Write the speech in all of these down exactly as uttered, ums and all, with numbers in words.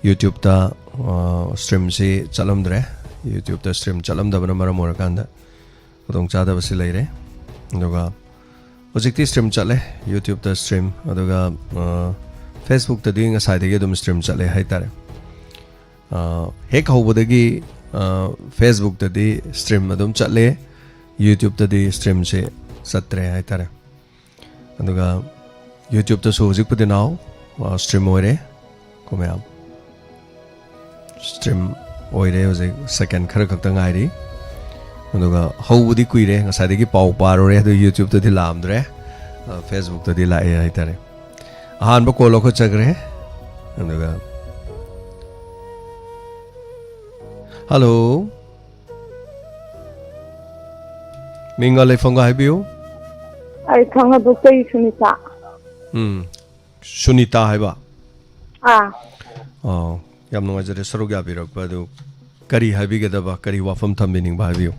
YouTube-ꯇ ꯁ꯭ꯇ꯭ꯔꯤꯝꯁꯤ ꯆꯠꯂꯝꯗ꯭ꯔꯦ꯫ YouTube-ꯇ stream ꯆꯠꯂꯝꯗꯕꯅ ꯃꯔꯝ ꯑꯣꯏꯔꯀꯥꯟꯗ ꯈꯨꯗꯣꯡꯆꯥꯗꯕꯁꯤ ꯂꯩꯔꯦ꯫ ꯑꯗꯨꯒ ꯍꯧꯖꯤꯛꯇꯤ ꯁ꯭ꯇ꯭ꯔꯤꯝ ꯆꯠꯂꯦ, YouTube-ꯇ ꯁ꯭ꯇ꯭ꯔꯤꯝ, ꯑꯗꯨꯒ Facebook-ꯇꯗꯤ ꯉꯁꯥꯏꯗꯒꯤ ꯑꯗꯨꯝ ꯁ꯭ꯇ꯭ꯔꯤꯝ ꯆꯠꯂꯦ ꯍꯥꯏꯇꯥꯔꯦ꯫ ꯍꯦꯛ ꯍꯧꯕꯗꯒꯤ Facebook-ꯇꯗꯤ ꯁ꯭ꯇ꯭ꯔꯤꯝ ꯑꯗꯨꯝ ꯆꯠꯂꯦ, YouTube-ꯇꯗꯤ ꯁ꯭ꯇ꯭ꯔꯤꯝꯁꯦ ꯆꯠꯇ꯭ꯔꯦ ꯍꯥꯏꯇꯥꯔꯦ꯫ ꯑꯗꯨꯒ YouTube-ꯇꯁꯨ ꯍꯧꯖꯤꯛꯄꯨꯗꯤ ꯅꯥꯎ ꯁ꯭ꯇ꯭ꯔꯤꯝ ꯑꯣꯏꯔꯦ꯫ ꯀꯣ ꯃꯌꯥꯝ, ꯁ꯭ꯇ꯭ꯔꯤꯝ ꯑꯣꯏꯔꯦ ꯍꯧꯖꯤꯛ, ꯁꯦꯀꯦꯟ ꯈꯔ ꯈꯛꯇ ꯉꯥꯏꯔꯤ꯫ ꯑꯗꯨꯒ ꯍꯧꯕꯗꯤ ꯀꯨꯏꯔꯦ, ꯉꯁꯥꯏꯗꯒꯤ ꯄꯥꯎ ꯄꯥꯔꯨꯔꯦ, ꯑꯗꯨ YouTube-ꯇꯗꯤ ꯂꯥꯛꯑꯝꯗ꯭ꯔꯦ, Facebook-ꯇꯗꯤ ꯂꯥꯛꯑꯦ ꯍꯥꯏꯇꯥꯔꯦ꯫ ꯑꯍꯥꯟꯕ ꯀꯣꯜ ꯂꯧꯈꯠꯆꯈ꯭ꯔꯦ꯫ ꯑꯗꯨꯒ, ꯍꯜꯂꯣ, ꯃꯤꯡꯒ ꯂꯩꯐꯝꯒ ꯍꯥꯏꯕꯤꯌꯨ꯫ ꯑꯩ ꯈꯥꯉꯕꯣꯛꯇꯒꯤ ꯁꯨꯅꯤꯇꯥ꯫ ꯎꯝ, ꯁꯨꯅꯤꯇꯥ ꯍꯥꯏꯕ? ꯑꯥ꯫ ꯑꯣ, ꯌꯥꯝ ꯅꯨꯡꯉꯥꯏꯖꯔꯦ ꯁꯔꯨꯛ ꯌꯥꯕꯤꯔꯛꯄ꯫ ꯑꯗꯨ ꯀꯔꯤ ꯍꯥꯏꯕꯤꯒꯗꯕ, ꯀꯔꯤ ꯋꯥꯐꯝ ꯊꯝꯕꯤꯅꯤꯡꯕ ꯍꯥꯏꯕꯤꯌꯨ꯫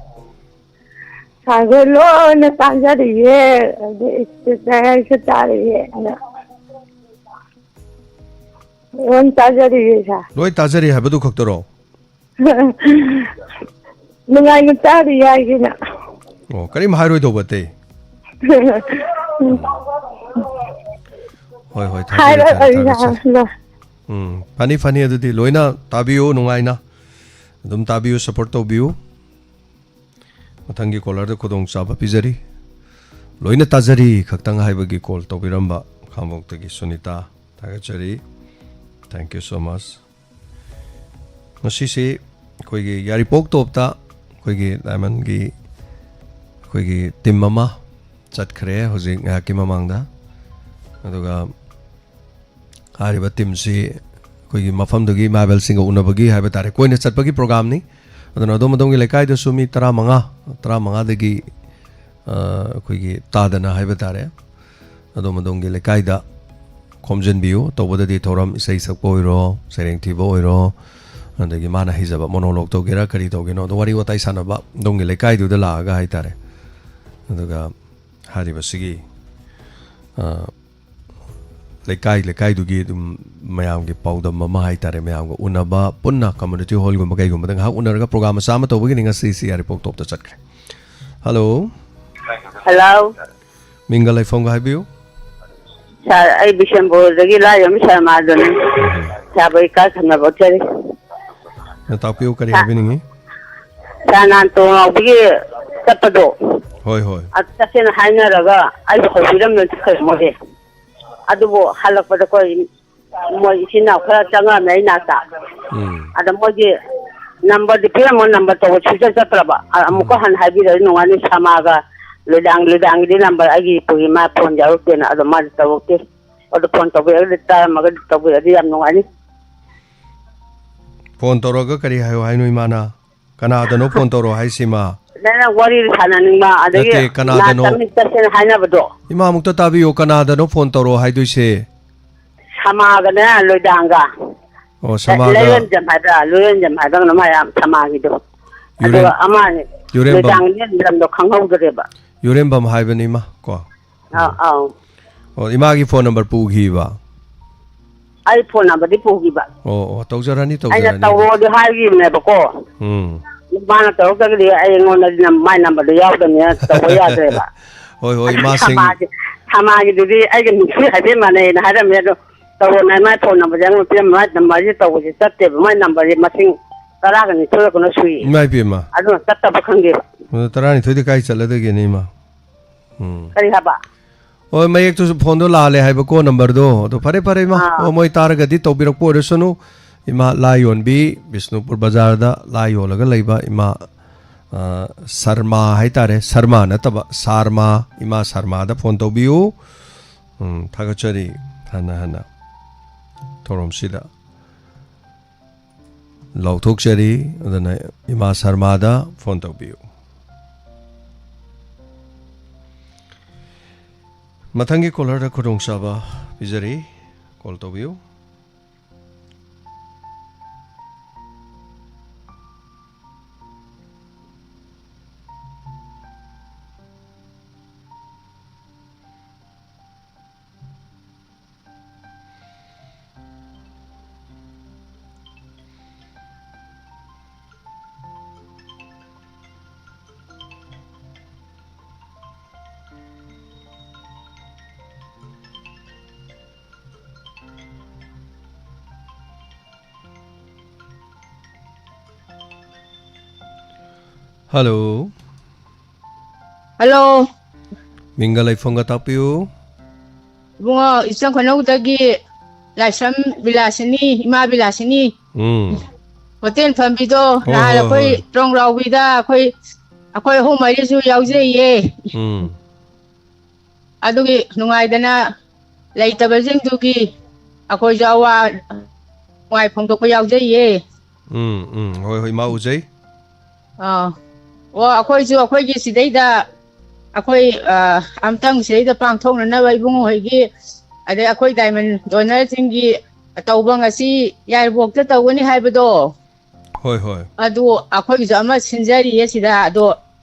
ꯁꯥꯔ, ꯂꯣꯏꯅ ꯇꯥꯖꯔꯤꯌꯦ, ꯑꯗꯩ ꯁꯨꯅꯤꯇꯥꯁꯨ ꯇꯥꯔꯤꯌꯦ, ꯑꯗ ꯂꯣꯏ ꯇꯥꯖꯔꯤꯌꯦ, ꯁꯥꯔ꯫ ꯂꯣꯏ ꯇꯥꯖꯔꯤ ꯍꯥꯏꯕꯗꯨ ꯈꯛꯇꯔꯣ? ꯅꯨꯡꯉꯥꯏꯅ ꯇꯥꯔꯤ ꯍꯥꯏꯒꯦꯅ꯫ ꯑꯣ, ꯀꯔꯤꯝ ꯍꯥꯏꯔꯣꯏꯗꯧꯕ ꯑꯇꯩ? ꯍꯣꯏ, ꯍꯣꯏ, ꯊꯥꯖꯔꯦ, ꯍꯥꯏꯔ-, ꯊꯥꯖꯔꯦ, ꯊꯥꯒꯠꯆꯔꯤ꯫ ꯂꯣꯏ꯫ ꯎꯝ, ꯐꯅꯤ, ꯐꯅꯤ, ꯑꯗꯨꯗꯤ ꯂꯣꯏꯅ ꯇꯥꯕꯤꯌꯨ ꯅꯨꯡꯉꯥꯏꯅ꯫ ꯑꯗꯨꯝ ꯇꯥꯕꯤꯌꯨ, support ꯇꯧꯕꯤꯌꯨ꯫ ꯃꯊꯪꯒꯤ ꯀꯣꯂꯔꯗ ꯈꯨꯗꯣꯡꯆꯥꯕ ꯄꯤꯖꯔꯤ꯫ ꯂꯣꯏꯅ ꯇꯥꯖꯔꯤ ꯈꯛꯇꯪ ꯍꯥꯏꯕꯒꯤ ꯀꯣꯜ ꯇꯧꯕꯤꯔꯝꯕ ꯈꯥꯉꯕꯣꯛꯇꯒꯤ ꯁꯨꯅꯤꯇꯥ, ꯊꯥꯒꯠꯆꯔꯤ꯫ Thank you so much꯫ ꯉꯁꯤꯁꯤ ꯑꯩꯈꯣꯏꯒꯤ ꯌꯥꯏꯔꯤꯄꯣꯛ ꯇꯣꯞꯇ ꯑꯩꯈꯣꯏꯒꯤ ꯗꯥꯏꯃꯟꯒꯤ ꯑꯩꯈꯣꯏꯒꯤ ꯇꯤꯝ ꯑꯃ ꯆꯠꯈ꯭ꯔꯦ ꯍꯧꯖꯤꯛ ꯉꯥꯏꯍꯥꯛꯀꯤ ꯃꯃꯥꯡꯗ꯫ ꯑꯗꯨꯒ ꯍꯥꯏꯔꯤꯕ ꯇꯤꯝꯁꯤ ꯑꯩꯈꯣꯏꯒꯤ ꯃꯐꯝꯗꯨꯒꯤ ꯏꯃꯥ ꯏꯕꯦꯜꯁꯤꯡꯒ ꯎꯅꯕꯒꯤ ꯍꯥꯏꯕ ꯇꯥꯔꯦ, ꯀꯣꯏꯅ ꯆꯠꯄꯒꯤ ꯄ꯭ꯔꯣꯒ꯭ꯔꯥꯝꯅꯤ꯫ ꯑꯗꯨꯅ ꯑꯗꯣꯝ ꯑꯗꯣꯝꯒꯤ ꯂꯩꯀꯥꯏꯗꯁꯨ ꯃꯤ ꯇꯔꯥꯃꯉꯥ, ꯇꯔꯥꯃꯉꯥꯗꯒꯤ, ꯑ, ꯑꯩꯈꯣꯏꯒꯤ ꯇꯥꯗꯅ ꯍꯥꯏꯕ ꯇꯥꯔꯦ, ꯑꯗꯣꯝ ꯑꯗꯣꯝꯒꯤ ꯂꯩꯀꯥꯏꯗ ꯈꯣꯝꯖꯤꯟꯕꯤꯌꯨ꯫ ꯇꯧꯕꯗꯗꯤ ꯊꯧꯔꯝ ꯏꯁꯩ ꯁꯛꯄ ꯑꯣꯏꯔꯣ, ꯁꯩꯔꯦꯡ ꯊꯤꯕ ꯑꯣꯏꯔꯣ, ꯑꯗꯒꯤ ꯃꯥꯅ ꯍꯩꯖꯕ monologue ꯇꯧꯒꯦꯔꯥ, ꯀꯔꯤ ꯇꯧꯒꯦꯅꯣ, ꯑꯗꯣ ꯋꯥꯔꯤ ꯋꯥꯇꯥꯏ ꯁꯥꯟꯅꯕ ꯑꯗꯣꯝꯒꯤ ꯂꯩꯀꯥꯏꯗꯨꯗ ꯂꯥꯛꯑꯒ ꯍꯥꯏ ꯇꯥꯔꯦ꯫ ꯑꯗꯨꯒ ꯍꯥꯏꯔꯤꯕꯁꯤꯒꯤ, ꯑ, ꯂꯩꯀꯥꯏ ꯂꯩꯀꯥꯏꯗꯨꯒꯤ ꯑꯗꯨꯝ ꯃꯌꯥꯝꯒꯤ ꯄꯥꯎꯗꯝ ꯑꯃ ꯍꯥꯏꯇꯥꯔꯦ, ꯃꯌꯥꯝꯒ ꯎꯅꯕ, ꯄꯨꯟꯅ community hall ꯒꯨꯝꯕ ꯀꯩꯒꯨꯝꯕꯗ ꯉꯥꯏꯍꯥꯛ ꯎꯅꯔꯒ program ꯃꯆꯥ ꯑꯃ ꯇꯧꯕꯒꯤꯅꯤ꯫ ꯉꯁꯤꯁꯤ ꯌꯥꯏꯔꯤꯄꯣꯛ ꯇꯣꯞꯇ ꯆꯠꯈ꯭ꯔꯦ꯫ ꯍꯜꯂꯣ꯫ ꯍꯜꯂꯣ꯫ ꯃꯤꯡꯒ ꯂꯩꯐꯝꯒ ꯍꯥꯏꯕꯤꯌꯨ꯫ ꯁꯥꯔ, ꯑꯩ ꯕꯤꯁꯦꯝꯄꯨꯔꯗꯒꯤ ꯂꯥꯏꯔꯦꯝꯕꯤ ꯁꯔꯃꯥꯗꯨꯅꯤ꯫ ꯎꯝ꯫ ꯁꯥꯔꯕꯨ ꯏꯀꯥꯏ ꯈꯨꯝꯅꯕ ꯎꯠꯆꯔꯤ꯫ ꯇꯥꯛꯄꯤꯌꯨ, ꯀꯔꯤ ꯁꯥ-, ꯍꯥꯏꯕꯤꯅꯤꯡꯉꯤ? ꯁꯥꯔ, ꯅꯍꯥꯟ ꯇꯣꯉꯥꯎꯕꯒꯤ ꯆꯠꯄꯗꯣ, ꯍꯣꯏ, ꯍꯣꯏ꯫ ꯑꯗꯨ ꯆꯠꯁꯦꯅ ꯍꯥꯏꯅꯔꯒ ꯑꯩꯕꯨ ꯍꯧꯕꯤꯔꯝꯗꯅ ꯆꯠꯈ꯭ꯔꯦ ꯃꯣꯏꯁꯦ꯫ ꯑꯗꯨꯕꯨ ꯍꯜꯂꯛꯄꯗ ꯑꯩꯈꯣꯏ ꯃꯣꯏ ꯏꯆꯤꯟ ꯏꯅꯥꯎ ꯈꯔ ꯆꯪꯉꯛꯑꯝꯃꯦ ꯑꯩ ꯅꯥꯛꯇ꯫ ꯎꯝ꯫ ꯑꯗ ꯃꯣꯏꯒꯤ number ꯗꯤ ꯄꯤꯔꯝꯃꯣ, number ꯇꯧꯕ ꯁꯨꯡꯆꯠ ꯆꯠꯇ꯭ꯔꯕ꯫ ꯑ, ꯑꯃꯨꯛꯀ ꯎꯝ꯫ ꯍꯟꯅ ꯍꯥꯏꯕꯤꯔꯗꯤ ꯅꯨꯡꯉꯥꯏꯅꯤ, ꯁꯃꯥꯒ ꯂꯣꯏꯗꯥꯡ, ꯂꯣꯏꯗꯥꯡꯒꯤꯗꯤ number ꯑꯩꯒꯤ ꯄꯨꯒꯤ ꯃꯥ phone ꯌꯥꯎꯔꯛꯇꯦꯅ, ꯑꯗꯣ ꯃꯥꯗꯤ ꯇꯧꯔꯛꯇꯦ꯫ ꯑꯗꯣ phone ꯇꯧꯕꯤꯔꯒꯗꯤ, ꯇꯥꯔꯝꯃꯒꯗꯤ ꯇꯧꯕꯤꯔꯗꯤ ꯌꯥꯝ ꯅꯨꯡꯉꯥꯏꯅꯤ꯫ Phone ꯇꯧꯔꯒ ꯀꯔꯤ ꯍꯥꯏꯌꯣ ꯍꯥꯏꯅꯣ ꯏꯃꯥꯅ? ꯀꯅꯥꯗꯅꯣ phone ꯇꯧꯔꯛꯑꯣ ꯍꯥꯏꯁꯤꯃ? ꯅꯪꯅ ꯋꯥꯔꯤ ꯁꯥꯟꯅꯅꯤꯡꯕ, ꯑꯗꯒꯤ ꯅꯠꯇꯦ, ꯅꯥ ꯀꯅꯥꯗꯅꯣ? ꯆꯠꯃꯤꯟ-, ꯆꯠꯁꯦꯅ ꯍꯥꯏꯅꯕꯗꯣ꯫ ꯏꯃꯥ, ꯑꯃꯨꯛꯇ ꯇꯥꯕꯤꯌꯨ, ꯀꯅꯥꯗꯅꯣ phone ꯇꯧꯔꯛꯑꯣ ꯍꯥꯏꯗꯣꯏꯁꯦ? ꯁꯃꯥꯒꯅꯦ, ꯂꯣꯏꯗꯥꯡꯒ꯫ ꯑꯣ, ꯂꯩ-, ꯁꯃꯥꯒ꯫ ꯂꯩꯔꯦꯟꯖꯝ ꯍꯥꯏꯕ꯭ꯔꯥ? ꯂꯣꯏꯔꯦꯟꯖꯝ ꯍꯥꯏꯕ꯭ꯔꯥ ꯀꯩꯅꯣꯝ ꯍꯥꯏ, ꯁꯃꯥꯒꯤꯗꯣ꯫ ꯌꯨꯔꯦꯟ-, ꯑꯗꯨꯒ ꯑꯃ ꯌꯨꯔꯦꯟꯕꯝ꯫ ꯂꯣꯏꯗꯥꯡꯒꯤ ꯂꯝꯗꯣ ꯈꯪꯍꯧꯗ꯭ꯔꯦꯕ꯫ ꯌꯨꯔꯦꯟꯕꯝ ꯍꯥꯏꯕꯅꯤ, ꯏꯃꯥ, ꯀꯣ꯫ ꯑꯥ, ꯎꯝ꯫ ꯑꯥꯎ꯫ ꯑꯣ, ꯏꯃꯥꯒꯤ phone number ꯄꯨꯈꯤꯕ? ꯑꯩ phone number ꯗꯤ ꯄꯨꯈꯤꯕ꯫ ꯑꯣ, ꯑꯣ, ꯇꯧꯖꯔꯅꯤ, ꯑꯩꯅ ꯇꯧꯖꯔꯅꯤ꯫ ꯇꯧꯔꯛꯑꯣꯗꯤ ꯍꯥꯏꯈꯤꯕꯅꯦꯕꯀꯣ꯫ ꯎꯝ꯫ ꯃꯥꯅ ꯇꯧꯔꯛꯇ꯭ꯔꯒꯗꯤ ꯑꯩꯉꯣꯟꯗꯗꯤ ꯅꯝ-, ꯃꯥꯏ number ꯗꯣ ꯌꯥꯎꯗꯕꯅꯤꯅ ꯇꯧꯕ ꯌꯥꯗ꯭ꯔꯦꯕ꯫ ꯍꯣꯏ, ꯍꯣꯏ, ꯑꯗꯨ ꯏꯃꯥꯁꯤꯡ꯫ ꯁꯃꯥꯒꯤ-, ꯁꯃꯥꯒꯤꯗꯨꯗꯤ ꯑꯩꯒ ꯅꯨꯡꯁꯤ ꯍꯥꯏꯐꯦꯠ ꯃꯥꯟꯅꯩꯅ ꯍꯥꯏꯔꯝꯃꯦ, ꯑꯗꯣ ꯇꯧꯔꯣꯅ ꯃꯥꯏ phone number ꯁꯦ ꯑꯩꯉꯣꯟꯗ ꯄꯤꯔꯝꯃꯦ, ꯃꯥꯏ number ꯁꯦ ꯆꯠꯇꯦꯕ, ꯃꯥꯏ number ꯁꯦ ꯃꯁꯤꯡ ꯇꯔꯥꯒ ꯅꯤꯊꯣꯏꯔ ꯀꯩꯅꯣ ꯁꯨꯏ꯫ ꯏꯃꯥ ꯏꯕꯦꯝꯃ꯫ ꯑꯗꯨꯅ ꯆꯠꯇꯕ ꯈꯪꯗꯦꯕ꯫ ꯑꯗꯣ ꯇꯔꯥꯅꯤꯊꯣꯏꯗꯤ ꯀꯥꯏ ꯆꯠꯂꯗꯒꯦꯅꯦ, ꯏꯃꯥ? ꯎꯝ꯫ ꯀꯔꯤ ꯍꯥꯏꯕ? ꯍꯣꯏ, ꯃꯌꯦꯛꯇꯨꯁꯨ phone ꯗꯣ ꯂꯥꯜꯂꯦ ꯍꯥꯏꯕꯀꯣ, number ꯗꯣ꯫ ꯑꯗꯣ ꯐꯔꯦ, ꯐꯔꯦ, ꯏꯃꯥ꯫ ꯑꯥ꯫ ꯑꯣ, ꯃꯣꯏ ꯇꯥꯔꯒꯗꯤ ꯇꯧꯕꯤꯔꯛꯄ ꯑꯣꯏꯔꯁꯅꯨ꯫ ꯏꯃꯥ ꯂꯥꯏ ꯌꯣꯟꯕꯤ, ꯕꯤꯁꯅꯨꯄꯨꯔ ꯕꯖꯥꯔꯗ ꯂꯥꯏ ꯌꯣꯜꯂꯒ ꯂꯩꯕ ꯏꯃꯥ, ꯑ, ꯁꯔꯃꯥ ꯍꯥꯏꯇꯥꯔꯦ, ꯁꯔꯃꯥ ꯅꯠꯇꯕ, ꯁꯥꯔꯃꯥ, ꯏꯃꯥ ꯁꯔꯃꯥꯗ phone ꯇꯧꯕꯤꯌꯨ꯫ ꯎꯝ, ꯊꯥꯒꯠꯆꯔꯤ꯫ ꯍꯟꯅ ꯍꯟꯅ ꯊꯧꯔꯝꯁꯤꯗ ꯂꯥꯎꯊꯣꯛꯆꯔꯤ꯫ ꯑꯗꯨꯅ ꯏꯃꯥ ꯁꯔꯃꯥꯗ phone ꯇꯧꯕꯤꯌꯨ꯫ ꯃꯊꯪꯒꯤ caller ꯗ ꯈꯨꯗꯣꯡꯆꯥꯕ ꯄꯤꯖꯔꯤ꯫ Call ꯇꯧꯕꯤꯌꯨ꯫ ꯍꯜꯂꯣ꯫ ꯍꯜꯂꯣ꯫ ꯃꯤꯡꯒ ꯂꯩꯐꯝꯒ ꯇꯥꯛꯄꯤꯌꯨ꯫ ꯏꯕꯨꯡꯉꯣ, ꯏꯆꯝ ꯈꯨꯅꯧꯗꯒꯤ ꯂꯥꯏꯁ꯭ꯔꯝ ꯕꯤꯂꯥꯁꯤꯅꯤ, ꯏꯃꯥ ꯕꯤꯂꯥꯁꯤꯅꯤ꯫ ꯎꯝ꯫ ꯍꯣꯇꯦꯜ ꯐꯝꯕꯤꯗꯣ, ꯍꯣꯏ, ꯅꯍꯥꯟ ꯍꯣꯏ, ꯑꯩꯈꯣꯏ ꯍꯣꯏ꯫ ꯇ꯭ꯔꯣꯡ ꯂꯥꯎꯕꯤꯗ ꯑꯩꯈꯣꯏ, ꯑꯩꯈꯣꯏ ꯑꯍꯨꯝ ꯃꯔꯤꯁꯨ ꯌꯥꯎꯖꯩꯌꯦ꯫ ꯎꯝ꯫ ꯑꯗꯨꯒꯤ ꯅꯨꯡꯉꯥꯏꯗꯅ ꯂꯩꯇꯕꯁꯤꯡꯗꯨꯒꯤ ꯑꯩꯈꯣꯏꯁꯨ ꯑꯋꯥ ꯅꯨꯡꯉꯥꯏ ꯐꯣꯡꯗꯣꯛꯄ ꯌꯥꯎꯖꯩꯌꯦ꯫ ꯎꯝ, ꯎꯝ꯫ ꯍꯣꯏ, ꯍꯣꯏ, ꯏꯃꯥ ꯎꯖꯩ꯫ ꯑꯥ꯫ ꯑꯣ, ꯑꯩꯈꯣꯏꯁꯨ ꯑꯩꯈꯣꯏꯒꯤ ꯁꯤꯗꯩꯗ ꯑꯩꯈꯣꯏ, ꯑ, ꯑꯝꯇꯪ ꯁꯤꯗꯩꯗ ꯄꯥꯡꯊꯣꯛꯅꯅꯕ ꯏꯕꯨꯡꯉꯣ ꯍꯣꯏꯒꯤ, ꯑꯗꯩ ꯑꯩꯈꯣꯏ diamond donorꯁꯤꯡꯒꯤ ꯇꯧꯕ ꯉꯁꯤ ꯌꯥꯏꯔꯤꯄꯣꯛꯇ ꯇꯧꯒꯅꯤ ꯍꯥꯏꯕꯗꯣ, ꯍꯣꯏ, ꯍꯣꯏ꯫ ꯑꯗꯨ ꯑꯩꯈꯣꯏꯒꯤꯁꯨ ꯑꯃ ꯁꯤꯟꯖꯔꯤꯌꯦ ꯁꯤꯗ, ꯑꯗꯣ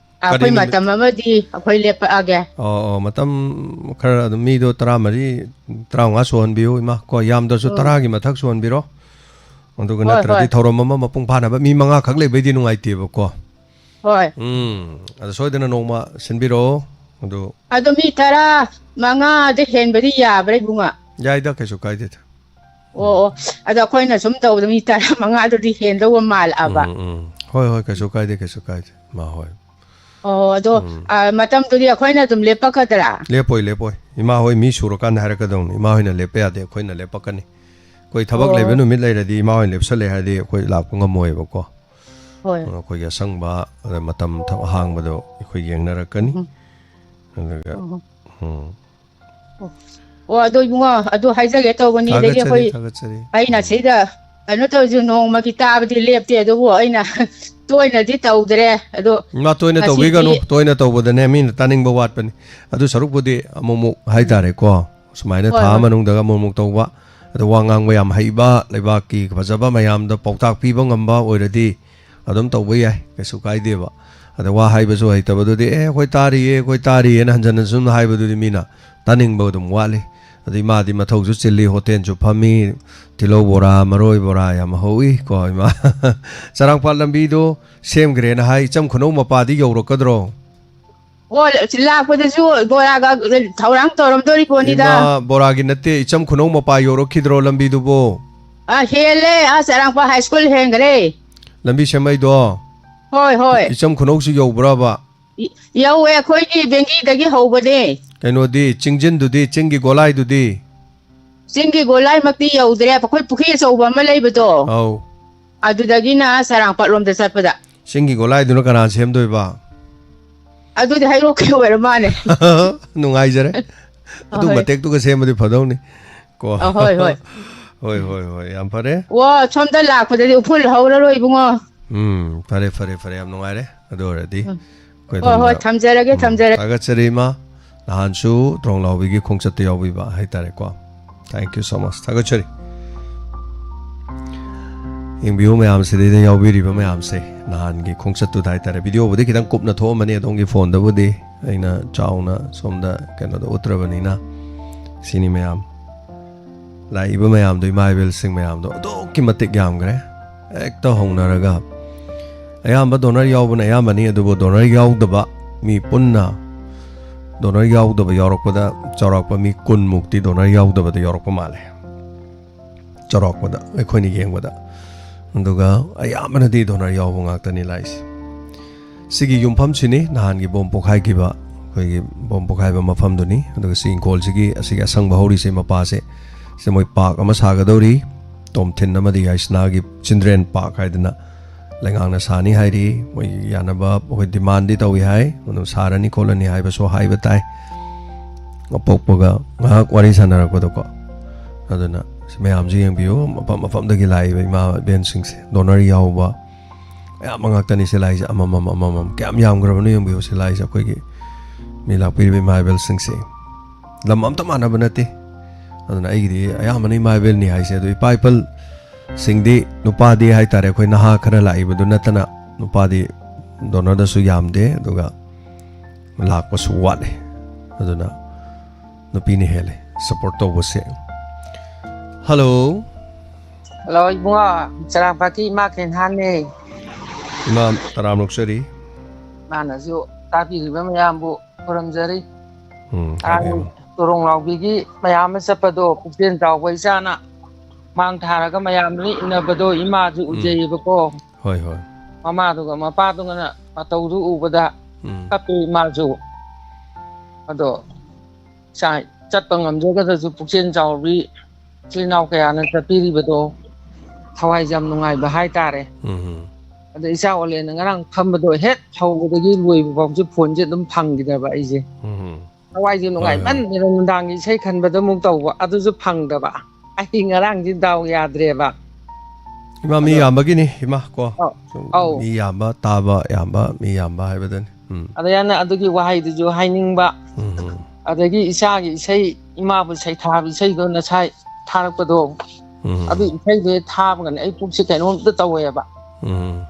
ꯀꯔꯤ ꯑꯩꯈꯣꯏ ꯅꯨꯃꯤꯠ? ꯃꯇꯝ ꯑꯃꯗꯤ ꯑꯩꯈꯣꯏ ꯂꯦꯞꯄꯛꯑꯒꯦ꯫ ꯑꯣ, ꯑꯣ, ꯃꯇꯝ ꯈꯔ ꯑꯗꯨꯝ ꯃꯤꯗꯣ ꯇꯔꯥꯃꯔꯤ, ꯇꯔꯥꯃꯉꯥ ꯁꯨꯍꯟꯕꯤꯌꯨ, ꯏꯃꯥ, ꯀꯣ, ꯌꯥꯝꯗ꯭ꯔꯁꯨ ꯎꯝ꯫ ꯇꯔꯥꯒꯤ ꯃꯊꯛ ꯁꯨꯍꯟꯕꯤꯔꯣ꯫ ꯑꯗꯨꯒ ꯍꯣꯏ, ꯅꯠꯇ꯭ꯔꯗꯤ ꯍꯣꯏ꯫ ꯊꯧꯔꯝ ꯑꯃ ꯃꯄꯨꯡ ꯐꯥꯅꯕ ꯃꯤ ꯃꯉꯥ ꯈꯛ ꯂꯩꯕꯩꯗꯤ ꯅꯨꯡꯉꯥꯏꯇꯦꯕꯀꯣ꯫ ꯍꯣꯏ꯫ ꯎꯝ, ꯑꯗꯣ ꯁꯣꯏꯗꯅ ꯅꯣꯡꯃ ꯁꯤꯟꯕꯤꯔꯛꯑꯣ꯫ ꯑꯗꯨ ꯑꯗꯣ ꯃꯤ ꯇꯔꯥꯃꯉꯥꯗ ꯍꯦꯟꯕꯗꯤ ꯌꯥꯕ꯭ꯔꯥ, ꯏꯕꯨꯡꯉꯣ? ꯌꯥꯏꯗ, ꯀꯩꯁꯨ ꯀꯥꯏꯗꯦꯗ꯫ ꯑꯣ, ꯎꯝ꯫ ꯑꯣ꯫ ꯑꯗꯣ ꯑꯩꯈꯣꯏꯅ ꯁꯨꯝ ꯇꯧꯕꯗ ꯃꯤ ꯇꯔꯥꯃꯉꯥꯗꯨꯗꯤ ꯍꯦꯟꯗꯧꯕ ꯃꯥꯜꯂꯛꯑꯕ꯫ ꯎꯝ, ꯎꯝ꯫ ꯍꯣꯏ, ꯍꯣꯏ, ꯀꯩꯁꯨ ꯀꯥꯏꯗꯦ, ꯀꯩꯁꯨ ꯀꯥꯏꯗꯦ, ꯏꯃꯥ ꯍꯣꯏ꯫ ꯑꯣ, ꯑꯗꯣ, ꯎꯝ꯫ ꯑ, ꯃꯇꯝꯗꯨꯗꯤ ꯑꯩꯈꯣꯏꯅ ꯑꯗꯨꯝ ꯂꯦꯞꯄꯛꯀꯗ꯭ꯔꯥ? ꯂꯦꯞꯄꯣꯏ, ꯂꯦꯞꯄꯣꯏ꯫ ꯏꯃꯥ ꯍꯣꯏ ꯃꯤ ꯁꯨꯔꯀꯥꯟꯗ ꯍꯥꯏꯔꯛꯀꯗꯧꯅꯤ꯫ ꯏꯃꯥ ꯍꯣꯏꯅ ꯂꯦꯞꯄ ꯌꯥꯗꯦ, ꯑꯩꯈꯣꯏꯅ ꯂꯦꯞꯄꯛꯀꯅꯤ꯫ ꯑꯩꯈꯣꯏ ꯊꯕꯛ ꯂꯩꯕ ꯑꯣ꯫ ꯅꯨꯃꯤꯠ ꯂꯩꯔꯗꯤ ꯏꯃꯥ ꯍꯣꯏ ꯂꯦꯞꯁꯜꯂꯦ ꯍꯥꯏꯔꯗꯤ ꯑꯩꯈꯣꯏ ꯂꯥꯛꯄ ꯉꯝꯃꯣꯏꯕꯀꯣ꯫ ꯍꯣꯏ꯫ ꯑꯩꯈꯣꯏꯒꯤ ꯑꯁꯪꯕ, ꯑꯗ ꯃꯇꯝ ꯊ-, ꯑꯍꯥꯡꯕꯗꯣ ꯑꯩꯈꯣꯏ ꯌꯦꯡꯅꯔꯛꯀꯅꯤ꯫ ꯎꯝ꯫ ꯑꯗꯨꯒ, ꯎꯝ꯫ ꯎꯝ꯫ ꯑꯣ, ꯑꯗꯣ ꯏꯕꯨꯡꯉꯣ, ꯑꯗꯨ ꯍꯥꯏꯖꯒꯦ ꯇꯧꯕꯅꯤ꯫ ꯑꯗꯒꯤ ꯊꯥꯒꯠꯆꯔꯤ, ꯑꯩꯈꯣꯏ, ꯊꯥꯒꯠꯆꯔꯤ꯫ ꯑꯩꯅ ꯎꯝ꯫ ꯁꯤꯗ ꯀꯩꯅꯣ ꯇꯧꯔꯤꯁꯦ, ꯅꯣꯡꯃꯒꯤ ꯇꯥꯕꯗꯤ ꯂꯦꯞꯇꯦ, ꯑꯗꯨꯕꯨ ꯑꯩꯅ ꯇꯣꯏꯅꯗꯤ ꯇꯧꯗ꯭ꯔꯦ꯫ ꯑꯗꯣ ꯏꯃꯥ, ꯇꯣꯏꯅ ꯉꯁꯤꯗꯤ ꯇꯧꯕꯤꯒꯅꯨ, ꯇꯣꯏꯅ ꯇꯧꯕꯗꯅꯦ ꯃꯤꯅ ꯇꯥꯅꯤꯡꯕ ꯋꯥꯠꯄꯅꯤ꯫ ꯑꯗꯨ ꯁꯔꯨꯛꯄꯨꯗꯤ ꯑꯃꯨꯛꯃꯨꯛ ꯍꯥꯏꯇꯥꯔꯦꯀꯣ, ꯁꯨꯃꯥꯏꯅ ꯍꯣꯏ, ꯊꯥ ꯍꯣꯏ꯫ ꯃꯅꯨꯡꯗꯒ ꯑꯃꯨꯛꯃꯨꯛ ꯇꯧꯕ, ꯑꯗꯣ ꯋꯥ ꯉꯥꯡꯕ ꯌꯥꯝ ꯍꯩꯕ, ꯂꯩꯕꯥꯛꯀꯤ ꯐꯖꯕ ꯃꯌꯥꯝꯗ ꯄꯥꯎꯇꯥꯛ ꯄꯤꯕ ꯉꯝꯕ ꯑꯣꯏꯔꯗꯤ ꯑꯗꯨꯝ ꯇꯧꯕ ꯌꯥꯏ, ꯀꯩꯁꯨ ꯀꯥꯏꯗꯦꯕ꯫ ꯑꯗ ꯋꯥ ꯍꯥꯏꯕꯁꯨ ꯍꯩꯇꯕꯗꯨꯗꯤ, "ꯑꯦ, ꯑꯩꯈꯣꯏ ꯇꯥꯔꯤꯌꯦ, ꯑꯩꯈꯣꯏ ꯇꯥꯔꯤꯌꯦꯅ" ꯍꯟꯖꯟꯅ ꯁꯨꯝ ꯍꯥꯏꯕꯗꯨꯗꯤ ꯃꯤꯅ ꯇꯥꯅꯤꯡꯕ ꯑꯗꯨꯝ ꯋꯥꯠꯂꯤ꯫ ꯑꯗꯩ ꯃꯥꯗꯤ ꯃꯊꯧꯁꯨ ꯆꯤꯜꯂꯤ, ꯍꯣꯇꯦꯜꯁꯨ ꯐꯝꯃꯤ, ꯇꯤꯜꯍꯧ ꯕꯣꯔꯥ, ꯃꯔꯣꯏ ꯕꯣꯔꯥ ꯌꯥꯝ ꯍꯧꯏ ꯀꯣ, ꯏꯃꯥ꯫ ꯆꯔꯥꯡꯄꯥꯠ ꯂꯝꯕꯤꯗꯣ ꯁꯦꯝꯈ꯭ꯔꯦꯅ ꯍꯥꯏ, ꯏꯆꯝ ꯈꯨꯅꯧ ꯃꯄꯥꯗꯤ ꯌꯧꯔꯛꯀꯗ꯭ꯔꯣ? ꯑꯣ, ꯂꯥꯛꯄꯗꯁꯨ ꯕꯣꯔꯥꯒ ꯊꯧꯔꯥꯡ ꯇꯧꯔꯝꯗꯣꯔꯤ ꯄꯣꯠꯅꯤꯗ꯫ ꯏꯃꯥ, ꯕꯣꯔꯥꯒꯤ ꯅꯠꯇꯦ, ꯏꯆꯝ ꯈꯨꯅꯧ ꯃꯄꯥ ꯌꯧꯔꯛꯈꯤꯗ꯭ꯔꯣ ꯂꯝꯕꯤꯗꯨꯕꯨ? ꯑ, ꯍꯦꯜꯂꯦ, ꯑ, ꯆꯔꯥꯡꯄꯥꯠ ꯍꯥꯏ ꯁ꯭ꯀꯨꯜ ꯍꯦꯟꯈ꯭ꯔꯦ꯫ ꯂꯝꯕꯤ ꯁꯦꯝꯃꯛꯏꯗꯣ? ꯍꯣꯏ, ꯍꯣꯏ꯫ ꯏꯆꯝ ꯈꯨꯅꯧꯁꯨ ꯌꯧꯕ꯭ꯔꯕ? ꯌꯧꯋꯦ, ꯑꯩꯈꯣꯏꯒꯤ ꯕꯦꯡꯒꯤꯗꯒꯤ ꯍꯧꯕꯅꯦ꯫ ꯀꯩꯅꯣꯗꯤ, ꯆꯤꯡꯖꯤꯟꯗꯨꯗꯤ, ꯆꯤꯡꯒꯤ ꯒꯣꯂꯥꯏꯗꯨꯗꯤ? ꯆꯤꯡꯒꯤ ꯒꯣꯂꯥꯏꯃꯛꯇꯤ ꯌꯧꯗ꯭ꯔꯦ, ꯑꯩꯈꯣꯏ ꯄꯨꯈ꯭ꯔꯤ ꯑꯆꯧꯕ ꯑꯃ ꯂꯩꯕꯗꯣ, ꯑꯧ꯫ ꯑꯗꯨꯗꯒꯤꯅ ꯁꯔꯥꯡꯄꯥꯠꯂꯣꯝꯗ ꯆꯠꯄꯗ꯫ ꯆꯤꯡꯒꯤ ꯒꯣꯂꯥꯏꯗꯨꯅ ꯀꯅꯥ ꯁꯦꯝꯗꯣꯏꯕ? ꯑꯗꯨꯗꯤ ꯍꯩꯔꯣꯛꯀꯤ ꯑꯣꯏꯔ ꯃꯥꯅꯦ꯫ ꯅꯨꯡꯉꯥꯏꯖꯔꯦ꯫ ꯑꯗꯨ ꯑꯍꯣꯏ꯫ ꯃꯇꯦꯛꯇꯨꯒ ꯁꯦꯝꯃꯗꯤ ꯐꯗꯧꯅꯤ ꯀꯣ꯫ ꯑꯍꯣꯏ, ꯍꯣꯏ꯫ ꯍꯣꯏ, ꯍꯣꯏ, ꯍꯣꯏ, ꯌꯥꯝ ꯐꯔꯦ꯫ ꯋꯥ, ꯁꯣꯝꯗ ꯂꯥꯛꯄꯗꯗꯤ ꯎꯐꯨꯜ ꯍꯧꯔꯔꯣꯏ, ꯏꯕꯨꯡꯉꯣ꯫ ꯎꯝ, ꯐꯔꯦ, ꯐꯔꯦ, ꯐꯔꯦ, ꯌꯥꯝ ꯅꯨꯡꯉꯥꯏꯔꯦ꯫ ꯑꯗꯨ ꯑꯣꯏꯔꯗꯤ ꯎꯝ꯫ ꯑꯩꯈꯣꯏ ꯍꯣꯏ, ꯍꯣꯏ, ꯑꯗꯣꯝꯗ ꯊꯝꯖꯔꯒꯦ, ꯎꯝ, ꯊꯝꯖꯔꯒꯦ꯫ ꯊꯥꯒꯠꯆꯔꯤ, ꯏꯃꯥ꯫ ꯅꯍꯥꯟꯁꯨ ꯇ꯭ꯔꯣꯡꯂꯥꯎꯕꯤꯒꯤ ꯈꯣꯡꯆꯠꯇ ꯌꯥꯎꯕꯤꯕ ꯍꯥꯏꯇꯥꯔꯦꯀꯣ꯫ Thank you so much. ꯊꯥꯒꯠꯆꯔꯤ꯫ ꯌꯦꯡꯕꯤꯌꯨ ꯃꯌꯥꯝ, ꯁꯤꯗꯩꯗ ꯌꯥꯎꯕꯤꯔꯤꯕ ꯃꯌꯥꯝꯁꯦ, ꯅꯍꯥꯟꯒꯤ ꯈꯣꯡꯆꯠꯇꯨꯗ ꯍꯥꯏꯇꯥꯔꯦ꯫ ꯚꯤꯗꯤꯑꯣꯕꯨꯗꯤ ꯈꯤꯇꯪ ꯀꯨꯞꯅ ꯊꯣꯛꯑꯝꯃꯅꯤ ꯑꯗꯣꯝꯒꯤ ꯐꯣꯟꯗꯕꯨꯗꯤ, ꯑꯩꯅ ꯆꯥꯎꯅ ꯁꯣꯝꯗ ꯀꯩꯅꯣꯗ ꯎꯠꯇ꯭ꯔꯕꯅꯤꯅ꯫ ꯁꯤꯅꯤ ꯃꯌꯥꯝ, ꯂꯥꯛꯏꯕ ꯃꯌꯥꯝꯗꯣ, ꯏꯃꯥ ꯏꯕꯦꯜꯁꯤꯡ ꯃꯌꯥꯝꯗꯣ ꯑꯗꯨꯛꯀꯤ ꯃꯇꯤꯛ ꯌꯥꯝꯈ꯭ꯔꯦ꯫ ꯍꯦꯛꯇ ꯍꯧꯅꯔꯒ ꯑꯌꯥꯝꯕ ꯗꯣꯅꯔ ꯌꯥꯎꯕꯅ ꯑꯌꯥꯝꯕꯅꯤ, ꯑꯗꯨꯕꯨ ꯗꯣꯅꯔ ꯌꯥꯎꯗꯕ ꯃꯤ ꯄꯨꯟꯅ, ꯗꯣꯅꯔ ꯌꯥꯎꯗꯕ ꯌꯥꯎꯔꯛꯄꯗ ꯆꯥꯎꯔꯥꯛꯄ ꯃꯤ ꯀꯨꯟ ꯃꯨꯛꯇꯤ ꯗꯣꯅꯔ ꯌꯥꯎꯗꯕꯗ ꯌꯥꯎꯔꯛꯄ ꯃꯥꯜꯂꯦ꯫ ꯆꯥꯎꯔꯥꯛꯄꯗ ꯑꯩꯈꯣꯏꯅ ꯌꯦꯡꯕꯗ꯫ ꯑꯗꯨꯒ ꯑꯌꯥꯝꯕꯅꯗꯤ ꯗꯣꯅꯔ ꯌꯥꯎꯕ ꯉꯥꯛꯇꯅꯤ ꯂꯥꯛꯏꯁꯦ꯫ ꯁꯤꯒꯤ ꯌꯨꯝꯐꯝꯁꯤꯅꯤ ꯅꯍꯥꯟꯒꯤ ꯕꯣꯝ ꯄꯣꯈꯥꯏꯈꯤꯕ, ꯑꯩꯈꯣꯏꯒꯤ ꯕꯣꯝ ꯄꯣꯈꯥꯏꯕ ꯃꯐꯝꯗꯨꯅꯤ꯫ ꯑꯗꯨꯒ ꯁꯤ ꯏꯪꯈꯣꯜꯁꯤꯒꯤ, ꯑꯁꯤꯒꯤ ꯑꯁꯪꯕ ꯍꯧꯔꯤꯁꯦ, ꯃꯄꯥꯁꯦ, ꯁꯤ ꯃꯣꯏ ꯄꯥꯔꯛ ꯑꯃ ꯁꯥꯒꯗꯧꯔꯤ, ꯇꯣꯝꯊꯤꯟ ꯑꯃꯗꯤ ꯌꯥꯏꯁꯅꯥꯒꯤ ꯆꯤꯜꯗ꯭ꯔꯦꯟ ꯄꯥꯔꯛ ꯍꯥꯏꯗꯅ꯫ ꯂꯩꯉꯥꯛꯅ ꯁꯥꯅꯤ ꯍꯥꯏꯔꯤ, ꯃꯣꯏ ꯌꯥꯅꯕ ꯑꯩꯈꯣꯏ ꯗꯤꯃꯥꯟꯗꯤ ꯇꯧꯏ ꯍꯥꯏ, ꯑꯗꯨꯝ ꯁꯥꯔꯅꯤ ꯈꯣꯠꯂꯅꯤ ꯍꯥꯏꯕꯁꯨ ꯍꯥꯏꯕ ꯇꯥꯏ꯫ ꯑꯄꯣꯛꯄꯒ ꯉꯥꯏꯍꯥꯛ ꯋꯥꯔꯤ ꯁꯥꯟꯅꯔꯛꯄꯗꯀꯣ꯫ ꯑꯗꯨꯅ ꯁꯤ ꯃꯌꯥꯝꯁꯤ ꯌꯦꯡꯕꯤꯌꯨ, ꯃꯐꯝ ꯃꯐꯝꯗꯒꯤ ꯂꯥꯛꯏꯕ ꯏꯃꯥ ꯏꯕꯦꯟꯁꯤꯡꯁꯦ, ꯗꯣꯅꯔ ꯌꯥꯎꯕ ꯑꯌꯥꯝꯕ ꯉꯥꯛꯇꯅꯤ ꯁꯤ ꯂꯥꯛꯏꯁꯦ, ꯑꯃꯃꯝ, ꯑꯃꯃꯝ꯫ ꯀꯌꯥꯝ ꯌꯥꯝꯈ꯭ꯔꯕꯅꯣ ꯌꯦꯡꯕꯤꯌꯨ ꯁꯤ ꯂꯥꯛꯏꯁꯦ, ꯑꯩꯈꯣꯏꯒꯤ ꯃꯤ ꯂꯥꯛꯄꯤꯔꯤꯕ ꯏꯃꯥ ꯏꯕꯦꯜꯁꯤꯡꯁꯦ꯫ ꯂꯝ ꯑꯝꯇ ꯃꯥꯟꯅꯕ ꯅꯠꯇꯦ꯫ ꯑꯗꯨꯅ ꯑꯩꯒꯤꯗꯤ ꯑꯌꯥꯝꯕꯅ ꯏꯃꯥ ꯏꯕꯦꯜꯅꯤ ꯍꯥꯏꯁꯦ꯫ ꯑꯗꯨ ꯏꯄꯥ ꯏꯄꯜꯁꯤꯡꯗꯤ, ꯅꯨꯄꯥꯗꯤ ꯍꯥꯏꯇꯥꯔꯦ, ꯑꯩꯈꯣꯏ ꯅꯍꯥ ꯈꯔ ꯂꯥꯛꯏꯕꯗꯨ ꯅꯠꯇꯅ ꯅꯨꯄꯥꯗꯤ ꯗꯣꯅꯔꯗꯁꯨ ꯌꯥꯝꯗꯦ, ꯑꯗꯨꯒ ꯂꯥꯛꯄꯁꯨ ꯋꯥꯠꯂꯦ꯫ ꯑꯗꯨꯅ ꯅꯨꯄꯤꯅ ꯍꯦꯜꯂꯦ ꯁꯞꯄꯣꯔꯠ ꯇꯧꯕꯁꯦ꯫ ꯍꯜꯂꯣ꯫ ꯍꯜꯂꯣ, ꯏꯕꯨꯡꯉꯣ, ꯆꯔꯥꯡꯄꯥꯠꯀꯤ ꯏꯃꯥ ꯀꯦꯟꯍꯥꯟꯅꯦ꯫ ꯏꯃꯥ, ꯇꯔꯥꯝ ꯑꯣꯛꯆꯔꯤ꯫ ꯏꯃꯥꯅꯁꯨ ꯇꯥꯕꯤꯔꯤꯕ ꯃꯌꯥꯝꯕꯨ ꯈꯨꯔꯨꯝꯖꯔꯤ꯫ ꯎꯝ, ꯑꯥ, ꯍꯥꯏꯕꯤꯌꯨ꯫ ꯇꯣꯔꯣꯡ ꯂꯥꯎꯕꯤꯒꯤ ꯃꯌꯥꯝ ꯑꯃ ꯆꯠꯄꯗꯣ, ꯄꯨꯛꯆꯦꯜ ꯆꯥꯎꯕ ꯏꯆꯥꯅ ꯃꯥꯡ ꯊꯥꯔꯒ ꯃꯌꯥꯝ ꯂꯣꯏ ꯏꯟꯅꯕꯗꯣ ꯏꯃꯥꯁꯨ ꯎꯝ꯫ ꯎꯖꯩꯌꯦꯕꯀꯣ꯫ ꯍꯣꯏ, ꯍꯣꯏ꯫ ꯃꯃꯥꯗꯨꯒ ꯃꯄꯥꯗꯨꯒꯅ ꯃꯇꯧꯗꯨ ꯎꯕꯗ ꯎꯝ꯫ ꯀꯞꯄꯤ ꯃꯥꯁꯨ꯫ ꯑꯗꯣ ꯏꯆꯥ ꯆꯠꯄ ꯉꯝꯖꯒꯗ꯭ꯔꯁꯨ ꯄꯨꯛꯆꯦꯜ ꯆꯥꯎꯕꯤ ꯏꯆꯤꯜ ꯏꯅꯥꯎ ꯀꯌꯥꯅ ꯆꯠꯄꯤꯔꯤꯕꯗꯣ ꯊꯋꯥꯏꯁꯦ ꯌꯥꯝ ꯅꯨꯡꯉꯥꯏꯕ ꯍꯥꯏꯇꯥꯔꯦ꯫ ꯎꯝ꯫ ꯑꯗ ꯏꯆꯥ ꯑꯣꯂꯦꯟꯅ ꯉꯔꯥꯡ ꯐꯝꯕꯗꯣ ꯍꯦꯛ ꯍꯧꯕꯗꯒꯤ ꯂꯣꯏꯕ ꯐꯥꯎꯁꯦ ꯐꯣꯟꯁꯦ ꯑꯗꯨꯝ ꯐꯪꯈꯤꯗꯕ ꯑꯩꯁꯦ꯫ ꯎꯝ꯫ ꯊꯋꯥꯏꯁꯦ ꯍꯣꯏ, ꯍꯣꯏ꯫ ꯅꯨꯡꯉꯥꯏꯃꯟꯗꯅ ꯅꯨꯡꯗꯥꯡꯒꯤ ꯏꯁꯩ ꯈꯟꯕꯗꯣ ꯑꯃꯨꯛ ꯇꯧꯕ ꯑꯗꯨꯁꯨ ꯐꯪꯗꯕ꯫ ꯑꯩ ꯉꯔꯥꯡꯗꯤ ꯗꯥꯎ ꯌꯥꯗ꯭ꯔꯦꯕ꯫ ꯏꯃꯥ ꯃꯤ ꯑꯗꯣ ꯌꯥꯝꯕꯒꯤꯅꯤ ꯏꯃꯥ ꯀꯣ꯫ ꯑꯧ, ꯁꯨꯝ ꯑꯧ꯫ ꯃꯤ ꯌꯥꯝꯕ ꯇꯥꯕ ꯌꯥꯝꯕ ꯃꯤ ꯌꯥꯝꯕ ꯍꯥꯏꯕꯗꯨꯅꯤ꯫ ꯎꯝ꯫ ꯑꯗ ꯌꯥꯝꯅ ꯑꯗꯨꯒꯤ ꯋꯥꯍꯩꯗꯨꯁꯨ ꯍꯥꯏꯅꯤꯡꯕ꯫ ꯎꯝ, ꯎꯝ꯫ ꯑꯗꯒꯤ ꯏꯆꯥꯒꯤ ꯏꯁꯩ ꯏꯃꯥꯕꯨ ꯁꯩꯊꯥꯕ ꯏꯁꯩꯗꯣ ꯉꯁꯥꯏ ꯊꯥꯔꯛꯄꯗꯣ꯫ ꯎꯝ꯫ ꯑꯗꯨ ꯏꯁꯩꯗꯣ ꯍꯦꯛ ꯊꯥꯕꯒꯅꯦ ꯑꯩ ꯄꯨꯛꯁꯦ ꯀꯩꯅꯣꯝꯇ ꯇꯧꯋꯦꯕ꯫ ꯎꯝ꯫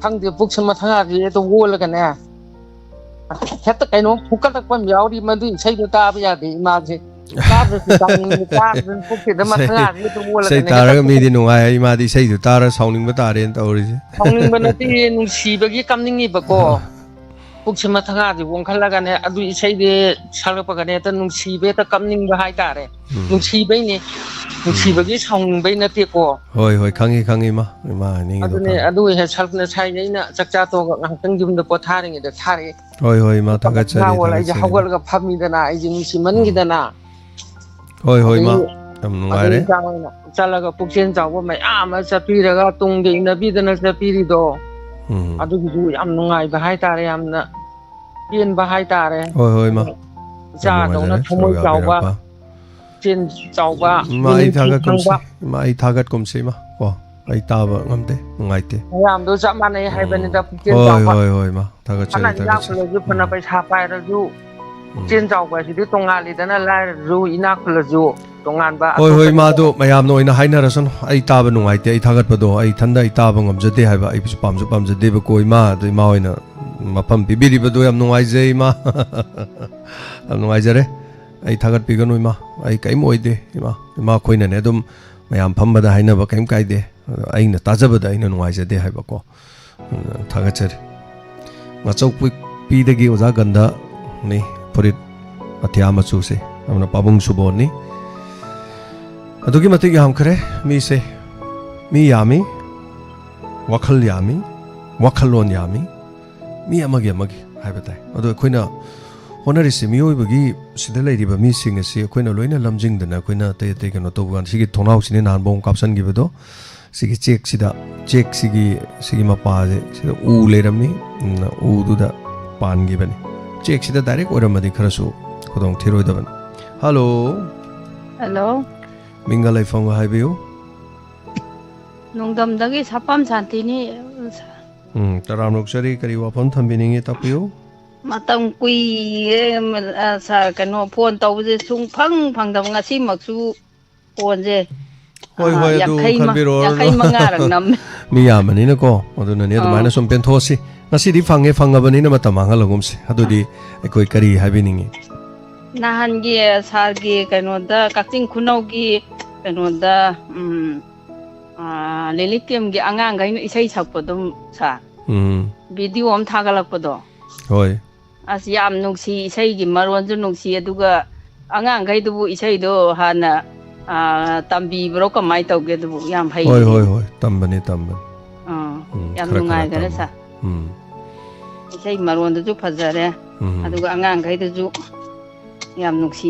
ꯈꯪꯗꯦ ꯄꯨꯛꯁꯦ ꯃꯊꯪꯒꯥꯁꯦ ꯍꯦꯛꯇ ꯑꯣꯜꯂꯒꯅꯦ꯫ ꯍꯦꯛꯇ ꯀꯩꯅꯣꯝ ꯐꯨꯀꯠꯂꯛꯄ ꯑꯃ ꯌꯥꯎꯔꯤ ꯃꯗꯨ ꯏꯁꯩꯗꯣ ꯇꯥꯕ ꯌꯥꯗꯦ ꯏꯃꯥꯁꯦ꯫ ꯇꯥꯗ꯭ꯔꯁꯨ ꯇꯥꯅꯤꯡꯉꯦ ꯇꯥꯗ꯭ꯔꯁꯨ ꯄꯨꯛꯁꯤꯗ ꯏꯁꯩ, ꯃꯊꯪꯒꯥꯁꯦ ꯍꯦꯛꯇ ꯏꯁꯩ ꯑꯣꯜꯂꯒꯅꯦ ꯍꯦꯛꯇ ꯇꯥꯔꯒ ꯃꯤꯗꯤ ꯅꯨꯡꯉꯥꯏ ꯏꯃꯥꯗꯤ ꯏꯁꯩꯗꯣ ꯇꯥꯔ ꯁꯥꯎꯅꯤꯡꯕ ꯇꯥꯔꯦꯅ ꯇꯧꯔꯤꯁꯦ꯫ ꯁꯥꯎꯅꯤꯡꯕ ꯅꯠꯇꯦ ꯅꯨꯡꯁꯤꯕꯒꯤ ꯀꯞꯅꯤꯡꯉꯤꯕꯀꯣ꯫ ꯄꯨꯛꯁꯤ ꯃꯊꯪꯒꯥꯁꯤ ꯑꯣꯟꯈꯠꯂꯒꯅꯦ ꯑꯗꯨ ꯏꯁꯩꯗꯤ ꯁꯛꯂꯛꯄꯒꯅꯦ ꯍꯦꯛꯇ ꯅꯨꯡꯁꯤꯕ ꯍꯦꯛꯇ ꯀꯞꯅꯤꯡꯕ ꯍꯥꯏꯇꯥꯔꯦ꯫ ꯎꯝ꯫ ꯅꯨꯡꯁꯤꯕꯩꯅꯦ꯫ ꯎꯝ꯫ ꯅꯨꯡꯁꯤꯕꯒꯤ ꯁꯥꯎꯅꯤꯡꯕꯩ ꯅꯠꯇꯦꯀꯣ꯫ ꯍꯣꯏ ꯍꯣꯏ ꯈꯪꯉꯤ ꯈꯪꯉꯤ ꯏꯃꯥ ꯏꯃꯥ ꯍꯥꯏꯅꯤꯡꯉꯤꯗꯣ ꯑꯗꯨꯅꯦ ꯈꯪꯉꯤ꯫ ꯑꯗꯨ ꯍꯦꯛ ꯁꯛ ꯉꯁꯥꯏ ꯑꯩꯅ ꯆꯥꯛꯆꯥ ꯇꯣꯛꯑꯒ ꯉꯥꯏꯍꯥꯛꯇꯪ ꯌꯨꯝꯗ ꯄꯣꯊꯥꯔꯤꯉꯩꯗ ꯊꯥꯔꯛꯑꯦ꯫ ꯍꯣꯏ ꯍꯣꯏ ꯏꯃꯥ ꯊꯥꯒꯠꯆꯔꯤ ꯑꯩꯁꯦ ꯊꯥꯒꯠꯆꯔꯤ꯫ ꯍꯧꯒꯠꯂꯒ ꯐꯝꯃꯤꯗꯅ ꯑꯩꯁꯦ ꯎꯝ꯫ ꯅꯨꯡꯁꯤꯃꯟꯈꯤꯗꯅ꯫ ꯍꯣꯏ ꯍꯣꯏ ꯏꯃꯥ ꯑꯗꯒꯤ ꯌꯥꯝ ꯑꯗꯒꯤ ꯅꯨꯡꯉꯥꯏꯔꯦ꯫ ꯏꯆꯥ ꯍꯣꯏꯅ ꯆꯠꯂꯒ ꯄꯨꯛꯆꯦꯜ ꯆꯥꯎꯕ ꯃꯌꯥꯝ ꯑꯃ ꯆꯠꯄꯤꯔꯒ ꯇꯨꯡꯗ ꯏꯟꯅꯕꯤꯗꯅ ꯆꯠꯄꯤꯔꯤꯗꯣ꯫ ꯎꯝ꯫ ꯑꯗꯨꯒꯤꯁꯨ ꯌꯥꯝ ꯅꯨꯡꯉꯥꯏꯕ ꯍꯥꯏꯇꯥꯔꯦ ꯌꯥꯝꯅ ꯄꯦꯟꯕ ꯍꯥꯏꯇꯥꯔꯦ꯫ ꯍꯣꯏ ꯍꯣꯏ ꯏꯃꯥ ꯑꯗꯣ ꯌꯥꯝ ꯏꯆꯥꯗꯧꯅ ꯅꯨꯡꯉꯥꯏꯖꯔꯦ ꯊꯃꯣꯏ ꯁꯣꯏ ꯆꯥꯎꯕ ꯌꯥꯕꯤꯔꯛꯄ꯫ ꯄꯨꯛꯆꯦꯜ ꯆꯥꯎꯕ ꯏꯃꯥ ꯑꯩ ꯃꯤꯅꯨꯡꯁꯤ ꯊꯥꯒꯠꯀꯨꯝꯁꯤ ꯈꯪꯕ꯫ ꯏꯃꯥ ꯑꯩ ꯊꯥꯒꯠꯀꯨꯝꯁꯤ ꯏꯃꯥ ꯀꯣ ꯑꯩ ꯇꯥꯕ ꯉꯝꯗꯦ ꯅꯨꯡꯉꯥꯏꯇꯦ꯫ ꯃꯌꯥꯝꯗꯣ ꯆꯞ ꯃꯥꯟꯅꯩ ꯎꯝ꯫ ꯍꯥꯏꯕꯅꯤꯗ ꯄꯨꯛꯆꯦꯜ ꯍꯣꯏ ꯆꯥꯎꯕ꯫ ꯍꯣꯏ ꯍꯣꯏ ꯏꯃꯥ ꯊꯥꯒꯠꯆꯔꯤ ꯐꯅ ꯏꯅꯥꯛ ꯊꯥꯒꯠꯆꯔꯤ꯫ ꯈꯨꯜꯂꯁꯨ ꯐꯅ ꯎꯝ꯫ ꯄꯩꯁꯥ ꯄꯥꯏꯔꯁꯨ ꯎꯝ꯫ ꯄꯨꯛꯆꯦꯜ ꯆꯥꯎꯕ ꯍꯥꯏꯁꯤꯗꯤ ꯇꯣꯉꯥꯜꯂꯤꯗꯅ ꯂꯥꯏꯔꯁꯨ ꯏꯅꯥꯛ ꯈꯨꯜꯂꯁꯨ ꯇꯣꯉꯥꯟꯕ ꯍꯣꯏ ꯍꯣꯏ ꯑꯇꯣꯞꯄꯅꯤꯗꯅ꯫ ꯏꯃꯥꯗꯣ ꯃꯌꯥꯝꯅ ꯑꯣꯏꯅ ꯍꯥꯏꯅꯔꯁꯅꯨ ꯑꯩ ꯇꯥꯕ ꯅꯨꯡꯉꯥꯏꯇꯦ ꯑꯩ ꯊꯥꯒꯠꯄꯗꯣ ꯑꯩ ꯏꯊꯟꯗ ꯑꯩ ꯇꯥꯕ ꯉꯝꯖꯗꯦ ꯍꯥꯏꯕ ꯑꯩꯁꯨ ꯄꯥꯝꯁꯨ ꯄꯥꯝꯖꯗꯦꯕꯀꯣ ꯏꯃꯥ ꯑꯗꯣ ꯏꯃꯥ ꯍꯣꯏꯅ ꯃꯐꯝ ꯄꯤꯕꯤꯔꯤꯕꯗꯣ ꯌꯥꯝ ꯅꯨꯡꯉꯥꯏꯖꯩ ꯏꯃꯥ꯫ ꯌꯥꯝ ꯅꯨꯡꯉꯥꯏꯖꯔꯦ꯫ ꯑꯩ ꯊꯥꯒꯠꯄꯤꯒꯅꯨ ꯏꯃꯥ ꯑꯩ ꯀꯔꯤꯝ ꯑꯣꯏꯗꯦ ꯏꯃꯥ ꯏꯃꯥ ꯑꯩꯈꯣꯏꯅꯅꯦ ꯑꯗꯨꯝ ꯃꯌꯥꯝ ꯐꯝꯕꯗ ꯍꯥꯏꯅꯕ ꯀꯔꯤꯝ ꯀꯥꯏꯗꯦ꯫ ꯑꯗꯣ ꯑꯩꯅ ꯇꯥꯖꯕꯗ ꯑꯩꯅ ꯅꯨꯡꯉꯥꯏꯖꯗꯦ ꯍꯥꯏꯕꯀꯣ꯫ ꯎꯝ, ꯊꯥꯒꯠꯆꯔꯤ꯫ ꯉꯥꯆꯧꯄꯤꯗꯒꯤ ꯑꯣꯖꯥ ꯒꯟꯙꯅꯤ ꯐꯨꯔꯤꯠ ꯑꯊꯤꯌꯥ ꯃꯆꯨꯁꯦ꯫ ꯑꯃꯅ ꯄꯥꯕꯨꯡ ꯁꯨꯕꯣꯟꯅꯤ꯫ ꯑꯗꯨꯛꯀꯤ ꯃꯇꯤꯛ ꯌꯥꯝꯈ꯭ꯔꯦ ꯃꯤꯁꯦ꯫ ꯃꯤ ꯌꯥꯝꯃꯤ, ꯋꯥꯈꯜ ꯌꯥꯝꯃꯤ, ꯋꯥꯈꯜꯂꯣꯟ ꯌꯥꯝꯃꯤ, ꯃꯤ ꯑꯃꯒꯤ ꯑꯃꯒꯤ ꯍꯥꯏꯕ ꯇꯥꯏ꯫ ꯑꯗꯣ ꯑꯩꯈꯣꯏꯅ ꯍꯣꯠꯅꯔꯤꯁꯤ, ꯃꯤꯑꯣꯏꯕꯒꯤ ꯁꯤꯗ ꯂꯩꯔꯤꯕ ꯃꯤꯁꯤꯡ ꯑꯁꯤ ꯑꯩꯈꯣꯏꯅ ꯂꯣꯏꯅ ꯂꯝꯖꯤꯡꯗꯅ, ꯑꯩꯈꯣꯏꯅ ꯑꯇꯩ ꯑꯇꯩ ꯀꯩꯅꯣ ꯇꯧꯕ ꯀꯥꯟꯗ, ꯁꯤꯒꯤ ꯊꯣꯡꯅꯥꯎꯁꯤꯅꯤ ꯅꯍꯥꯟ ꯕꯣꯝ ꯀꯥꯞꯁꯟꯈꯤꯕꯗꯣ, ꯁꯤꯒꯤ ꯆꯦꯛꯁꯤꯗ, ꯆꯦꯛꯁꯤꯒꯤ, ꯁꯤꯒꯤ ꯃꯄꯥꯁꯦ, ꯁꯤꯗ ꯎ ꯂꯩꯔꯝꯃꯤ, ꯎꯝ, ꯎꯗꯨꯗ ꯄꯥꯟꯈꯤꯕꯅꯤ꯫ ꯆꯦꯛꯁꯤꯗ ꯗꯥꯏꯔꯦꯛ ꯑꯣꯏꯔꯝꯃꯗꯤ ꯈꯔꯁꯨ ꯈꯨꯗꯣꯡ ꯊꯤꯔꯣꯏꯗꯕꯅꯤ꯫ ꯍꯜꯂꯣ꯫ ꯍꯜꯂꯣ꯫ ꯃꯤꯡꯒ ꯂꯩꯐꯝꯒ ꯍꯥꯏꯕꯤꯌꯨ꯫ ꯅꯣꯡꯗꯝꯗꯒꯤ ꯁꯥꯄꯥꯝ ꯁꯥꯟꯇꯤꯅꯤ꯫ ꯎꯝ, ꯇꯔꯥꯝꯅ ꯑꯣꯛꯆꯔꯤ꯫ ꯀꯔꯤ ꯋꯥꯐꯝ ꯊꯝꯕꯤꯅꯤꯡꯉꯤ, ꯇꯥꯛꯄꯤꯌꯨ꯫ ꯃꯇꯝ ꯀꯨꯏꯔꯦ, ꯑ, ꯁꯥꯔ, ꯀꯩꯅꯣ, ꯐꯣꯟ ꯇꯧꯕꯁꯦ ꯁꯨꯡꯐꯪ ꯐꯪꯗꯕ, ꯉꯁꯤꯃꯛꯁꯨ ꯐꯣꯟꯁꯦ, ꯍꯣꯏ, ꯑ, ꯍꯣꯏ, ꯑꯗꯨ ꯌꯥꯡꯈꯩ ꯃ-, ꯈꯟꯕꯤꯔꯣ꯫ ꯌꯥꯡꯈꯩ ꯃꯉꯥꯔꯛ ꯅꯝꯃꯦ꯫ ꯃꯤ ꯌꯥꯝꯕꯅꯤꯅꯀꯣ, ꯑꯗꯨꯅꯅꯦ꯫ ꯑꯥ꯫ ꯑꯗꯨꯃꯥꯏꯅ ꯁꯨꯝ ꯄꯦꯟꯊꯣꯛꯑꯁꯤ꯫ ꯉꯁꯤꯗꯤ ꯐꯪꯉꯦ, ꯐꯪꯉꯕꯅꯤꯅ ꯃꯇꯝ ꯃꯥꯡꯍꯜꯂꯒꯨꯝꯁꯤ꯫ ꯑꯗꯨꯗꯤ ꯑꯩꯈꯣꯏ ꯀꯔꯤ ꯍꯥꯏꯕꯤꯅꯤꯡꯉꯤ? ꯅꯍꯥꯟꯒꯤ ꯁꯥꯔꯒꯤ ꯀꯩꯅꯣꯗ, ꯀꯛꯆꯤꯡ ꯈꯨꯅꯧꯒꯤ ꯀꯩꯅꯣꯗ, ꯎꯝ, ꯑꯥ, ꯂꯤꯂꯤꯛ ꯀꯦꯝꯒꯤ ꯑꯉꯥꯡꯈꯩꯅ ꯏꯁꯩ ꯁꯛꯄꯗꯣ, ꯁꯥꯔ, ꯎꯝ꯫ ꯚꯤꯗꯤꯑꯣ ꯑꯃ ꯊꯥꯒꯠꯂꯛꯄꯗꯣ꯫ ꯍꯣꯏ꯫ ꯑꯁ, ꯌꯥꯝ ꯅꯨꯡꯁꯤ, ꯏꯁꯩꯒꯤ ꯃꯔꯣꯟꯁꯨ ꯅꯨꯡꯁꯤ, ꯑꯗꯨꯒ ꯑꯉꯥꯡꯈꯩꯗꯨꯕꯨ ꯏꯁꯩꯗꯣ ꯍꯥꯟꯅ, ꯑꯥ, ꯇꯝꯕꯤꯕ꯭ꯔꯣ, ꯀꯃꯥꯏꯅ ꯇꯧꯒꯦ? ꯑꯗꯨꯕꯨ ꯌꯥꯝ ꯍꯩ꯫ ꯍꯣꯏ, ꯍꯣꯏ, ꯍꯣꯏ, ꯇꯝꯕꯅꯤ, ꯇꯝꯕꯅꯤ꯫ ꯑꯥ, ꯎꯝ, ꯌꯥꯝ ꯈꯔ ꯈꯔ ꯅꯨꯡꯉꯥꯏꯈꯔꯦ, ꯇꯝꯃꯤ꯫ ꯁꯥꯔ꯫ ꯎꯝ꯫ ꯏꯁꯩ ꯃꯔꯣꯟꯗꯨꯁꯨ ꯐꯖꯔꯦ, ꯎꯝ꯫ ꯑꯗꯨꯒ ꯑꯉꯥꯡꯈꯩꯗꯨꯁꯨ ꯌꯥꯝ ꯅꯨꯡꯁꯤ,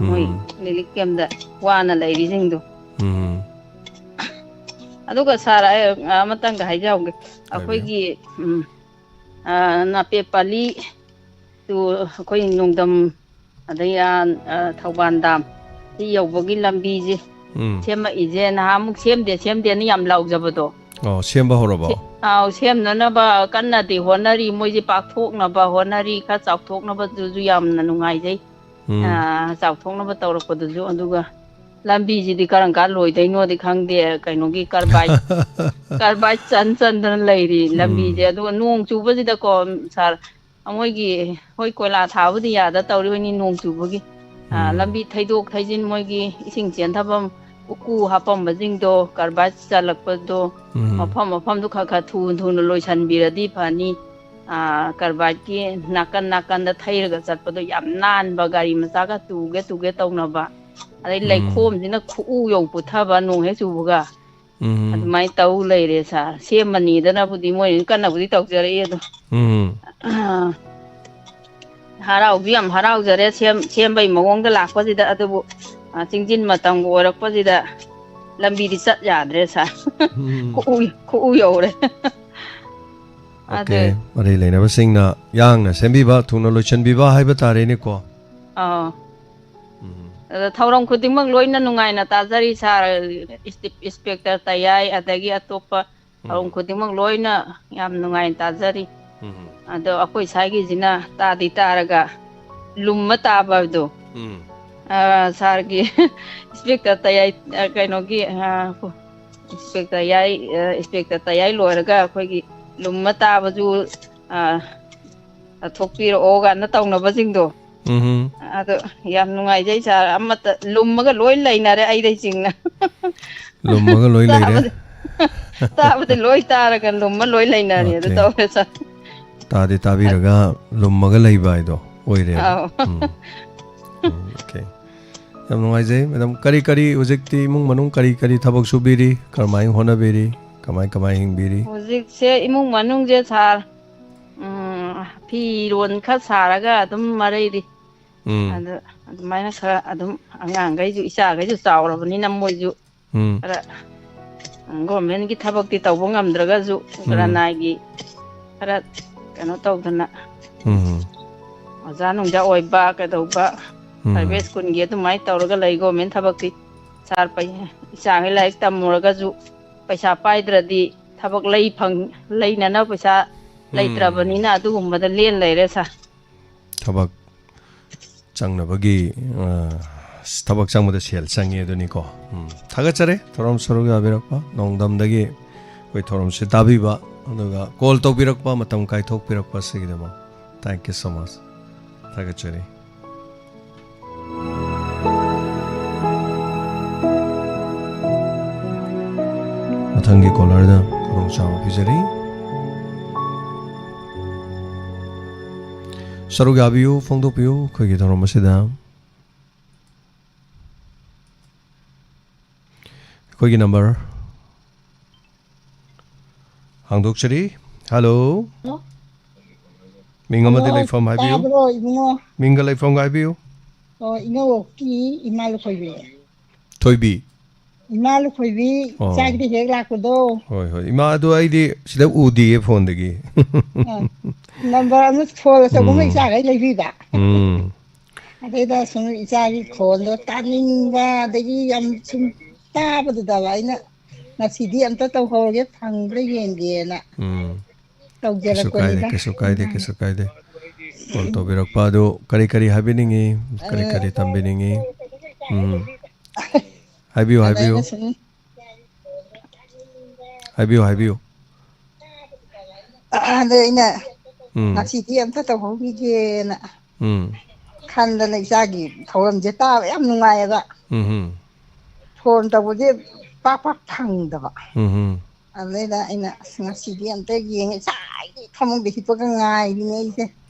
ꯃꯣꯏ ꯎꯝ꯫ ꯂꯤꯂꯤꯛ ꯀꯦꯝꯗ ꯋꯥꯅ ꯂꯩꯔꯤꯁꯤꯡꯗꯣ꯫ ꯎꯝ꯫ ꯑꯗꯨꯒ ꯁꯥꯔ, ꯑꯩ ꯑꯃꯇꯪꯒ ꯍꯥꯏꯖꯍꯧꯒꯦ꯫ ꯍꯥꯏꯕꯤꯌꯨ꯫ ꯑꯩꯈꯣꯏꯒꯤ, ꯎꯝ, ꯑ, ꯅꯥꯄꯦꯠ ꯄꯥꯂꯤ ꯇꯨ ꯑꯩꯈꯣꯏ ꯅꯣꯡꯗꯝ, ꯑꯗꯩ, ꯑ, ꯑ, ꯊꯧꯕꯥꯜ ꯗꯥꯝ ꯁꯤ ꯌꯧꯕꯒꯤ ꯂꯝꯕꯤꯁꯦ ꯎꯝ꯫ ꯁꯦꯝꯃꯛꯏꯁꯦ, ꯅꯍꯥꯟꯃꯨꯛ ꯁꯦꯝꯗꯦ, ꯁꯦꯝꯗꯦꯅ ꯌꯥꯝ ꯂꯥꯎꯖꯕꯗꯣ꯫ ꯑꯣ, ꯁꯦꯝꯕ ꯍꯧꯔꯕꯣ? ꯁꯤ-, ꯑꯥꯎ, ꯁꯦꯝꯅꯅꯕ ꯀꯟꯅꯗꯤ ꯍꯣꯠꯅꯔꯤ꯫ ꯃꯣꯏꯁꯦ ꯄꯥꯛꯊꯣꯛꯅꯕ ꯍꯣꯠꯅꯔꯤ, ꯈꯔ ꯆꯥꯎꯊꯣꯛꯅꯕꯗꯨꯁꯨ ꯌꯥꯝꯅ ꯅꯨꯡꯉꯥꯏꯖꯩ꯫ ꯎꯝ꯫ ꯑ, ꯆꯥꯎꯊꯣꯛꯅꯕ ꯇꯧꯔꯛꯄꯗꯨꯁꯨ꯫ ꯑꯗꯨꯒ ꯂꯝꯕꯤꯁꯤꯗꯤ ꯀꯔꯝ ꯀꯥꯟ ꯂꯣꯏꯗꯣꯏꯅꯣꯗꯤ ꯈꯪꯗꯦ꯫ ꯀꯩꯅꯣꯒꯤ ꯀꯔꯕꯥꯏ, ꯀꯔꯕꯥꯏ ꯆꯟ ꯆꯟꯗꯅ ꯂꯩꯔꯤ ꯎꯝ꯫ ꯂꯝꯕꯤꯁꯦ꯫ ꯑꯗꯨꯒ ꯅꯣꯡ ꯆꯨꯕꯁꯤꯗꯀꯣ, ꯁꯥꯔ, ꯃꯣꯏꯒꯤ, ꯍꯣꯏ, ꯀꯣꯏꯂꯥ ꯊꯥꯕꯨꯗꯤ ꯌꯥꯗ ꯇꯧꯔꯤꯕꯅꯤ, ꯅꯣꯡ ꯆꯨꯕꯒꯤ꯫ ꯑ, ꯎꯝ꯫ ꯂꯝꯕꯤ ꯊꯩꯗꯣꯛ ꯊꯩꯖꯤꯟ, ꯃꯣꯏꯒꯤ ꯏꯁꯤꯡ ꯆꯦꯟꯊꯐꯝ, ꯎꯀꯨ ꯍꯥꯄꯝꯕꯁꯤꯡꯗꯣ, ꯀꯔꯕꯥꯏ ꯆꯜꯂꯛꯄꯗꯣ, ꯎꯝ꯫ ꯃꯐꯝ ꯃꯐꯝꯗꯨ ꯈꯔ ꯈꯔ ꯊꯨ ꯊꯨꯅ ꯂꯣꯏꯁꯤꯟꯕꯤꯔꯗꯤ ꯐꯅꯤ꯫ ꯑ, ꯀꯔꯕꯥꯏꯀꯤ ꯅꯥꯀꯟ ꯅꯥꯀꯟꯗ ꯊꯩꯔꯒ ꯆꯠꯄꯗꯣ ꯌꯥꯝ ꯅꯥꯟꯕ, ꯒꯥꯔꯤ ꯃꯆꯥꯒ ꯇꯨꯒꯦ ꯇꯨꯒꯦ ꯇꯧꯅꯕ꯫ ꯑꯗꯩ ꯎꯝ꯫ ꯂꯩꯈꯣꯝꯁꯤꯅ ꯈꯨꯎ ꯌꯧ ꯄꯨꯊꯕ, ꯅꯣꯡ ꯍꯦꯛ ꯆꯨꯕꯒ꯫ ꯎꯝ꯫ ꯑꯗꯨꯃꯥꯏꯅ ꯇꯧ ꯂꯩꯔꯦ ꯁꯥꯔ꯫ ꯁꯦꯝꯃꯅꯤꯗꯅꯕꯨꯗꯤ ꯃꯣꯏꯅ ꯀꯟꯅꯕꯨꯗꯤ ꯇꯧꯖꯔꯛꯏ ꯑꯗꯣ꯫ ꯎꯝ꯫ ꯑꯥ, ꯍꯔꯥꯎꯕꯤ ꯌꯥꯝ ꯍꯔꯥꯎꯖꯔꯦ꯫ ꯁꯦꯝ-, ꯁꯦꯝꯕꯩ ꯃꯑꯣꯡꯗ ꯂꯥꯛꯄꯁꯤꯗ꯫ ꯑꯗꯨꯕꯨ, ꯑꯥ, ꯆꯤꯡꯖꯤꯟ ꯃꯇꯝꯒ ꯑꯣꯏꯔꯛꯄꯁꯤꯗ ꯂꯝꯕꯤꯗꯤ ꯆꯠ ꯌꯥꯗ꯭ꯔꯦ ꯁꯥꯔ꯫ ꯎꯝ꯫ ꯈꯨꯎ, ꯈꯨꯎ ꯌꯧꯔꯦ꯫ ꯑꯣꯀꯦ, ꯑꯗꯨ ꯃꯔꯤ ꯂꯩꯅꯕꯁꯤꯡꯅ ꯌꯥꯡꯅ ꯁꯦꯝꯕꯤꯕ, ꯊꯨꯅ ꯂꯣꯏꯁꯤꯟꯕꯤꯕ ꯍꯥꯏꯕ ꯇꯥꯔꯦꯅꯦꯀꯣ꯫ ꯑꯥ꯫ ꯎꯝ꯫ ꯑꯗ ꯊꯧꯔꯝ ꯈꯨꯗꯤꯡꯃꯛ ꯂꯣꯏꯅ ꯅꯨꯡꯉꯥꯏꯅ ꯇꯥꯖꯔꯤ ꯁꯥꯔ꯫ ꯏꯁꯇꯤꯞ-, ꯏꯟꯁꯄꯦꯛꯇꯔ ꯇꯌꯥꯏ, ꯑꯗꯒꯤ ꯑꯇꯣꯞꯄ ꯊꯧꯔꯝ ꯎꯝ꯫ ꯈꯨꯗꯤꯡꯃꯛ ꯂꯣꯏꯅ ꯌꯥꯝ ꯅꯨꯡꯉꯥꯏꯅ ꯇꯥꯖꯔꯤ꯫ ꯎꯝ꯫ ꯑꯗꯣ ꯑꯩꯈꯣꯏ ꯁ꯭ꯋꯥꯏꯒꯤꯁꯤꯅ ꯇꯥꯗꯤ ꯇꯥꯔꯒ ꯂꯨꯝꯃ ꯇꯥꯕ ꯍꯥꯏꯕꯗꯣ꯫ ꯎꯝ꯫ ꯑ, ꯁꯥꯔꯒꯤ ꯏꯟꯁꯄꯦꯛꯇꯔ ꯇꯌꯥꯏ, ꯑ, ꯀꯩꯅꯣꯒꯤ, ꯑ, ꯏꯟꯁꯄꯦꯛꯇꯔ ꯌꯥꯏ, ꯑ, ꯏꯟꯁꯄꯦꯛꯇꯔ ꯇꯌꯥꯏ ꯂꯣꯏꯔꯒ ꯑꯩꯈꯣꯏꯒꯤ ꯂꯨꯝꯃ ꯇꯥꯕꯁꯨ, ꯑ, ꯊꯣꯛꯄꯤꯔꯛꯑꯣ ꯀꯥꯏꯅ ꯇꯧꯅꯕꯁꯤꯡꯗꯣ꯫ ꯎꯝꯍꯨꯝ꯫ ꯑꯗꯣ ꯌꯥꯝ ꯅꯨꯡꯉꯥꯏꯖꯩ ꯁꯥꯔ꯫ ꯑꯃꯠꯇ ꯂꯨꯝꯃꯒ ꯂꯣꯏ ꯂꯩꯅꯔꯦ ꯑꯩꯗꯩ ꯆꯤꯡꯅ꯫ ꯂꯨꯝꯃꯒ ꯂꯣꯏ ꯂꯩꯔꯦ꯫ ꯇꯥꯕꯗꯤ, ꯇꯥꯕꯗꯤ ꯂꯣꯏ ꯇꯥꯔꯒ ꯂꯨꯝꯃ ꯂꯣꯏ ꯂꯩꯅꯔꯦ꯫ ꯑꯗꯨ ꯑꯣꯀꯦ꯫ ꯇꯧꯔꯦ ꯁꯥꯔ꯫ ꯇꯥꯗꯤ ꯇꯥꯕꯤꯔꯒ ꯂꯨꯝꯃꯒ ꯂꯩꯕ ꯍꯥꯏꯗꯣ ꯑꯣꯏꯔꯦꯕ꯫ ꯑꯥꯎ꯫ ꯎꯝ꯫ ꯎꯝ, ꯑꯣꯀꯦ꯫ ꯌꯥꯝ ꯅꯨꯡꯉꯥꯏꯖꯩ꯫ ꯃꯦꯗꯥꯝ, ꯀꯔꯤ ꯀꯔꯤ ꯍꯧꯖꯤꯛꯇꯤ ꯏꯃꯨꯡ ꯃꯅꯨꯡ ꯀꯔꯤ ꯀꯔꯤ ꯊꯕꯛ ꯁꯨꯕꯤꯔꯤ? ꯀꯔꯝꯍꯥꯏꯅ ꯍꯣꯠꯅꯕꯤꯔꯤ? ꯀꯃꯥꯏ ꯀꯃꯥꯏ ꯍꯤꯡꯕꯤꯔꯤ? ꯍꯧꯖꯤꯛꯁꯦ ꯏꯃꯨꯡ ꯃꯅꯨꯡꯁꯦ ꯁꯥꯔ, ꯎꯝ, ꯐꯤꯔꯣꯟ ꯈꯔ ꯁꯥꯔꯒ ꯑꯗꯨꯝ ꯃꯔꯩꯔꯤ꯫ ꯎꯝ꯫ ꯑꯗ ꯑꯗꯨꯃꯥꯏꯅ ꯈꯔ ꯑꯗꯨꯝ ꯑꯉꯥꯡꯈꯩꯁꯨ, ꯏꯆꯥꯈꯩꯁꯨ ꯆꯥꯎꯔꯕꯅꯤꯅ ꯃꯣꯏꯁꯨ ꯎꯝ꯫ ꯈꯔ, ꯎꯝ, ꯒꯣꯔꯃꯦꯟꯒꯤ ꯊꯕꯛꯇꯤ ꯇꯧꯕ ꯉꯝꯗ꯭ꯔꯒꯁꯨ ꯎꯝ꯫ ꯔꯅꯥꯏꯒꯤ ꯈꯔ ꯀꯩꯅꯣ ꯇꯧꯗꯅ ꯎꯝ꯫ ꯑꯣꯖꯥ ꯅꯨꯡꯖꯥ ꯑꯣꯏꯕ ꯀꯩꯗꯧꯕ ꯎꯝ꯫ ꯄ꯭ꯔꯥꯏꯚꯦꯠ ꯁ꯭ꯀꯨꯜꯒꯤ ꯑꯗꯨꯃꯥꯏꯅ ꯇꯧꯔꯒ ꯂꯩ꯫ ꯒꯣꯔꯃꯦꯟ ꯊꯕꯛꯇꯤ ꯁꯥꯔ ꯄꯩ-, ꯏꯆꯥꯈꯩ ꯂꯥꯏꯔꯤꯛ ꯇꯝꯃꯨꯔꯒꯁꯨ ꯄꯩꯁꯥ ꯄꯥꯏꯗ꯭ꯔꯗꯤ ꯊꯕꯛ ꯂꯩ ꯐꯪ-, ꯂꯩꯅꯅꯕ ꯄꯩꯁꯥ ꯎꯝ꯫ ꯂꯩꯇ꯭ꯔꯕꯅꯤꯅ ꯑꯗꯨꯒꯨꯝꯕꯗ ꯂꯦꯟ ꯂꯩꯔꯦ ꯁꯥꯔ꯫ ꯊꯕꯛ ꯆꯪꯅꯕꯒꯤ, ꯑ, ꯊꯕꯛ ꯆꯪꯕꯗ ꯁꯦꯜ ꯆꯪꯉꯤ ꯑꯗꯨꯅꯤꯀꯣ꯫ ꯎꯝ, ꯊꯥꯒꯠꯆꯔꯤ ꯊꯧꯔꯝ ꯁꯔꯨꯛ ꯌꯥꯕꯤꯔꯛꯄ, ꯅꯣꯡꯗꯝꯗꯒꯤ ꯑꯩꯈꯣꯏ ꯊꯧꯔꯝꯁꯤ ꯇꯥꯕꯤꯕ, ꯑꯗꯨꯒ ꯀꯣꯜ ꯇꯧꯕꯤꯔꯛꯄ, ꯃꯇꯝ ꯀꯥꯏꯊꯣꯛꯄꯤꯔꯛꯄ ꯑꯁꯤꯒꯤꯗꯃꯛ꯫ Thank you so much. ꯊꯥꯒꯠꯆꯔꯤ꯫ ꯃꯊꯪꯒꯤ ꯀꯣꯂꯔꯗ ꯈꯨꯗꯣꯡꯆꯥꯕ ꯄꯤꯖꯔꯤ꯫ ꯁꯔꯨꯛ ꯌꯥꯕꯤꯌꯨ, ꯐꯣꯡꯗꯣꯛꯄꯤꯌꯨ ꯑꯩꯈꯣꯏꯒꯤ ꯊꯧꯔꯝ ꯑꯁꯤꯗ꯫ ꯑꯩꯈꯣꯏꯒꯤ ꯅꯝꯕꯔ ꯍꯥꯡꯗꯣꯛꯆꯔꯤ꯫ ꯍꯜꯂꯣ꯫ ꯍꯜꯂꯣ꯫ ꯃꯤꯡ ꯑꯃꯗꯤ ꯍꯜꯂꯣ, ꯂꯩꯐꯝ ꯍꯥꯏꯕꯤꯌꯨ꯫ ꯇꯥꯕ꯭ꯔꯣ, ꯏꯕꯨꯡꯉꯣ? ꯃꯤꯡꯒ ꯂꯩꯐꯝꯒ ꯍꯥꯏꯕꯤꯌꯨ꯫ ꯑꯣ, ꯏꯉꯧꯀꯤ ꯏꯃꯥ ꯂꯨꯈꯣꯏꯕꯤ꯫ ꯊꯣꯏꯕꯤ꯫ ꯏꯃꯥ ꯂꯨꯈꯣꯏꯕꯤ, ꯑꯣ꯫ ꯏꯆꯥꯒꯤꯗ ꯍꯦꯛ ꯂꯥꯛꯄꯗꯣ꯫ ꯍꯣꯏ, ꯍꯣꯏ꯫ ꯏꯃꯥ ꯑꯗꯨ ꯑꯩꯗꯤ ꯁꯤꯗ ꯎꯗꯤꯌꯦ ꯐꯣꯟꯗꯒꯤ꯫ ꯑ, ꯅꯝꯕꯔ ꯑꯃ ꯐꯣꯟ ꯑꯆꯧꯕ ꯑꯃ ꯎꯝ꯫ ꯏꯆꯥꯈꯩ ꯂꯩꯕꯤꯕ꯫ ꯎꯝ꯫ ꯑꯗꯩꯗ ꯁꯨꯝ ꯏꯆꯥꯒꯤ ꯈꯣꯟꯗꯣ ꯇꯥꯅꯤꯡꯕ, ꯑꯗꯒꯤ ꯌꯥꯝ ꯁꯨꯝ ꯇꯥꯕꯗꯨꯗꯕ ꯑꯩꯅ ꯉꯁꯤꯗꯤ ꯑꯝꯇ ꯇꯧꯍꯧꯔꯒꯦ, ꯐꯪꯕ꯭ꯔꯥ ꯌꯦꯡꯒꯦꯅ ꯎꯝ꯫ ꯀꯩꯁꯨ ꯀꯥꯏꯗꯦ, ꯇꯧꯖꯔꯛꯄꯅꯤꯗ꯫ ꯀꯩꯁꯨ ꯀꯥꯏꯗꯦ, ꯎꯝ꯫ ꯀꯩꯁꯨ ꯀꯥꯏꯗꯦ꯫ ꯀꯣꯜ ꯇꯧꯕꯤꯔꯛꯄ ꯑꯗꯨ ꯀꯔꯤ ꯀꯔꯤ ꯍꯥꯏꯕꯤꯅꯤꯡꯉꯤ? ꯀꯔꯤ ꯑ, ꯀꯔꯤ ꯇꯝꯕꯤꯅꯤꯡꯉꯤ? ꯎꯝ꯫ ꯍꯥꯏꯕꯤꯌꯨ, ꯑꯗ ꯍꯥꯏꯕꯤꯌꯨ꯫ ꯑꯩꯅ ꯁꯨꯝ ꯍꯥꯏꯕꯤꯌꯨ, ꯍꯥꯏꯕꯤꯌꯨ꯫ ꯑꯗ ꯑꯩꯅ ꯎꯝ꯫ ꯉꯁꯤꯗꯤ ꯑꯝꯇ ꯇꯧꯍꯧꯈꯤꯒꯦꯅ ꯎꯝ꯫ ꯈꯟꯗꯅ ꯏꯆꯥꯒꯤ ꯊꯧꯔꯝꯁꯦ ꯇꯥꯕ ꯌꯥꯝ ꯅꯨꯡꯉꯥꯏꯌꯦꯕ꯫ ꯎꯝ ꯍꯨꯝ꯫ ꯐꯣꯟ ꯇꯧꯕꯁꯦ ꯄꯥꯛ ꯄꯥꯛ ꯐꯪꯗꯕ꯫ ꯎꯝ ꯍꯨꯝ꯫ ꯑꯗꯨꯗꯩꯗ ꯑꯩꯅ, "ꯑꯁ, ꯉꯁꯤꯗꯤ ꯑꯝꯇ ꯌꯦꯡꯉꯦ, ꯉꯁꯥꯏꯗꯤ ꯐꯃꯨꯡꯗ ꯍꯤꯞꯄꯒ ꯉꯥꯏꯔꯤꯅꯦ ꯑꯩꯁꯦ"꯫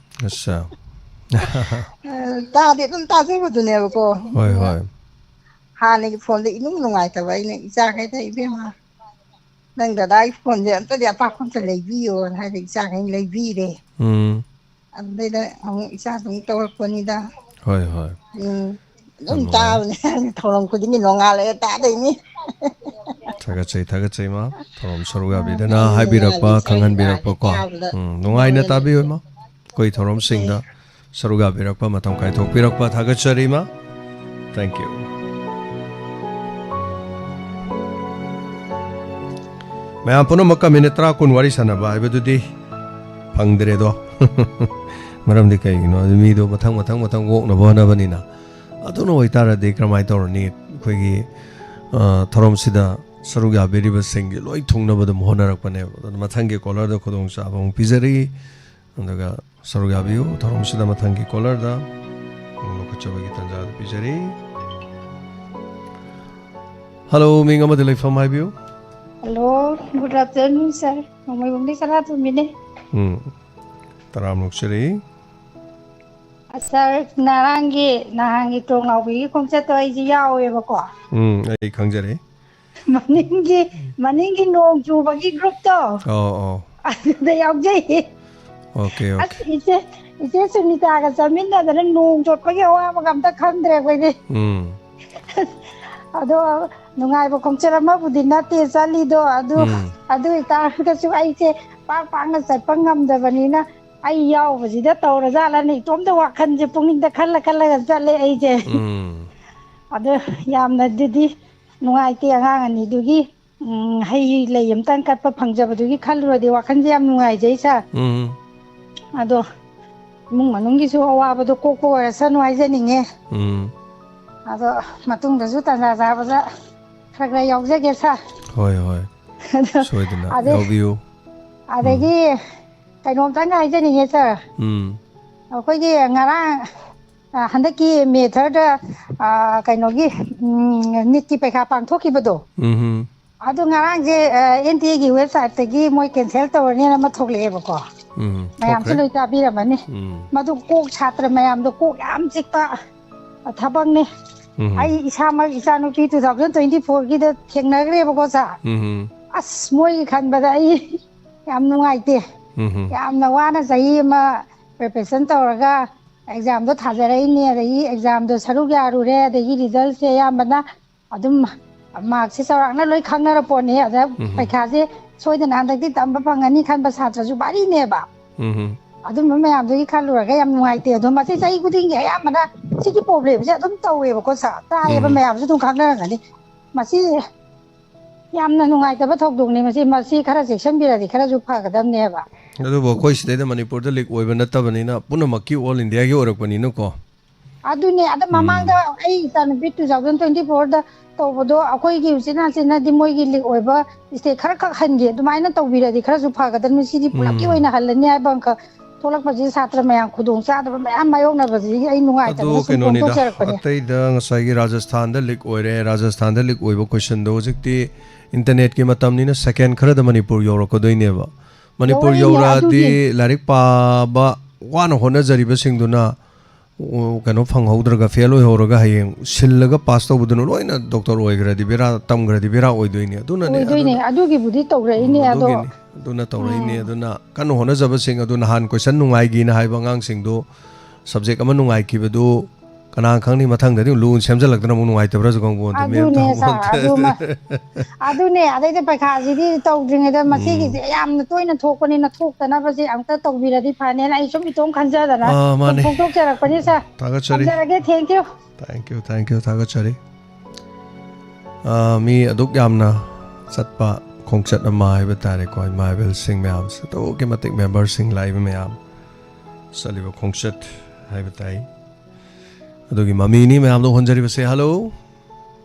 ꯑꯠꯆꯥ꯫ ꯑ, ꯇꯥꯗꯤ ꯑꯗꯨꯝ ꯇꯥꯖꯕꯗꯨꯅꯦꯕꯀꯣ꯫ ꯍꯣꯏ, ꯑꯗꯨꯒ ꯍꯣꯏ꯫ ꯍꯥꯟꯅꯒꯤ ꯐꯣꯟꯗꯣ ꯏꯅꯨꯡ ꯅꯨꯡꯉꯥꯏꯇꯕ, ꯑꯩꯅ ꯏꯆꯥꯈꯩꯗ, "ꯏꯕꯦꯝꯃ, ꯅꯪ ꯗꯗꯥꯒꯤ ꯐꯣꯟꯁꯦ ꯑꯝꯇꯗꯤ ꯑꯄꯥꯛꯄ ꯑꯝꯇ ꯂꯩꯕꯤꯌꯣꯅ" ꯍꯥꯏꯗ ꯏꯆꯥꯈꯩꯅ ꯂꯩꯕꯤꯔꯦ꯫ ꯎꯝ꯫ ꯑꯗꯨꯗꯩꯗ ꯑꯃꯨꯛ ꯏꯆꯥꯁꯨ ꯑꯃꯨꯛ ꯇꯧꯔꯛꯄꯅꯤꯗ꯫ ꯍꯣꯏ, ꯍꯣꯏ꯫ ꯎꯝ꯫ ꯌꯥꯝ ꯑꯗꯨꯝ ꯅꯨꯡꯉꯥꯏ꯫ ꯇꯥꯕꯅꯦ꯫ ꯊꯧꯔꯝ ꯈꯨꯗꯤꯡꯒꯤ ꯅꯣꯡꯉꯥꯜꯂꯒ ꯇꯥꯗꯣꯏꯅꯤ꯫ ꯊꯥꯒꯠꯆꯩ, ꯊꯥꯒꯠꯆꯩ, ꯃꯥ꯫ ꯊꯧꯔꯝ ꯁꯔꯨꯛ ꯑꯥ, ꯌꯥꯕꯤꯗꯅ ꯌꯥꯝ ꯍꯥꯏꯕꯤꯔꯛꯄ, ꯅꯨꯡꯉꯥꯏꯕ ꯏꯆꯥꯒꯤ ꯈꯪꯍꯟꯕꯤꯔꯛꯄ ꯅꯨꯡꯉꯥꯏꯕ ꯀꯣ꯫ ꯇꯥꯕꯗ ꯎꯝ, ꯅꯨꯡꯉꯥꯏꯅ ꯂꯣꯏꯔꯦ, ꯇꯥꯕꯤꯌꯨ, ꯂꯣꯏꯔꯦ꯫ ꯏꯃꯥ꯫ ꯑꯩꯈꯣꯏ ꯊꯧꯔꯝꯁꯤꯡꯗ ꯎꯝ꯫ ꯁꯔꯨꯛ ꯌꯥꯕꯤꯔꯛꯄ, ꯃꯇꯝ ꯀꯥꯏꯊꯣꯛꯄꯤꯔꯛꯄ ꯊꯥꯒꯠꯆꯔꯤ, ꯏꯃꯥ꯫ Thank you꯫ ꯃꯌꯥꯝ ꯄꯨꯝꯅꯃꯛꯀ ꯃꯤꯅꯤꯠ ꯇꯔꯥ ꯀꯨꯟ ꯋꯥꯔꯤ ꯁꯥꯟꯅꯕ ꯍꯥꯏꯕꯗꯨꯗꯤ ꯐꯪꯗ꯭ꯔꯦꯗꯣ꯫ ꯃꯔꯝꯗꯤ ꯀꯩꯒꯤꯅꯣ? ꯑꯗꯨ ꯃꯤꯗꯣ ꯃꯊꯪ, ꯃꯊꯪ, ꯃꯊꯪ ꯑꯣꯛꯅꯕ ꯍꯣꯠꯅꯕꯅꯤꯅ꯫ ꯑꯗꯨꯅ ꯑꯣꯏꯇꯥꯔꯗꯤ ꯀꯔꯝꯍꯥꯏꯅ ꯇꯧꯔꯅꯤ? ꯑꯩꯈꯣꯏꯒꯤ, ꯑ, ꯊꯧꯔꯝꯁꯤꯗ ꯁꯔꯨꯛ ꯌꯥꯕꯤꯔꯤꯕꯁꯤꯡꯒꯤ ꯂꯣꯏ ꯊꯨꯡꯅꯕ ꯑꯗꯨꯝ ꯍꯣꯠꯅꯔꯛꯄꯅꯦꯕ꯫ ꯑꯗꯨꯅ ꯃꯊꯪꯒꯤ ꯀꯣꯂꯔꯗ ꯈꯨꯗꯣꯡꯆꯥꯕ ꯑꯃꯨꯛ ꯄꯤꯖꯔꯤ꯫ ꯑꯗꯨꯒ ꯁꯔꯨꯛ ꯌꯥꯕꯤꯌꯨ꯫ ꯊꯧꯔꯝꯁꯤꯗ ꯃꯊꯪꯒꯤ ꯀꯣꯂꯔꯗ ꯂꯧꯈꯠꯆꯕꯒꯤ ꯇꯥꯟꯖꯥ ꯑꯗꯨ ꯄꯤꯖꯔꯤ꯫ ꯍꯜꯂꯣ, ꯃꯤꯡ ꯑꯃꯗꯤ ꯂꯩꯐꯝ ꯍꯥꯏꯕꯤꯌꯨ꯫ Hello, good afternoon, sir꯫ ꯅꯣꯡꯃꯩꯕꯨꯡꯗꯤ ꯁꯅꯥꯇꯣꯝꯕꯤꯅꯦ꯫ ꯎꯝ, ꯇꯔꯥꯝꯅ ꯑꯣꯛꯆꯔꯤ꯫ ꯑ, sir, ꯉꯔꯥꯡꯒꯤ, ꯅꯍꯥꯟꯒꯤ ꯇꯣꯡ ꯂꯥꯎꯕꯤꯒꯤ ꯈꯣꯡꯆꯠꯇꯣ ꯑꯩꯁꯦ ꯌꯥꯎꯋꯦꯕꯀꯣ꯫ ꯎꯝ, ꯑꯩ ꯈꯪꯖꯔꯦ꯫ ꯃꯅꯤꯡꯒꯤ ꯃꯅꯤꯡꯒꯤ ꯅꯣꯡ ꯆꯨꯕꯒꯤ ꯒ꯭ꯔꯨꯞꯇꯣ, ꯑꯣ, ꯑꯣ꯫ ꯑꯗꯨꯗ ꯌꯥꯎꯖꯩ꯫ Okay, okay. ꯑꯁ, ꯏꯆꯦ, ꯏꯆꯦ ꯁꯨꯅꯤꯇꯥꯒ ꯆꯠꯃꯤꯟꯅꯗꯅ ꯅꯣꯡ ꯆꯣꯠꯄꯒꯤ ꯑꯋꯥꯕꯒ ꯑꯝꯇ ꯈꯪꯗ꯭ꯔꯦ ꯑꯩꯈꯣꯏꯗꯤ꯫ ꯎꯝ꯫ ꯑꯗꯣ ꯅꯨꯡꯉꯥꯏꯕ ꯈꯣꯡꯆꯠ ꯑꯃꯕꯨꯗꯤ ꯅꯠꯇꯦ ꯆꯠꯂꯤꯗꯣ, ꯑꯗꯨ, ꯎꯝ꯫ ꯑꯗꯨ ꯑꯣꯏꯇꯥꯔꯒꯁꯨ ꯑꯩꯁꯦ ꯄꯥꯛ ꯄꯥꯛꯅ ꯆꯠꯄ ꯉꯝꯗꯕꯅꯤꯅ, ꯑꯩ ꯌꯥꯎꯕꯁꯤꯗ ꯇꯧꯔꯖꯥꯠꯂꯅ ꯏꯇꯣꯝꯇ ꯋꯥꯈꯜꯁꯦ ꯄꯨꯛꯅꯤꯡꯗ ꯈꯜꯂ ꯈꯜꯂꯒ ꯆꯠꯂꯦ ꯑꯩꯁꯦ꯫ ꯎꯝ꯫ ꯑꯗꯣ ꯌꯥꯝꯅꯗꯤ ꯅꯨꯡꯉꯥꯏꯇꯦ ꯑꯉꯥꯡ ꯑꯅꯤꯗꯨꯒꯤ, ꯎꯝ, ꯍꯩ ꯂꯩ ꯑꯝꯇꯪ ꯀꯠꯄ ꯐꯪꯖꯕꯗꯨꯒꯤ ꯈꯜꯂꯨꯔꯗꯤ ꯋꯥꯈꯜꯁꯦ ꯌꯥꯝ ꯅꯨꯡꯉꯥꯏꯖꯩ ꯁꯥꯔ꯫ ꯎꯝ꯫ ꯑꯗꯣ ꯏꯃꯨꯡ ꯃꯅꯨꯡꯒꯤꯁꯨ ꯑꯋꯥꯕꯗꯣ ꯀꯣꯛꯄ ꯑꯣꯏꯔꯁꯅꯨ ꯍꯥꯏꯖꯅꯤꯡꯉꯦ꯫ ꯎꯝ꯫ ꯑꯗꯣ ꯃꯇꯨꯡꯗꯁꯨ ꯇꯥꯟꯖꯥ ꯆꯥꯕꯗ ꯈꯔ ꯈꯔ ꯌꯥꯎꯖꯒꯦ ꯁꯥꯔ꯫ ꯍꯣꯏ, ꯍꯣꯏ꯫ ꯑꯗꯣ ꯁꯣꯏꯗꯅ ꯑꯗꯩ ꯌꯥꯎꯕꯤꯌꯨ꯫ ꯎꯝ꯫ ꯑꯗꯒꯤ ꯀꯩꯅꯣꯝꯇꯪꯒ ꯍꯥꯏꯖꯅꯤꯡꯉꯦ ꯁꯥꯔ꯫ ꯎꯝ꯫ ꯑꯩꯈꯣꯏꯒꯤ ꯉꯔꯥꯡ, ꯑ, ꯍꯟꯗꯛꯀꯤ ꯃꯦ ꯊꯥꯔꯗ, ꯑ, ꯀꯩꯅꯣꯒꯤ, ꯎꯝ, ꯅꯤꯠꯀꯤ ꯄꯩꯈꯥ ꯄꯥꯡꯊꯣꯛꯈꯤꯕꯗꯣ꯫ ꯎꯝ꯫ ꯑꯗꯨ ꯉꯔꯥꯡꯁꯦ, ꯑ, ꯑꯦꯟ ꯇꯤ ꯑꯦꯒꯤ ꯋꯦꯕꯁꯥꯏꯠꯇꯒꯤ ꯃꯣꯏ ꯀꯦꯟꯁꯦꯜ ꯇꯧꯔꯅꯦꯅ ꯑꯃ ꯊꯣꯛꯂꯛꯑꯦꯕꯀꯣ꯫ ꯎꯝ, ꯃꯌꯥꯝꯁꯨ ꯊꯣꯛꯈ꯭ꯔꯦ꯫ ꯂꯣꯏ ꯇꯥꯕꯤꯔꯝꯃꯅꯤ꯫ ꯎꯝ꯫ ꯃꯗꯨ ꯀꯣꯛ ꯁꯥꯇ꯭ꯔ ꯃꯌꯥꯝꯗꯣ ꯀꯣꯛ ꯌꯥꯝ ꯆꯤꯛꯄ ꯊꯕꯛꯅꯤ꯫ ꯎꯝ꯫ ꯑꯩ ꯏꯁꯥꯃꯛ ꯏꯆꯥꯅꯨꯄꯤ two thousand twenty fourꯒꯤꯗ ꯊꯦꯡꯅꯈ꯭ꯔꯦꯕꯀꯣ ꯁꯥꯔ꯫ ꯎꯝ꯫ ꯑꯁ, ꯃꯣꯏꯒꯤ ꯈꯟꯕꯗ ꯑꯩ ꯌꯥꯝ ꯅꯨꯡꯉꯥꯏꯇꯦ꯫ ꯎꯝ꯫ ꯌꯥꯝꯅ ꯋꯥꯅ ꯆꯍꯤ ꯑꯃ preparation ꯇꯧꯔꯒ examꯗꯣ ꯊꯥꯖꯔꯛꯏꯅꯦ, ꯑꯗꯒꯤ examꯗꯣ ꯁꯔꯨꯛ ꯌꯥꯔꯨꯔꯦ, ꯑꯗꯒꯤ resultꯁꯦ ꯑꯌꯥꯝꯕꯅ ꯑꯗꯨꯝ markꯁꯦ ꯆꯥꯎꯔꯥꯛꯅ ꯂꯣꯏ ꯈꯪꯅꯔ ꯄꯣꯠꯅꯤ꯫ ꯑꯗ ꯎꯝ꯫ ꯄꯩꯈꯥꯁꯦ ꯁꯣꯏꯗꯅ ꯍꯟꯗꯛꯇꯤ ꯇꯝꯕ ꯐꯪꯒꯅꯤ ꯈꯟꯕ ꯁꯥꯇ꯭ꯔꯁꯨ ꯚꯥꯔꯤꯅꯦꯕ꯫ ꯎꯝ꯫ ꯑꯗꯨꯝꯕ ꯃꯌꯥꯝꯗꯨꯒꯤ ꯈꯜꯂꯨꯔꯒ ꯌꯥꯝ ꯅꯨꯡꯉꯥꯏꯇꯦ꯫ ꯑꯗꯣ ꯃꯁꯤ ꯆꯍꯤ ꯈꯨꯗꯤꯡꯒꯤ ꯑꯌꯥꯝꯕꯅ ꯁꯤꯒꯤ problemꯁꯦ ꯑꯗꯨꯝ ꯇꯧꯋꯦꯕꯀꯣ ꯁꯥꯔ꯫ ꯇꯥꯏꯌꯦꯕ, ꯎꯝ꯫ ꯃꯌꯥꯝꯁꯨ ꯑꯗꯨꯝ ꯈꯪꯅꯔꯝꯒꯅꯤ꯫ ꯃꯁꯤ ꯌꯥꯝꯅ ꯅꯨꯡꯉꯥꯏꯇꯕ ꯊꯧꯗꯣꯛꯅꯤ꯫ ꯃꯁꯤ, ꯃꯁꯤ ꯈꯔ ꯆꯦꯛꯁꯤꯟꯕꯤꯔꯗꯤ ꯈꯔꯁꯨ ꯐꯒꯗꯕꯅꯦꯕ꯫ ꯑꯗꯨꯕꯨ ꯑꯩꯈꯣꯏ ꯁꯤꯗꯩꯗ ꯃꯅꯤꯄꯨꯔꯗ leak ꯑꯣꯏꯕ ꯅꯠꯇꯕꯅꯤꯅ, ꯄꯨꯝꯅꯃꯛꯀꯤ all Indiaꯒꯤ ꯑꯣꯏꯔꯛꯄꯅꯤꯅꯀꯣ꯫ ꯑꯗꯨꯅꯦ, ꯑꯗ ꯎꯝ꯫ ꯃꯃꯥꯡꯗ ꯑꯩ ꯏꯆꯥꯅꯨꯄꯤ two thousand twenty fourꯗ ꯇꯧꯕꯗꯣ ꯑꯩꯈꯣꯏꯒꯤ ꯎꯆꯤꯟ ꯅꯥꯆꯤꯟꯅꯗꯤ ꯃꯣꯏꯒꯤ leak ꯑꯣꯏꯕ state ꯈꯔ ꯈꯛ ꯍꯟꯒꯦ, ꯑꯗꯨꯃꯥꯏꯅ ꯇꯧꯕꯤꯔꯗꯤ ꯈꯔꯁꯨ ꯐꯒꯗꯕꯅꯤ꯫ ꯁꯤꯗꯤ ꯄꯨꯂꯞꯀꯤ ꯎꯝ꯫ ꯑꯣꯏꯅ ꯍꯜꯂꯅꯤ ꯍꯥꯏꯕ ꯑꯃꯈꯛ ꯊꯣꯛꯂꯛꯄꯁꯤ ꯁꯥꯇ꯭ꯔ ꯃꯌꯥꯝ ꯈꯨꯗꯣꯡ ꯆꯥꯗꯕ ꯃꯌꯥꯝ ꯃꯥꯌꯣꯛꯅꯕꯁꯤꯒꯤ ꯑꯩ ꯑꯗꯨ ꯅꯨꯡꯉꯥꯏꯇꯗꯅ ꯁꯨꯝ ꯀꯩꯅꯣꯅꯤꯗ, ꯐꯣꯡꯗꯣꯛꯆꯔꯛꯄꯅꯦ꯫ ꯑꯇꯩꯗ ꯉꯁꯥꯏꯒꯤ ꯔꯥꯖꯁꯊꯥꯟꯗ leak ꯑꯣꯏꯔꯦ, ꯔꯥꯖꯁꯊꯥꯟꯗ leak ꯑꯣꯏꯕ questionꯗꯣ ꯍꯧꯖꯤꯛꯇꯤ internetꯀꯤ ꯃꯇꯝꯅꯤꯅ second ꯈꯔꯗ ꯃꯅꯤꯄꯨꯔ ꯌꯧꯔꯛꯀꯗꯣꯏꯅꯦꯕ꯫ ꯃꯅꯤꯄꯨꯔ ꯌꯧꯔꯛꯏꯅꯦ, ꯌꯧꯔꯛꯑꯗꯤ ꯑꯗꯨꯅꯦ꯫ ꯂꯥꯏꯔꯤꯛ ꯄꯥꯕ ꯋꯥꯅ ꯍꯣꯠꯅꯖꯔꯤꯕꯁꯤꯡꯗꯨꯅ ꯑꯣ, ꯀꯩꯅꯣ ꯐꯪꯍꯧꯗ꯭ꯔꯒ, ꯐꯦꯜ ꯑꯣꯏꯍꯧꯔꯒ, ꯍꯌꯦꯡ ꯁꯤꯜꯂꯒ ꯄꯥꯁ ꯇꯧꯕꯗꯨꯅ ꯂꯣꯏꯅ ꯗꯣꯛꯇꯔ ꯑꯣꯏꯈ꯭ꯔꯗꯤ ꯕꯦꯔꯥ, ꯇꯝꯈ꯭ꯔꯗꯤ ꯕꯦꯔꯥ ꯑꯣꯏꯗꯣꯏꯅꯦ꯫ ꯑꯗꯨꯅꯅꯦ, ꯑꯣꯏꯗꯣꯏꯅꯦ꯫ ꯑꯗꯨꯅ ꯑꯗꯨꯒꯤꯕꯨꯗꯤ ꯇꯧꯔꯛꯏꯅꯦ꯫ ꯎꯝ, ꯑꯗꯣ ꯑꯗꯨꯒꯤꯅꯤ꯫ ꯑꯗꯨꯅ ꯇꯧꯔꯛꯏꯅꯦ꯫ ꯎꯝ꯫ ꯑꯗꯨꯅ ꯀꯟꯅ ꯍꯣꯠꯅꯖꯕꯁꯤꯡ ꯑꯗꯨ, ꯅꯍꯥꯟ ꯀꯣꯏꯁꯟ ꯅꯨꯡꯉꯥꯏꯈꯤꯅ ꯍꯥꯏꯕ ꯑꯉꯥꯡꯁꯤꯡꯗꯨ, ꯁꯕꯖꯦꯛ ꯑꯃ ꯅꯨꯡꯉꯥꯏꯈꯤꯕꯗꯨ, ꯀꯅꯥ ꯈꯪꯅꯤ, ꯃꯊꯪꯗꯗꯤ ꯂꯨꯅ ꯁꯦꯝꯖꯜꯂꯛꯇꯅ ꯑꯃꯨꯛ ꯅꯨꯡꯉꯥꯏꯇꯕ꯭ꯔꯥꯁꯨ ꯈꯪꯄꯣꯟꯇꯦ, ꯃꯦꯝ꯫ ꯑꯗꯨꯅꯦ, ꯁꯥꯔ, ꯇꯧꯍꯧꯗꯦ꯫ ꯑꯗꯨꯃ-, ꯑꯗꯨꯅꯦ, ꯑꯗꯩꯗꯤ ꯄꯩꯈꯥꯁꯤꯗꯤ ꯇꯧꯗ꯭ꯔꯤꯉꯩꯗ ꯎꯝ꯫ ꯃꯁꯤꯒꯤꯁꯦ ꯌꯥꯝꯅ ꯇꯣꯏꯅ ꯊꯣꯛꯄꯅꯤꯅ, ꯊꯣꯛꯇꯅꯕꯁꯦ ꯑꯝꯇ ꯇꯧꯕꯤꯔꯗꯤ ꯐꯅꯦꯅ ꯑꯩ ꯁꯨꯝ ꯏꯇꯣꯝ ꯈꯟꯖꯗꯅ ꯑꯥ, ꯁꯨꯝ ꯃꯥꯅꯦ꯫ ꯐꯣꯡꯗꯣꯛꯆꯔꯛꯄꯅꯤ, ꯁꯥꯔ꯫ ꯊꯥꯒꯠꯆꯔꯤ꯫ ꯊꯝꯖꯔꯒꯦ, thank you꯫ Thank you, thank you, ꯊꯥꯒꯠꯆꯔꯤ꯫ ꯑꯥ, ꯃꯤ ꯑꯗꯨꯛ ꯌꯥꯝꯅ ꯆꯠꯄ ꯈꯣꯡꯆꯠ ꯑꯃ ꯍꯥꯏꯕ ꯇꯥꯔꯦꯀꯣ, ꯏꯃꯥ ꯏꯕꯦꯜꯁꯤꯡ ꯃꯌꯥꯝꯁꯦ, ꯑꯗꯨꯛꯀꯤ ꯃꯇꯤꯛ ꯃꯦꯝꯕꯔꯁꯤꯡ ꯂꯥꯛꯏꯕ ꯃꯌꯥꯝ ꯆꯠꯂꯤꯕ ꯈꯣꯡꯆꯠ ꯍꯥꯏꯕ ꯇꯥꯏ꯫ ꯑꯗꯨꯒꯤ ꯃꯃꯤꯅꯤ ꯃꯌꯥꯝꯗ ꯍꯣꯟꯖꯔꯤꯕꯁꯦ꯫ ꯍꯜꯂꯣ꯫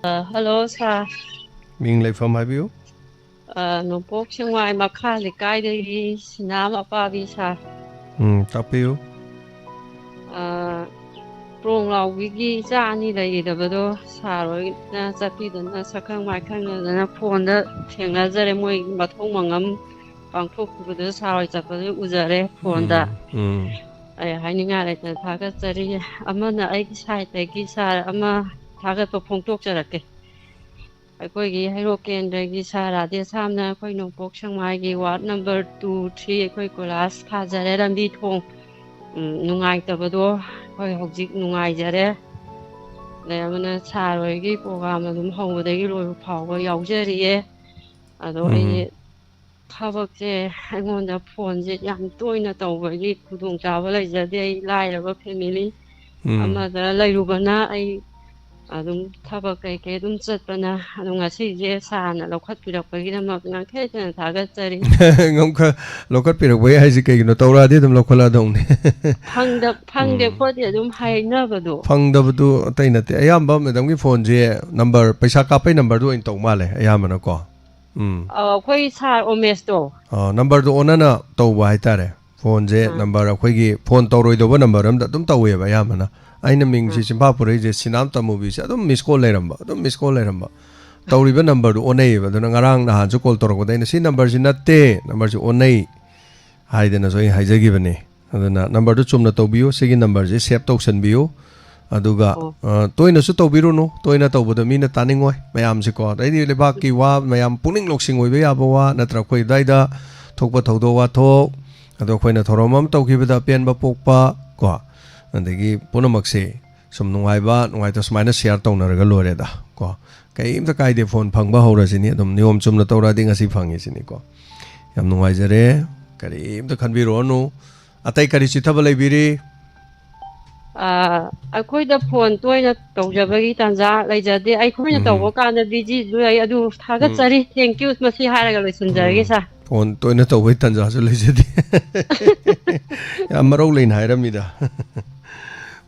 ꯑ, ꯍꯜꯂꯣ, ꯁꯥꯔ꯫ ꯃꯤꯡ ꯂꯩꯐꯝ ꯍꯥꯏꯕꯤꯌꯨ꯫ ꯑ, ꯅꯣꯡꯄꯣꯛ ꯁꯦꯡꯃꯥꯏ ꯃꯈꯥ ꯂꯩꯀꯥꯏꯗꯒꯤ ꯁꯤꯅꯥꯝ ꯑꯄꯥꯕꯤ, ꯁꯥꯔ꯫ ꯎꯝ, ꯇꯥꯛꯄꯤꯌꯨ꯫ ꯑ, ꯄ꯭ꯔꯣꯡ ꯂꯥꯎꯕꯤꯒꯤ ꯏꯆꯥ ꯑꯅꯤ ꯂꯩꯔꯕꯗꯣ ꯁꯥꯔ ꯍꯣꯏꯅ ꯆꯠꯄꯤꯗꯅ ꯁꯛꯈꯪ ꯃꯥꯏꯈꯪꯅꯗꯅ ꯐꯣꯟꯗ ꯊꯦꯡꯅꯖꯔꯦ꯫ ꯃꯣꯏ ꯃꯊꯧ ꯃꯉꯝ ꯄꯥꯡꯊꯣꯛꯈꯤꯕꯗꯨ ꯁꯥꯔ ꯍꯣꯏ ꯆꯠꯄꯗꯨ ꯎꯖꯔꯦ ꯐꯣꯟꯗ꯫ ꯎꯝ, ꯎꯝ꯫ ꯑꯩ ꯍꯥꯏꯅꯤꯡꯉꯥꯏ ꯂꯩꯇꯅ ꯊꯥꯒꯠꯆꯔꯤ꯫ ꯑꯃꯅ ꯑꯩꯒꯤ ꯁꯥꯏꯠꯇꯒꯤ ꯁꯥꯔ ꯑꯃ ꯊꯥꯒꯠꯄ ꯐꯣꯡꯗꯣꯛꯆꯔꯛꯀꯦ꯫ ꯑꯩꯈꯣꯏꯒꯤ ꯍꯩꯔꯣꯛ ꯀꯦꯟꯗ꯭ꯔꯒꯤ ꯁꯥꯔ ꯔꯥꯙꯦꯁ꯭ꯌꯥꯝꯅ ꯑꯩꯈꯣꯏ ꯅꯣꯡꯄꯣꯛ ꯁꯦꯡꯃꯥꯏꯒꯤ ꯋꯥꯔꯗ ꯅꯝꯕꯔ ꯇꯨ, ꯊ꯭ꯔꯤ ꯑꯩꯈꯣꯏ ꯀꯣꯏꯂꯥꯁ ꯊꯥꯖꯔꯦ, ꯂꯝꯕꯤ ꯊꯣꯡ, ꯎꯝ, ꯅꯨꯡꯉꯥꯏꯇꯕꯗꯣ ꯑꯩꯈꯣꯏ ꯍꯧꯖꯤꯛ ꯅꯨꯡꯉꯥꯏꯖꯔꯦ꯫ ꯑꯗꯩ ꯑꯃꯅ ꯁꯥꯔ ꯍꯣꯏꯒꯤ ꯄ꯭ꯔꯣꯒ꯭ꯔꯥꯝ ꯑꯗꯨꯝ ꯍꯧꯕꯗꯒꯤ ꯂꯣꯏꯕ ꯐꯥꯎꯕ ꯌꯥꯎꯖꯔꯤꯌꯦ꯫ ꯑꯗꯣ ꯎꯝ꯫ ꯑꯩ ꯊꯕꯛꯁꯦ ꯑꯩꯉꯣꯟꯗ ꯐꯣꯟꯁꯦ ꯌꯥꯝ ꯇꯣꯏꯅ ꯇꯧꯕꯒꯤ ꯈꯨꯗꯣꯡꯆꯥꯕ ꯂꯩꯖꯗꯦ꯫ ꯑꯩ ꯂꯥꯏꯔꯕ ꯐꯦꯃꯤꯂꯤ ꯎꯝ꯫ ꯑꯃꯗ ꯂꯩꯔꯨꯕꯅ ꯑꯩ ꯑꯗꯨꯝ ꯊꯕꯛ ꯀꯩꯀꯩ ꯑꯗꯨꯝ ꯆꯠꯄꯅ, ꯑꯗꯣ ꯉꯁꯤꯁꯦ ꯁꯥꯔꯅ ꯂꯧꯈꯠꯄꯤꯔꯛꯄꯒꯤꯗꯃꯛ ꯉꯥꯡꯊꯦꯠꯇꯅ ꯊꯥꯒꯠꯆꯔꯤ꯫ ꯉꯝꯈ-, ꯂꯧꯈꯠꯄꯤꯔꯛꯄꯒꯤ ꯍꯥꯏꯁꯤ ꯀꯩꯒꯤꯅꯣ? ꯇꯧꯔꯛꯑꯗꯤ ꯑꯗꯨꯝ ꯂꯧꯈꯠꯂꯛꯑꯗꯧꯅꯤ꯫ ꯐꯪꯗ-, ꯐꯪꯗꯦ ꯎꯝ꯫ ꯈꯣꯠꯇꯦ ꯑꯗꯨꯝ ꯍꯥꯏꯅꯕꯗꯣ꯫ ꯐꯪꯗꯕꯗꯨ ꯑꯇꯩ ꯅꯠꯇꯦ꯫ ꯑꯌꯥꯝꯕ ꯃꯦꯗꯥꯝꯒꯤ ꯐꯣꯟꯁꯦ ꯅꯝꯕꯔ, ꯄꯩꯁꯥ ꯀꯥꯞꯄꯩ ꯅꯝꯕꯔꯗꯨ ꯑꯣꯏꯅ ꯇꯧ ꯃꯥꯜꯂꯦ ꯑꯌꯥꯝꯕꯅꯀꯣ꯫ ꯎꯝ꯫ ꯑ, ꯑꯩꯈꯣꯏ ꯁꯥꯔ ꯑꯣꯃꯦꯁꯇꯣ꯫ ꯑ, ꯅꯝꯕꯔꯗꯣ ꯑꯣꯟꯅꯅ ꯇꯧꯕ ꯍꯥꯏꯇꯥꯔꯦ꯫ ꯐꯣꯟꯁꯦ ꯑꯥ꯫ ꯅꯝꯕꯔ ꯑꯩꯈꯣꯏꯒꯤ ꯐꯣꯟ ꯇꯧꯔꯣꯏꯗꯧꯕ ꯅꯝꯕꯔ ꯑꯝꯗ ꯑꯗꯨꯝ ꯇꯧꯋꯦꯕ ꯑꯌꯥꯝꯕꯅ꯫ ꯑꯩꯅ ꯃꯤꯡꯁꯤ ꯑꯥ꯫ ꯆꯤꯟꯐꯥ ꯄꯨꯔꯛꯏꯁꯦ ꯁꯤꯅꯥꯝ ꯇꯃꯨꯕꯤꯁꯦ ꯑꯗꯨꯝ ꯃꯤꯁ ꯀꯣꯜ ꯂꯩꯔꯝꯕ, ꯑꯗꯨꯝ ꯃꯤꯁ ꯀꯣꯜ ꯂꯩꯔꯝꯕ꯫ ꯇꯧꯔꯤꯕ ꯅꯝꯕꯔꯗꯨ ꯑꯣꯟꯅꯩꯌꯦꯕ꯫ ꯑꯗꯨꯅ ꯉꯔꯥꯡ ꯅꯍꯥꯟꯁꯨ ꯀꯣꯜ ꯇꯧꯔꯛꯄꯗ ꯑꯩꯅ "ꯁꯤ ꯅꯝꯕꯔꯁꯤ ꯅꯠꯇꯦ, ꯅꯝꯕꯔꯁꯤ ꯑꯣꯟꯅꯩ" ꯍꯥꯏꯗꯅꯁꯨ ꯑꯩ ꯍꯥꯏꯖꯈꯤꯕꯅꯦ꯫ ꯑꯗꯨꯅ ꯅꯝꯕꯔꯗꯨ ꯆꯨꯝꯅ ꯇꯧꯕꯤꯌꯨ, ꯁꯤꯒꯤ ꯅꯝꯕꯔꯁꯦ ꯁꯦꯚ ꯇꯧꯁꯟꯕꯤꯌꯨ꯫ ꯑꯗꯨꯒ ꯑꯣ꯫ ꯑ, ꯇꯣꯏꯅꯁꯨ ꯇꯧꯕꯤꯔꯨꯅꯨ, ꯇꯣꯏꯅ ꯇꯧꯕꯗ ꯃꯤꯅ ꯇꯥꯅꯤꯡꯉꯣꯏ ꯃꯌꯥꯝꯁꯦꯀꯣ꯫ ꯑꯗꯩꯗꯤ ꯂꯩꯕꯥꯛꯀꯤ ꯋꯥ ꯃꯌꯥꯝ ꯄꯨꯛꯅꯤꯡ ꯂꯧꯁꯤꯡ ꯑꯣꯏꯕ ꯌꯥꯕ ꯋꯥ ꯅꯠꯇ꯭ꯔꯒ ꯑꯩꯈꯣꯏ ꯑꯗꯨꯋꯥꯏꯗ ꯊꯣꯛꯄ ꯊꯧꯗꯣꯛ ꯋꯥꯊꯣꯛ, ꯑꯗꯣ ꯑꯩꯈꯣꯏꯅ ꯊꯧꯔꯝ ꯑꯃ ꯇꯧꯈꯤꯕꯗ ꯑꯄꯦꯟꯕ ꯄꯣꯛꯄ ꯀꯣ, ꯑꯗꯒꯤ ꯄꯨꯝꯅꯃꯛꯁꯦ ꯁꯨꯝ ꯅꯨꯡꯉꯥꯏꯕ ꯅꯨꯡꯉꯥꯏꯇꯕ ꯁꯨꯃꯥꯏꯅ ꯁꯤꯌꯥꯔ ꯇꯧꯅꯔꯒ ꯂꯣꯏꯔꯦꯗ ꯀꯣ꯫ ꯀꯩꯝꯇ ꯀꯥꯏꯗꯦ, ꯐꯣꯟ ꯐꯪꯕ ꯍꯧꯔꯁꯤꯅꯤ, ꯑꯗꯨꯝ ꯅꯤꯌꯣꯝ ꯆꯨꯝꯅ ꯇꯧꯔꯛꯑꯗꯤ ꯉꯁꯤ ꯐꯪꯉꯤꯁꯤꯅꯤꯀꯣ꯫ ꯌꯥꯝ ꯅꯨꯡꯉꯥꯏꯖꯔꯦ, ꯀꯔꯤꯝꯇ ꯈꯟꯕꯤꯔꯨꯔꯅꯨ꯫ ꯑꯇꯩ ꯀꯔꯤ ꯆꯤꯠꯊꯕ ꯂꯩꯕꯤꯔꯤ? ꯑꯥ, ꯑꯩꯈꯣꯏꯗ ꯐꯣꯟ ꯇꯣꯏꯅ ꯇꯧꯖꯕꯒꯤ ꯇꯥꯟꯖꯥ ꯂꯩꯖꯗꯦ꯫ ꯑꯩꯈꯣꯏꯅ ꯎꯝ꯫ ꯇꯧꯕ ꯀꯥꯟꯗ ꯕꯤꯖꯤꯁꯨ ꯂꯩ꯫ ꯑꯗꯨ ꯊꯥꯒꯠꯆꯔꯤ꯫ ꯎꯝ꯫ Thank you꯫ ꯃꯁꯤ ꯍꯥꯏꯔꯒ ꯂꯣꯏꯁꯤꯟꯖꯔꯒꯦ, ꯎꯝ꯫ ꯁꯥꯔ꯫ ꯐꯣꯟ ꯇꯣꯏꯅ ꯇꯧꯕꯩ ꯇꯥꯟꯖꯥꯁꯨ ꯂꯩꯖꯗꯦ꯫ ꯌꯥꯝ ꯃꯔꯧ ꯂꯩꯅ ꯍꯥꯏꯔꯝꯃꯤꯗ꯫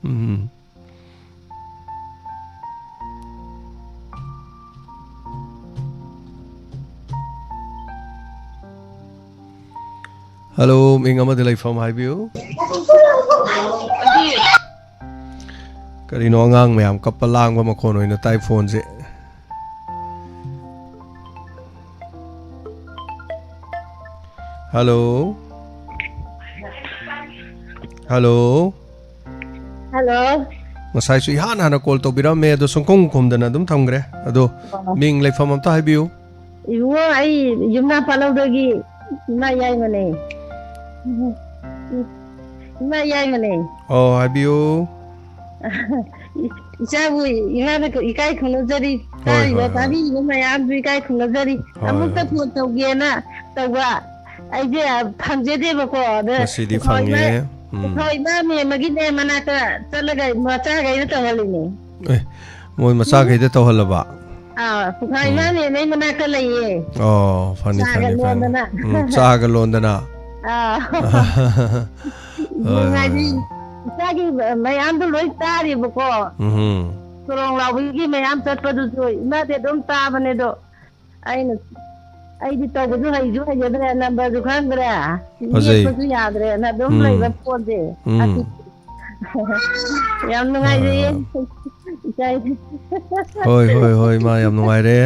ꯎꯝ꯫ ꯍꯜꯂꯣ, ꯃꯤꯡ ꯑꯃꯗꯤ ꯂꯩꯐꯝ ꯍꯥꯏꯕꯤꯌꯨ꯫ ꯀꯔꯤꯅꯣ ꯑꯉꯥꯡ ꯃꯌꯥꯝ ꯀꯞꯄ ꯂꯥꯡꯕ ꯃꯈꯣꯟ ꯑꯣꯏꯅ ꯇꯥꯏ ꯐꯣꯟꯁꯦ꯫ ꯍꯜꯂꯣ꯫ ꯍꯜꯂꯣ꯫ ꯍꯜꯂꯣ꯫ ꯉꯁꯥꯏꯁꯨ ꯏꯍꯥꯟ ꯍꯥꯟꯅ ꯀꯣꯜ ꯇꯧꯕꯤꯔꯝꯃꯦ, ꯑꯗꯣ ꯁꯨꯡꯈꯨꯝ ꯈꯨꯝꯗꯅ ꯑꯗꯨꯝ ꯊꯝꯈ꯭ꯔꯦ꯫ ꯑꯗꯣ ꯑꯣ꯫ ꯃꯤꯡ ꯂꯩꯐꯝ ꯑꯝꯇ ꯍꯥꯏꯕꯤꯌꯨ꯫ ꯏꯕꯨꯡꯉꯣ, ꯑꯩ ꯌꯨꯝꯅꯥꯝ ꯄꯥꯠꯂꯧꯗꯒꯤ ꯏꯃꯥ ꯌꯥꯏꯃꯅꯦ꯫ ꯏꯃꯥ ꯌꯥꯏꯃꯅꯦ꯫ ꯑꯣ, ꯍꯥꯏꯕꯤꯌꯨ꯫ ꯏꯆꯥꯕꯨ ꯏꯃꯥꯗ ꯏꯀꯥꯏ ꯈꯨꯝꯅꯖꯔꯤ꯫ ꯍꯣꯏ, ꯇꯥꯔꯤꯕ, ꯍꯣꯏ, ꯍꯣꯏ꯫ ꯇꯥꯕꯤꯔꯤꯕ ꯃꯌꯥꯝꯁꯨ ꯏꯀꯥꯏ ꯈꯨꯝꯅꯖꯔꯤ꯫ ꯍꯣꯏ, ꯑꯃꯨꯛꯇ ꯍꯣꯏ꯫ ꯐꯣꯟ ꯇꯧꯒꯦꯅ ꯇꯧꯕ꯫ ꯑꯩꯁꯦ ꯐꯪꯖꯗꯦꯕꯀꯣ꯫ ꯑꯗ ꯉꯁꯤꯗꯤ ꯄꯨꯈ꯭ꯔꯣꯏ ꯐꯪꯉꯦ꯫ ꯏꯃꯥ, ꯎꯝ꯫ ꯄꯨꯈ꯭ꯔꯣꯏ ꯏꯃꯥ ꯃꯦꯝ ꯑꯃꯒꯤꯅꯦ ꯃꯅꯥꯛꯇ ꯆꯠꯂꯒ ꯃꯆꯥꯈꯩꯗ ꯇꯧꯍꯜꯂꯤꯅꯦ꯫ ꯑꯦ, ꯃꯣꯏ ꯃꯆꯥꯈꯩꯗ ꯇꯧꯍꯜꯂꯕ? ꯑꯥ, ꯄꯨꯈ꯭ꯔꯣꯏ ꯎꯝ꯫ ꯏꯃꯥ ꯃꯦꯝ ꯑꯩ ꯃꯅꯥꯛꯇ ꯂꯩꯌꯦ꯫ ꯑꯣ, ꯐꯅꯤ, ꯆꯥꯒ ꯐꯅꯤ, ꯐꯅꯤ꯫ ꯂꯣꯟꯗꯅ꯫ ꯎꯝ, ꯆꯥꯒ ꯂꯣꯟꯗꯅ꯫ ꯑꯥ꯫ ꯍꯣꯏ, ꯍꯣꯏ, ꯅꯨꯡꯉꯥꯏꯕꯤ꯫ ꯍꯣꯏ꯫ ꯏꯆꯥꯒꯤ ꯃꯌꯥꯝꯗꯣ ꯂꯣꯏ ꯇꯥꯔꯤꯕꯀꯣ꯫ ꯎꯝ꯫ ꯁꯣꯔꯣꯡ ꯂꯥꯎꯕꯒꯤ ꯃꯌꯥꯝ ꯆꯠꯄꯗꯨꯁꯨ ꯏꯃꯥꯗꯤ ꯑꯗꯨꯝ ꯇꯥꯕꯅꯦ ꯑꯗꯣ꯫ ꯑꯩꯅ, ꯑꯩꯗꯤ ꯇꯧꯕꯁꯨ ꯍꯩꯁꯨ ꯍꯩꯖꯗ꯭ꯔꯦ, ꯅꯝꯕꯔꯁꯨ ꯈꯪꯗ꯭ꯔꯦ, ꯐꯖꯩ꯫ ꯃꯦꯠꯄꯁꯨ ꯌꯥꯗ꯭ꯔꯦꯅ ꯑꯗꯨꯝ ꯎꯝ꯫ ꯂꯩꯕ ꯐꯣꯟꯁꯦ꯫ ꯎꯝ꯫ ꯌꯥꯝ ꯅꯨꯡꯉꯥꯏꯖꯩꯌꯦ, ꯑꯥ꯫ ꯏꯆꯥ꯫ ꯍꯣꯏ, ꯍꯣꯏ, ꯍꯣꯏ, ꯏꯃꯥ, ꯌꯥꯝ ꯅꯨꯡꯉꯥꯏꯔꯦ꯫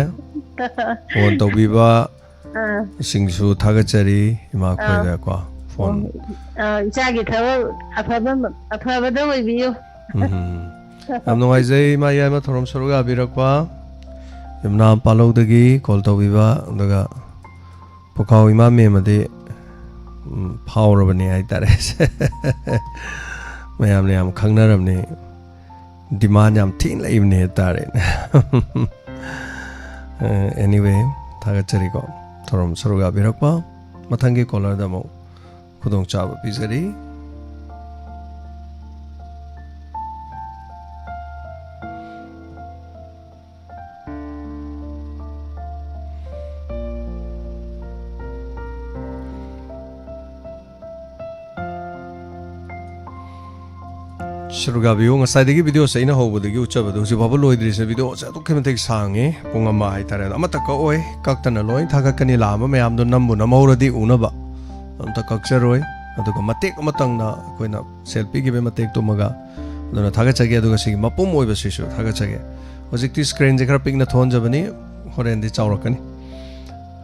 ꯐꯣꯟ ꯇꯧꯕꯤꯕ ꯑꯥ꯫ ꯁꯤꯡꯁꯨ ꯊꯥꯒꯠꯆꯔꯤ, ꯏꯃꯥ ꯑꯥ꯫ ꯈꯣꯏꯗꯀꯣ꯫ ꯄꯣꯟ꯫ ꯑ, ꯏꯆꯥꯒꯤ ꯊꯕꯛ ꯑꯐꯕ, ꯑꯐꯕꯗ ꯑꯣꯏꯕꯤꯌꯨ꯫ ꯎꯝ꯫ ꯌꯥꯝ ꯅꯨꯡꯉꯥꯏꯖꯩ, ꯏꯃꯥ ꯌꯥꯏꯃ ꯊꯧꯔꯝ ꯁꯔꯨꯛ ꯌꯥꯕꯤꯔꯛꯄ꯫ ꯌꯨꯝꯅꯥꯝ ꯄꯥꯜꯂꯧꯗꯒꯤ ꯀꯣꯜ ꯇꯧꯕꯤꯕ, ꯑꯗꯨꯒ ꯄꯨꯈꯥꯎ ꯏꯃꯥ ꯃꯦꯝꯃꯗꯤ, ꯎꯝ, ꯐꯥꯎꯔꯕꯅꯤ ꯍꯥꯏꯇꯥꯔꯦ꯫ ꯃꯌꯥꯝꯅ ꯌꯥꯝ ꯈꯪꯅꯔꯕꯅꯤ꯫ ꯗꯤꯃꯥꯟ ꯌꯥꯝ ꯊꯤꯅ ꯂꯩꯕꯅꯦ ꯍꯥꯏꯇꯥꯔꯦ꯫ ꯑ, anyway, ꯊꯥꯒꯠꯆꯔꯤꯀꯣ꯫ ꯊꯧꯔꯝ ꯁꯔꯨꯛ ꯌꯥꯕꯤꯔꯛꯄ꯫ ꯃꯊꯪꯒꯤ ꯀꯣꯂꯔꯗ ꯑꯃꯨꯛ ꯈꯨꯗꯣꯡꯆꯥꯕ ꯄꯤꯖꯔꯤ꯫ ꯁꯔꯨꯛ ꯌꯥꯕꯤꯌꯨ꯫ ꯉꯁꯥꯏꯗꯒꯤ ꯚꯤꯗꯤꯑꯣꯁꯦ ꯑꯩꯅ ꯍꯧꯕꯗꯒꯤ ꯎꯠꯆꯕꯗꯣ ꯍꯧꯖꯤꯛ ꯐꯥꯎꯕ ꯂꯣꯏꯗ꯭ꯔꯤꯁꯦ꯫ ꯚꯤꯗꯤꯑꯣꯁꯦ ꯑꯗꯨꯛꯀꯤ ꯃꯇꯤꯛ ꯁꯥꯡꯉꯦ, ꯄꯨꯡ ꯑꯃ ꯍꯥꯏꯇꯥꯔꯦ꯫ ꯑꯗꯣ ꯑꯃꯠꯇ ꯀꯛꯑꯣꯏ, ꯀꯛꯇꯅ ꯂꯣꯏ ꯊꯥꯒꯠꯀꯅꯤ꯫ ꯂꯥꯛꯑꯝꯕ ꯃꯌꯥꯝꯗꯣ ꯅꯝꯕꯨ ꯅꯝꯍꯧꯔꯗꯤ ꯎꯅꯕ꯫ ꯑꯝꯇ ꯀꯛꯆꯔꯣꯏ꯫ ꯑꯗꯨꯒ ꯃꯇꯦꯛ ꯑꯃꯇꯪꯅ ꯑꯩꯈꯣꯏꯅ ꯁꯦꯜ ꯄꯤꯈꯤꯕꯒꯤ ꯃꯇꯦꯛꯇꯨꯃꯒ꯫ ꯑꯗꯨꯅ ꯊꯥꯒꯠꯆꯒꯦ꯫ ꯑꯗꯨꯒ ꯁꯤꯒꯤ ꯃꯄꯨꯝ ꯑꯣꯏꯕꯁꯤꯁꯨ ꯊꯥꯒꯠꯆꯒꯦ꯫ ꯍꯧꯖꯤꯛꯇꯤ ꯁ꯭ꯀ꯭ꯔꯤꯟꯁꯦ ꯈꯔ ꯄꯤꯛꯅ ꯊꯣꯛꯍꯟꯖꯕꯅꯤ, ꯍꯣꯔꯦꯟꯗꯤ ꯆꯥꯎꯔꯛꯀꯅꯤ꯫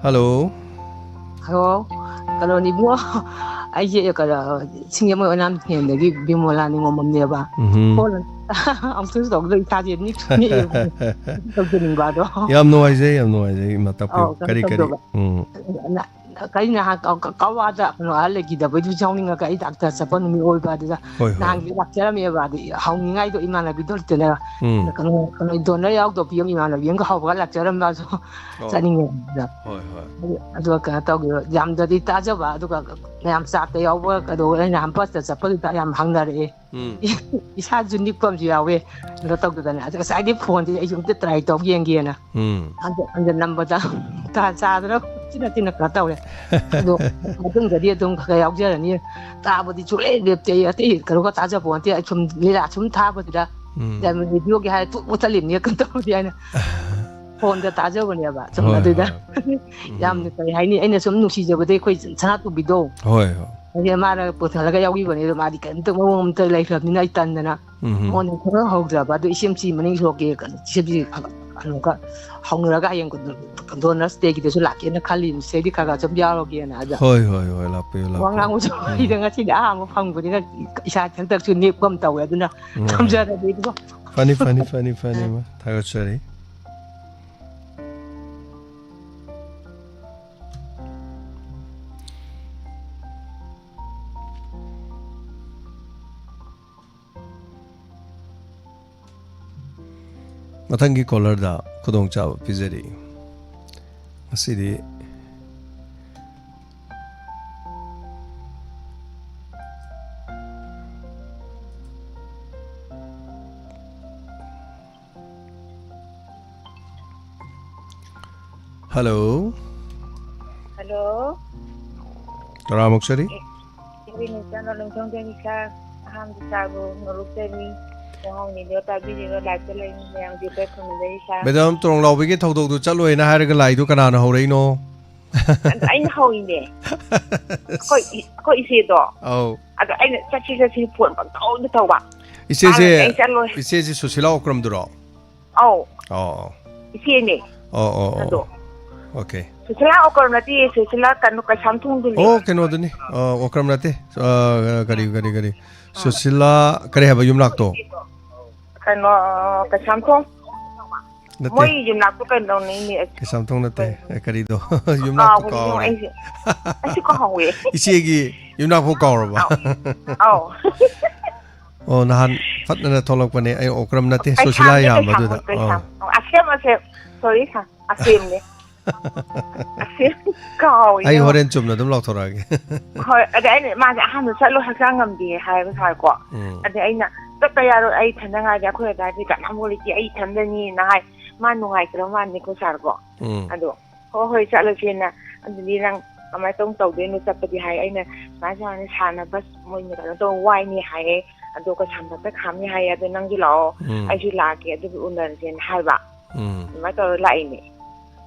ꯍꯜꯂꯣ꯫ ꯍꯜꯂꯣ꯫ ꯀꯩꯅꯣꯅꯤ ꯏꯕꯨꯡꯉꯣ, ꯑꯩꯁꯦ ꯀꯩꯅꯣ, ꯁꯤꯡꯖꯃꯩ ꯑꯣꯏꯅꯥꯝꯊꯦꯝꯗꯒꯤ ꯕꯤꯃꯣꯂꯥ ꯅꯤꯉꯣꯝꯕꯝꯅꯦꯕ꯫ ꯎꯝꯍꯨꯝ꯫ ꯐꯣꯟ ꯑꯃꯨꯛꯇꯁꯨ ꯇꯧꯗꯣꯏ ꯏꯁꯥꯁꯦ ꯅꯤꯛ-, ꯅꯤꯛꯑꯦ꯫ ꯇꯧꯖꯅꯤꯡꯕ ꯑꯗꯣ꯫ ꯌꯥꯝ ꯅꯨꯡꯉꯥꯏꯖꯩ, ꯌꯥꯝ ꯅꯨꯡꯉꯥꯏꯖꯩ, ꯏꯃꯥ ꯇꯥꯛꯄꯤꯌꯨ꯫ ꯑꯧ, ꯀꯩꯅꯣ ꯀꯔꯤ, ꯀꯔꯤ? ꯇꯧꯖꯕ꯫ ꯎꯝ꯫ ꯅ-, ꯀꯩꯅꯣ ꯅꯍꯥꯟ ꯀ-, ꯀ-, ꯀꯛꯋꯥꯗ ꯀꯩꯅꯣ ꯑꯍꯜ ꯂꯩꯈꯤꯗꯕꯩꯗꯨꯁꯨ ꯌꯥꯎꯅꯤꯡꯉꯒ ꯑꯩ ꯗꯥꯛꯇꯔ ꯆꯠꯄ ꯅꯨꯃꯤꯠ ꯑꯣꯏꯕ ꯑꯗꯨꯗ ꯍꯣꯏ, ꯍꯣꯏ꯫ ꯅꯍꯥꯟꯒꯤ ꯂꯥꯛꯆꯔꯝꯃꯦꯕ꯫ ꯑꯗꯨ ꯍꯧꯅꯤꯡꯉꯥꯏꯗꯣ ꯏꯃꯥꯟꯅꯕꯤꯗꯣ ꯂꯩꯇꯅ ꯎꯝ꯫ ꯀꯩꯅꯣ, ꯀꯩꯅꯣ ꯗꯣꯅꯔ ꯌꯥꯎꯗꯕ ꯐꯤꯕꯝ ꯏꯃꯥꯟꯅꯕꯤ ꯑꯃꯒ ꯍꯧꯕꯒ ꯂꯥꯛꯆꯔꯝꯕ ꯑꯗꯨ ꯑꯣ꯫ ꯆꯠꯅꯤꯡꯉꯦ ꯑꯗꯨꯗ꯫ ꯍꯣꯏ, ꯍꯣꯏ꯫ ꯑꯗꯨ, ꯑꯗꯨꯒ ꯀꯩꯅꯣ ꯇꯧꯒꯦ, ꯌꯥꯝꯗ꯭ꯔꯗꯤ ꯇꯥꯖꯕ, ꯑꯗꯨꯒ ꯃꯌꯥꯝ ꯆꯥꯠꯇ ꯌꯥꯎꯕ ꯀꯩꯗꯧꯕ ꯑꯩꯅ ꯅꯍꯥꯟ ꯕꯁꯇ ꯆꯠꯄꯗꯨꯗ ꯌꯥꯝ ꯍꯪꯅꯔꯛꯑꯦ꯫ ꯎꯝ꯫ ꯏꯁꯥꯁꯨ ꯅꯤꯛꯄ ꯑꯃꯁꯨ ꯌꯥꯎꯋꯦ꯫ ꯀꯩꯅꯣ ꯇꯧꯗꯗꯅ꯫ ꯑꯗꯨ ꯉꯁꯥꯏꯗꯤ ꯐꯣꯟꯁꯤꯗ ꯑꯩꯁꯨ ꯑꯝꯇ try ꯇꯧ ꯌꯦꯡꯒꯦꯅ꯫ ꯎꯝ꯫ ꯍꯟꯖꯤꯟ ꯍꯟꯖꯤꯟ ꯅꯝꯕꯗ ꯇꯥ ꯆꯥꯗꯅ ꯊꯤꯅ ꯊꯤꯅ ꯀꯩꯅꯣ ꯇꯧꯔꯦ꯫ ꯑꯗꯣ ꯃꯇꯨꯡꯗꯗꯤ ꯑꯗꯨꯝ ꯈꯔ ꯈꯔ ꯌꯥꯎꯖꯔꯅꯤ꯫ ꯇꯥꯕꯗꯤ ꯁꯨꯡꯂꯦꯞ ꯂꯦꯞꯇꯦ ꯑꯩ꯫ ꯑꯇꯩ ꯀꯩꯅꯣꯒ ꯇꯥꯖꯄꯣꯟꯇꯦ꯫ ꯑꯩ ꯁꯨꯝ ꯂꯤꯂꯥ ꯁꯨꯝ ꯊꯥꯕꯁꯤꯗ ꯎꯝ꯫ ꯌꯥꯝꯅ ꯔꯦꯗꯤꯑꯣꯒꯤ ꯍꯥꯏꯔ ꯇꯨꯛ ꯃꯨꯊꯠꯂꯤꯕꯅꯦ ꯀꯩꯅꯣ ꯇꯧꯔꯗꯤ ꯍꯥꯏꯅ꯫ ꯐꯣꯟꯗ ꯇꯥꯖꯕꯅꯦꯕ꯫ ꯁꯨꯝ ꯍꯣꯏ, ꯑꯗꯨꯗ ꯍꯣꯏ꯫ ꯎꯝ꯫ ꯌꯥꯝꯅ ꯀꯔꯤ ꯍꯥꯏꯅꯤ, ꯑꯩꯅ ꯁꯨꯝ ꯅꯨꯡꯁꯤꯖꯕꯗꯩ ꯑꯩꯈꯣꯏ ꯁꯅꯥꯇꯣꯝꯕꯤꯗꯣ꯫ ꯍꯣꯏ, ꯍꯣꯏ꯫ ꯍꯥꯏꯗꯤ ꯃꯥꯅ ꯄꯨꯊꯍꯜꯂꯒ ꯌꯥꯎꯕꯤꯕꯅꯦ꯫ ꯑꯗꯣ ꯃꯥꯗꯤ ꯀꯔꯤꯝꯇ ꯃꯑꯣꯡ ꯑꯝꯇ ꯂꯩꯈ꯭ꯔꯕꯅꯤꯅ ꯑꯩ ꯇꯟꯗꯅ ꯎꯝ꯫ ꯃꯉꯣꯟꯗ ꯈꯔ ꯍꯧꯗ꯭ꯔꯕ꯫ ꯑꯗꯣ ꯏꯆꯦꯝꯆꯤ ꯃꯅꯤꯡ ꯁꯣꯛꯀꯦ, ꯀꯩꯅꯣ, ꯏꯆꯦꯝꯆꯤ ꯀꯩꯅꯣꯒ ꯍꯧꯅꯔꯒ ꯍꯌꯦꯡ Condolence Dayꯒꯤꯗꯁꯨ ꯂꯥꯛꯀꯦꯅ ꯈꯜꯂꯤꯅꯤ꯫ ꯁꯤꯗꯩꯗꯤ ꯈꯔ ꯈꯔ ꯁꯨꯝ ꯌꯥꯎꯔꯒꯦꯅ꯫ ꯑꯗ ꯍꯣꯏ, ꯍꯣꯏ, ꯍꯣꯏ, ꯂꯥꯛꯄꯤꯌꯨ, ꯋꯥ ꯂꯥꯛꯄꯤꯌꯨ꯫ ꯉꯥꯡꯕꯁꯨ ꯎꯝ꯫ ꯍꯩꯗ ꯉꯁꯤꯗꯤ ꯑꯍꯥꯟꯕ ꯐꯪꯕꯅꯤꯅ ꯏꯁꯥ ꯏꯊꯟꯇꯁꯨ ꯅꯦꯛꯄ ꯑꯃ ꯇꯧꯋꯦ꯫ ꯑꯗꯨꯅ ꯎꯝ꯫ ꯊꯝꯖꯔꯒꯦ ꯑꯗꯨꯒ꯫ ꯐꯅꯤ, ꯐꯅꯤ, ꯐꯅꯤ, ꯐꯅꯤ, ꯏꯃꯥ꯫ ꯊꯥꯒꯠꯆꯔꯤ꯫ ꯃꯊꯪꯒꯤ caller ꯗ ꯈꯨꯗꯣꯡꯆꯥꯕ ꯄꯤꯖꯔꯤ꯫ ꯉꯁꯤꯗꯤ Hello꯫ Hello꯫ ꯇꯔꯥꯃꯨꯛ ꯆꯔꯤ꯫ ꯑꯦ, ꯑꯩꯈꯣꯏ ꯅꯤꯁꯥꯅ ꯂꯣꯡꯊꯣꯡꯗꯒꯤ ꯁꯥꯔ꯫ ꯑꯍꯥꯟꯕ ꯁꯥꯔꯕꯨ ꯅꯣꯂꯨꯛꯆꯔꯤ꯫ ꯈꯣꯡꯍꯥꯎꯅꯤꯗꯣ ꯇꯥꯕꯤꯔꯤꯕ live ꯇ ꯂꯩꯔꯤꯕ ꯃꯌꯥꯝꯒꯤ ꯄꯦꯠ ꯈꯨꯔꯨꯝꯖꯔꯤ ꯁꯥꯔ꯫ Madam, ꯇꯣꯔꯣꯡ ꯂꯥꯎꯕꯤꯒꯤ ꯊꯧꯗꯣꯛꯇꯨ ꯆꯠꯂꯣꯏꯅ ꯍꯥꯏꯔꯒ ꯂꯥꯏꯗꯨ ꯀꯅꯥꯅ ꯍꯧꯔꯛꯏꯅꯣ? ꯑꯗ ꯑꯩꯅ ꯍꯧꯔꯤꯅꯦ꯫ ꯑꯩꯈꯣꯏ ꯏ-, ꯑꯩꯈꯣꯏ ꯏꯆꯦꯗꯣ꯫ ꯑꯧ꯫ ꯑꯗ ꯑꯩꯅ ꯆꯠꯁꯤ ꯆꯠꯁꯤ phone ꯄꯪꯇꯧꯗ ꯇꯧꯕ꯫ ꯏꯆꯦꯁꯦ, ꯃꯥꯅꯅꯦ ꯑꯩ ꯆꯠꯂꯣꯏ꯫ ꯏꯆꯦꯁꯦ ꯁꯨꯁꯤꯂꯥ ꯑꯣꯀ꯭ꯔꯝꯗꯨꯔꯣ? ꯑꯧ꯫ ꯑꯣ, ꯑꯣ꯫ ꯏꯆꯦꯅꯦ꯫ ꯑꯣ, ꯑꯣ, ꯑꯣ, ꯑꯗꯣ꯫ ꯑꯣ꯫ Okay꯫ ꯁꯨꯁꯤꯂꯥ ꯑꯣꯀ꯭ꯔꯝ ꯅꯠꯇꯦ, ꯁꯨꯁꯤꯂꯥ ꯀꯩꯅꯣ, ꯀꯩꯁꯥꯝꯊꯣꯡꯗꯨꯅꯦ꯫ ꯑꯣ, ꯀꯩꯅꯣꯗꯨꯅꯤ꯫ ꯑ, ꯑꯣꯀ꯭ꯔꯝ ꯅꯠꯇꯦ꯫ ꯑ, ꯀꯔꯤ, ꯀꯔꯤ, ꯀꯔꯤ? ꯑ꯫ ꯁꯨꯁꯤꯂꯥ ꯀꯔꯤ ꯍꯥꯏꯕ ꯌꯨꯝꯅꯥꯛꯇꯣ? ꯀꯩꯅꯣ, ꯀꯩꯁꯥꯝꯊꯣꯡ꯫ ꯅꯠꯇꯦ꯫ ꯃꯣꯏ ꯌꯨꯝꯅꯥꯛꯇꯣ ꯀꯩꯅꯣꯅꯤꯅꯦ꯫ ꯀꯩꯁꯥꯝꯊꯣꯡ ꯅꯠꯇꯦ꯫ ꯀꯩꯅꯣ꯫ ꯑꯦ, ꯀꯔꯤꯗꯣ? ꯌꯨꯝꯅꯥꯛꯇꯣ ꯀꯥꯎꯕꯅꯤ, ꯀꯥꯎꯔꯦ꯫ ꯑꯩꯁꯦ, ꯑꯩꯁꯨ ꯀꯥꯎꯍꯧꯋꯦ꯫ ꯏꯆꯦꯒꯤ ꯌꯨꯝꯅꯥꯛꯐꯥꯎ ꯀꯥꯎꯔꯕ? ꯑꯧ꯫ ꯑꯧ꯫ ꯑꯣ, ꯅꯍꯥꯟ ꯐꯠꯅꯅ ꯊꯣꯛꯂꯛꯄꯅꯦ꯫ ꯑꯩ ꯑꯣꯀ꯭ꯔꯝ ꯅꯠꯇꯦ, ꯁꯨꯁꯤꯂꯥ ꯀꯩꯁꯥꯝꯅꯦ, ꯌꯥꯝꯕ ꯀꯩꯁꯥꯝ, ꯑꯗꯨꯗ꯫ ꯀꯩꯁꯥꯝ꯫ ꯑꯣ꯫ ꯑꯁꯦꯝ, ꯑꯁꯦꯝ꯫ Sorry, ꯁꯥꯔ꯫ ꯑꯁꯦꯝꯅꯦ꯫ ꯑꯁꯦꯝ ꯀꯥꯎꯋꯦ ꯑꯩ ꯏꯕꯦꯝꯃ꯫ ꯍꯣꯔꯦꯟ ꯆꯨꯝꯅ ꯑꯗꯨꯝ ꯂꯥꯎꯊꯣꯔꯛꯑꯒꯦ꯫ ꯍꯣꯏ, ꯑꯗ ꯑꯩꯅ, ꯃꯥꯁꯦ ꯑꯍꯥꯟꯕ ꯆꯠꯂꯣ, ꯍꯛꯆꯥꯡ ꯉꯝꯗꯦ ꯍꯥꯏꯕ ꯁꯥꯔꯀꯣ꯫ ꯎꯝ꯫ ꯑꯗ ꯑꯩꯅ, "ꯆꯠꯇ ꯌꯥꯔꯣꯏ, ꯑꯩ ꯏꯊꯟꯗ ꯉꯥꯏꯔꯗꯤ ꯑꯩꯈꯣꯏ ꯑꯗꯥꯏꯗꯤ ꯀꯅꯥꯝ ꯂꯩꯇꯦ, ꯑꯩ ꯏꯊꯟꯗꯅꯤꯅ" ꯍꯥꯏ꯫ ꯃꯥ ꯅꯨꯡꯉꯥꯏꯇ꯭ꯔꯕ ꯃꯥꯜꯂꯦꯀꯣ ꯁꯥꯔꯀꯣ꯫ ꯎꯝ꯫ ꯑꯗꯣ, "ꯍꯣꯏ, ꯍꯣꯏ, ꯆꯠꯂꯁꯦꯅ", ꯑꯗꯨꯗꯤ ꯅꯪ ꯀꯃꯥꯏꯅ ꯇꯧ-, ꯇꯧꯗꯣꯏꯅꯣ ꯆꯠꯄꯗꯤ ꯍꯥꯏ꯫ ꯑꯩꯅ, "ꯁꯨꯃꯥꯏꯅ ꯁꯨꯃꯥꯏꯅ ꯁꯥꯔꯅ bus ꯃꯣꯏꯅ ꯀꯩꯅꯣ ꯇꯧ ꯋꯥꯏꯅꯤ ꯍꯥꯏꯌꯦ, ꯑꯗꯣ ꯀꯩꯁꯥꯝꯄꯥꯠꯇ ꯈꯥꯝꯅꯤ ꯍꯥꯏꯌꯦ, ꯑꯗꯣ ꯅꯪꯁꯨ ꯂꯥꯛꯑꯣ, ꯎꯝ꯫ ꯑꯩꯁꯨ ꯂꯥꯛꯀꯦ, ꯑꯗꯨꯒ ꯎꯅꯔꯁꯦꯅ" ꯍꯥꯏꯕ꯫ ꯎꯝ꯫ ꯑꯗꯨꯃꯥꯏꯅ ꯇꯧꯔ ꯂꯥꯛꯏꯅꯦ꯫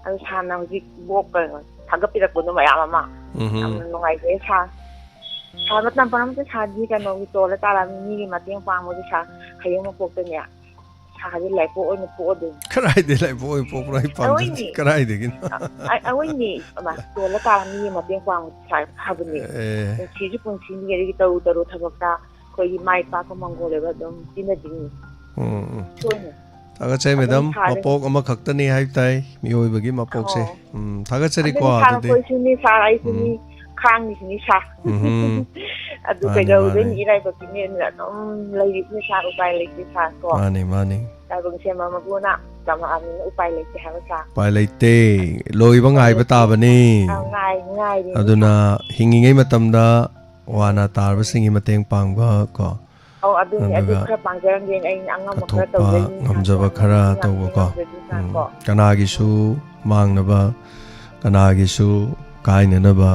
ꯑꯗꯨ ꯁꯥꯔꯅ ꯍꯧꯖꯤꯛ ꯕꯣꯛ ꯀꯩꯅꯣ ꯊꯥꯒꯠꯄꯤꯔꯛꯄꯗꯣ ꯃꯌꯥꯝ ꯑꯃ꯫ ꯎꯝꯍꯨꯝ꯫ ꯌꯥꯝꯅ ꯅꯨꯡꯉꯥꯏꯖꯩ ꯁꯥꯔ꯫ ꯁꯥꯔ, ꯃꯇꯝ ꯄꯨꯝꯅꯃꯛꯇ ꯁꯥꯔꯗꯤ ꯀꯩꯅꯣꯒꯤ ꯇꯣꯜꯂ ꯇꯥꯔꯛꯑꯕꯅꯤ, ꯃꯤꯒꯤ ꯃꯇꯦꯡ ꯄꯥꯡꯕꯒꯤ ꯁꯥꯔ ꯍꯌꯦꯡ ꯃꯄꯣꯛꯇꯅꯦ꯫ ꯁꯥꯁꯦ ꯂꯥꯏꯄꯣꯛ ꯑꯣꯏꯅ ꯄꯣꯛꯑꯗꯣꯏꯅꯤ꯫ ꯀꯗꯥꯏꯗꯒꯤ ꯂꯥꯏꯄꯣꯛ ꯑꯣꯏꯅ ꯄꯣꯛꯄ꯭ꯔꯣ? ꯑꯩ ꯄꯥꯝꯖꯗꯦ꯫ ꯑꯩꯈꯣꯏꯅꯤ꯫ ꯀꯗꯥꯏꯗꯒꯤꯅꯣ? ꯑ-, ꯑ-, ꯑꯩꯈꯣꯏꯅꯤ, ꯑꯃ, ꯇꯣꯜꯂ ꯇꯥꯔ ꯃꯤ ꯃꯇꯦꯡ ꯄꯥꯡꯕ ꯁꯥ-, ꯐꯕꯅꯦ꯫ ꯑꯦ꯫ ꯄꯨꯟꯁꯤꯁꯨ ꯄꯨꯟꯁꯤꯅꯤ, ꯑꯗꯒꯤ ꯇꯔꯨ ꯇꯔꯨ ꯊꯕꯛꯇ ꯑꯩꯈꯣꯏꯒꯤ ꯃꯥꯏ ꯄꯥꯛꯄ ꯃꯪꯒꯣꯜ ꯑꯣꯏꯕ ꯑꯗꯨꯝ ꯄꯤꯅꯗꯣꯏꯅꯤ꯫ ꯎꯝ, ꯎꯝ꯫ ꯁꯣꯏꯅ꯫ ꯊꯥꯒꯠꯆꯩ, ꯑꯗꯨꯝ ꯃꯦꯗꯥꯝ꯫ ꯊꯥꯔꯦ꯫ ꯃꯄꯣꯛ ꯑꯃꯈꯛꯇꯅꯤ ꯍꯥꯏꯕ ꯇꯥꯏ ꯃꯤꯑꯣꯏꯕꯒꯤ ꯃꯄꯣꯛꯁꯦ꯫ ꯑꯣ꯫ ꯎꯝ, ꯊꯥꯒꯠꯆꯔꯤꯀꯣ, ꯑꯗꯨꯅꯤ ꯁꯥꯔ, ꯑꯗꯨꯗꯤ꯫ ꯑꯩꯈꯣꯏꯁꯨꯅꯤ ꯁꯥꯔ, ꯑꯩꯁꯨꯅꯤ, ꯎꯝ꯫ ꯈꯥꯡꯉꯤꯁꯤꯅꯤ ꯁꯥꯔ꯫ ꯎꯝꯍꯨꯝ꯫ ꯑꯗꯨ ꯃꯥꯅꯤ, ꯀꯩꯗꯧꯔꯨꯗꯣꯏꯅꯤ, ꯃꯥꯅꯤ꯫ ꯏꯔꯥꯏꯕꯛꯀꯤ ꯃꯤꯑꯣꯏꯅ ꯑꯗꯨꯝ ꯂꯩꯔꯤꯁꯤꯅꯤ ꯁꯥꯔ, ꯎꯄꯥꯏ ꯂꯩꯇꯦ ꯁꯥꯔ ꯀꯣ꯫ ꯃꯥꯅꯤ, ꯃꯥꯅꯤ꯫ ꯂꯥꯏꯕꯛ ꯁꯦꯝꯕ ꯃꯄꯨꯅ ꯇꯝꯃꯛꯑꯕꯅꯤꯅ ꯎꯄꯥꯏ ꯂꯩꯇꯦ ꯍꯥꯏꯕ ꯁꯥꯔ꯫ ꯎꯄꯥꯏ ꯂꯩꯇꯦ꯫ ꯂꯣꯏꯕ ꯎꯄꯥꯏ ꯉꯥꯏꯕ ꯂꯩꯇꯦ꯫ ꯇꯥꯕꯅꯤ꯫ ꯑꯥ, ꯉꯥꯏ-, ꯉꯥꯏꯔꯤꯅꯤ ꯑꯗꯨꯅ ꯁꯥꯔ꯫ ꯍꯤꯡꯉꯤꯉꯩ ꯃꯇꯝꯗ ꯋꯥꯅ ꯇꯥꯔꯕꯁꯤꯡꯒꯤ ꯃꯇꯦꯡ ꯄꯥꯡꯕ ꯀꯣ꯫ ꯑꯧ, ꯑꯗꯨꯅꯤ, ꯑꯗꯨ ꯑꯗꯨꯒ ꯈꯔ ꯄꯥꯡꯖꯔꯝꯒꯦꯅ ꯑꯩꯅ ꯑꯉꯝꯕ ꯈꯔ ꯑꯊꯣꯛꯄ ꯇꯧꯖꯔꯤꯅꯤ ꯉꯝꯖꯕ ꯁꯥꯔ꯫ ꯈꯔ ꯉꯝꯖꯕ ꯇꯧꯕꯀꯣ꯫ ꯉꯝꯖꯕꯤ ꯁꯥꯔ ꯎꯝ꯫ ꯀꯣ꯫ ꯀꯅꯥꯒꯤꯁꯨ ꯃꯥꯡꯅꯕ, ꯀꯅꯥꯒꯤꯁꯨ ꯀꯥꯏꯅꯅꯕ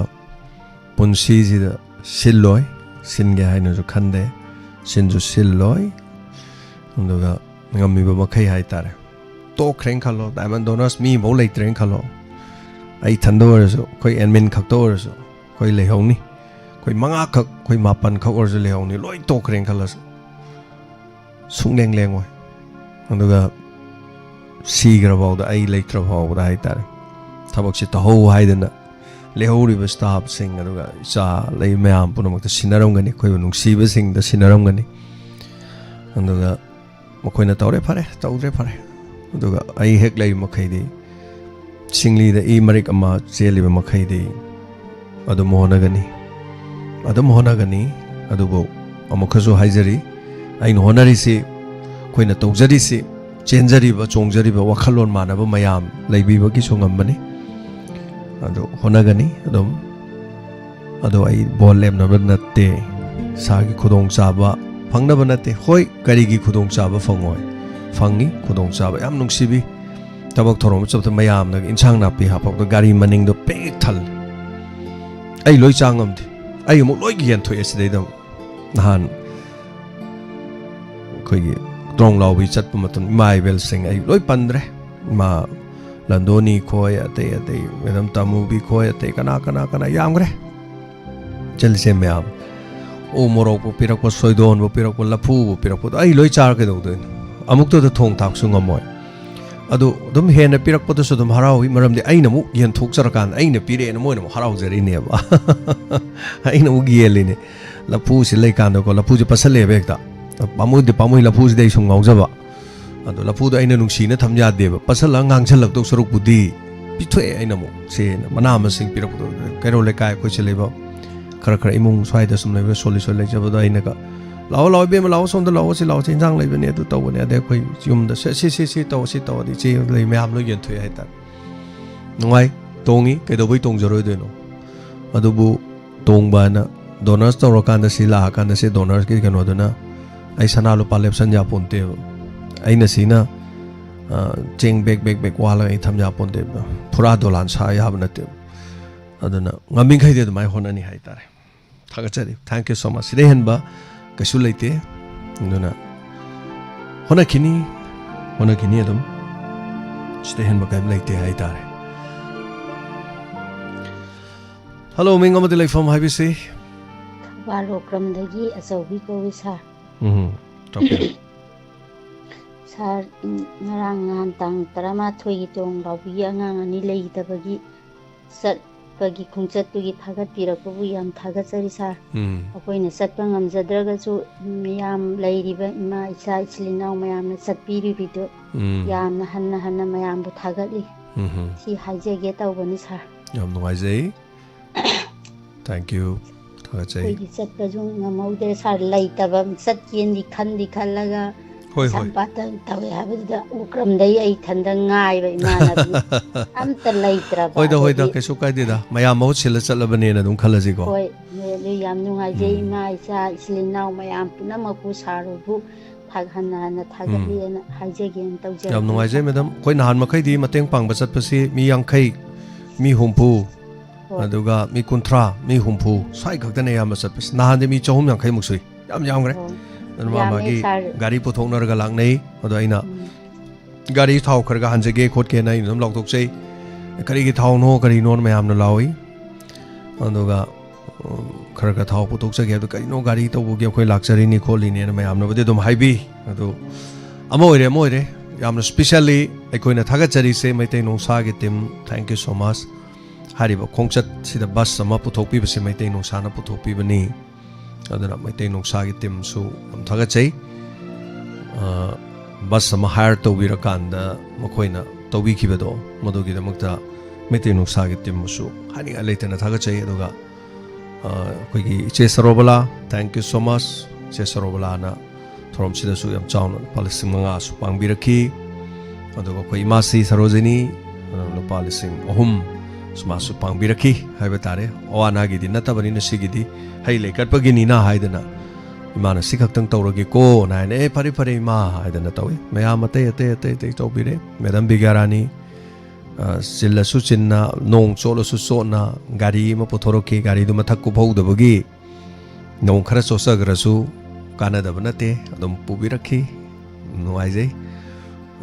ꯄꯨꯟꯁꯤꯁꯤꯗ ꯁꯤꯜꯂꯣꯏ, ꯁꯤꯟꯒꯦ ꯍꯥꯏꯅꯁꯨ ꯈꯟꯗꯦ, ꯁꯤꯟꯁꯨ ꯁꯤꯜꯂꯣꯏ꯫ ꯑꯗꯨꯒ ꯉꯝꯃꯤꯕ ꯃꯈꯩ ꯍꯥꯏꯇꯥꯔꯦ꯫ ꯇꯣꯛꯈ꯭ꯔꯦꯅ ꯈꯜꯂꯣ, ꯗꯥꯏꯃꯟ ꯗꯣꯅꯔꯁ ꯃꯤ ꯑꯃꯐꯥꯎ ꯂꯩꯇ꯭ꯔꯦꯅ ꯈꯜꯂꯣ, ꯑꯩ ꯏꯊꯟꯗ ꯑꯣꯏꯔꯁꯨ, ꯑꯩꯈꯣꯏ ꯑꯦꯗꯃꯤꯟ ꯈꯛꯇ ꯑꯣꯏꯔꯁꯨ, ꯑꯩꯈꯣꯏ ꯂꯩꯍꯧꯅꯤ꯫ ꯑꯩꯈꯣꯏ ꯃꯉꯥꯈꯛ, ꯑꯩꯈꯣꯏ ꯃꯥꯄꯟꯈꯛ ꯑꯣꯏꯔꯁꯨ ꯂꯩꯍꯧꯅꯤ, ꯂꯣꯏ ꯇꯣꯛꯈ꯭ꯔꯦꯅ ꯈꯜꯂꯁꯨ꯫ ꯁꯨꯡꯂꯦꯡ ꯂꯦꯡꯉꯣꯏ꯫ ꯑꯗꯨꯒ ꯁꯤꯈ꯭ꯔ ꯐꯥꯎꯗ, ꯑꯩ ꯂꯩꯇ꯭ꯔ ꯐꯥꯎꯕꯗ ꯍꯥꯏꯇꯥꯔꯦ, ꯊꯕꯛꯁꯦ ꯇꯧꯍꯧ ꯍꯥꯏꯗꯅ ꯂꯩꯍꯧꯔꯤꯕ ꯁ꯭ꯇꯥꯐꯁꯤꯡ, ꯑꯗꯨꯒ ꯏꯆꯥ ꯂꯩ ꯃꯌꯥꯝ ꯄꯨꯝꯅꯃꯛꯇ ꯁꯤꯟꯅꯔꯝꯒꯅꯤ, ꯑꯩꯈꯣꯏꯕꯨ ꯅꯨꯡꯁꯤꯕꯁꯤꯡꯗ ꯁꯤꯟꯅꯔꯝꯒꯅꯤ꯫ ꯑꯗꯨꯒ ꯃꯈꯣꯏꯅ "ꯇꯧꯔꯦ, ꯐꯔꯦ, ꯇꯧꯗ꯭ꯔꯦ, ꯐꯔꯦ"꯫ ꯑꯗꯨꯒ ꯑꯩ ꯍꯦꯛ ꯂꯩꯕ ꯃꯈꯩꯗꯤ, ꯆꯤꯡꯂꯤꯗ ꯏ ꯃꯔꯤꯛ ꯑꯃ ꯆꯦꯜꯂꯤꯕ ꯃꯈꯩꯗꯤ ꯑꯗꯨꯝ ꯍꯣꯠꯅꯒꯅꯤ, ꯑꯗꯨꯝ ꯍꯣꯠꯅꯒꯅꯤ꯫ ꯑꯗꯨꯕꯨ ꯑꯃꯨꯛꯀꯁꯨ ꯍꯥꯏꯖꯔꯤ, ꯑꯩꯅ ꯍꯣꯠꯅꯔꯤꯁꯤ, ꯑꯩꯈꯣꯏꯅ ꯇꯧꯖꯔꯤꯁꯤ, ꯆꯦꯟꯖꯔꯤꯕ, ꯆꯣꯡꯖꯔꯤꯕ ꯋꯥꯈꯜꯂꯣꯟ ꯃꯥꯟꯅꯕ ꯃꯌꯥꯝ ꯂꯩꯕꯤꯕꯒꯤꯁꯨ ꯉꯝꯕꯅꯤ꯫ ꯑꯗꯨ ꯍꯣꯠꯅꯒꯅꯤ ꯑꯗꯨꯝ꯫ ꯑꯗꯣ ꯑꯩ ꯕꯣꯜ ꯂꯦꯞꯅꯕ ꯅꯠꯇꯦ, ꯏꯁꯥꯒꯤ ꯈꯨꯗꯣꯡꯆꯥꯕ ꯐꯪꯅꯕ ꯅꯠꯇꯦ꯫ ꯍꯣꯏ, ꯀꯔꯤꯒꯤ ꯈꯨꯗꯣꯡꯆꯥꯕ ꯐꯪꯉꯣꯏ? ꯐꯪꯉꯤ ꯈꯨꯗꯣꯡꯆꯥꯕ, ꯌꯥꯝ ꯅꯨꯡꯁꯤꯕꯤ꯫ ꯊꯕꯛ ꯊꯧꯔꯝ ꯑꯃ ꯆꯠꯄꯗ ꯃꯌꯥꯝꯅ ꯏꯟꯁꯥꯡ ꯅꯥꯄꯤ ꯍꯥꯞꯄꯛꯄꯗ ꯒꯥꯔꯤ ꯃꯅꯤꯡꯗꯣ ꯄꯤꯛ ꯊꯜꯂꯤ꯫ ꯑꯩ ꯂꯣꯏ ꯆꯥ ꯉꯝꯗꯦ꯫ ꯑꯩ ꯑꯃꯨꯛ ꯂꯣꯏ ꯌꯦꯟꯊꯣꯛꯑꯦ ꯁꯤꯗꯩꯗ ꯑꯃꯨꯛ꯫ ꯅꯍꯥꯟ ꯑꯩꯈꯣꯏꯒꯤ ꯇ꯭ꯔꯣꯡ ꯂꯥꯎꯕꯤ ꯆꯠꯄ ꯃꯇꯝ, ꯏꯃꯥ ꯏꯕꯦꯜꯁꯤꯡ ꯑꯩ ꯂꯣꯏ ꯄꯟꯗ꯭ꯔꯦ꯫ ꯏꯃꯥ ꯂꯟꯗꯣꯅꯤ ꯈꯣꯏ, ꯑꯇꯩ ꯑꯇꯩ ꯃꯦꯗꯥꯝ ꯇꯥꯃꯨꯕꯤ ꯈꯣꯏ, ꯑꯇꯩ ꯀꯅꯥ, ꯀꯅꯥ, ꯀꯅꯥ ꯌꯥꯝꯈ꯭ꯔꯦ꯫ ꯆꯠꯂꯤꯁꯦ ꯃꯌꯥꯝ꯫ ꯎ ꯃꯣꯔꯣꯛꯄꯨ ꯄꯤꯔꯛꯄ, ꯁꯣꯏꯗꯣꯟꯕꯨ ꯄꯤꯔꯛꯄ, ꯂꯐꯨꯕꯨ ꯄꯤꯔꯛꯄꯗꯣ ꯑꯩ ꯂꯣꯏ ꯆꯥꯔ ꯀꯩꯗꯧꯗꯣꯏꯅꯣ? ꯑꯃꯨꯛꯇꯗ ꯊꯣꯡ ꯊꯥꯛꯁꯨ ꯉꯝꯃꯣꯏ꯫ ꯑꯗꯨ ꯑꯗꯨꯝ ꯍꯦꯟꯅ ꯄꯤꯔꯛꯄꯗꯁꯨ ꯑꯗꯨꯝ ꯍꯔꯥꯎꯏ, ꯃꯔꯝꯗꯤ ꯑꯩꯅ ꯑꯃꯨꯛ ꯌꯦꯟꯊꯣꯛꯆꯔꯀꯥꯟꯗ ꯑꯩꯅ ꯄꯤꯔꯛꯑꯦꯅ ꯃꯣꯏꯅ ꯑꯃꯨꯛ ꯍꯔꯥꯎꯖꯔꯤꯅꯦꯕ꯫ ꯑꯩꯅ ꯑꯃꯨꯛ ꯌꯦꯜꯂꯤꯅꯦ꯫ ꯂꯐꯨꯁꯤ ꯂꯩꯀꯥꯟꯗꯀꯣ, ꯂꯐꯨꯁꯦ ꯄꯠꯁꯜꯂꯛꯑꯦꯕ ꯍꯦꯛꯇ꯫ ꯄꯥꯝꯃꯨꯗꯤ ꯄꯥꯝꯃꯨꯏ, ꯂꯐꯨꯁꯤꯗ ꯑꯩ ꯁꯨꯝ ꯉꯥꯎꯖꯕ꯫ ꯑꯗꯣ ꯂꯐꯨꯗꯣ ꯑꯩꯅ ꯅꯨꯡꯁꯤꯅ ꯊꯝ ꯌꯥꯗꯦꯕ, ꯄꯠꯁꯜꯂꯒ ꯉꯥꯡꯁꯜꯂꯛꯇꯧ ꯁꯔꯨꯛꯄꯨꯗꯤ ꯄꯤꯊꯣꯛꯑꯦ꯫ ꯑꯩꯅ ꯑꯃꯨꯛ ꯁꯦ ꯃꯅꯥ ꯃꯁꯤꯡ ꯄꯤꯔꯛꯄꯗꯣ, ꯀꯩꯔꯣꯜ ꯂꯩꯀꯥꯏ ꯑꯩꯈꯣꯏ ꯁꯤ ꯂꯩꯕ ꯈꯔ ꯈꯔ ꯏꯃꯨꯡ ꯁ꯭ꯋꯥꯏꯗ ꯁꯨꯝ ꯂꯩꯕ ꯁꯣꯜꯂꯤ ꯁꯣꯜꯂꯤ ꯂꯩꯖꯕꯗꯣ ꯑꯩꯅꯒ, "ꯂꯥꯛꯑꯣ ꯂꯥꯛꯑꯣ ꯏꯕꯦꯝꯃ, ꯂꯥꯛꯑꯣ ꯁꯣꯝꯗ ꯂꯥꯛꯑꯣ, ꯁꯤ ꯂꯥꯛꯑꯣ, ꯁꯤ ꯏꯟꯖꯥꯡ ꯂꯩꯕꯅꯦ, ꯑꯗꯨ ꯇꯧꯕꯅꯦ", ꯑꯗꯩ ꯑꯩꯈꯣꯏ ꯌꯨꯝꯗ "ꯁꯦ, ꯁꯤ ꯁꯤ ꯁꯤ ꯇꯧ, ꯁꯤ ꯇꯧ", ꯑꯗꯩ ꯏꯆꯦ ꯂꯩ ꯃꯌꯥꯝ ꯂꯣꯏ ꯌꯦꯟꯊꯣꯛꯑꯦ ꯍꯥꯏꯇꯥꯔꯦ꯫ ꯅꯨꯡꯉꯥꯏ, ꯇꯣꯡꯉꯤ, ꯀꯩꯗꯧꯕꯩ ꯇꯣꯡꯖꯔꯣꯏꯗꯣꯏꯅꯣ? ꯑꯗꯨꯕꯨ ꯇꯣꯡꯕ ꯍꯥꯏꯅ ꯗꯣꯅꯔꯁ ꯇꯧꯔꯀꯥꯟꯗ, ꯁꯤ ꯂꯥꯛꯑꯀꯥꯟꯗ ꯁꯤ ꯗꯣꯅꯔꯁꯀꯤ ꯀꯩꯅꯣꯗꯨꯅ ꯑꯩ ꯁꯅꯥ ꯂꯨꯄꯥ ꯂꯦꯞꯁꯟ ꯌꯥꯄꯣꯟꯇꯦꯕ꯫ ꯑꯩꯅ ꯁꯤꯅ, ꯑ, ꯆꯦꯡ ꯕꯦꯛ ꯕꯦꯛ ꯕꯦꯛ ꯋꯥꯜꯂꯒ ꯑꯩ ꯊꯝ ꯌꯥꯄꯣꯟꯇꯦꯕ꯫ ꯐꯨꯔꯥ ꯗꯣꯂꯥꯟ ꯁꯥ ꯌꯥꯕ ꯅꯠꯇꯦꯕ꯫ ꯑꯗꯨꯅ ꯉꯝꯃꯤꯈꯩꯗꯤ ꯑꯗꯨꯃꯥꯏꯅ ꯍꯣꯠꯅꯅꯤ ꯍꯥꯏꯇꯥꯔꯦ꯫ ꯊꯥꯒꯠꯆꯔꯤ꯫ Thank you so much꯫ ꯁꯤꯗꯩ ꯍꯦꯟꯕ ꯀꯩꯁꯨ ꯂꯩꯇꯦ꯫ ꯑꯗꯨꯅ ꯍꯣꯠꯅꯈꯤꯅꯤ, ꯍꯣꯠꯅꯈꯤꯅꯤ ꯑꯗꯨꯝ꯫ ꯁꯤꯗꯩ ꯍꯦꯟꯕ ꯀꯔꯤꯝ ꯂꯩꯇꯦ ꯍꯥꯏꯇꯥꯔꯦ꯫ ꯍꯜꯂꯣ, ꯃꯤꯡ ꯑꯃꯗꯤ ꯂꯩꯐꯝ ꯍꯥꯏꯕꯤꯁꯤ꯫ ꯊꯧꯕꯥꯜ ꯑꯣꯀ꯭ꯔꯝꯗꯒꯤ ꯑꯆꯧꯕꯤ ꯀꯧꯏ ꯁꯥꯔ꯫ ꯎꯝ, ꯇꯥꯛꯄꯤꯌꯨ꯫ ꯁꯥꯔ, ꯉꯔꯥꯡ ꯅꯍꯥꯟ ꯇꯥꯡ ꯇꯔꯥꯃꯥꯊꯣꯏꯒꯤ ꯇꯣꯡ ꯂꯥꯎꯕꯤꯒꯤ ꯑꯉꯥꯡ ꯑꯅꯤ ꯂꯩꯇꯕꯒꯤ ꯆꯠꯄꯒꯤ ꯈꯣꯡꯆꯠꯇꯨꯒꯤ ꯊꯥꯒꯠꯄꯤꯔꯛꯄꯕꯨ ꯌꯥꯝ ꯊꯥꯒꯠꯆꯔꯤ ꯁꯥꯔ꯫ ꯎꯝ꯫ ꯑꯩꯈꯣꯏꯅ ꯆꯠꯄ ꯉꯝꯖꯗ꯭ꯔꯒꯁꯨ ꯃꯤꯌꯥꯝ ꯂꯩꯔꯤꯕ ꯏꯃꯥ ꯏꯆꯥ ꯏꯆꯤꯜ ꯏꯅꯥꯎ ꯃꯌꯥꯝꯅ ꯆꯠꯄꯤꯔꯤꯕꯗꯨ ꯎꯝ꯫ ꯌꯥꯝꯅ ꯍꯟꯅ ꯍꯟꯅ ꯃꯌꯥꯝꯕꯨ ꯊꯥꯒꯠꯂꯤ꯫ ꯎꯝ꯫ ꯁꯤ ꯍꯥꯏꯖꯒꯦ ꯇꯧꯕꯅꯤ ꯁꯥꯔ꯫ ꯌꯥꯝ ꯅꯨꯡꯉꯥꯏꯖꯩ꯫ Thank you꯫ ꯊꯥꯒꯠꯆꯩ꯫ ꯑꯩꯈꯣꯏꯗꯤ ꯆꯠꯄꯁꯨ ꯉꯝꯍꯧꯗ꯭ꯔꯦ ꯁꯥꯔ, ꯂꯩꯇꯕ꯫ ꯆꯠꯀꯦꯅꯗꯤ ꯈꯟꯗꯤ ꯈꯜꯂꯒ ꯍꯣꯏ, ꯍꯣꯏ꯫ ꯀꯩꯁꯥꯝꯄꯥꯠꯇ ꯇꯧꯋꯦ ꯍꯥꯏꯕꯗꯨꯗ ꯎꯀ꯭ꯔꯝꯗꯩ ꯑꯩ ꯏꯊꯟꯗ ꯉꯥꯏꯕ ꯏꯃꯥꯟꯅꯕꯤ꯫ ꯑꯝꯇ ꯂꯩꯇ꯭ꯔꯕ꯫ ꯍꯣꯏꯗ, ꯍꯣꯏꯗ, ꯑꯗꯒꯤ ꯀꯩꯁꯨ ꯀꯥꯏꯗꯦꯗ꯫ ꯃꯌꯥꯝ ꯃꯍꯨꯠ ꯁꯤꯜꯂ ꯆꯠꯂꯕꯅꯦꯅ ꯑꯗꯨꯝ ꯈꯜꯂꯁꯤꯀꯣ꯫ ꯍꯣꯏ, ꯍꯣꯏ, ꯑꯗꯨ ꯌꯥꯝ ꯅꯨꯡꯉꯥꯏꯖꯩ꯫ ꯎꯝ꯫ ꯏꯃꯥ ꯏꯆꯥ ꯏꯆꯤꯜ ꯏꯅꯥꯎ ꯃꯌꯥꯝ ꯄꯨꯝꯅꯃꯛꯄꯨ ꯁꯥꯔꯕꯨ ꯊꯥ-, ꯍꯟꯅ ꯍꯟꯅ ꯎꯝ꯫ ꯊꯥꯒꯠꯂꯤꯅ ꯍꯥꯏꯖꯒꯦꯅ ꯇꯧꯖꯔꯛꯄꯅꯤ ꯌꯥꯝ ꯅꯨꯡꯉꯥꯏꯖꯩ ꯁꯥꯔ꯫ ꯃꯦꯗꯥꯝ꯫ ꯑꯩꯈꯣꯏ ꯅꯍꯥꯟ ꯃꯈꯩꯗꯤ ꯃꯇꯦꯡ ꯄꯥꯡꯕ ꯆꯠꯄꯁꯤ ꯃꯤ ꯌꯥꯡꯈꯩ, ꯃꯤ ꯍꯨꯝꯐꯨ, ꯍꯣꯏ꯫ ꯑꯗꯨꯒ ꯃꯤ ꯀꯨꯟꯊ꯭ꯔꯥ, ꯃꯤ ꯍꯨꯝꯐꯨ ꯁ꯭ꯋꯥꯏ ꯈꯛꯇꯅ ꯑꯌꯥꯝꯕ ꯆꯠꯄꯁꯤ꯫ ꯅꯍꯥꯟꯗꯤ ꯃꯤ ꯆꯍꯨꯝ ꯌꯥꯡꯈꯩꯃꯨꯛ ꯁꯨꯏ꯫ ꯌꯥꯝ ꯌꯥꯝꯈ꯭ꯔꯦ꯫ ꯑꯣ꯫ ꯑꯗꯨꯅ ꯃꯥ ꯌꯥꯝꯃꯦ ꯃꯥꯒꯤ ꯁꯥꯔ꯫ ꯒꯥꯔꯤ ꯄꯨꯊꯣꯛꯅꯔꯒ ꯂꯥꯛꯅꯩ꯫ ꯑꯗꯣ ꯑꯩꯅ ꯎꯝ꯫ ꯒꯥꯔꯤ ꯊꯥꯎ ꯈꯔ ꯈꯔ ꯍꯥꯟꯖꯒꯦ ꯈꯣꯠꯀꯦꯅ ꯑꯩꯅ ꯑꯗꯨꯝ ꯂꯥꯎꯊꯣꯛꯆꯩ꯫ "ꯀꯔꯤꯒꯤ ꯊꯥꯎꯅꯣ, ꯀꯔꯤꯅꯣꯅ?" ꯃꯌꯥꯝꯅ ꯂꯥꯎꯏ꯫ ꯑꯗꯨꯒ, ꯎꯝ, ꯈꯔ ꯈꯔ ꯊꯥꯎ ꯄꯨꯊꯣꯛꯆꯒꯦ ꯍꯥꯏꯕꯗ, "ꯀꯔꯤꯅꯣ, ꯒꯥꯔꯤ ꯇꯧꯕꯒꯤ ꯑꯩꯈꯣꯏ ꯂꯥꯛꯆꯔꯤꯅꯤ ꯈꯣꯠꯂꯤꯅꯦꯅ" ꯃꯌꯥꯝꯅꯕꯨꯗꯤ ꯑꯗꯨꯝ ꯍꯥꯏꯕꯤ꯫ ꯑꯗꯨ ꯑꯃ ꯑꯣꯏꯔꯦ, ꯑꯃ ꯑꯣꯏꯔꯦ꯫ ꯌꯥꯝꯅ specially ꯑꯩꯈꯣꯏꯅ ꯊꯥꯒꯠꯆꯔꯤꯁꯦ Meitei ꯅꯣꯡꯁꯥꯒꯤ team, thank you so much꯫ ꯍꯥꯏꯔꯤꯕ ꯈꯣꯡꯆꯠꯁꯤꯗ bus ꯑꯃ ꯄꯨꯊꯣꯛꯄꯤꯕꯁꯦ ꯃꯩꯇꯩ ꯅꯣꯡꯁꯥꯅ ꯄꯨꯊꯣꯛꯄꯤꯕꯅꯤ꯫ ꯑꯗꯨꯅ ꯃꯩꯇꯩ ꯅꯣꯡꯁꯥꯒꯤ teamꯁꯨ ꯌꯥꯝ ꯊꯥꯒꯠꯆꯩ꯫ ꯑ, bus ꯑꯃ hire ꯇꯧꯕꯤꯔꯀꯥꯟꯗ ꯃꯈꯣꯏꯅ ꯇꯧꯕꯤꯈꯤꯕꯗꯣ, ꯃꯗꯨꯒꯤꯗꯃꯛꯇ ꯃꯩꯇꯩ ꯅꯣꯡꯁꯥꯒꯤ teamꯕꯨꯁꯨ ꯍꯥꯏꯅꯤꯡꯉꯥꯏ ꯂꯩꯇꯅ ꯊꯥꯒꯠꯆꯩ꯫ ꯑꯗꯨꯒ, ꯑ, ꯑꯩꯈꯣꯏꯒꯤ ꯏꯆꯦ ꯁꯔꯣꯕꯂꯥ, thank you so much꯫ ꯏꯆꯦ ꯁꯔꯣꯕꯂꯥꯅ ꯊꯧꯔꯝꯁꯤꯗꯁꯨ ꯌꯥꯝ ꯆꯥꯎꯅ ꯂꯨꯄꯥ ꯂꯤꯁꯤꯡ ꯃꯉꯥꯁꯨ ꯄꯥꯡꯕꯤꯔꯛꯈꯤ꯫ ꯑꯗꯨꯒ ꯑꯩꯈꯣꯏ ꯏꯃꯥꯁꯤ ꯁꯔꯣꯖꯤꯅꯤ, ꯑ, ꯂꯨꯄꯥ ꯂꯤꯁꯤꯡ ꯑꯍꯨꯝ ꯁꯨꯃꯥꯏꯁꯨ ꯄꯥꯡꯕꯤꯔꯛꯈꯤ ꯍꯥꯏꯕ ꯇꯥꯔꯦ꯫ ꯑꯋꯥ ꯑꯅꯥꯒꯤꯗꯤ ꯅꯠꯇꯕꯅꯤꯅ ꯁꯤꯒꯤꯗꯤ ꯍꯩ ꯂꯩ ꯀꯠꯄꯒꯤꯅꯤꯅ ꯍꯥꯏꯗꯅ ꯏꯃꯥꯅ ꯁꯤ ꯈꯛꯇꯪ ꯇꯧꯔꯒꯦꯀꯣꯅ ꯍꯥꯏꯅ, "ꯑꯦ, ꯐꯔꯦ, ꯐꯔꯦ, ꯏꯃꯥ" ꯍꯥꯏꯗꯅ ꯇꯧꯏ꯫ ꯃꯌꯥꯝ ꯑꯇꯩ, ꯑꯇꯩ, ꯑꯇꯩ, ꯑꯇꯩ ꯇꯧꯕꯤꯔꯦ꯫ Madam ꯕꯤꯒ꯭ꯌꯥꯔꯥꯅꯤ, ꯑ, ꯆꯤꯜꯂꯁꯨ ꯆꯤꯟꯅ, ꯅꯣꯡ ꯆꯣꯠꯂꯁꯨ ꯆꯣꯠꯅ ꯒꯥꯔꯤ ꯑꯃ ꯄꯨꯊꯣꯔꯛꯈꯤ꯫ ꯒꯥꯔꯤꯗꯨ ꯃꯊꯛ ꯀꯨꯞꯍꯧꯗꯕꯒꯤ ꯅꯣꯡ ꯈꯔ ꯆꯣꯠꯆꯈ꯭ꯔꯁꯨ ꯀꯥꯟꯅꯗꯕ ꯅꯠꯇꯦ, ꯑꯗꯨꯝ ꯄꯨꯕꯤꯔꯛꯈꯤ꯫ ꯅꯨꯡꯉꯥꯏꯖꯩ꯫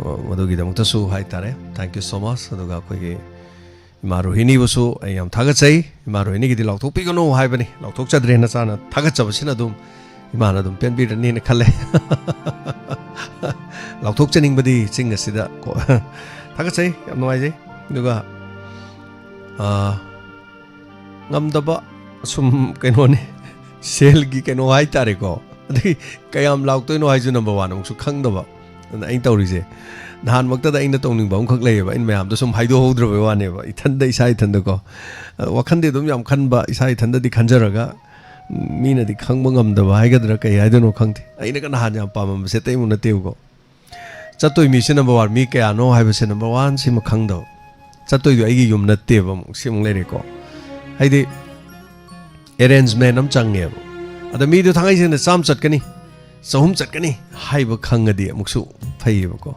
ꯑ, ꯃꯗꯨꯒꯤꯗꯃꯛꯇꯁꯨ ꯍꯥꯏꯇꯥꯔꯦ, thank you so much꯫ ꯑꯗꯨꯒ ꯑꯩꯈꯣꯏꯒꯤ ꯏꯃꯥ ꯔꯣꯍꯤꯅꯤꯕꯨꯁꯨ ꯑꯩ ꯌꯥꯝ ꯊꯥꯒꯠꯆꯩ꯫ ꯏꯃꯥ ꯔꯣꯍꯤꯅꯤꯒꯤꯗꯤ ꯂꯥꯎꯊꯣꯛꯄꯤꯒꯅꯨ ꯍꯥꯏꯕꯅꯤ, ꯂꯥꯎꯊꯣꯛꯆꯗ꯭ꯔꯦ, ꯅꯆꯥꯅ ꯊꯥꯒꯠꯆꯕꯁꯤꯅ ꯑꯗꯨꯝ ꯏꯃꯥꯅ ꯑꯗꯨꯝ ꯄꯦꯟꯕꯤꯔꯅꯤꯅ ꯈꯜꯂꯦ꯫ ꯂꯥꯎꯊꯣꯛꯆꯅꯤꯡꯕꯗꯤ ꯆꯤꯡ ꯑꯁꯤꯗ ꯀꯣ꯫ ꯊꯥꯒꯠꯆꯩ, ꯌꯥꯝ ꯅꯨꯡꯉꯥꯏꯖꯩ꯫ ꯑꯗꯨꯒ, ꯑ, ꯉꯝꯗꯕ ꯁꯨꯝ ꯀꯩꯅꯣꯅꯤ, ꯁꯦꯜꯒꯤ ꯀꯩꯅꯣ ꯍꯥꯏꯇꯥꯔꯦꯀꯣ꯫ ꯑꯗꯒꯤ ꯀꯌꯥꯝ ꯂꯥꯎꯇꯣꯏꯅꯣ ꯍꯥꯏꯁꯨ number one ꯑꯃꯨꯛꯁꯨ ꯈꯪꯗꯕ꯫ ꯑꯗꯨꯅ ꯑꯩꯅ ꯇꯧꯔꯤꯁꯦ, ꯅꯍꯥꯟꯃꯛꯇꯗ ꯑꯩꯅ ꯇꯧꯅꯤꯡꯕ ꯑꯃꯈꯛ ꯂꯩꯌꯦꯕ, ꯑꯩꯅ ꯃꯌꯥꯝꯗ ꯁꯨꯝ ꯍꯥꯏꯗꯣꯛꯍꯧꯗ꯭ꯔꯕꯩ ꯋꯥꯅꯦꯕ, ꯏꯊꯟꯗ, ꯏꯁꯥ ꯏꯊꯟꯗꯀꯣ꯫ ꯑ, ꯋꯥꯈꯟꯗꯤ ꯑꯗꯨꯝ ꯌꯥꯝ ꯈꯟꯕ, ꯏꯁꯥ ꯏꯊꯟꯗꯗꯤ ꯈꯟꯖꯔꯒ, ꯃꯤꯅꯗꯤ ꯈꯪꯕ ꯉꯝꯗꯕ ꯍꯥꯏꯒꯗ꯭ꯔꯥ ꯀꯩ ꯍꯥꯏꯗꯣꯏꯅꯣ ꯈꯪꯗꯦ꯫ ꯑꯩꯅꯒ ꯅꯍꯥꯟ ꯌꯥꯝ ꯄꯥꯝꯃꯝꯕꯁꯦ ꯑꯇꯩ ꯑꯃꯨꯛ ꯅꯠꯇꯦꯕꯀꯣ꯫ ꯆꯠꯇꯣꯏ ꯃꯤꯁꯦ number one, ꯃꯤ ꯀꯌꯥꯅꯣ ꯍꯥꯏꯕꯁꯦ number one ꯁꯤꯃ ꯈꯪꯗꯕ꯫ ꯆꯠꯇꯣꯏꯗꯣ ꯑꯩꯒꯤ ꯌꯨꯝ ꯅꯠꯇꯦꯕ, ꯑꯃꯨꯛ ꯁꯤ ꯑꯃꯨꯛ ꯂꯩꯔꯦꯀꯣ꯫ ꯍꯥꯏꯗꯤ arrangement ꯑꯃ ꯆꯪꯉꯦꯕ꯫ ꯑꯗ ꯃꯤꯗꯣ ꯊꯥꯡꯉꯩ ꯁꯦꯡꯅ ꯆꯥꯝꯃ ꯆꯠꯀꯅꯤ, ꯆꯍꯨꯝ ꯆꯠꯀꯅꯤ ꯍꯥꯏꯕ ꯈꯪꯉꯗꯤ ꯑꯃꯨꯛꯁꯨ ꯐꯩꯌꯦꯕꯀꯣ꯫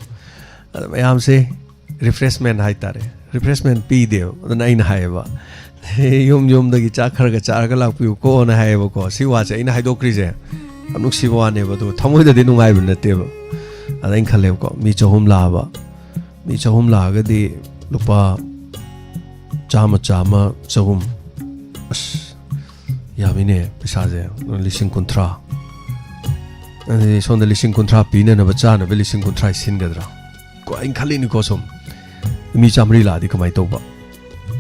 ꯑꯗ ꯃꯌꯥꯝꯁꯦ refreshment ꯍꯥꯏꯇꯥꯔꯦ, refreshment ꯄꯤꯗꯦꯕ꯫ ꯑꯗꯨꯅ ꯑꯩꯅ ꯍꯥꯏꯌꯦꯕ, "ꯌꯨꯝ ꯌꯨꯝꯗꯒꯤ ꯆꯥꯛ ꯈꯔꯒ ꯆꯥꯔꯒ ꯂꯥꯛꯄꯤꯌꯨꯀꯣꯅ" ꯍꯥꯏꯌꯦꯕꯀꯣ꯫ ꯁꯤ ꯋꯥꯁꯦ ꯑꯩꯅ ꯍꯥꯏꯗꯣꯛꯈ꯭ꯔꯤꯁꯦ ꯌꯥꯝ ꯅꯨꯡꯁꯤꯕ ꯋꯥꯅꯦꯕ, ꯑꯗꯨꯒ ꯊꯃꯣꯏꯗꯗꯤ ꯅꯨꯡꯉꯥꯏꯕ ꯅꯠꯇꯦꯕ꯫ ꯑꯗ ꯑꯩꯅ ꯈꯜꯂꯦꯕꯀꯣ, ꯃꯤ ꯆꯍꯨꯝ ꯂꯥꯛꯑꯕ, ꯃꯤ ꯆꯍꯨꯝ ꯂꯥꯛꯑꯒꯗꯤ ꯂꯨꯄꯥ ꯆꯥꯝꯃ, ꯆꯥꯝꯃ, ꯆꯍꯨꯝ, ꯑꯁ, ꯌꯥꯝꯃꯤꯅꯦ ꯄꯩꯁꯥꯁꯦ, ꯂꯤꯁꯤꯡ ꯀꯨꯟꯊ꯭ꯔꯥ꯫ ꯑꯗꯨꯗꯤ ꯁꯣꯝꯗ ꯂꯤꯁꯤꯡ ꯀꯨꯟꯊ꯭ꯔꯥ ꯄꯤꯅꯅꯕ ꯆꯥꯅꯕ ꯂꯤꯁꯤꯡ ꯀꯨꯟꯊ꯭ꯔꯥ ꯁꯤꯟꯒꯗ꯭ꯔꯥ? ꯀꯣ, ꯑꯩꯅ ꯈꯜꯂꯤꯅꯤꯀꯣ ꯁꯨꯝ, ꯃꯤ ꯆꯥꯃꯔꯤ ꯂꯥꯛꯑꯗꯤ ꯀꯃꯥꯏꯅ ꯇꯧꯕ?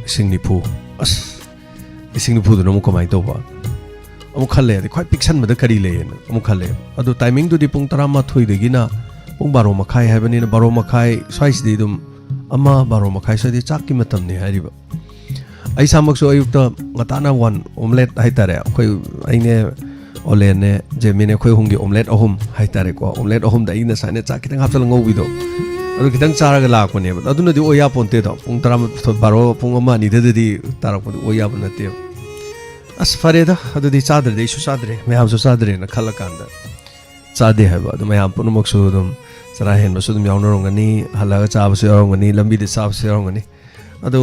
ꯂꯤꯁꯤꯡ ꯅꯤꯐꯨ꯫ ꯑꯁ, ꯂꯤꯁꯤꯡ ꯅꯤꯐꯨꯗꯨꯅ ꯑꯃꯨꯛ ꯀꯃꯥꯏꯅ ꯇꯧꯕ? ꯑꯃꯨꯛ ꯈꯜꯂꯦ, ꯑꯗꯩ ꯈ꯭ꯋꯥꯏ ꯄꯤꯛꯁꯟꯕꯗ ꯀꯔꯤ ꯂꯩꯌꯦꯅ ꯑꯃꯨꯛ ꯈꯜꯂꯦ꯫ ꯑꯗꯣ timingꯗꯨꯗꯤ ꯄꯨꯡ ꯇꯔꯥꯃꯥꯊꯣꯏꯗꯒꯤꯅ ꯄꯨꯡ ꯕꯥꯔꯣ ꯃꯈꯥꯏ ꯍꯥꯏꯕꯅꯤꯅ, ꯕꯥꯔꯣ ꯃꯈꯥꯏ ꯁ꯭ꯋꯥꯏꯁꯤꯗꯤ ꯑꯗꯨꯝ, ꯑꯃ, ꯕꯥꯔꯣ ꯃꯈꯥꯏ ꯁ꯭ꯋꯥꯏꯗꯤ ꯆꯥꯛꯀꯤ ꯃꯇꯝꯅꯤ ꯍꯥꯏꯔꯤꯕ꯫ ꯑꯩ ꯏꯁꯥꯃꯛꯁꯨ ꯑꯌꯨꯛꯇ ꯉꯟꯇꯥꯅ one omelette ꯍꯥꯏꯇꯥꯔꯦ, ꯑꯩꯈꯣꯏ, ꯑꯩꯅꯦ, ꯑꯣꯂꯦꯟꯅꯦ, ꯖꯦꯃꯤꯅꯦ, ꯑꯩꯈꯣꯏ ꯑꯍꯨꯝꯒꯤ omelette ꯑꯍꯨꯝ ꯍꯥꯏꯇꯥꯔꯦꯀꯣ, omelette ꯑꯍꯨꯝꯗ ꯑꯩꯅ ꯁꯨꯃꯥꯏꯅ ꯆꯥꯛ ꯈꯤꯇꯪ ꯍꯥꯞꯆꯜꯂ ꯉꯧꯕꯤꯗꯣ, ꯑꯗꯨ ꯈꯤꯇꯪ ꯆꯥꯔꯒ ꯂꯥꯛꯄꯅꯦꯕ꯫ ꯑꯗꯨꯅꯗꯤ ꯑꯣꯏ ꯌꯥꯄꯣꯟꯇꯦꯗꯣ, ꯄꯨꯡ ꯇꯔꯥꯃꯥꯊꯣꯏ, ꯕꯥꯔꯣ, ꯄꯨꯡ ꯑꯃ ꯑꯅꯤꯗꯗꯤ ꯇꯥꯔꯛꯄꯗꯤ ꯑꯣꯏ ꯌꯥꯕ ꯅꯠꯇꯦꯕ꯫ ꯑꯁ, ꯐꯔꯦꯗ, ꯑꯗꯨꯗꯤ ꯆꯥꯗ꯭ꯔꯗꯤ ꯑꯩꯁꯨ ꯆꯥꯗ꯭ꯔꯦ, ꯃꯌꯥꯝꯁꯨ ꯆꯥꯗ꯭ꯔꯦꯅ ꯈꯜꯂꯀꯥꯟꯗ ꯆꯥꯗꯦ ꯍꯥꯏꯕ꯫ ꯑꯗꯨ ꯃꯌꯥꯝ ꯄꯨꯝꯅꯃꯛꯁꯨ ꯑꯗꯨꯝ ꯆꯔꯥ ꯍꯦꯟꯕꯁꯨ ꯑꯗꯨꯝ ꯌꯥꯎꯅꯔꯝꯒꯅꯤ, ꯍꯜꯂꯛꯑꯒ ꯆꯥꯕꯁꯨ ꯌꯥꯎꯔꯝꯒꯅꯤ, ꯂꯝꯕꯤꯗ ꯆꯥꯕꯁꯨ ꯌꯥꯎꯔꯝꯒꯅꯤ꯫ ꯑꯗꯨ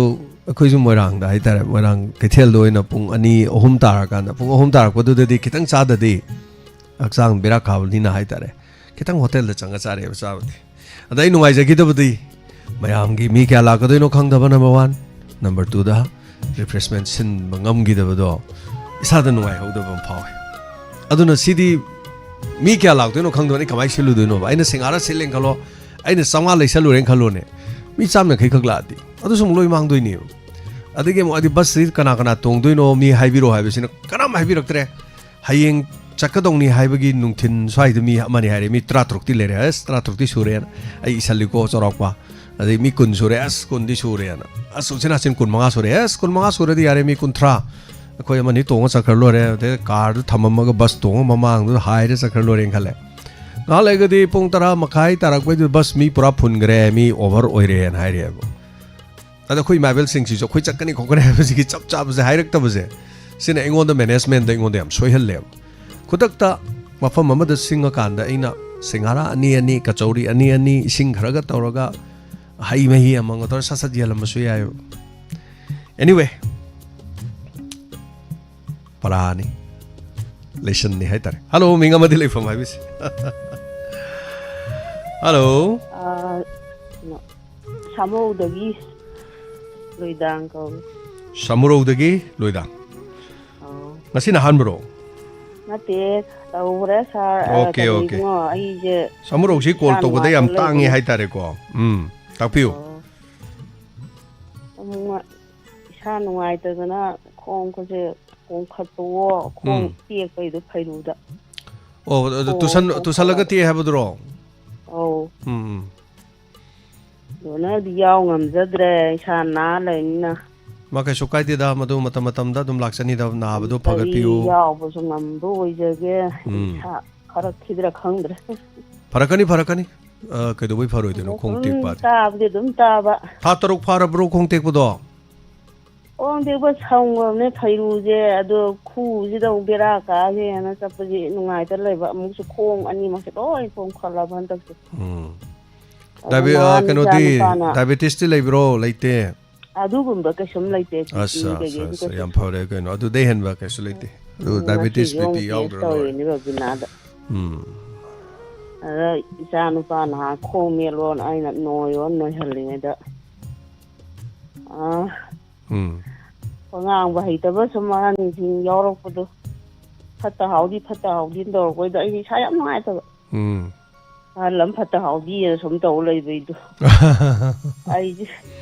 ꯑꯩꯈꯣꯏꯁꯨ ꯃꯣꯏꯔꯥꯡꯗ ꯍꯥꯏꯇꯥꯔꯦ, ꯃꯣꯏꯔꯥꯡ ꯀꯩꯊꯦꯜꯗ ꯑꯣꯏꯅ ꯄꯨꯡ ꯑꯅꯤ, ꯑꯍꯨꯝ ꯇꯥꯔꯀꯥꯟꯗ, ꯄꯨꯡ ꯑꯍꯨꯝ ꯇꯥꯔꯛꯄꯗꯨꯗꯗꯤ ꯈꯤꯇꯪ ꯆꯥꯗꯗꯤ ꯍꯛꯆꯥꯡ ꯕꯦꯔꯥ ꯀꯥꯕꯅꯤꯅ ꯍꯥꯏꯇꯥꯔꯦ, ꯈꯤꯇꯪ ꯍꯣꯇꯦꯜꯗ ꯆꯪꯉ ꯆꯥꯔꯦꯕ ꯆꯥꯕꯗꯤ꯫ ꯑꯗ ꯑꯩ ꯅꯨꯡꯉꯥꯏꯖꯈꯤꯗꯕꯗꯤ, ꯃꯌꯥꯝꯒꯤ ꯃꯤ ꯀꯌꯥ ꯂꯥꯛꯀꯗꯣꯏꯅꯣ ꯈꯪꯗꯕ, number one꯫ Number twoꯗ, refreshment ꯁꯤꯟꯕ ꯉꯝꯈꯤꯗꯕꯗꯣ ꯏꯁꯥꯗ ꯅꯨꯡꯉꯥꯏꯍꯧꯗꯕ ꯑꯃ ꯐꯥꯎꯋꯦ꯫ ꯑꯗꯨꯅ ꯁꯤꯗꯤ ꯃꯤ ꯀꯌꯥ ꯂꯥꯛꯇꯣꯏꯅꯣ ꯈꯪꯗꯕꯅꯤ, ꯀꯃꯥꯏꯅ ꯁꯤꯜꯂꯨꯗꯣꯏꯅꯣꯕ? ꯑꯩꯅ ꯁꯤꯡꯍꯥꯔꯥ ꯁꯤꯜꯂꯦꯅ ꯈꯜꯂꯣ, ꯑꯩꯅ ꯆꯥꯝꯃꯉꯥ ꯂꯩꯁꯜꯂꯨꯔꯦꯅ ꯈꯜꯂꯣꯅꯦ, ꯃꯤ ꯆꯥꯝ ꯌꯥꯡꯈꯩ ꯈꯛ ꯂꯥꯛꯑꯗꯤ ꯑꯗꯨꯁꯨ ꯑꯃꯨꯛ ꯂꯣꯏ ꯃꯥꯡꯗꯣꯏꯅꯦꯕ꯫ ꯑꯗꯒꯤ ꯑꯃꯨꯛ ꯑꯗꯤ busꯁꯤ ꯀꯅꯥ ꯀꯅꯥ ꯇꯣꯡꯗꯣꯏꯅꯣ, ꯃꯤ ꯍꯥꯏꯕꯤꯔꯛꯑꯣ ꯍꯥꯏꯕꯁꯤꯅ ꯀꯅꯥꯝ ꯍꯥꯏꯕꯤꯔꯛꯇ꯭ꯔꯦ꯫ ꯍꯌꯦꯡ ꯆꯠꯀꯗꯧꯅꯤ ꯍꯥꯏꯕꯒꯤ ꯅꯨꯡꯊꯤꯟ ꯁ꯭ꯋꯥꯏꯗ ꯃꯤ ꯑꯃꯅꯤ ꯍꯥꯏꯔꯦ, ꯃꯤ ꯇꯔꯥꯇꯔꯨꯛꯇꯤ ꯂꯩꯔꯦ, ꯑꯁ, ꯇꯔꯥꯇꯔꯨꯛꯇꯤ ꯁꯨꯔꯦꯅ ꯑꯩ ꯏꯁꯜꯂꯤꯀꯣ, ꯆꯥꯎꯔꯥꯛꯄ꯫ ꯑꯗꯩ ꯃꯤ ꯀꯨꯟ ꯁꯨꯔꯦ, ꯑꯁ, ꯀꯨꯟꯗꯤ ꯁꯨꯔꯦꯅ꯫ ꯑꯁ, ꯎꯆꯤꯟ ꯅꯥꯆꯤꯟ ꯀꯨꯟꯃꯉꯥ ꯁꯨꯔꯦ, ꯑꯁ, ꯀꯨꯟꯃꯉꯥ ꯁꯨꯔꯗꯤ ꯌꯥꯔꯦ, ꯃꯤ ꯀꯨꯟꯊ꯭ꯔꯥ꯫ ꯑꯩꯈꯣꯏ ꯑꯃꯅꯤ ꯇꯣꯡꯉ ꯆꯠꯈ꯭ꯔ ꯂꯣꯏꯔꯦ, ꯑꯗꯩ ꯀꯥꯔꯗꯨ ꯊꯝꯃꯝꯃꯒ ꯕꯁ ꯇꯣꯡꯉ ꯃꯃꯥꯡꯗꯨꯗ ꯍꯥꯏꯔ ꯆꯠꯈ꯭ꯔ ꯂꯣꯏꯔꯦꯅ ꯈꯜꯂꯦ꯫ ꯉꯥꯏꯍꯥꯛ ꯂꯩꯔꯒꯗꯤ ꯄꯨꯡ ꯇꯔꯥ ꯃꯈꯥꯏ ꯇꯥꯔꯛꯄꯩꯗꯨꯗ ꯕꯁ ꯃꯤ ꯄꯨꯔꯥ ꯐꯨꯟꯈ꯭ꯔꯦ, ꯃꯤ over ꯑꯣꯏꯔꯦꯅ ꯍꯥꯏꯔꯛꯑꯦꯕ꯫ ꯑꯗ ꯑꯩꯈꯣꯏ ꯏꯃꯥ ꯏꯕꯦꯜꯁꯤꯡꯁꯤꯁꯨ ꯑꯩꯈꯣꯏ ꯆꯠꯀꯅꯤ ꯈꯣꯠꯀꯅꯤ ꯍꯥꯏꯕꯁꯤꯒꯤ ꯆꯞ ꯆꯥꯕꯁꯦ ꯍꯥꯏꯔꯛꯇꯕꯁꯦ, ꯁꯤꯅ ꯑꯩꯉꯣꯟꯗ, managementꯗ ꯑꯩꯉꯣꯟꯗ ꯌꯥꯝ ꯁꯣꯏꯍꯜꯂꯦꯕ꯫ ꯈꯨꯗꯛꯇ ꯃꯐꯝ ꯑꯃꯗ ꯁꯤꯡꯉꯀꯥꯟꯗ ꯑꯩꯅ ꯁꯤꯡꯍꯥꯔꯥ ꯑꯅꯤ ꯑꯅꯤ, ꯀꯆꯧꯔꯤ ꯑꯅꯤ ꯑꯅꯤ, ꯏꯁꯤꯡ ꯈꯔꯒ ꯇꯧꯔꯒ, ꯍꯩ ꯃꯍꯤ ꯑꯃꯒ ꯇꯧꯔꯒ ꯁꯠ ꯁꯠ ꯌꯦꯜꯂꯝꯕꯁꯨ ꯌꯥꯏꯑꯕ꯫ Anyway, ꯄꯔꯥꯅꯤ, lessonꯅꯤ ꯍꯥꯏꯇꯥꯔꯦ꯫ Hello, ꯃꯤꯡ ꯑꯃꯗꯤ ꯂꯩꯐꯝ ꯍꯥꯏꯕꯁꯦ꯫ Hello꯫ ꯑꯥ, ꯀꯩꯅꯣ, ꯁꯥꯃꯧꯗꯒꯤ ꯂꯣꯏꯗꯥꯡ ꯀꯧꯏ꯫ ꯁꯥꯃꯨꯔꯧꯗꯒꯤ ꯂꯣꯏꯗꯥꯡ꯫ ꯑꯧ꯫ ꯉꯁꯤꯅ ꯑꯍꯥꯟꯕꯔꯣ? ꯅꯠꯇꯦ, ꯇꯧꯈ꯭ꯔꯦ ꯁꯥꯔ꯫ ꯑ, ꯑꯣꯀꯦ, ꯀꯔꯤ ꯑꯣꯀꯦ꯫ ꯏꯕꯨꯡꯉꯣ, ꯑꯩꯁꯦ ꯁꯥꯃꯨꯔꯧꯁꯤ ꯀꯣꯜ ꯏꯁꯥ ꯇꯧꯕꯗ ꯌꯥꯝ ꯅꯨꯡꯉꯥꯏꯇ ꯇꯥꯡꯉꯦ ꯂꯩꯕꯅꯤ꯫ ꯍꯥꯏꯇꯥꯔꯦꯀꯣ꯫ ꯎꯝ, ꯇꯥꯛꯄꯤꯌꯨ꯫ ꯑꯣ꯫ ꯑꯃꯨꯛ ꯏꯁꯥ ꯅꯨꯡꯉꯥꯏꯇꯗꯅ ꯈꯣꯡ ꯈꯨꯠꯁꯦ ꯄꯣꯝꯈꯠꯄꯋꯣ, ꯈꯣꯡ ꯎꯝ꯫ ꯇꯦꯛꯄꯩꯗꯣ ꯐꯩꯔꯨꯗ꯫ ꯑꯣ, ꯑꯗꯨ ꯈꯣꯡ ꯇꯨꯁꯟ-, ꯇꯨꯁꯜꯂꯒ ꯄꯣꯝꯈꯠꯂꯒ꯫ ꯇꯦꯛꯑꯦ ꯍꯥꯏꯕꯗꯨꯔꯣ? ꯑꯧ꯫ ꯎꯝ, ꯎꯝ꯫ ꯗꯣꯅꯔꯗꯤ ꯌꯥꯎ ꯉꯝꯖꯗ꯭ꯔꯦ, ꯏꯁꯥ ꯅꯥ ꯂꯩꯕꯅꯤꯅ꯫ ꯃꯥ ꯀꯩꯁꯨ ꯀꯥꯏꯗꯦꯗ, ꯃꯗꯨ ꯃꯇꯝ ꯃꯇꯝꯗ ꯑꯗꯨꯝ ꯂꯥꯛꯆꯅꯤꯗ, ꯅꯥꯕꯗꯣ ꯀꯔꯤ ꯐꯒꯠꯄꯤꯌꯨ꯫ ꯌꯥꯎꯕꯁꯨ ꯉꯝꯕ ꯑꯣꯏꯖꯒꯦ꯫ ꯎꯝ꯫ ꯏꯁꯥ ꯐꯔꯛꯈꯤꯗ꯭ꯔꯥ ꯈꯪꯗ꯭ꯔꯦ꯫ ꯐꯔꯛꯀꯅꯤ, ꯐꯔꯛꯀꯅꯤ꯫ ꯑ, ꯀꯩꯗꯧꯕꯩ ꯐꯔꯣꯏꯗꯣꯏꯅꯣ? ꯑꯗꯣ ꯈꯣꯡ ꯁꯨꯝ ꯇꯦꯛꯄ ꯍꯥꯏꯗꯤ꯫ ꯇꯥꯕꯗꯤ ꯑꯗꯨꯝ ꯇꯥꯕ꯫ ꯊꯥ ꯇꯔꯨꯛ ꯐꯥꯔꯕ꯭ꯔꯣ ꯈꯣꯡ ꯇꯦꯛꯄꯗꯣ? ꯈꯣꯡ ꯇꯦꯛꯄ ꯁꯪꯉꯕꯅꯦ ꯐꯩꯔꯨꯁꯦ, ꯑꯗꯣ ꯈꯨꯁꯤꯗ ꯑꯃꯨꯛ ꯕꯦꯔꯥ ꯀꯥꯁꯦꯅ ꯆꯠꯄꯁꯦ ꯅꯨꯡꯉꯥꯏꯇ ꯂꯩꯕ꯫ ꯑꯃꯨꯛꯁꯨ ꯈꯣꯡ ꯑꯅꯤꯃꯛꯁꯦ ꯂꯣꯏ ꯄꯣꯝꯈꯠꯂꯕ ꯍꯟꯗꯛꯁꯦ꯫ ꯎꯝ꯫ ꯑꯗꯣ ꯗꯥꯏꯕꯦ-, ꯑ, ꯅꯍꯥꯟ ꯀꯩꯅꯣꯗꯤ, ꯏꯆꯥ ꯅꯨꯄꯥꯅ ꯗꯥꯏꯕꯦꯇꯤꯁꯇꯤ ꯂꯩꯕ꯭ꯔꯣ? ꯂꯩꯇꯦ꯫ ꯑꯗꯨꯒꯨꯝꯕ ꯀꯩꯁꯨꯝ ꯂꯩꯇꯦ, ꯕꯤ ꯄꯤ ꯑꯠꯁꯥ, ꯑꯠꯁꯥ, ꯀꯩꯀꯩꯁꯨ ꯑꯠꯁꯥ, ꯀꯩꯁꯨ꯫ ꯌꯥꯝ ꯐꯔꯦ ꯀꯩꯅꯣ꯫ ꯑꯗꯨꯗꯩ ꯍꯦꯟꯕ ꯀꯩꯁꯨ ꯂꯩꯇꯦ꯫ ꯑꯗꯨ ꯎꯝ, ꯗꯥꯏꯕꯦꯇꯤꯁ, ꯉꯁꯤꯁꯨ ꯑꯃꯨꯛ ꯕꯤ ꯄꯤ ꯇꯦꯁ ꯌꯥꯎꯗ꯭ꯔ ꯂꯣꯏꯔꯦ꯫ ꯇꯧꯔꯤꯅꯦ ꯔꯣꯕꯤꯅꯥꯗ꯫ ꯎꯝ꯫ ꯑꯗ ꯏꯆꯥ ꯅꯨꯄꯥ ꯅꯍꯥꯟ ꯈꯣꯡ ꯃꯦꯠꯂꯣꯅ ꯑꯩꯅ ꯅꯣꯏꯌꯣꯅ ꯅꯣꯏꯍꯜꯂꯤꯉꯩꯗ, ꯑ, ꯎꯝ꯫ ꯋꯥ ꯉꯥꯡꯕ ꯍꯩꯇꯕ ꯁꯨꯝ ꯑꯍꯟꯁꯤꯡ ꯌꯥꯎꯔꯛꯄꯗꯣ, ꯐꯠꯇ ꯍꯥꯎꯗꯤ, ꯐꯠꯇ ꯍꯥꯎꯗꯤꯅ ꯇꯧꯔꯛꯄꯩꯗꯣ ꯑꯩꯗꯤ ꯏꯁꯥ ꯌꯥꯝ ꯅꯨꯡꯉꯥꯏꯇꯕ꯫ ꯎꯝ꯫ ꯑꯍꯜ ꯑꯃ ꯐꯠꯇ ꯍꯥꯎꯗꯤꯅ ꯁꯨꯝ ꯇꯧ ꯂꯩꯕꯩꯗꯣ꯫ ꯑꯩꯁꯦ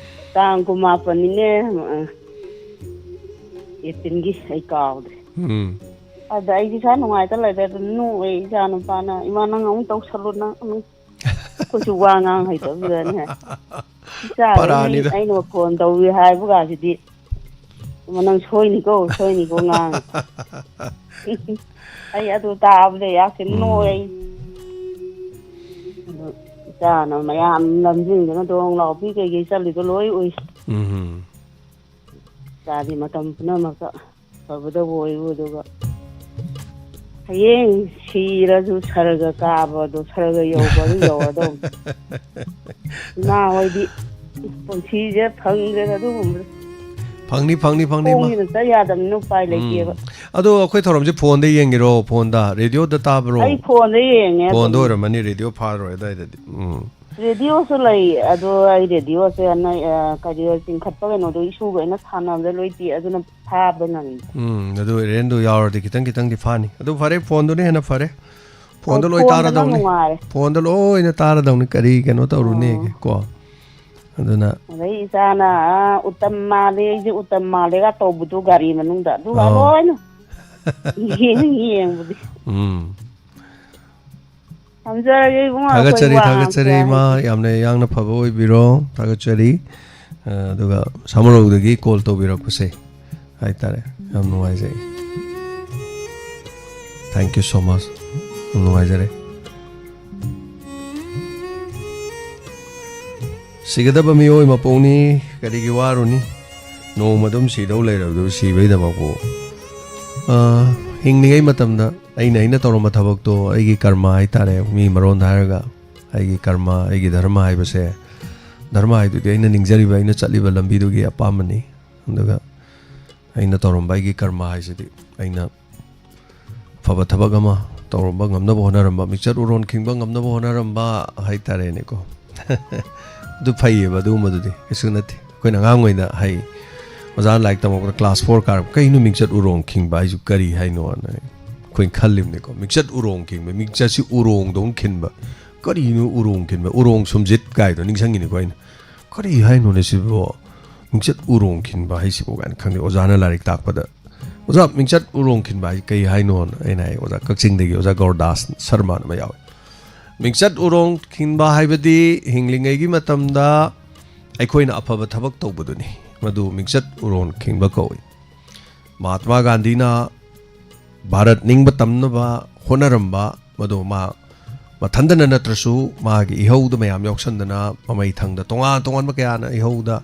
ꯇꯥꯡ ꯀꯨꯟꯃꯥꯄꯟꯅꯤꯅꯦ, ꯑ, ꯑꯦꯄ꯭ꯔꯤꯜꯒꯤ, ꯑꯩ ꯀꯥꯎꯗ꯭ꯔꯦ꯫ ꯎꯝ꯫ ꯑꯗ ꯑꯩꯁꯦ ꯏꯁꯥ ꯅꯨꯡꯉꯥꯏꯇ ꯂꯩꯔꯦ꯫ ꯑꯗꯨꯝ ꯅꯣꯛꯑꯦ ꯏꯆꯥ ꯅꯨꯄꯥꯅ, "ꯏꯃꯥ, ꯅꯪ ꯑꯃꯨꯛ ꯇꯧꯁꯜꯂꯨ, ꯅꯪ ꯑꯃꯨꯛ"꯫ ꯑꯩꯈꯣꯏꯁꯨ ꯋꯥ ꯉꯥꯡ ꯍꯩꯇꯕꯁꯤꯗꯅꯦ꯫ ꯏꯆꯥꯈꯩꯅ ꯄꯔꯥꯅꯤꯗ꯫ ꯑꯩꯅ ꯐꯣꯟ ꯇꯧꯏ ꯍꯥꯏꯕꯒꯁꯤꯗꯤ, "ꯏꯃꯥ, ꯅꯪ ꯁꯣꯏꯅꯤꯀꯣ, ꯁꯣꯏꯅꯤꯀꯣ" ꯉꯥꯡꯉꯦ꯫ ꯑꯩ ꯑꯗꯨ ꯇꯥꯕꯗ ꯌꯥꯝ ꯊꯤꯅ ꯎꯝ꯫ ꯅꯣꯛꯑꯦ ꯑꯩ꯫ ꯑꯗꯨ ꯏꯆꯥꯅ ꯃꯌꯥꯝ ꯂꯝꯖꯤꯡꯗꯅ ꯗꯣꯡ ꯂꯥꯎꯕꯤ ꯀꯩꯀꯩ ꯆꯠꯂꯤꯗꯣ ꯂꯣꯏ ꯎꯏ꯫ ꯎꯝ꯫ ꯏꯆꯥꯗꯤ ꯃꯇꯝ ꯄꯨꯝꯅꯃꯛꯇ ꯑꯐꯕꯗꯕꯨ ꯑꯣꯏꯌꯨ, ꯑꯗꯨꯒ ꯍꯌꯦꯡ ꯁꯤꯔꯁꯨ ꯁꯔꯒ ꯀꯥꯕꯗꯣ, ꯁꯔꯒ ꯌꯧꯕ ꯑꯗꯨ ꯌꯧꯔꯗꯧꯅꯤ꯫ ꯏꯃꯥ ꯍꯣꯏꯗꯤ ꯄꯨꯟꯁꯤꯁꯦ ꯐꯪꯗ꯭ꯔꯦꯗ ꯑꯗꯨꯒꯨꯝꯕꯗꯣ꯫ ꯐꯪꯅꯤ, ꯐꯪꯅꯤ, ꯐꯪꯅꯤ, ꯏꯃꯥ꯫ ꯈꯣꯡꯁꯤꯅ ꯆꯠ ꯌꯥꯗꯕꯅꯤꯅ ꯎꯄꯥꯏ ꯎꯝ꯫ ꯂꯩꯇꯦꯕ꯫ ꯑꯗꯣ ꯑꯩꯈꯣꯏ ꯊꯧꯔꯝꯁꯦ ꯐꯣꯟꯗ ꯌꯦꯡꯉꯤꯔꯣ? ꯐꯣꯟꯗ? ꯔꯦꯗꯤꯑꯣꯗ ꯇꯥꯕ꯭ꯔꯣ? ꯑꯩ ꯐꯣꯟꯗ ꯌꯦꯡꯉꯦ ꯐꯣꯟꯗ ꯑꯗꯨꯝ꯫ ꯑꯣꯏꯔꯝꯃꯅꯤ, ꯔꯦꯗꯤꯑꯣ ꯐꯥꯔꯔꯣꯏ ꯑꯗꯨꯋꯥꯏꯗꯗꯤ꯫ ꯎꯝ꯫ ꯔꯦꯗꯤꯑꯣꯁꯨ ꯂꯩ, ꯑꯗꯣ ꯑꯩ ꯔꯦꯗꯤꯑꯣꯁꯦ ꯑꯅ-, ꯑ, ꯀꯔꯤ, ꯆꯤꯡꯈꯠꯄ ꯀꯩꯅꯣꯗꯣ ꯏꯁꯨꯒ ꯑꯩꯅ ꯁꯥꯟꯅꯕꯗ ꯂꯣꯏ ꯄꯤ, ꯑꯗꯨꯅ ꯐꯥꯕ ꯉꯝꯃꯤ꯫ ꯎꯝ, ꯑꯗꯨ ꯔꯦꯟꯗꯨ ꯌꯥꯎꯔꯗꯤ ꯈꯤꯇꯪ ꯈꯤꯇꯪꯗꯤ ꯐꯥꯅꯤ꯫ ꯑꯗꯨ ꯐꯔꯦ, ꯐꯣꯟꯗꯨꯅ ꯍꯦꯟꯅ ꯐꯔꯦ꯫ ꯐꯣꯟꯗ ꯍꯣꯏ, ꯂꯣꯏ ꯐꯣꯟꯗꯅ ꯇꯥꯔꯗꯧꯅꯤ꯫ ꯅꯨꯡꯉꯥꯏꯔꯦ꯫ ꯐꯣꯟꯗ ꯂꯣꯏꯅ ꯇꯥꯔꯗꯧꯅꯤ, ꯀꯔꯤ ꯀꯩꯅꯣ ꯇꯧꯔꯨꯅꯦꯒꯦ, ꯑꯣ꯫ ꯀꯣ? ꯑꯗꯨꯅ ꯑꯗꯩ ꯏꯆꯥꯅ, "ꯑꯥ, ꯎꯇꯝ ꯃꯥꯜꯂꯦ, ꯑꯩꯁꯦ ꯎꯇꯝ ꯃꯥꯜꯂꯦꯒ" ꯇꯧꯕꯗꯣ ꯒꯥꯔꯤ ꯃꯅꯨꯡꯗ, ꯑꯗꯨꯒ ꯑꯣ꯫ ꯂꯣꯏꯅ ꯌꯦꯡ-, ꯌꯦꯡꯕꯗꯤ꯫ ꯎꯝ꯫ ꯊꯝꯖꯔꯒꯦ ꯏꯕꯨꯡꯉꯣ, ꯑꯩꯈꯣꯏ ꯊꯥꯒꯠꯆꯔꯤ, ꯋꯥ ꯊꯥꯒꯠꯆꯔꯤ, ꯉꯥꯡꯁꯦ ꯏꯃꯥ, ꯍꯥꯏꯗꯤ꯫ ꯌꯥꯝꯅ ꯌꯥꯡꯅ ꯐꯕ ꯑꯣꯏꯕꯤꯔꯣ, ꯊꯥꯒꯠꯆꯔꯤ꯫ ꯑ, ꯑꯗꯨꯒ ꯁꯥꯃꯔꯧꯗꯒꯤ ꯀꯣꯜ ꯇꯧꯕꯤꯔꯛꯄꯁꯦ ꯍꯥꯏꯇꯥꯔꯦ, ꯌꯥꯝ ꯅꯨꯡꯉꯥꯏꯖꯩ꯫ Thank you so much. ꯌꯥꯝ ꯅꯨꯡꯉꯥꯏꯖꯔꯦ꯫ ꯁꯤꯒꯗꯕ ꯃꯤꯑꯣꯏ ꯃꯄꯣꯛꯅꯤ, ꯀꯔꯤꯒꯤ ꯋꯥꯔꯨꯅꯤ? ꯅꯣꯡꯃ ꯑꯗꯨꯝ ꯁꯤꯗꯧ ꯂꯩꯔꯕꯗꯨ ꯁꯤꯕꯩꯗꯃꯛꯄꯨ, ꯑ, ꯍꯤꯡꯂꯤꯉꯩ ꯃꯇꯝꯗ ꯑꯩꯅ, ꯑꯩꯅ ꯇꯧꯔꯝꯕ ꯊꯕꯛꯇꯣ, ꯑꯩꯒꯤ ꯀꯔꯃ ꯍꯥꯏꯇꯥꯔꯦ, ꯃꯤ ꯃꯔꯣꯟꯗ ꯍꯥꯏꯔꯒ, ꯑꯩꯒꯤ ꯀꯔꯃ, ꯑꯩꯒꯤ ꯙꯔꯃ ꯍꯥꯏꯕꯁꯦ, ꯙꯔꯃ ꯍꯥꯏꯗꯨꯗꯤ ꯑꯩꯅ ꯅꯤꯡꯖꯔꯤꯕ, ꯑꯩꯅ ꯆꯠꯂꯤꯕ ꯂꯝꯕꯤꯗꯨꯒꯤ ꯑꯄꯥꯝꯕꯅꯤ꯫ ꯑꯗꯨꯒ ꯑꯩꯅ ꯇꯧꯔꯝꯕ ꯑꯩꯒꯤ ꯀꯔꯃ ꯍꯥꯏꯁꯤꯗꯤ ꯑꯩꯅ ꯑꯐꯕ ꯊꯕꯛ ꯑꯃ ꯇꯧꯔꯝꯕ ꯉꯝꯅꯕ ꯍꯣꯠꯅꯔꯝꯕ, ꯃꯤꯡꯆꯠ ꯎꯔꯣꯟ ꯈꯤꯡꯕ ꯉꯝꯅꯕ ꯍꯣꯠꯅꯔꯝꯕ ꯍꯥꯏꯇꯥꯔꯦꯅꯦꯀꯣ꯫ ꯑꯗꯨ ꯐꯩꯌꯦꯕ, ꯑꯗꯨꯒꯨꯝꯕꯗꯨꯗꯤ ꯀꯩꯁꯨ ꯅꯠꯇꯦ꯫ ꯑꯩꯈꯣꯏꯅ ꯑꯉꯥꯡ ꯑꯣꯏꯅ ꯍꯩ, ꯑꯣꯖꯥꯅ ꯂꯥꯏꯔꯤꯛ ꯇꯝꯃꯛꯄꯗ class four ꯀꯥꯔꯛꯄ, "ꯀꯩꯅꯣ ꯃꯤꯡꯆꯠ ꯎꯔꯣꯡ ꯈꯤꯡꯕ ꯍꯥꯏꯁꯨ ꯀꯔꯤ ꯍꯥꯏꯅꯣꯅ?" ꯑꯩꯈꯣꯏꯅ ꯈꯜꯂꯤꯕꯅꯤꯀꯣ꯫ ꯃꯤꯡꯆꯠ ꯎꯔꯣꯡ ꯈꯤꯡꯕ, ꯃꯤꯡꯆꯠꯁꯤ ꯎꯔꯣꯡꯗꯧꯅ ꯈꯤꯟꯕ꯫ ꯀꯔꯤꯅꯣ ꯎꯔꯣꯡ ꯈꯤꯟꯕ? ꯎꯔꯣꯡ ꯁꯨꯝꯖꯤꯠ ꯀꯥꯏꯗꯣ ꯅꯤꯡꯁꯤꯡꯉꯤꯅꯤꯀꯣ ꯑꯩꯅ꯫ "ꯀꯔꯤ ꯍꯥꯏꯅꯣꯅꯦ ꯁꯤꯕꯣ? ꯃꯤꯡꯆꯠ ꯎꯔꯣꯡ ꯈꯤꯟꯕ ꯍꯥꯏꯁꯤꯕꯣ?" ꯀꯥꯏꯅ ꯈꯪꯗꯦ꯫ ꯑꯣꯖꯥꯅ ꯂꯥꯏꯔꯤꯛ ꯇꯥꯛꯄꯗ, "ꯑꯣꯖꯥ, ꯃꯤꯡꯆꯠ ꯎꯔꯣꯡ ꯈꯤꯟꯕ ꯍꯥꯏꯁꯤ ꯀꯩ ꯍꯥꯏꯅꯣꯅ?" ꯑꯩꯅ ꯍꯥꯏ, "ꯑꯣꯖꯥ, ꯀꯛꯆꯤꯡꯗꯒꯤ ꯑꯣꯖꯥ ꯒꯧꯔꯗꯥꯁ ꯁꯔꯃ ꯑꯃ ꯌꯥꯎꯋꯤ꯫ ꯃꯤꯡꯆꯠ ꯎꯔꯣꯡ ꯈꯤꯟꯕ ꯍꯥꯏꯕꯗꯤ ꯍꯤꯡꯂꯤꯉꯩꯒꯤ ꯃꯇꯝꯗ ꯑꯩꯈꯣꯏꯅ ꯑꯐꯕ ꯊꯕꯛ ꯇꯧꯕꯗꯨꯅꯤ꯫ ꯃꯗꯨ ꯃꯤꯡꯆꯠ ꯎꯔꯣꯡ ꯈꯤꯟꯕ ꯀꯧꯏ꯫ ꯃꯍꯥꯠꯃꯥ ꯒꯥꯟꯙꯤꯅ ꯚꯥꯔꯠ ꯅꯤꯡꯕ ꯇꯝꯅꯕ ꯍꯣꯠꯅꯔꯝꯕ, ꯃꯗꯨ ꯃꯥ ꯃꯊꯟꯗꯅ ꯅꯠꯇ꯭ꯔꯁꯨ ꯃꯥꯒꯤ ꯏꯍꯧꯗ ꯃꯌꯥꯝ ꯌꯥꯎꯁꯟꯗꯅ ꯃꯃꯩ ꯊꯪꯗ ꯇꯣꯉꯥꯟ ꯇꯣꯉꯥꯟꯕ ꯀꯌꯥꯅ ꯏꯍꯧꯗ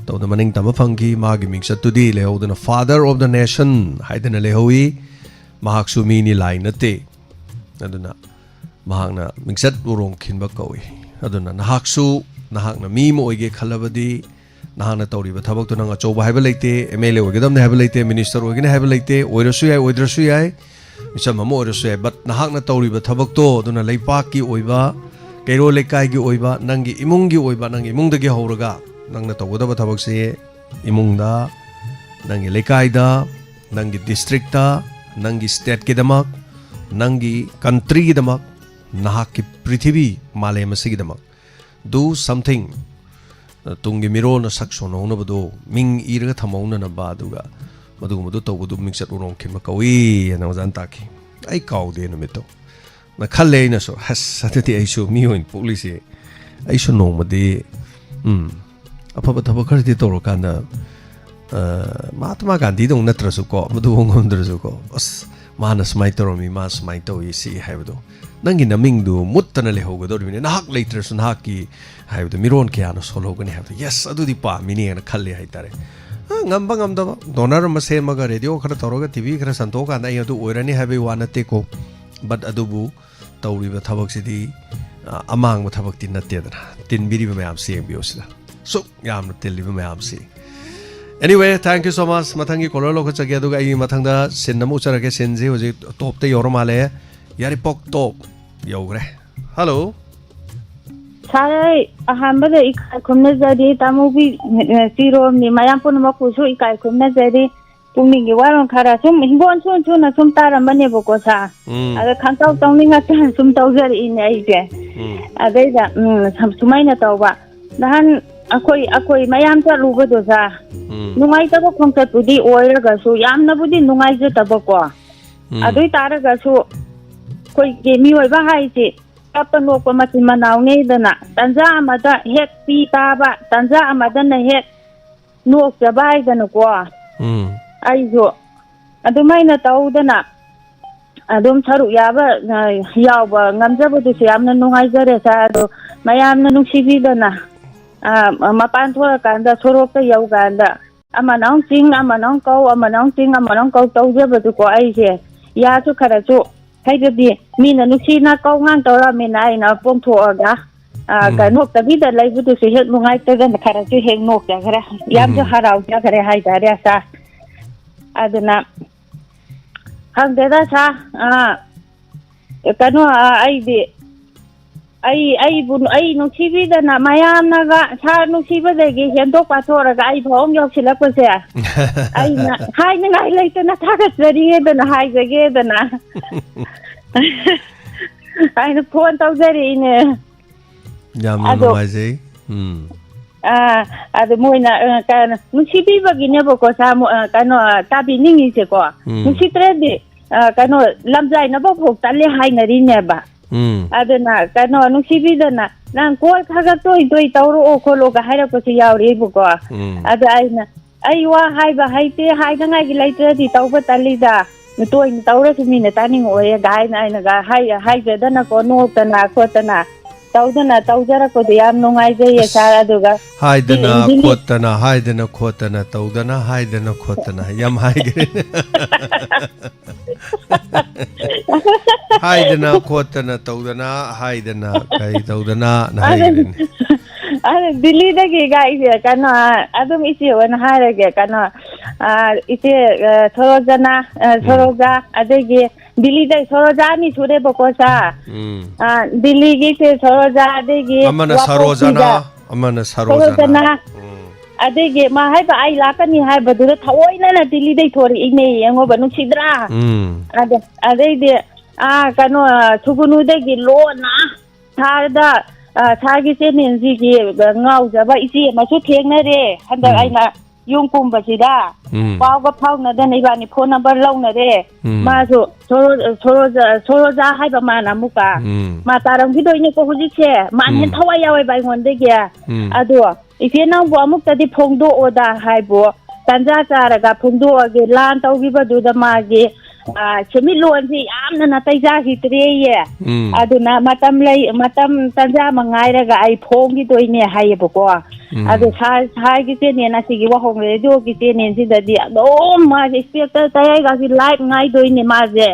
ꯇꯧꯗ ꯃꯅꯤꯡ ꯇꯝꯕ ꯐꯪꯈꯤ꯫ ꯃꯥꯒꯤ ꯃꯤꯡꯆꯠꯇꯨꯗꯤ ꯂꯩꯍꯧꯗꯅ Father of the Nation ꯍꯥꯏꯗꯅ ꯂꯩꯍꯧꯏ꯫ ꯃꯍꯥꯛꯁꯨ ꯃꯤꯅꯤ, ꯂꯥꯏ ꯅꯠꯇꯦ꯫ ꯑꯗꯨꯅ ꯃꯍꯥꯛꯅ ꯃꯤꯡꯆꯠ ꯎꯔꯣꯡ ꯈꯤꯟꯕ ꯀꯧꯏ꯫ ꯑꯗꯨꯅ ꯅꯍꯥꯛꯁꯨ, ꯅꯍꯥꯛꯅ ꯃꯤ ꯑꯃ ꯑꯣꯏꯒꯦ ꯈꯜꯂꯕꯗꯤ, ꯅꯍꯥꯛꯅ ꯇꯧꯔꯤꯕ ꯊꯕꯛꯇꯨ ꯅꯪ ꯑꯆꯧꯕ ꯍꯥꯏꯕ ꯂꯩꯇꯦ, M L A ꯑꯣꯏꯒꯗꯕꯅꯤ ꯍꯥꯏꯕ ꯂꯩꯇꯦ, minister ꯑꯣꯏꯒꯅꯤ ꯍꯥꯏꯕ ꯂꯩꯇꯦ, ꯑꯣꯏꯔꯁꯨ ꯌꯥꯏ, ꯑꯣꯏꯗ꯭ꯔꯁꯨ ꯌꯥꯏ, ꯃꯤꯆꯝ ꯑꯃ ꯑꯣꯏꯔꯁꯨ ꯌꯥꯏ, but ꯅꯍꯥꯛꯅ ꯇꯧꯔꯤꯕ ꯊꯕꯛꯇꯣ ꯑꯗꯨꯅ ꯂꯩꯄꯥꯛꯀꯤ ꯑꯣꯏꯕ ꯀꯩꯔꯣꯜ ꯂꯩꯀꯥꯏꯒꯤ ꯑꯣꯏꯕ, ꯅꯪꯒꯤ ꯏꯃꯨꯡꯒꯤ ꯑꯣꯏꯕ, ꯅꯪꯒꯤ ꯏꯃꯨꯡꯗꯒꯤ ꯍꯧꯔꯒ ꯅꯪꯅ ꯇꯧꯒꯗꯕ ꯊꯕꯛꯁꯦ ꯏꯃꯨꯡꯗ, ꯅꯪꯒꯤ ꯂꯩꯀꯥꯏꯗ, ꯅꯪꯒꯤ districtꯇ, ꯅꯪꯒꯤ stateꯀꯤꯗꯃꯛ, ꯅꯪꯒꯤ countryꯒꯤꯗꯃꯛ, ꯅꯍꯥꯛꯀꯤ ꯄ꯭ꯔꯤꯊꯤꯕꯤ ꯃꯥꯂꯦꯝ ꯑꯁꯤꯒꯤꯗꯃꯛ do something꯫ ꯇꯨꯡꯒꯤ ꯃꯤꯔꯣꯜꯅ ꯁꯛ ꯁꯣꯟꯍꯧꯅꯕꯗꯣ, ꯃꯤꯡ ꯏꯔꯒ ꯊꯝꯍꯧꯅꯅꯕ, ꯑꯗꯨꯒ ꯃꯗꯨꯒꯨꯝꯕꯗꯨ ꯇꯧꯕꯗꯨ ꯃꯤꯡꯆꯠ ꯎꯔꯣꯡ ꯈꯤꯟꯕ ꯀꯧꯏ ꯍꯥꯏꯅ ꯑꯣꯖꯥꯅ ꯇꯥꯛꯈꯤ꯫ ꯑꯩ ꯀꯥꯎꯗꯦ ꯅꯨꯃꯤꯠꯇꯣ꯫ ꯅ ꯈꯜꯂꯦ ꯑꯩꯅꯁꯨ, "ꯑꯁ, ꯑꯗꯨꯗꯤ ꯑꯩꯁꯨ ꯃꯤ ꯑꯣꯏꯅ ꯄꯣꯛꯂꯤꯁꯦ, ꯑꯩꯁꯨ ꯅꯣꯡꯃꯗꯤ, ꯎꯝ, ꯑꯐꯕ ꯊꯕꯛ ꯈꯔꯗꯤ ꯇꯧꯔꯀꯥꯟꯗ, ꯑ, ꯃꯍꯥꯇꯃꯥ ꯒꯥꯟꯙꯤꯗꯧ ꯅꯠꯇ꯭ꯔꯁꯨꯀꯣ, ꯃꯗꯨꯐꯥꯎ ꯉꯝꯗ꯭ꯔꯁꯨꯀꯣ, ꯑꯁ, ꯃꯥꯅ ꯁꯨꯃꯥꯏꯅ ꯇꯧꯔꯝꯃꯤ, ꯃꯥ ꯁꯨꯃꯥꯏꯅ ꯇꯧꯏ, ꯁꯤ ꯍꯥꯏꯕꯗꯣ, ꯅꯪꯒꯤ ꯅꯃꯤꯡꯗꯨ ꯃꯨꯠꯇꯅ ꯂꯩꯍꯧꯒꯗꯧꯔꯤꯕꯅꯤ, ꯅꯍꯥꯛ ꯂꯩꯇ꯭ꯔꯁꯨ ꯅꯍꯥꯛꯀꯤ ꯍꯥꯏꯕꯗꯣ ꯃꯤꯔꯣꯟ ꯀꯌꯥꯅ ꯁꯣꯜꯍꯧꯒꯅꯤ ꯍꯥꯏꯕꯗꯣ, ꯌꯦꯁ, ꯑꯗꯨꯗꯤ ꯄꯥꯝꯃꯤꯅꯦꯅ ꯈꯜꯂꯦ ꯍꯥꯏꯇꯥꯔꯦ꯫ ꯑ, ꯉꯝꯕ ꯉꯝꯗꯕ, ꯗꯣꯅꯔ ꯑꯃ ꯁꯦꯝꯃꯒ, ꯔꯦꯗꯤꯑꯣ ꯈꯔ ꯇꯧꯔꯒ, ꯇꯤ ꯚꯤ ꯈꯔ ꯁꯟꯗꯣꯛꯑꯀꯥꯟꯗ ꯑꯩ ꯑꯗꯨ ꯑꯣꯏꯔꯅꯤ ꯍꯥꯏꯕꯒꯤ ꯋꯥ ꯅꯠꯇꯦꯀꯣ, ꯕꯠ ꯑꯗꯨꯕꯨ ꯇꯧꯔꯤꯕ ꯊꯕꯛꯁꯤꯗꯤ, ꯑ, ꯑꯃꯥꯡꯕ ꯊꯕꯛꯇꯤ ꯅꯠꯇꯦꯗꯅ, ꯇꯤꯟꯕꯤꯔꯤꯕ ꯃꯌꯥꯝꯁꯤ ꯌꯦꯡꯕꯤꯌꯨ ꯁꯤꯗ, ꯁꯨꯛ ꯌꯥꯝꯅ ꯇꯤꯜꯂꯤꯕ ꯃꯌꯥꯝꯁꯤ꯫ Anyway, thank you so much꯫ ꯃꯊꯪꯒꯤ ꯀꯣꯂꯔ ꯂꯧꯈꯠꯆꯒꯦ, ꯑꯗꯨꯒ ꯑꯩ ꯃꯊꯪꯗ ꯁꯤꯟ ꯑꯃ ꯎꯠꯆꯔꯛꯀꯦ꯫ ꯁꯤꯟꯁꯤ ꯍꯧꯖꯤꯛ ꯇꯣꯞꯇ ꯌꯧꯔ ꯃꯥꯜꯂꯦ, ꯌꯥꯔꯤꯄꯣꯛ ꯇꯣꯞ ꯌꯧꯈ꯭ꯔꯦ꯫ ꯍꯜꯂꯣ꯫ ꯁꯥꯔ, ꯑꯩ ꯑꯍꯥꯟꯕꯗ ꯏꯀꯥꯏ ꯈꯨꯝꯅꯖꯔꯤ꯫ ꯇꯥꯃꯣꯕꯤ, ꯑ, ꯆꯤꯔꯣꯝꯅꯤ ꯃꯌꯥꯝ ꯄꯨꯝꯅꯃꯛꯄꯨꯁꯨ ꯏꯀꯥꯏ ꯈꯨꯝꯅꯖꯔꯤ꯫ ꯄꯨꯛꯅꯤꯡꯒꯤ ꯋꯥꯔꯣꯜ ꯈꯔ ꯁꯨꯝ ꯍꯤꯡꯒꯣꯜ ꯁꯨꯅ ꯁꯨꯅ ꯁꯨꯝ ꯇꯥꯔꯝꯕꯅꯦꯕꯀꯣ ꯁꯥꯔ꯫ ꯎꯝ꯫ ꯑꯗ ꯈꯪꯇꯧ ꯇꯧꯅꯤꯡꯉꯛꯇꯅ ꯁꯨꯝ ꯇꯧꯖꯔꯛꯏꯅꯦ ꯑꯩꯁꯦ꯫ ꯎꯝ꯫ ꯑꯗꯩꯗ, ꯎꯝ, ꯁꯨꯝ-, ꯁꯨꯃꯥꯏꯅ ꯇꯧꯕ꯫ ꯅꯍꯥꯟ ꯑꯩꯈꯣꯏ, ꯑꯩꯈꯣꯏ ꯃꯌꯥꯝ ꯆꯠꯂꯨꯕꯗꯣ ꯁꯥꯔ, ꯎꯝ꯫ ꯅꯨꯡꯉꯥꯏꯇꯕ ꯈꯣꯡꯆꯠꯄꯨꯗꯤ ꯑꯣꯏꯔꯒꯁꯨ ꯌꯥꯝꯅꯕꯨꯗꯤ ꯅꯨꯡꯉꯥꯏꯖꯗꯕꯀꯣ꯫ ꯎꯝ꯫ ꯑꯗꯨ ꯑꯣꯏ ꯇꯥꯔꯒꯁꯨ ꯑꯩꯈꯣꯏꯒꯤ ꯃꯤꯑꯣꯏꯕ ꯍꯥꯏꯁꯤ ꯀꯞꯄ ꯅꯣꯛꯄ ꯃꯆꯤꯟ ꯃꯅꯥꯎꯅꯦꯗꯅ, ꯇꯟꯖꯥ ꯑꯃꯗ ꯍꯦꯛ ꯄꯤ ꯇꯥꯕ, ꯇꯟꯖꯥ ꯑꯃꯗꯅ ꯍꯦꯛ ꯅꯣꯛꯆꯕ ꯍꯥꯏꯗꯅꯀꯣ꯫ ꯎꯝ꯫ ꯑꯩꯁꯨ ꯑꯗꯨꯃꯥꯏꯅ ꯇꯧꯗꯅ ꯑꯗꯨꯝ ꯁꯔꯨꯛ ꯌꯥꯕ, ꯑ, ꯌꯥꯎꯕ ꯉꯝꯖꯕꯗꯨꯁꯨ ꯌꯥꯝꯅ ꯅꯨꯡꯉꯥꯏꯖꯔꯦ ꯁꯥꯔ꯫ ꯑꯗꯣ ꯃꯌꯥꯝꯅ ꯅꯨꯡꯁꯤꯕꯤꯗꯅ, ꯑ, ꯃꯄꯥꯟ ꯊꯣꯛꯂꯀꯥꯟꯗ ꯁꯣꯔꯣꯛꯇ ꯌꯧꯀꯥꯟꯗ ꯑꯃꯅ ꯑꯃꯨꯛ ꯆꯤꯡ, ꯑꯃꯅ ꯑꯃꯨꯛ ꯀꯧ, ꯑꯃꯅ ꯑꯃꯨꯛ ꯆꯤꯡ, ꯑꯃꯅ ꯑꯃꯨꯛ ꯀꯧ ꯇꯧꯖꯕꯗꯨꯀꯣ, ꯑꯩꯁꯦ ꯌꯥꯁꯨ ꯈꯔꯁꯨ, ꯍꯥꯏꯕꯗꯤ ꯃꯤꯅ ꯅꯨꯡꯁꯤꯅ ꯀꯧ ꯉꯥꯡ ꯇꯧꯔꯛꯑꯃꯤꯅ ꯑꯩꯅ ꯄꯣꯡꯊꯣꯛꯑꯒ, ꯑ, ꯎꯝ꯫ ꯀ-, ꯅꯣꯛꯇꯕꯤꯗ ꯂꯩꯕꯗꯨꯁꯨ ꯍꯦꯛ ꯅꯨꯡꯉꯥꯏꯇꯗꯅ ꯈꯔꯁꯨ ꯍꯦꯛ ꯅꯣꯛꯆꯈ꯭ꯔꯦ꯫ ꯌꯥꯝꯁꯨ ꯎꯝ꯫ ꯍꯔꯥꯎꯖꯈ꯭ꯔꯦ ꯍꯥꯏꯇꯥꯔꯦ ꯁꯥꯔ꯫ ꯑꯗꯨꯅ ꯈꯪꯗꯦꯗ ꯁꯥꯔ, ꯑ, ꯀꯩꯅꯣ, ꯑ, ꯑꯩꯗꯤ ꯑꯩ ꯑꯩꯕꯨ ꯑꯩ ꯅꯨꯡꯁꯤꯕꯤꯗꯅ ꯃꯌꯥꯝꯅꯒ ꯁꯥꯔ ꯅꯨꯡꯁꯤꯕꯗꯒꯤ ꯍꯦꯟꯗꯣꯛ ꯄꯥꯊꯣꯛꯑꯒ ꯑꯩ ꯐꯥꯎ ꯌꯧꯁꯤꯜꯂꯛꯄꯁꯦ, ꯑꯩꯅ ꯍꯥꯏꯅꯤꯡꯉꯥꯏ ꯂꯩꯇꯅ ꯊꯥꯒꯠꯆꯔꯤꯑꯗꯅ ꯍꯥꯏꯖꯒꯦꯗꯅ ꯑꯩꯅ ꯐꯣꯟ ꯇꯧꯖꯔꯛꯏꯅꯦ꯫ ꯌꯥꯝꯅ ꯑꯗꯣ ꯅꯨꯡꯉꯥꯏꯖꯩ꯫ ꯎꯝ꯫ ꯑꯥ, ꯑꯗꯨ ꯃꯣꯏꯅ, ꯑ, ꯀꯩꯅꯣ, ꯅꯨꯡꯁꯤꯕꯤꯕꯒꯤꯅꯦꯕꯀꯣ, ꯁꯥ-, ꯃꯣ-, ꯑ, ꯀꯩꯅꯣ, ꯇꯥꯕꯤꯅꯤꯡꯉꯤꯁꯦꯀꯣ꯫ ꯎꯝ꯫ ꯅꯨꯡꯁꯤꯗ꯭ꯔꯗꯤ, ꯑ, ꯀꯩꯅꯣ, ꯂꯝꯖꯥꯏꯅꯕ ꯐꯥꯎ ꯇꯜꯂꯦ ꯍꯥꯏꯅꯔꯤꯅꯦꯕ꯫ ꯎꯝ꯫ ꯑꯗꯨꯅ, ꯀꯩꯅꯣ, ꯅꯨꯡꯁꯤꯕꯤꯗꯅ, "ꯅꯪ ꯀꯣꯜ ꯈꯔ ꯈꯔ ꯇꯣꯏ ꯇꯣꯏ ꯇꯧꯔꯛꯑꯣ ꯈꯣꯠꯂꯣꯒ" ꯍꯥꯏꯔꯛꯄꯁꯨ ꯌꯥꯎꯔꯤꯕꯀꯣ꯫ ꯎꯝ꯫ ꯑꯗ ꯑꯩꯅ, "ꯑꯩ ꯋꯥ ꯍꯥꯏꯕ ꯍꯩꯇꯦ, ꯍꯥꯏꯅꯉꯥꯏꯒꯤ ꯂꯩꯇ꯭ꯔꯗꯤ ꯇꯧꯕ ꯇꯜꯂꯤꯗ꯫ ꯇꯣꯏꯅ ꯇꯧꯔꯁꯨ ꯃꯤꯅ ꯇꯥꯅꯤꯡꯉꯛꯑꯣꯏꯌꯦ" ꯒꯥꯏꯅ ꯑꯩꯅꯒ ꯍꯥꯏ-, ꯍꯥꯏꯖꯗꯅꯀꯣ, ꯅꯣꯛꯇꯅ ꯈꯣꯠꯇꯅ ꯇꯧꯗꯅ ꯇꯧꯖꯔꯛꯄꯗꯣ ꯌꯥꯝ ꯅꯨꯡꯉꯥꯏꯖꯩꯌꯦ, ꯁꯥꯔ꯫ ꯑꯗꯨꯒ ꯍꯥꯏꯗꯅ ꯗꯤꯜꯂꯤ-, ꯈꯣꯠꯇꯅ, ꯍꯥꯏꯗꯅ ꯈꯣꯠꯇꯅ, ꯇꯧꯗꯅ, ꯍꯥꯏꯗꯅ ꯈꯣꯠꯇꯅ, ꯌꯥꯝ ꯍꯥꯏꯈ꯭ꯔꯦ꯫ ꯍꯥꯏꯗꯅ ꯈꯣꯠꯇꯅ, ꯇꯧꯗꯅ, ꯍꯥꯏꯗꯅ, ꯀꯔꯤ ꯇꯧꯗꯅ ꯍꯥꯏꯈ꯭ꯔꯦꯅꯦ꯫ ꯑꯗꯨ ꯗꯤꯜꯂꯤꯗꯒꯤꯒ ꯑꯩꯁꯦ ꯀꯩꯅꯣ, ꯑꯗꯨꯝ ꯏꯆꯦ ꯑꯣꯏꯅ ꯍꯥꯏꯔꯒꯦ, ꯀꯩꯅꯣ, ꯑ, ꯏꯆꯦ, ꯑ, ꯁꯣꯔꯣꯖꯅꯥ, ꯑ, ꯁꯣꯔꯣꯖꯥ, ꯑꯗꯒꯤ ꯗꯤꯜꯂꯤꯗ ꯁꯣꯔꯣꯖꯥ ꯑꯅꯤ ꯁꯨꯔꯦꯕꯀꯣ, ꯁꯥꯔ꯫ ꯎꯝ꯫ ꯑ, ꯗꯤꯜꯂꯤꯒꯤꯁꯦ ꯁꯣꯔꯣꯖꯥ, ꯑꯗꯒꯤ ꯑꯃꯅ ꯋꯥꯄꯣꯛꯄꯤꯗ ꯁꯔꯣꯖꯅꯥ, ꯑꯃꯅ ꯁꯔꯣꯖꯅꯥ꯫ ꯁꯔꯣꯖꯅꯥ꯫ ꯎꯝ꯫ ꯑꯗꯒꯤ ꯃꯥ ꯍꯥꯏꯕ ꯑꯩ ꯂꯥꯛꯀꯅꯤ ꯍꯥꯏꯕꯗꯨꯗ ꯊꯑꯣꯏꯅꯅ ꯗꯤꯜꯂꯤꯗꯩ ꯊꯣꯔꯛꯏꯅꯦ, ꯌꯦꯡꯉꯣꯕ, ꯅꯨꯡꯁꯤꯗ꯭ꯔꯥ? ꯎꯝ꯫ ꯑꯗ-, ꯑꯗꯩꯗꯤ, ꯑꯥ, ꯀꯩꯅꯣ, ꯁꯨꯒꯨꯅꯨꯗꯒꯤ ꯂꯣꯟꯅ ꯁꯥꯔꯗ, ꯑꯥ, ꯁꯥꯔꯒꯤ ꯆꯦꯅꯦꯜꯁꯤꯒꯤ ꯉꯥꯎꯖꯕ ꯏꯆꯦ ꯑꯃꯁꯨ ꯊꯦꯡꯅꯔꯦ ꯍꯟꯗꯛ ꯎꯝ꯫ ꯑꯩꯅ ꯌꯨꯝ ꯀꯨꯝꯕꯁꯤꯗ꯫ ꯎꯝ꯫ ꯄꯥꯎꯒ ꯐꯥꯎꯅꯗꯅ ꯏꯕꯥꯅꯤ ꯐꯣꯟ ꯅꯝꯕꯔ ꯂꯧꯅꯔꯦ꯫ ꯎꯝ꯫ ꯃꯥꯁꯨ ꯁꯣꯔꯣ-, ꯁꯣꯔꯣꯖ-, ꯁꯣꯔꯣꯖꯥ ꯍꯥꯏꯕ ꯃꯥꯅ ꯑꯃꯨꯛꯀ꯫ ꯎꯝ꯫ ꯃꯥ ꯇꯥꯔꯝꯈꯤꯗꯣꯏꯅꯦꯀꯣ ꯍꯧꯖꯤꯛꯁꯦ꯫ ꯃꯥꯅ ꯍꯦꯟꯅ ꯎꯝ꯫ ꯊꯋꯥꯏ ꯌꯥꯎꯋꯦꯕ ꯑꯩꯉꯣꯟꯗꯒꯤ꯫ ꯎꯝ꯫ ꯑꯗꯣ ꯏꯆꯦ, ꯅꯪꯕꯨ ꯑꯃꯨꯛꯇꯗꯤ ꯐꯣꯡꯗꯣꯛꯑꯣꯗ ꯍꯥꯏꯕꯨ, ꯇꯟꯖꯥ ꯆꯥꯔꯒ ꯐꯣꯡꯗꯣꯛꯑꯒꯦ꯫ ꯂꯥꯟ ꯇꯧꯈꯤꯕꯗꯨꯗ ꯃꯥꯒꯤ, ꯑ, ꯁꯦꯟꯃꯤꯠꯂꯣꯟꯁꯤ ꯌꯥꯝꯅ ꯅꯥꯇꯩ ꯆꯥꯈꯤꯗ꯭ꯔꯦꯌꯦ꯫ ꯎꯝ꯫ ꯑꯗꯨꯅ ꯃꯇꯝ ꯂꯩ, ꯃꯇꯝ ꯇꯟꯖꯥ ꯑꯃ ꯉꯥꯏꯔꯒ ꯑꯩ ꯐꯣꯡꯈꯤꯗꯣꯏꯅꯦ ꯍꯥꯏꯌꯦꯕꯀꯣ꯫ ꯎꯝ꯫ ꯑꯗꯣ ꯁꯥꯔ, ꯁꯥꯔꯒꯤ ꯆꯦꯅꯦꯜ ꯑꯁꯤꯒꯤ ꯋꯥꯍꯣꯡ ꯔꯦꯗꯤꯑꯣꯒꯤ ꯆꯦꯅꯦꯜꯁꯤꯗꯗꯤ ꯑꯗꯨꯝ ꯃꯥꯒꯤ ꯏꯁꯄꯦꯛꯇꯔ ꯇꯌꯥꯏꯒꯁꯤ ꯂꯥꯏꯚ ꯉꯥꯏꯗꯣꯏꯅꯦ ꯃꯥꯁꯦ꯫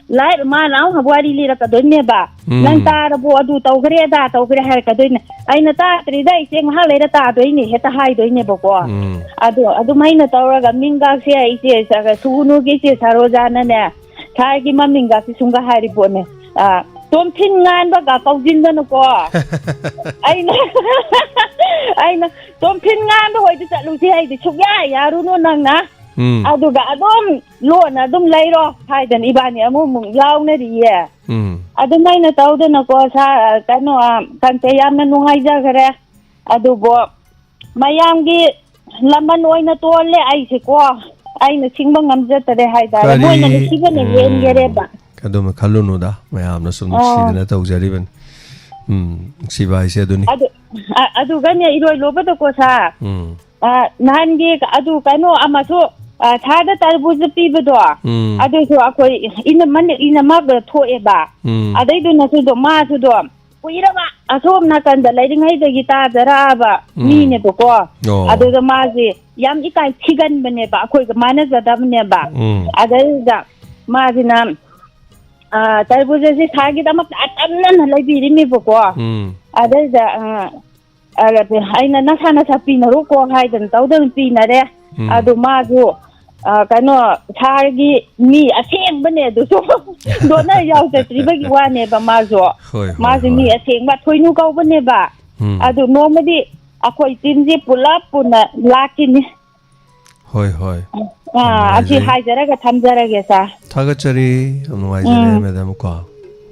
ꯂꯥꯏꯚ ꯃꯥꯅ ꯑꯃꯨꯛ ꯋꯥꯔꯤ ꯂꯤꯔꯛꯀꯗꯣꯏꯅꯦꯕ꯫ ꯎꯝ꯫ "ꯅꯪ ꯇꯥꯔꯕꯣ? ꯑꯗꯨ ꯇꯧꯈ꯭ꯔꯦ, ꯑꯗꯥ ꯇꯧꯈ꯭ꯔꯦ" ꯍꯥꯏꯔꯛꯀꯗꯣꯏꯅꯦ꯫ ꯑꯩꯅ "ꯇꯥꯗ꯭ꯔꯤꯗ, ꯏꯆꯦ, ꯉꯥꯏꯍꯥꯛ ꯂꯩꯔ ꯇꯥꯗꯣꯏꯅꯦ" ꯍꯦꯛꯇ ꯍꯥꯏꯗꯣꯏꯅꯦꯕꯀꯣ꯫ ꯎꯝ꯫ ꯑꯗꯣ ꯑꯗꯨꯃꯥꯏꯅ ꯇꯧꯔꯒ ꯃꯤꯡꯒꯥꯛꯁꯦ ꯏꯆꯦ, ꯁꯨꯒꯨꯅꯨꯒꯤ ꯏꯆꯦ ꯁꯔꯣꯖꯥꯅꯅꯦ, ꯁꯥꯔꯒꯤ ꯃꯃꯤꯡꯒꯥꯛꯁꯦ ꯁꯨꯝꯒ ꯍꯥꯏꯔꯤ ꯄꯣꯠꯅꯦ꯫ ꯑ, ꯇꯣꯝꯊꯤꯟ ꯉꯥꯟꯕꯒ ꯀꯧꯁꯤꯟꯗꯅꯀꯣ꯫ ꯑꯩꯅ ꯑꯩꯅ "ꯇꯣꯝꯊꯤꯟ ꯉꯥꯟꯕ ꯍꯣꯏꯗ ꯆꯠꯂꯨꯁꯤ" ꯍꯥꯏꯗꯤ "ꯁꯨꯛꯌꯥ ꯌꯥꯔꯨꯅꯨ ꯅꯪꯅ꯫ ꯎꯝ꯫ ꯑꯗꯨꯒ ꯑꯗꯨꯝ ꯂꯣꯟꯅ ꯑꯗꯨꯝ ꯂꯩꯔꯣ" ꯍꯥꯏꯗꯅ ꯏꯕꯥꯅꯤ ꯑꯃꯨꯛ ꯑꯃꯨꯛ ꯌꯥꯎꯅꯔꯤꯌꯦ꯫ ꯎꯝ꯫ ꯑꯗꯨꯃꯥꯏꯅ ꯇꯧꯗꯅꯀꯣ ꯁꯥꯔ, ꯀꯩꯅꯣ, ꯑ, ꯀꯟꯇꯦ, ꯌꯥꯝꯅ ꯅꯨꯡꯉꯥꯏꯖꯈꯔꯦ꯫ ꯑꯗꯨꯕꯨ ꯃꯌꯥꯝꯒꯤ ꯂꯃꯟ ꯑꯣꯏꯅ ꯇꯣꯜꯂꯦ ꯑꯩꯁꯦꯀꯣ꯫ ꯑꯩꯅ ꯁꯤꯡꯕ ꯉꯝꯖꯗꯔꯦ ꯍꯥꯏꯇꯥꯔꯦ꯫ ꯀꯔꯤ? ꯃꯣꯏꯅ ꯅꯨꯡꯁꯤꯕꯅ ꯎꯝ, ꯍꯦꯟꯒꯔꯦꯕ꯫ ꯑꯗꯨꯃ ꯈꯜꯂꯨꯅꯨꯗ, ꯃꯌꯥꯝꯅ ꯁꯨꯝ ꯑꯣ꯫ ꯅꯨꯡꯁꯤꯗꯅ ꯇꯧꯖꯔꯤꯕꯅꯤ꯫ ꯎꯝ, ꯅꯨꯡꯁꯤꯕ ꯍꯥꯏꯁꯦ ꯑꯗꯨꯅꯤ꯫ ꯑꯗꯨ, ꯑ-, ꯑꯗꯨꯒꯅꯦ, ꯏꯔꯣꯏ ꯂꯣꯕꯗꯀꯣ ꯁꯥꯔ, ꯎꯝ꯫ ꯑ, ꯅꯍꯥꯟꯒꯤ ꯑꯗꯨ ꯀꯩꯅꯣ ꯑꯃꯁꯨ, ꯑ, ꯁꯥꯔꯗ ꯇꯔꯕꯨꯖ ꯄꯤꯕꯗꯣ, ꯎꯝ꯫ ꯑꯗꯨꯁꯨ ꯑꯩꯈꯣꯏ ꯏꯅꯝꯃ, ꯏꯅꯝꯃ ꯊꯣꯛꯑꯦꯕ꯫ ꯎꯝ꯫ ꯑꯗꯩꯗꯨꯅꯁꯨ ꯑꯗꯨꯝ ꯃꯥꯁꯨ ꯑꯗꯨꯝ ꯀꯨꯏꯔꯕ ꯑꯁꯣꯝ ꯅꯥꯀꯟꯗ ꯂꯩꯔꯤꯉꯩꯗꯒꯤ ꯇꯥꯖꯔꯛꯑꯕ ꯎꯝ꯫ ꯃꯤꯅꯦꯕꯀꯣ꯫ ꯑꯣ꯫ ꯑꯗꯨꯗ ꯃꯥꯁꯦ ꯌꯥꯝ ꯏꯀꯥꯏ ꯊꯤꯒꯟꯕꯅꯦꯕ, ꯑꯩꯈꯣꯏꯒ ꯃꯥꯟꯅꯖꯗꯕꯅꯦꯕ꯫ ꯎꯝ꯫ ꯑꯗꯩꯗꯨꯗ ꯃꯥꯁꯤꯅ, ꯑ, ꯇꯔꯕꯨꯖꯁꯦ ꯁꯥꯔꯒꯤꯗꯃꯛꯇ ꯑꯇꯝꯅꯅ ꯂꯩꯕꯤꯔꯤꯝꯃꯦꯕꯀꯣ꯫ ꯎꯝ꯫ ꯑꯗꯩꯗ, ꯑ, ꯑ, ꯑꯩꯅ "ꯅꯁꯥ ꯅꯁꯥ ꯄꯤꯅꯔꯣꯀꯣ" ꯍꯥꯏꯗꯅ ꯇꯧꯗꯅ ꯄꯤꯅꯔꯦ꯫ ꯎꯝ꯫ ꯑꯗꯨ ꯃꯥꯁꯨ, ꯑ, ꯀꯩꯅꯣ, ꯁꯥꯔꯒꯤ ꯃꯤ ꯑꯁꯦꯡꯕꯅꯦ ꯑꯗꯨꯁꯨ꯫ ꯗꯣꯅꯔ ꯌꯥꯎꯖꯗ꯭ꯔꯤꯕꯒꯤ ꯋꯥꯅꯦꯕ ꯃꯥꯁꯨ꯫ ꯍꯣꯏ, ꯍꯣꯏ, ꯃꯥꯁꯨ ꯃꯤ ꯍꯣꯏ꯫ ꯑꯁꯦꯡꯕ ꯊꯣꯏꯅꯨ ꯀꯧꯕꯅꯦꯕ꯫ ꯎꯝ꯫ ꯑꯗꯨ ꯅꯣꯡꯃꯗꯤ ꯑꯩꯈꯣꯏ ꯇꯤꯝꯁꯦ ꯄꯨꯂꯞ ꯄꯨꯟꯅ ꯂꯥꯛꯈꯤꯅꯤ꯫ ꯍꯣꯏ, ꯍꯣꯏ꯫ ꯑꯥ, ꯌꯥꯝ ꯑꯁꯤ ꯅꯨꯡꯉꯥꯏꯖꯩ꯫ ꯍꯥꯏꯖꯔꯒ ꯊꯝꯖꯔꯒꯦ, ꯁꯥꯔ꯫ ꯊꯥꯒꯠꯆꯔꯤ꯫ ꯌꯥꯝ ꯅꯨꯡꯉꯥꯏꯖꯔꯦ, ꯎꯝ꯫ ꯃꯦꯗꯥꯝ ꯀꯣ꯫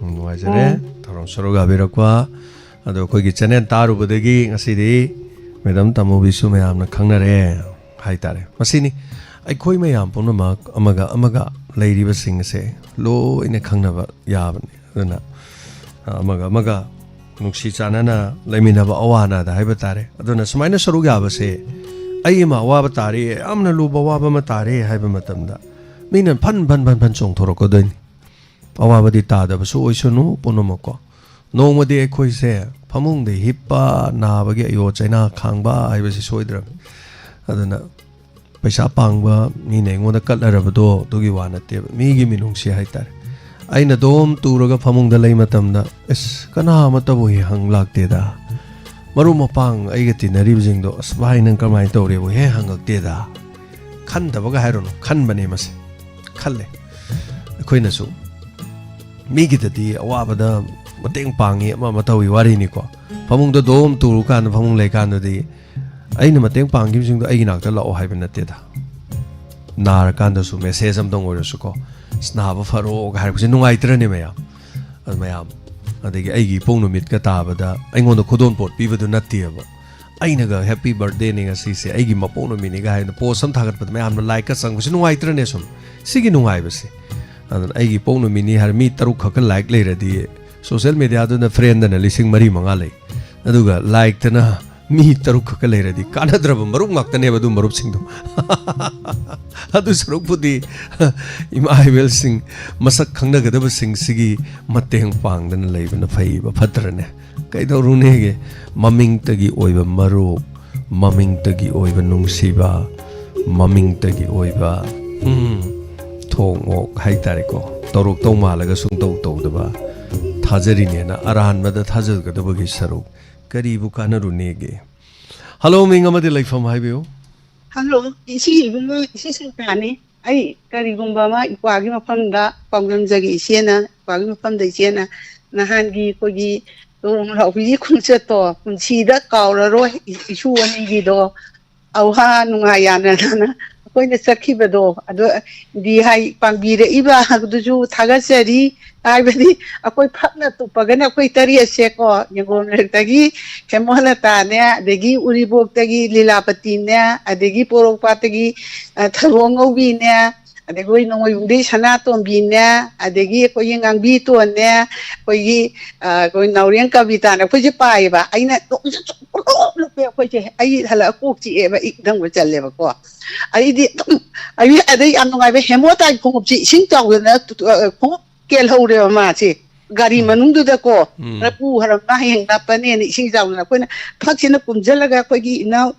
ꯌꯥꯝ ꯅꯨꯡꯉꯥꯏꯖꯔꯦ꯫ ꯎꯝ꯫ ꯊꯧꯔꯝ ꯁꯔꯨꯛ ꯌꯥꯕꯤꯔꯛꯄ꯫ ꯑꯗꯣ ꯑꯩꯈꯣꯏꯒꯤ ꯆꯦꯅꯦꯜ ꯇꯥꯔꯨꯕꯗꯒꯤ ꯉꯁꯤꯗꯤ ꯃꯦꯗꯥꯝ ꯇꯃꯨꯕꯤꯁꯨ ꯃꯌꯥꯝꯅ ꯈꯪꯅꯔꯦ ꯍꯥꯏꯇꯥꯔꯦ꯫ ꯃꯁꯤꯅꯤ ꯑꯩꯈꯣꯏ ꯃꯌꯥꯝ ꯄꯨꯝꯅꯃꯛ ꯑꯃꯒ ꯑꯃꯒ ꯂꯩꯔꯤꯕꯁꯤꯡ ꯑꯁꯦ ꯂꯣꯏꯅ ꯈꯪꯅꯕ ꯌꯥꯕꯅꯤ꯫ ꯑꯗꯨꯅ, ꯑ, ꯑꯃꯒ ꯑꯃꯒ ꯅꯨꯡꯁꯤ ꯆꯥꯟꯅꯅ ꯂꯩꯃꯤꯟꯅꯕ ꯑꯋꯥ ꯑꯅꯥꯗ ꯍꯥꯏꯕ ꯇꯥꯔꯦ꯫ ꯑꯗꯨꯅ ꯁꯨꯃꯥꯏꯅ ꯁꯔꯨꯛ ꯌꯥꯕꯁꯦ, ꯑꯩ ꯑꯃ ꯑꯋꯥꯕ ꯇꯥꯔꯦ, ꯌꯥꯝꯅ ꯂꯨꯕ ꯑꯋꯥꯕ ꯑꯃ ꯇꯥꯔꯦ ꯍꯥꯏꯕ ꯃꯇꯝꯗ ꯃꯤꯅ ꯐꯟ ꯐꯟ ꯐꯟ ꯐꯟ ꯆꯣꯡꯊꯣꯔꯛꯀꯗꯣꯏꯅꯤ꯫ ꯑꯋꯥꯕꯗꯤ ꯇꯥꯗꯕꯁꯨ ꯑꯣꯏꯁꯅꯨ ꯄꯨꯝꯅꯃꯛꯀꯣ꯫ ꯅꯣꯡꯃꯗꯤ ꯑꯩꯈꯣꯏꯁꯦ ꯐꯃꯨꯡꯗ ꯍꯤꯞꯄ, ꯅꯥꯕꯒꯤ ꯑꯌꯣ ꯆꯩꯅꯥ ꯈꯥꯡꯕ ꯍꯥꯏꯕꯁꯤ ꯁꯣꯏꯗ꯭ꯔꯕꯅꯤ꯫ ꯑꯗꯨꯅ ꯄꯩꯁꯥ ꯄꯥꯡꯕ ꯃꯤꯅ ꯑꯩꯉꯣꯟꯗ ꯀꯠꯂꯔꯕꯗꯣ ꯑꯗꯨꯒꯤ ꯋꯥ ꯅꯠꯇꯦꯕ, ꯃꯤꯒꯤ ꯃꯤꯅꯨꯡꯁꯤ ꯍꯥꯏꯇꯥꯔꯦ꯫ ꯑꯩꯅ ꯑꯗꯨꯝ ꯇꯨꯔꯒ ꯐꯃꯨꯡꯗ ꯂꯩ ꯃꯇꯝꯗ, "ꯑꯁ, ꯀꯅꯥ ꯑꯃꯠꯇꯕꯨ ꯍꯦꯛ ꯍꯪ ꯂꯥꯛꯇꯦꯗ, ꯃꯔꯨꯞ ꯃꯄꯥꯡ ꯑꯩꯒ ꯇꯤꯟꯅꯔꯤꯕꯁꯤꯡꯗꯣ, ꯑꯁ, ꯚꯥꯏ, ꯅꯪ ꯀꯃꯥꯏꯅ ꯇꯧꯔꯤꯕꯣ?" ꯍꯦꯛ ꯍꯪꯉꯛꯇꯦꯗ꯫ ꯈꯟꯗꯕꯒ ꯍꯥꯏꯔꯨꯅꯨ, ꯈꯟꯕꯅꯦ ꯃꯁꯦ꯫ ꯈꯜꯂꯦ꯫ ꯑꯩꯈꯣꯏꯅꯁꯨ ꯃꯤꯒꯤꯗꯗꯤ ꯑꯋꯥꯕꯗ ꯃꯇꯦꯡ ꯄꯥꯡꯉꯤ, ꯑꯃ ꯑꯃ ꯇꯧꯏ ꯋꯥꯔꯤꯅꯤꯀꯣ꯫ ꯐꯃꯨꯡꯗ ꯗꯣꯝ ꯇꯨꯔꯨꯀꯥꯟꯗ, ꯐꯃꯨꯡ ꯂꯩꯀꯥꯟꯗꯗꯤ ꯑꯩꯅ ꯃꯇꯦꯡ ꯄꯥꯡꯈꯤꯕꯁꯤꯡꯗꯣ ꯑꯩꯒꯤ ꯅꯥꯛꯇ ꯂꯥꯛꯑꯣ ꯍꯥꯏꯕ ꯅꯠꯇꯦꯗ꯫ ꯅꯥꯔꯀꯥꯟꯗꯁꯨ ꯃꯦꯁꯦꯖ ꯑꯝꯇꯪ ꯑꯣꯏꯔꯁꯨꯀꯣ, "ꯑꯁ, ꯅꯥꯕ ꯐꯔꯣꯒ" ꯍꯥꯏꯔꯛꯄꯁꯦ ꯅꯨꯡꯉꯥꯏꯇ꯭ꯔꯅꯦ ꯃꯌꯥꯝ? ꯑꯗꯨ ꯃꯌꯥꯝ, ꯑꯗꯒꯤ ꯑꯩꯒꯤ ꯏꯄꯣꯛ ꯅꯨꯃꯤꯠꯀ ꯇꯥꯕꯗ ꯑꯩꯉꯣꯟꯗ ꯈꯨꯗꯣꯜ ꯄꯣꯠ ꯄꯤꯕꯗꯨ ꯅꯠꯇꯦꯕ꯫ ꯑꯩꯅꯒ "ꯍꯦꯄꯤ ꯕꯥꯔꯊꯗꯦꯅꯦ ꯉꯁꯤꯁꯦ, ꯑꯩꯒꯤ ꯃꯄꯣꯛ ꯅꯨꯃꯤꯠꯅꯤꯒ" ꯍꯥꯏꯅ ꯄꯣꯁ ꯑꯃ ꯊꯥꯒꯠꯄꯗ ꯃꯌꯥꯝꯅ ꯂꯥꯏꯛꯀ ꯆꯪꯕꯁꯦ ꯅꯨꯡꯉꯥꯏꯇ꯭ꯔꯅꯦ? ꯁꯨꯝ ꯁꯤꯒꯤ ꯅꯨꯡꯉꯥꯏꯕꯁꯦ꯫ ꯑꯗꯨꯅ ꯑꯩꯒꯤ ꯏꯄꯣꯛ ꯅꯨꯃꯤꯠꯅꯤ ꯍꯥꯏꯔ ꯃꯤ ꯇꯔꯨꯛ ꯈꯛꯀ ꯂꯥꯏꯛ ꯂꯩꯔꯗꯤ, ꯁꯣꯁꯦꯜ ꯃꯦꯗꯤꯌꯥꯗꯨꯅ ꯐ꯭ꯔꯦꯟꯗꯅ ꯂꯤꯁꯤꯡ ꯃꯔꯤ ꯃꯉꯥ ꯂꯩ, ꯑꯗꯨꯒ ꯂꯥꯏꯛꯇꯅ ꯃꯤ ꯇꯔꯨꯛ ꯈꯛꯀ ꯂꯩꯔꯗꯤ ꯀꯥꯟꯅꯗ꯭ꯔꯕ ꯃꯔꯨꯞ ꯉꯥꯛꯇꯅꯦꯕ ꯑꯗꯨ ꯃꯔꯨꯞꯁꯤꯡꯗꯣ꯫ ꯑꯗꯨ ꯁꯔꯨꯛꯄꯨꯗꯤ ꯏꯃꯥ ꯏꯕꯦꯜꯁꯤꯡ, ꯃꯁꯛ ꯈꯪꯅꯒꯗꯕꯁꯤꯡꯁꯤꯒꯤ ꯃꯇꯦꯡ ꯄꯥꯡꯗꯅ ꯂꯩꯕꯅ ꯐꯩꯕ, ꯐꯠꯇ꯭ꯔꯅꯦ? ꯀꯩꯗꯧꯔꯨꯅꯦꯒꯦ? ꯃꯃꯤꯡꯇꯒꯤ ꯑꯣꯏꯕ ꯃꯔꯨꯞ, ꯃꯃꯤꯡꯇꯒꯤ ꯑꯣꯏꯕ ꯅꯨꯡꯁꯤꯕ, ꯃꯃꯤꯡꯇꯒꯤ ꯑꯣꯏꯕ, ꯎꯝ, ꯊꯣꯡ ꯑꯣꯛ ꯍꯥꯏꯇꯥꯔꯦꯀꯣ, ꯇꯧꯔꯛꯇꯧ ꯃꯥꯜꯂꯒ ꯁꯨꯡꯇꯧ ꯇꯧꯗꯕ, ꯊꯥꯖꯔꯤꯅꯦꯅ ꯑꯔꯥꯟꯕꯗ ꯊꯥꯖꯒꯗꯕꯒꯤ ꯁꯔꯨꯛ ꯀꯔꯤꯕꯨ ꯀꯥꯟꯅꯔꯨꯅꯦꯒꯦ? ꯍꯜꯂꯣ, ꯃꯤꯡ ꯑꯃꯗꯤ ꯂꯩꯐꯝ ꯍꯥꯏꯕꯤꯌꯨ꯫ ꯍꯜꯂꯣ, ꯏꯆꯦ ꯏꯕꯨꯡꯉꯣ, ꯏꯆꯦ ꯁꯤꯜꯄꯥꯅꯤ꯫ ꯑꯩ ꯀꯔꯤꯒꯨꯝꯕ ꯑꯃ ꯏꯄ꯭ꯋꯥꯒꯤ ꯃꯐꯝꯗ ꯄꯥꯎꯗꯝꯖꯒꯦ ꯏꯆꯦꯅ, ꯏꯄ꯭ꯋꯥꯒꯤ ꯃꯐꯝꯗ ꯏꯆꯦꯅ ꯅꯍꯥꯟꯒꯤ ꯑꯩꯈꯣꯏꯒꯤ ꯂꯨꯍꯣꯡꯂꯥꯎꯕꯤꯒꯤ ꯈꯣꯡꯆꯠꯇꯣ ꯄꯨꯟꯁꯤꯗ ꯀꯥꯎꯔꯔꯣꯏ, ꯏ-, ꯏꯁꯨ ꯑꯅꯤꯒꯤꯗꯣ ꯑꯋꯥ ꯅꯨꯡꯉꯥꯏ ꯌꯥꯅꯗꯅ ꯑꯩꯈꯣꯏꯅ ꯆꯠꯈꯤꯕꯗꯣ, ꯑꯗꯣ ꯗꯤ ꯍꯥꯏ ꯄꯥꯡꯕꯤꯔꯛꯏꯕ ꯑꯗꯨꯁꯨ ꯊꯥꯒꯠꯆꯔꯤ꯫ ꯍꯥꯏꯕꯗꯤ ꯑꯩꯈꯣꯏ ꯐꯛꯅ ꯇꯨꯞꯄꯒꯅ ꯑꯩꯈꯣꯏ ꯇꯔꯦꯠꯁꯦꯀꯣ, ꯌꯦꯡꯒꯣꯝ ꯂꯩꯔꯛꯇꯒꯤ ꯍꯦꯃꯣꯂꯇꯥꯅꯦ, ꯑꯗꯒꯤ ꯎꯔꯤꯕꯣꯛꯇꯒꯤ ꯂꯤꯂꯥꯄꯇꯤꯅꯦ, ꯑꯗꯒꯤ ꯄꯣꯔꯣꯝꯄꯥꯠꯇꯒꯤ, ꯑ, ꯊꯔꯣ ꯑꯉꯧꯕꯤꯅꯦ, ꯑꯗꯒꯤ ꯑꯩꯈꯣꯏ ꯅꯣꯡꯃꯩꯕꯨꯡꯗꯒꯤ ꯁꯅꯥꯇꯣꯝꯕꯤꯅꯦ, ꯑꯗꯒꯤ ꯑꯩꯈꯣꯏꯒꯤ ꯉꯥꯡꯕꯤꯇꯣꯟꯅꯦ, ꯑꯩꯈꯣꯏꯒꯤ, ꯑ, ꯑꯩꯈꯣꯏ ꯅꯥꯎꯔꯦꯝ ꯀꯕꯤꯇꯥꯅꯦ, ꯑꯩꯈꯣꯏꯁꯦ ꯄꯥꯏꯌꯦꯕ꯫ ꯑꯩꯅ ꯅꯣꯛꯁꯨ ꯄꯨꯡꯅꯣꯛ ꯅꯣꯛꯄꯦ ꯑꯩꯈꯣꯏꯁꯦ꯫ ꯑꯩ ꯍꯜꯂꯛꯑ ꯀꯣꯛ ꯆꯤꯛꯑꯦꯕ, ꯏ ꯅꯪꯕ ꯆꯜꯂꯦꯕꯀꯣ꯫ ꯑꯩꯗꯤ ꯑꯗꯨꯝ, ꯑꯩ ꯑꯗꯩ ꯌꯥꯝ ꯅꯨꯡꯉꯥꯏꯕ ꯍꯦꯃꯣꯇꯥꯒꯤ ꯈꯣꯡꯎꯞꯁꯤ ꯏꯁꯤꯡ ꯆꯥꯎꯗꯅ, ꯑ, ꯈꯣꯡꯎꯞ ꯀꯦꯜꯍꯧꯔꯦꯕ ꯃꯥꯁꯦ꯫ ꯒꯥꯔꯤ ꯎꯝ꯫ ꯃꯅꯨꯡꯗꯨꯗꯀꯣ, ꯎꯝ꯫ ꯈꯔ ꯄꯨ ꯍꯔꯝꯅ ꯍꯌꯦꯡ ꯅꯞꯄꯅꯦꯅ ꯏꯁꯤꯡ ꯆꯥꯎꯗꯅ ꯑꯩꯈꯣꯏꯅ ꯐꯛꯁꯤꯅ ꯀꯨꯝꯁꯤꯜꯂꯒ ꯑꯩꯈꯣꯏꯒꯤ ꯏꯅꯥꯎ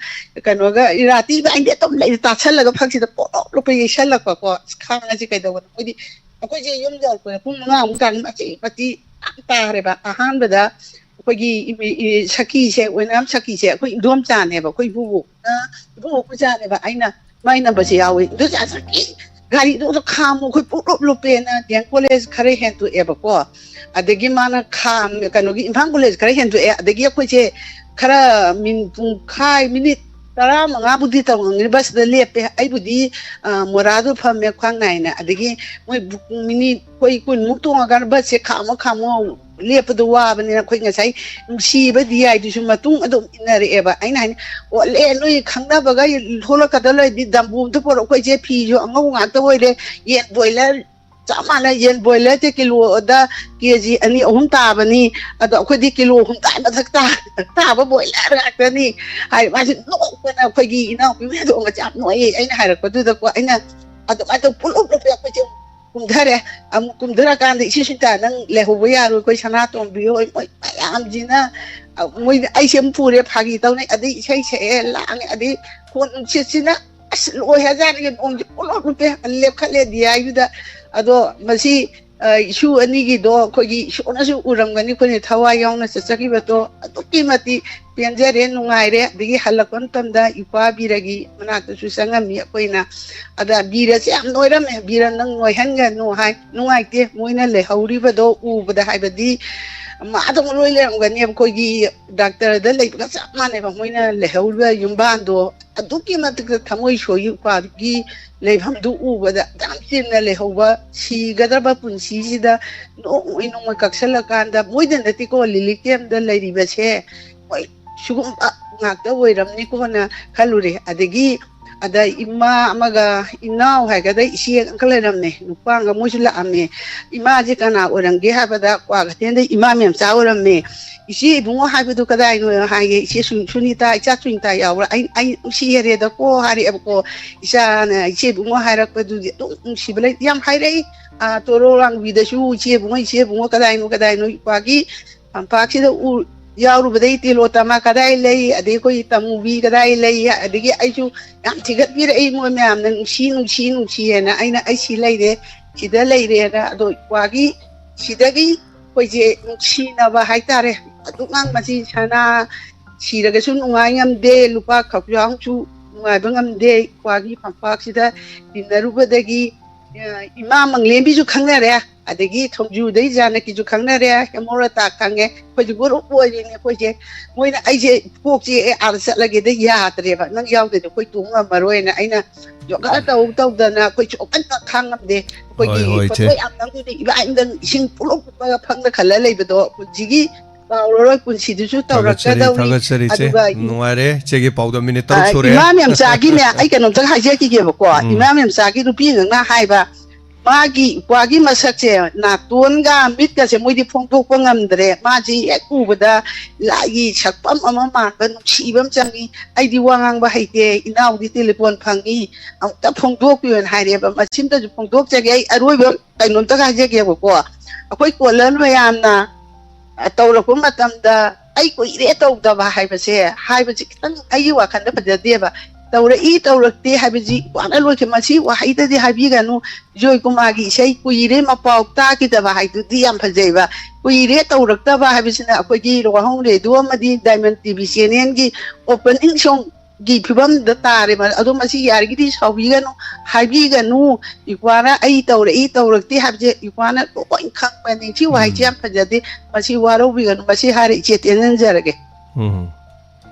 ꯀꯩꯅꯣꯒ ꯏꯔꯥꯇꯤ ꯏꯕꯥꯅꯤꯗꯤ ꯑꯗꯨꯝ ꯂꯩ ꯇꯥꯁꯜꯂꯒ ꯐꯛꯁꯤꯗ ꯄꯣꯛꯂꯣꯛ ꯂꯨꯞꯄ ꯌꯩꯁꯜꯂꯛꯄꯀꯣ꯫ ꯑꯁ, ꯈꯥꯡꯉꯁꯤ ꯀꯩꯗꯧꯕꯅꯣ? ꯑꯩꯈꯣꯏꯗꯤ, ꯑꯩꯈꯣꯏꯁꯦ ꯌꯨꯝ ꯌꯧꯔꯛꯄꯗ ꯄꯨꯡ ꯃꯉꯥꯃꯨꯛ ꯇꯥꯔꯅꯤ, ꯃꯆꯤ ꯃꯆꯤ ꯌꯥꯝ ꯇꯥꯔꯦꯕ꯫ ꯑꯍꯥꯟꯕꯗ ꯑꯩꯈꯣꯏꯒꯤ ꯏꯃꯤ-, ꯏ-, ꯁꯈꯤꯁꯦ, ꯑꯣꯏꯅꯥꯝ ꯁꯈꯤꯁꯦ ꯑꯩꯈꯣꯏ ꯏꯟꯗꯣꯝꯆꯥꯅꯦꯕ, ꯑꯩꯈꯣꯏ ꯏꯕꯨꯕꯣꯛꯅ, ꯏꯕꯨꯕꯣꯛ ꯃꯆꯥꯅꯦꯕ꯫ ꯑꯩꯅ ꯃꯥꯏ ꯅꯝꯕꯔꯁꯦ ꯌꯥꯎꯋꯤ꯫ "ꯏꯟꯗꯣꯝꯆꯥ ꯁꯈꯤ, ꯒꯥꯔꯤꯗꯨꯗ ꯈꯥꯝꯃꯨ, ꯑꯩꯈꯣꯏ ꯄꯨꯡꯂꯨꯞ ꯂꯨꯞꯄꯦꯅ ꯗꯤ ꯑꯦꯝ ꯀꯣꯂꯦꯖ ꯈꯔ ꯍꯦꯟꯗꯣꯛꯑꯦꯕꯀꯣ꯫ ꯑꯗꯒꯤ ꯃꯥꯅ ꯈꯥꯝ ꯀꯩꯅꯣꯒꯤ ꯏꯝꯐꯥꯜ ꯀꯣꯂꯦꯖ ꯈꯔ ꯍꯦꯟꯗꯣꯛꯑꯦ꯫ ꯑꯗꯒꯤ ꯑꯩꯈꯣꯏꯁꯦ ꯈꯔ ꯃꯤꯅꯤꯠ ꯄꯨꯡꯈꯥꯏ, ꯃꯤꯅꯤꯠ ꯇꯔꯥꯃꯉꯥꯕꯨꯗꯤ ꯇꯧꯔꯝꯒꯅꯤ ꯕꯁꯇ ꯂꯦꯞꯄꯦ꯫ ꯑꯩꯕꯨꯗꯤ ꯑ, ꯃꯣꯔꯥꯗꯣ ꯐꯝꯃꯦ, ꯈ꯭ꯋꯥꯡ ꯅꯥꯏꯅ꯫ ꯑꯗꯒꯤ ꯃꯣꯏ ꯕꯨꯛ ꯃꯤꯅꯤꯠ ꯑꯩꯈꯣꯏ ꯀꯨꯟꯃꯨꯛ ꯇꯣꯡꯉꯀꯥꯟꯗ ꯕꯁꯁꯦ ꯈꯥꯝꯃꯣ ꯈꯥꯝꯃꯣ ꯂꯦꯞꯄꯗꯣ ꯋꯥꯕꯅꯤꯅ ꯑꯩꯈꯣꯏ ꯉꯁꯥꯏ ꯅꯨꯡꯁꯤꯕ ꯗꯤ ꯑꯥꯏꯗꯨꯁꯨ ꯃꯇꯨꯡ ꯑꯗꯨꯝ ꯏꯟꯅꯔꯛꯑꯦꯕ꯫ ꯑꯩꯅ ꯍꯥꯏꯅꯤ, ꯑꯣ, ꯂꯦ, ꯅꯣꯏ ꯈꯪꯅꯕꯒ ꯊꯣꯛꯂꯛꯀꯗ ꯂꯩꯔꯗꯤ ꯗꯝꯕꯨ ꯑꯝꯇ ꯄꯣꯔꯛꯑꯣ, ꯑꯩꯈꯣꯏꯁꯦ ꯐꯤꯁꯨ ꯑꯉꯧꯕ ꯉꯥꯛꯇ ꯑꯣꯏꯔꯦ, ꯌꯦꯟ ꯕꯣꯏꯂꯔ ꯆꯞ ꯃꯥꯟꯅꯩ, ꯌꯦꯟ ꯕꯣꯏꯂꯔꯁꯦ ꯀꯤꯂꯣꯗ ꯀꯦ ꯖꯤ ꯑꯅꯤ ꯑꯍꯨꯝ ꯇꯥꯕꯅꯤ, ꯑꯗꯣ ꯑꯩꯈꯣꯏꯗꯤ ꯀꯤꯂꯣ ꯍꯨꯝꯗ꯭ꯔꯥ ꯃꯊꯛ ꯇꯥ-, ꯇꯥꯕ ꯕꯣꯏꯂꯔ ꯉꯥꯛꯇꯅꯤ ꯍꯥꯏ꯫ ꯃꯥꯁꯦ ꯅꯣꯛꯇꯅ ꯑꯩꯈꯣꯏꯒꯤ ꯏꯅꯥꯎꯄꯤ ꯃꯌꯥꯝꯗꯣ ꯃꯆꯥ ꯅꯣꯛꯑꯦ꯫ ꯑꯩꯅ ꯍꯥꯏꯔꯛꯄꯗꯨꯗꯀꯣ, ꯑꯩꯅ ꯑꯗꯨꯃꯥꯏꯅ ꯇꯧ ꯄꯨꯂꯞ ꯂꯨꯞꯄꯦ ꯑꯩꯈꯣꯏꯁꯦ꯫ ꯀꯨꯝꯊꯔꯦ꯫ ꯑꯃꯨꯛ ꯀꯨꯝꯊꯔꯀꯥꯟꯗ, "ꯏꯆꯦ ꯁꯨꯅꯤꯇꯥ, ꯅꯪ ꯂꯩꯍꯧꯕ ꯌꯥꯔꯣꯏ, ꯑꯩꯈꯣꯏ ꯁꯅꯥꯇꯣꯝꯕꯤ ꯍꯣꯏ, ꯃꯣꯏ ꯃꯌꯥꯝꯁꯤꯅ", ꯑ, ꯃꯣꯏ ꯑꯩꯁꯦ ꯑꯃꯨꯛ ꯄꯨꯔꯦ, ꯐꯥꯒꯤ ꯇꯧꯅꯩ, ꯑꯗꯩ ꯏꯁꯩ ꯁꯛꯑꯦ, ꯂꯥꯡꯉꯦ, ꯑꯗꯩ ꯈꯣꯟ ꯅꯨꯡꯁꯤꯠꯁꯤꯅ ꯑꯁ ꯂꯣꯏ ꯍꯥꯏꯖꯥꯠꯅꯤ, ꯅꯣꯡꯁꯦ ꯄꯨꯂꯞ ꯂꯨꯞꯄꯦ, ꯂꯦꯞꯈꯠꯂꯦ ꯗꯤ ꯑꯥꯏꯗꯨꯗ꯫ ꯑꯗꯣ ꯃꯁꯤ, ꯑ, ꯏꯁꯨ ꯑꯅꯤꯒꯤꯗꯣ ꯑꯩꯈꯣꯏꯒꯤ ꯏꯁꯣꯔꯅꯁꯨ ꯎꯔꯝꯒꯅꯤ, ꯑꯩꯈꯣꯏꯅ ꯊꯋꯥꯏ ꯌꯥꯎꯅ ꯆꯠꯆꯈꯤꯕꯗꯣ ꯑꯗꯨꯛꯀꯤ ꯃꯇꯤꯛ ꯄꯦꯟꯖꯔꯦ, ꯅꯨꯡꯉꯥꯏꯔꯦ꯫ ꯑꯗꯒꯤ ꯍꯜꯂꯛꯄ ꯃꯇꯝꯗ ꯏꯄ꯭ꯋꯥ ꯕꯤꯔꯒꯤ ꯃꯅꯥꯛꯇꯁꯨ ꯆꯪꯉꯝꯃꯤ ꯑꯩꯈꯣꯏꯅ꯫ ꯑꯗ ꯕꯤꯔꯁꯦ ꯌꯥꯝ ꯅꯣꯏꯔꯝꯃꯦ, "ꯕꯤꯔ, ꯅꯪ ꯅꯣꯏꯍꯟꯒꯅꯨ" ꯍꯥꯏ꯫ ꯅꯨꯡꯉꯥꯏꯇꯦ, ꯃꯣꯏꯅ ꯂꯩꯍꯧꯔꯤꯕꯗꯣ ꯎꯕꯗ, ꯍꯥꯏꯕꯗꯤ ꯃꯥꯗꯧꯅ ꯂꯣꯏ ꯂꯩꯔꯝꯒꯅꯦꯕ, ꯑꯩꯈꯣꯏꯒꯤ ꯗꯥꯛꯇꯔꯗ ꯂꯩꯕꯒ ꯆꯞ ꯃꯥꯟꯅꯩꯕ ꯃꯣꯏꯅ ꯂꯩꯍꯧꯔꯤꯕ ꯌꯨꯝꯕꯥꯟꯗꯣ꯫ ꯑꯗꯨꯛꯀꯤ ꯃꯇꯤꯛ ꯊꯃꯣꯏ ꯁꯣꯏ, ꯎꯄꯥꯒꯤ ꯂꯩꯐꯝꯗꯨ ꯎꯕꯗ ꯑꯗꯨꯛ ꯌꯥꯝ ꯆꯤꯟꯅ ꯂꯩꯍꯧꯕ, ꯁꯤꯒꯗꯕ ꯄꯨꯟꯁꯤꯁꯤꯗ ꯅꯣꯡꯃꯩ ꯅꯣꯡꯃꯩ ꯀꯛꯁꯜꯂꯀꯥꯟꯗ, ꯃꯣꯏꯗ ꯅꯠꯇꯦꯀꯣ ꯂꯤꯂꯤꯛ ꯀꯦꯝꯗ ꯂꯩꯔꯤꯕꯁꯦ, ꯍꯣꯏ, ꯁꯤꯒꯨꯝꯕ ꯉꯥꯛꯇ ꯑꯣꯏꯔꯝꯅꯤꯀꯣꯅ ꯈꯜꯂꯨꯔꯦ꯫ ꯑꯗꯒꯤ ꯑꯗ ꯏꯃꯥ ꯑꯃꯒ ꯏꯅꯥꯎ ꯍꯥꯏꯒꯗ꯭ꯔꯥ, ꯏꯆꯦ ꯑꯃꯒ ꯂꯩꯔꯝꯃꯦ, ꯅꯨꯄꯥ ꯑꯃꯒ, ꯃꯣꯏꯁꯨ ꯂꯥꯛꯑꯝꯃꯦ꯫ ꯏꯃꯥꯁꯦ ꯀꯅꯥ ꯑꯣꯏꯔꯝꯒꯦ ꯍꯥꯏꯕꯗ, ꯀ꯭ꯋꯥꯀꯩꯊꯦꯜꯗ ꯏꯃꯥ ꯃꯦꯝꯆꯥ ꯑꯣꯏꯔꯝꯃꯦ꯫ "ꯏꯆꯦ ꯏꯕꯨꯡꯉꯣ ꯍꯥꯏꯕꯗꯨ ꯀꯗꯥꯏꯅꯣ?" ꯍꯥꯏꯌꯦ꯫ "ꯏꯆꯦ ꯁꯨ-, ꯁꯨꯅꯤꯇꯥ, ꯏꯆꯥ ꯁꯨꯅꯤꯇꯥ ꯌꯥꯎꯕ꯭ꯔꯥ?" ꯑꯩ, "ꯑꯩ ꯅꯨꯡꯁꯤꯔꯦꯗꯀꯣ" ꯍꯥꯏꯔꯛꯑꯦꯕꯀꯣ꯫ ꯏꯆꯥꯅ ꯏꯆꯦ ꯏꯕꯨꯡꯉꯣ ꯍꯥꯏꯔꯛꯄꯗꯨꯗꯤ ꯑꯗꯨꯝ ꯅꯨꯡꯁꯤꯕ ꯂꯩ꯫ ꯌꯥꯝ ꯍꯥꯏꯔꯛꯏ꯫ ꯑꯥ, ꯇꯣꯔꯣ ꯂꯥꯡꯕꯤꯗꯁꯨ "ꯏꯆꯦ ꯏꯕꯨꯡꯉꯣ, ꯏꯆꯦ ꯏꯕꯨꯡꯉꯣ ꯀꯗꯥꯏꯅꯣ, ꯀꯗꯥꯏꯅꯣ?" ꯏꯄꯥꯒꯤ ꯐꯝꯄꯥꯛꯁꯤꯗ ꯎ-, ꯌꯥꯎꯔꯨꯕꯗꯩ "ꯇꯤꯂꯣꯇꯃꯥ ꯀꯗꯥꯏ ꯂꯩ?" ꯑꯗꯩ ꯑꯩꯈꯣꯏ "ꯇꯃꯨꯕꯤ ꯀꯗꯥꯏ ꯂꯩ?" ꯑꯗꯒꯤ ꯑꯩꯁꯨ ꯌꯥꯝ ꯊꯤꯒꯠꯄꯤꯔꯛꯏ ꯃꯣꯏ ꯃꯌꯥꯝꯅ, "ꯅꯨꯡꯁꯤ, ꯅꯨꯡꯁꯤ, ꯅꯨꯡꯁꯤꯑꯅ"꯫ ꯑꯩꯅ "ꯑꯩ ꯁꯤ ꯂꯩꯔꯦ, ꯁꯤꯗ ꯂꯩꯔꯦꯅ"꯫ ꯑꯗꯣ ꯏꯄ꯭ꯋꯥꯒꯤ ꯁꯤꯗꯒꯤ ꯑꯩꯈꯣꯏꯁꯦ ꯅꯨꯡꯁꯤꯅꯕ ꯍꯥꯏꯇꯥꯔꯦ꯫ ꯑꯗꯨꯛ ꯌꯥꯝ ꯃꯁꯤ ꯁꯅꯥ ꯁꯤꯔꯒꯁꯨ ꯅꯨꯡꯉꯥꯏ ꯉꯝꯗꯦ, ꯂꯨꯄꯥ ꯈꯛ ꯌꯥꯎꯁꯨ ꯅꯨꯡꯉꯥꯏꯕ ꯉꯝꯗꯦ꯫ ꯀ꯭ꯋꯥꯒꯤ ꯐꯝꯄꯥꯛꯁꯤꯗ ꯇꯤꯟꯅꯔꯨꯕꯗꯒꯤ, ꯑ, ꯏꯃꯥ ꯃꯪꯂꯦꯝꯕꯤꯁꯨ ꯈꯪꯅꯔꯦ, ꯑꯗꯒꯤ ꯊꯣꯡꯖꯨꯗꯩ ꯖꯥꯅꯀꯤꯁꯨ ꯈꯪꯅꯔꯦ, ꯍꯦꯃꯣꯔꯇꯥ ꯈꯪꯉꯦ, ꯑꯩꯈꯣꯏꯁꯨ ꯒ꯭ꯔꯨꯞ ꯑꯣꯏꯔꯤꯅꯦ ꯑꯩꯈꯣꯏꯁꯦ꯫ ꯃꯣꯏꯅ ꯑꯩꯁꯦ ꯀꯣꯛ ꯆꯤꯛꯑꯦ, ꯑꯥꯗ ꯆꯠꯂꯒꯦꯗ ꯌꯥꯗ꯭ꯔꯦꯕ, ꯅꯪ ꯌꯥꯎꯗꯗꯤ ꯑꯩꯈꯣꯏ ꯇꯣꯡ ꯉꯝꯃꯔꯣꯏꯅ ꯑꯩꯅ ꯌꯣꯒꯥ ꯇꯧ ꯇꯧꯗꯅ ꯑꯩꯈꯣꯏ ꯆꯣꯛꯍꯟꯕ ꯈꯥꯡ ꯉꯝꯗꯦ꯫ ꯑꯩꯈꯣꯏꯒꯤ ꯍꯣꯏ, ꯍꯣꯏ, ꯏꯆꯦ꯫ ꯐꯣꯇꯣ ꯌꯥꯝ ꯅꯝꯗꯨꯅ ꯏꯕꯥ ꯏꯟꯗꯪ ꯏꯁꯤꯡ ꯄꯨꯂꯞ ꯀꯨꯞꯄꯒ ꯐꯝꯅ ꯈꯜꯂ ꯂꯩꯕꯗꯣ ꯄꯨꯟꯁꯤꯒꯤ ꯀꯥꯎꯔꯔꯣꯏ, ꯄꯨꯟꯁꯤꯗꯨꯁꯨ ꯊꯥꯒꯠꯆꯔꯤ, ꯇꯧꯔꯛꯀꯗꯧꯔꯤ꯫ ꯊꯥꯒꯠꯆꯔꯤ, ꯏꯆꯦ꯫ ꯑꯗꯨꯒ ꯅꯨꯡꯉꯥꯏꯔꯦ꯫ ꯏꯆꯦꯒꯤ ꯄꯥꯎꯗꯝ ꯃꯤꯅꯤꯠ ꯇꯔꯨꯛ ꯑ, ꯁꯨꯔꯦ꯫ ꯏꯃꯥ ꯃꯦꯝꯆꯥꯒꯤꯅꯦ, ꯑꯩ ꯀꯩꯅꯣꯝꯇꯪ ꯍꯥꯏꯖꯈꯤꯒꯦꯕꯀꯣ꯫ ꯎꯝ꯫ ꯏꯃꯥ ꯃꯦꯝꯆꯥꯒꯤ ꯅꯨꯄꯤ ꯑꯉꯥꯡꯅ ꯍꯥꯏꯕ, ꯃꯥꯒꯤ ꯀ꯭ꯋꯥꯒꯤ ꯃꯁꯛꯁꯦ, ꯅꯥꯇꯣꯟꯒ ꯃꯤꯠꯀꯁꯦ ꯃꯣꯏꯗꯤ ꯐꯣꯡꯗꯣꯛꯄ ꯉꯝꯗ꯭ꯔꯦ꯫ ꯃꯥꯁꯤ ꯍꯦꯛ ꯎꯕꯗ ꯂꯥꯏꯒꯤ ꯁꯛꯐꯝ ꯑꯃ ꯃꯥꯟꯕ ꯅꯨꯡꯁꯤꯕ ꯑꯃ ꯆꯪꯉꯤ꯫ ꯑꯩꯗꯤ ꯋꯥ ꯉꯥꯡꯕ ꯍꯩꯇꯦ, ꯏꯅꯥꯎꯗꯤ ꯇꯦꯂꯤꯐꯣꯟ ꯐꯪꯉꯤ, ꯑꯃꯨꯛꯇ ꯐꯣꯡꯗꯣꯛꯄꯤꯌꯣꯅ ꯍꯥꯏꯔꯦꯕ꯫ ꯃꯁꯤꯝꯇꯁꯨ ꯐꯣꯡꯗꯣꯛꯆꯒꯦ꯫ ꯑꯩ ꯑꯔꯣꯏꯕ ꯀꯩꯅꯣꯝꯇ ꯍꯥꯏꯖꯒꯦꯕꯀꯣ꯫ ꯑꯩꯈꯣꯏ ꯀꯣꯂꯔ ꯃꯌꯥꯝꯅ, ꯑ, ꯇꯧꯔꯛꯄ ꯃꯇꯝꯗ, "ꯑꯩ ꯀꯨꯏꯔꯦ ꯇꯧꯗꯕ" ꯍꯥꯏꯕꯁꯦ, ꯍꯥꯏꯕꯁꯤ ꯈꯤꯇꯪ ꯑꯩꯒꯤ ꯋꯥꯈꯜꯗ ꯐꯖꯗꯦꯕ꯫ "ꯇꯧꯔꯛꯏ, ꯇꯧꯔꯛꯇꯦ" ꯍꯥꯏꯕꯁꯤ ꯋꯥꯅ ꯂꯣꯏꯈꯤ꯫ ꯃꯁꯤ ꯋꯥꯍꯩꯗꯗꯤ ꯍꯥꯏꯕꯤꯒꯅꯨ꯫ ꯖꯣꯏꯀꯨꯃꯥꯔꯒꯤ ꯏꯁꯩ "ꯀꯨꯏꯔꯦ ꯃꯄꯥꯎ ꯇꯥꯈꯤꯗꯕ" ꯍꯥꯏꯗꯨꯗꯤ ꯌꯥꯝ ꯐꯖꯩꯕ꯫ "ꯀꯨꯏꯔꯦ ꯇꯧꯔꯛꯇꯕ" ꯍꯥꯏꯕꯁꯤꯅ ꯑꯩꯈꯣꯏꯒꯤ ꯋꯥꯍꯣꯡ ꯔꯦꯗꯤꯑꯣ ꯑꯃꯗꯤ ꯗꯥꯏꯃꯟ ꯇꯤ ꯚꯤ ꯆꯦꯅꯦꯜꯒꯤ ꯑꯣꯄꯅꯤꯡ ꯁꯣꯡꯒꯤ ꯐꯤꯕꯝꯗ ꯇꯥꯔꯦ꯫ ꯑꯗꯣ ꯃꯁꯤ ꯌꯥꯔꯤꯒꯩꯗꯤ ꯁꯥꯎꯕꯤꯒꯅꯨ, ꯍꯥꯏꯕꯤꯒꯅꯨ꯫ ꯏꯄ꯭ꯋꯥꯅ "ꯑꯩ ꯇꯧꯔꯛꯏ, ꯇꯧꯔꯛꯇꯦ" ꯍꯥꯏꯕꯁꯦ ꯏꯄ꯭ꯋꯥꯅ ꯂꯣꯏ ꯈꯪꯕꯅꯤ꯫ ꯁꯤ ꯋꯥꯍꯩꯁꯦ ꯎꯝ꯫ ꯌꯥꯝ ꯐꯖꯗꯦ꯫ ꯃꯁꯤ ꯋꯥꯔꯧꯕꯤꯒꯅꯨ꯫ ꯃꯁꯤ ꯍꯥꯏꯔ ꯏꯆꯦ ꯇꯦꯟꯍꯟꯖꯔꯒꯦ꯫ ꯎꯝ꯫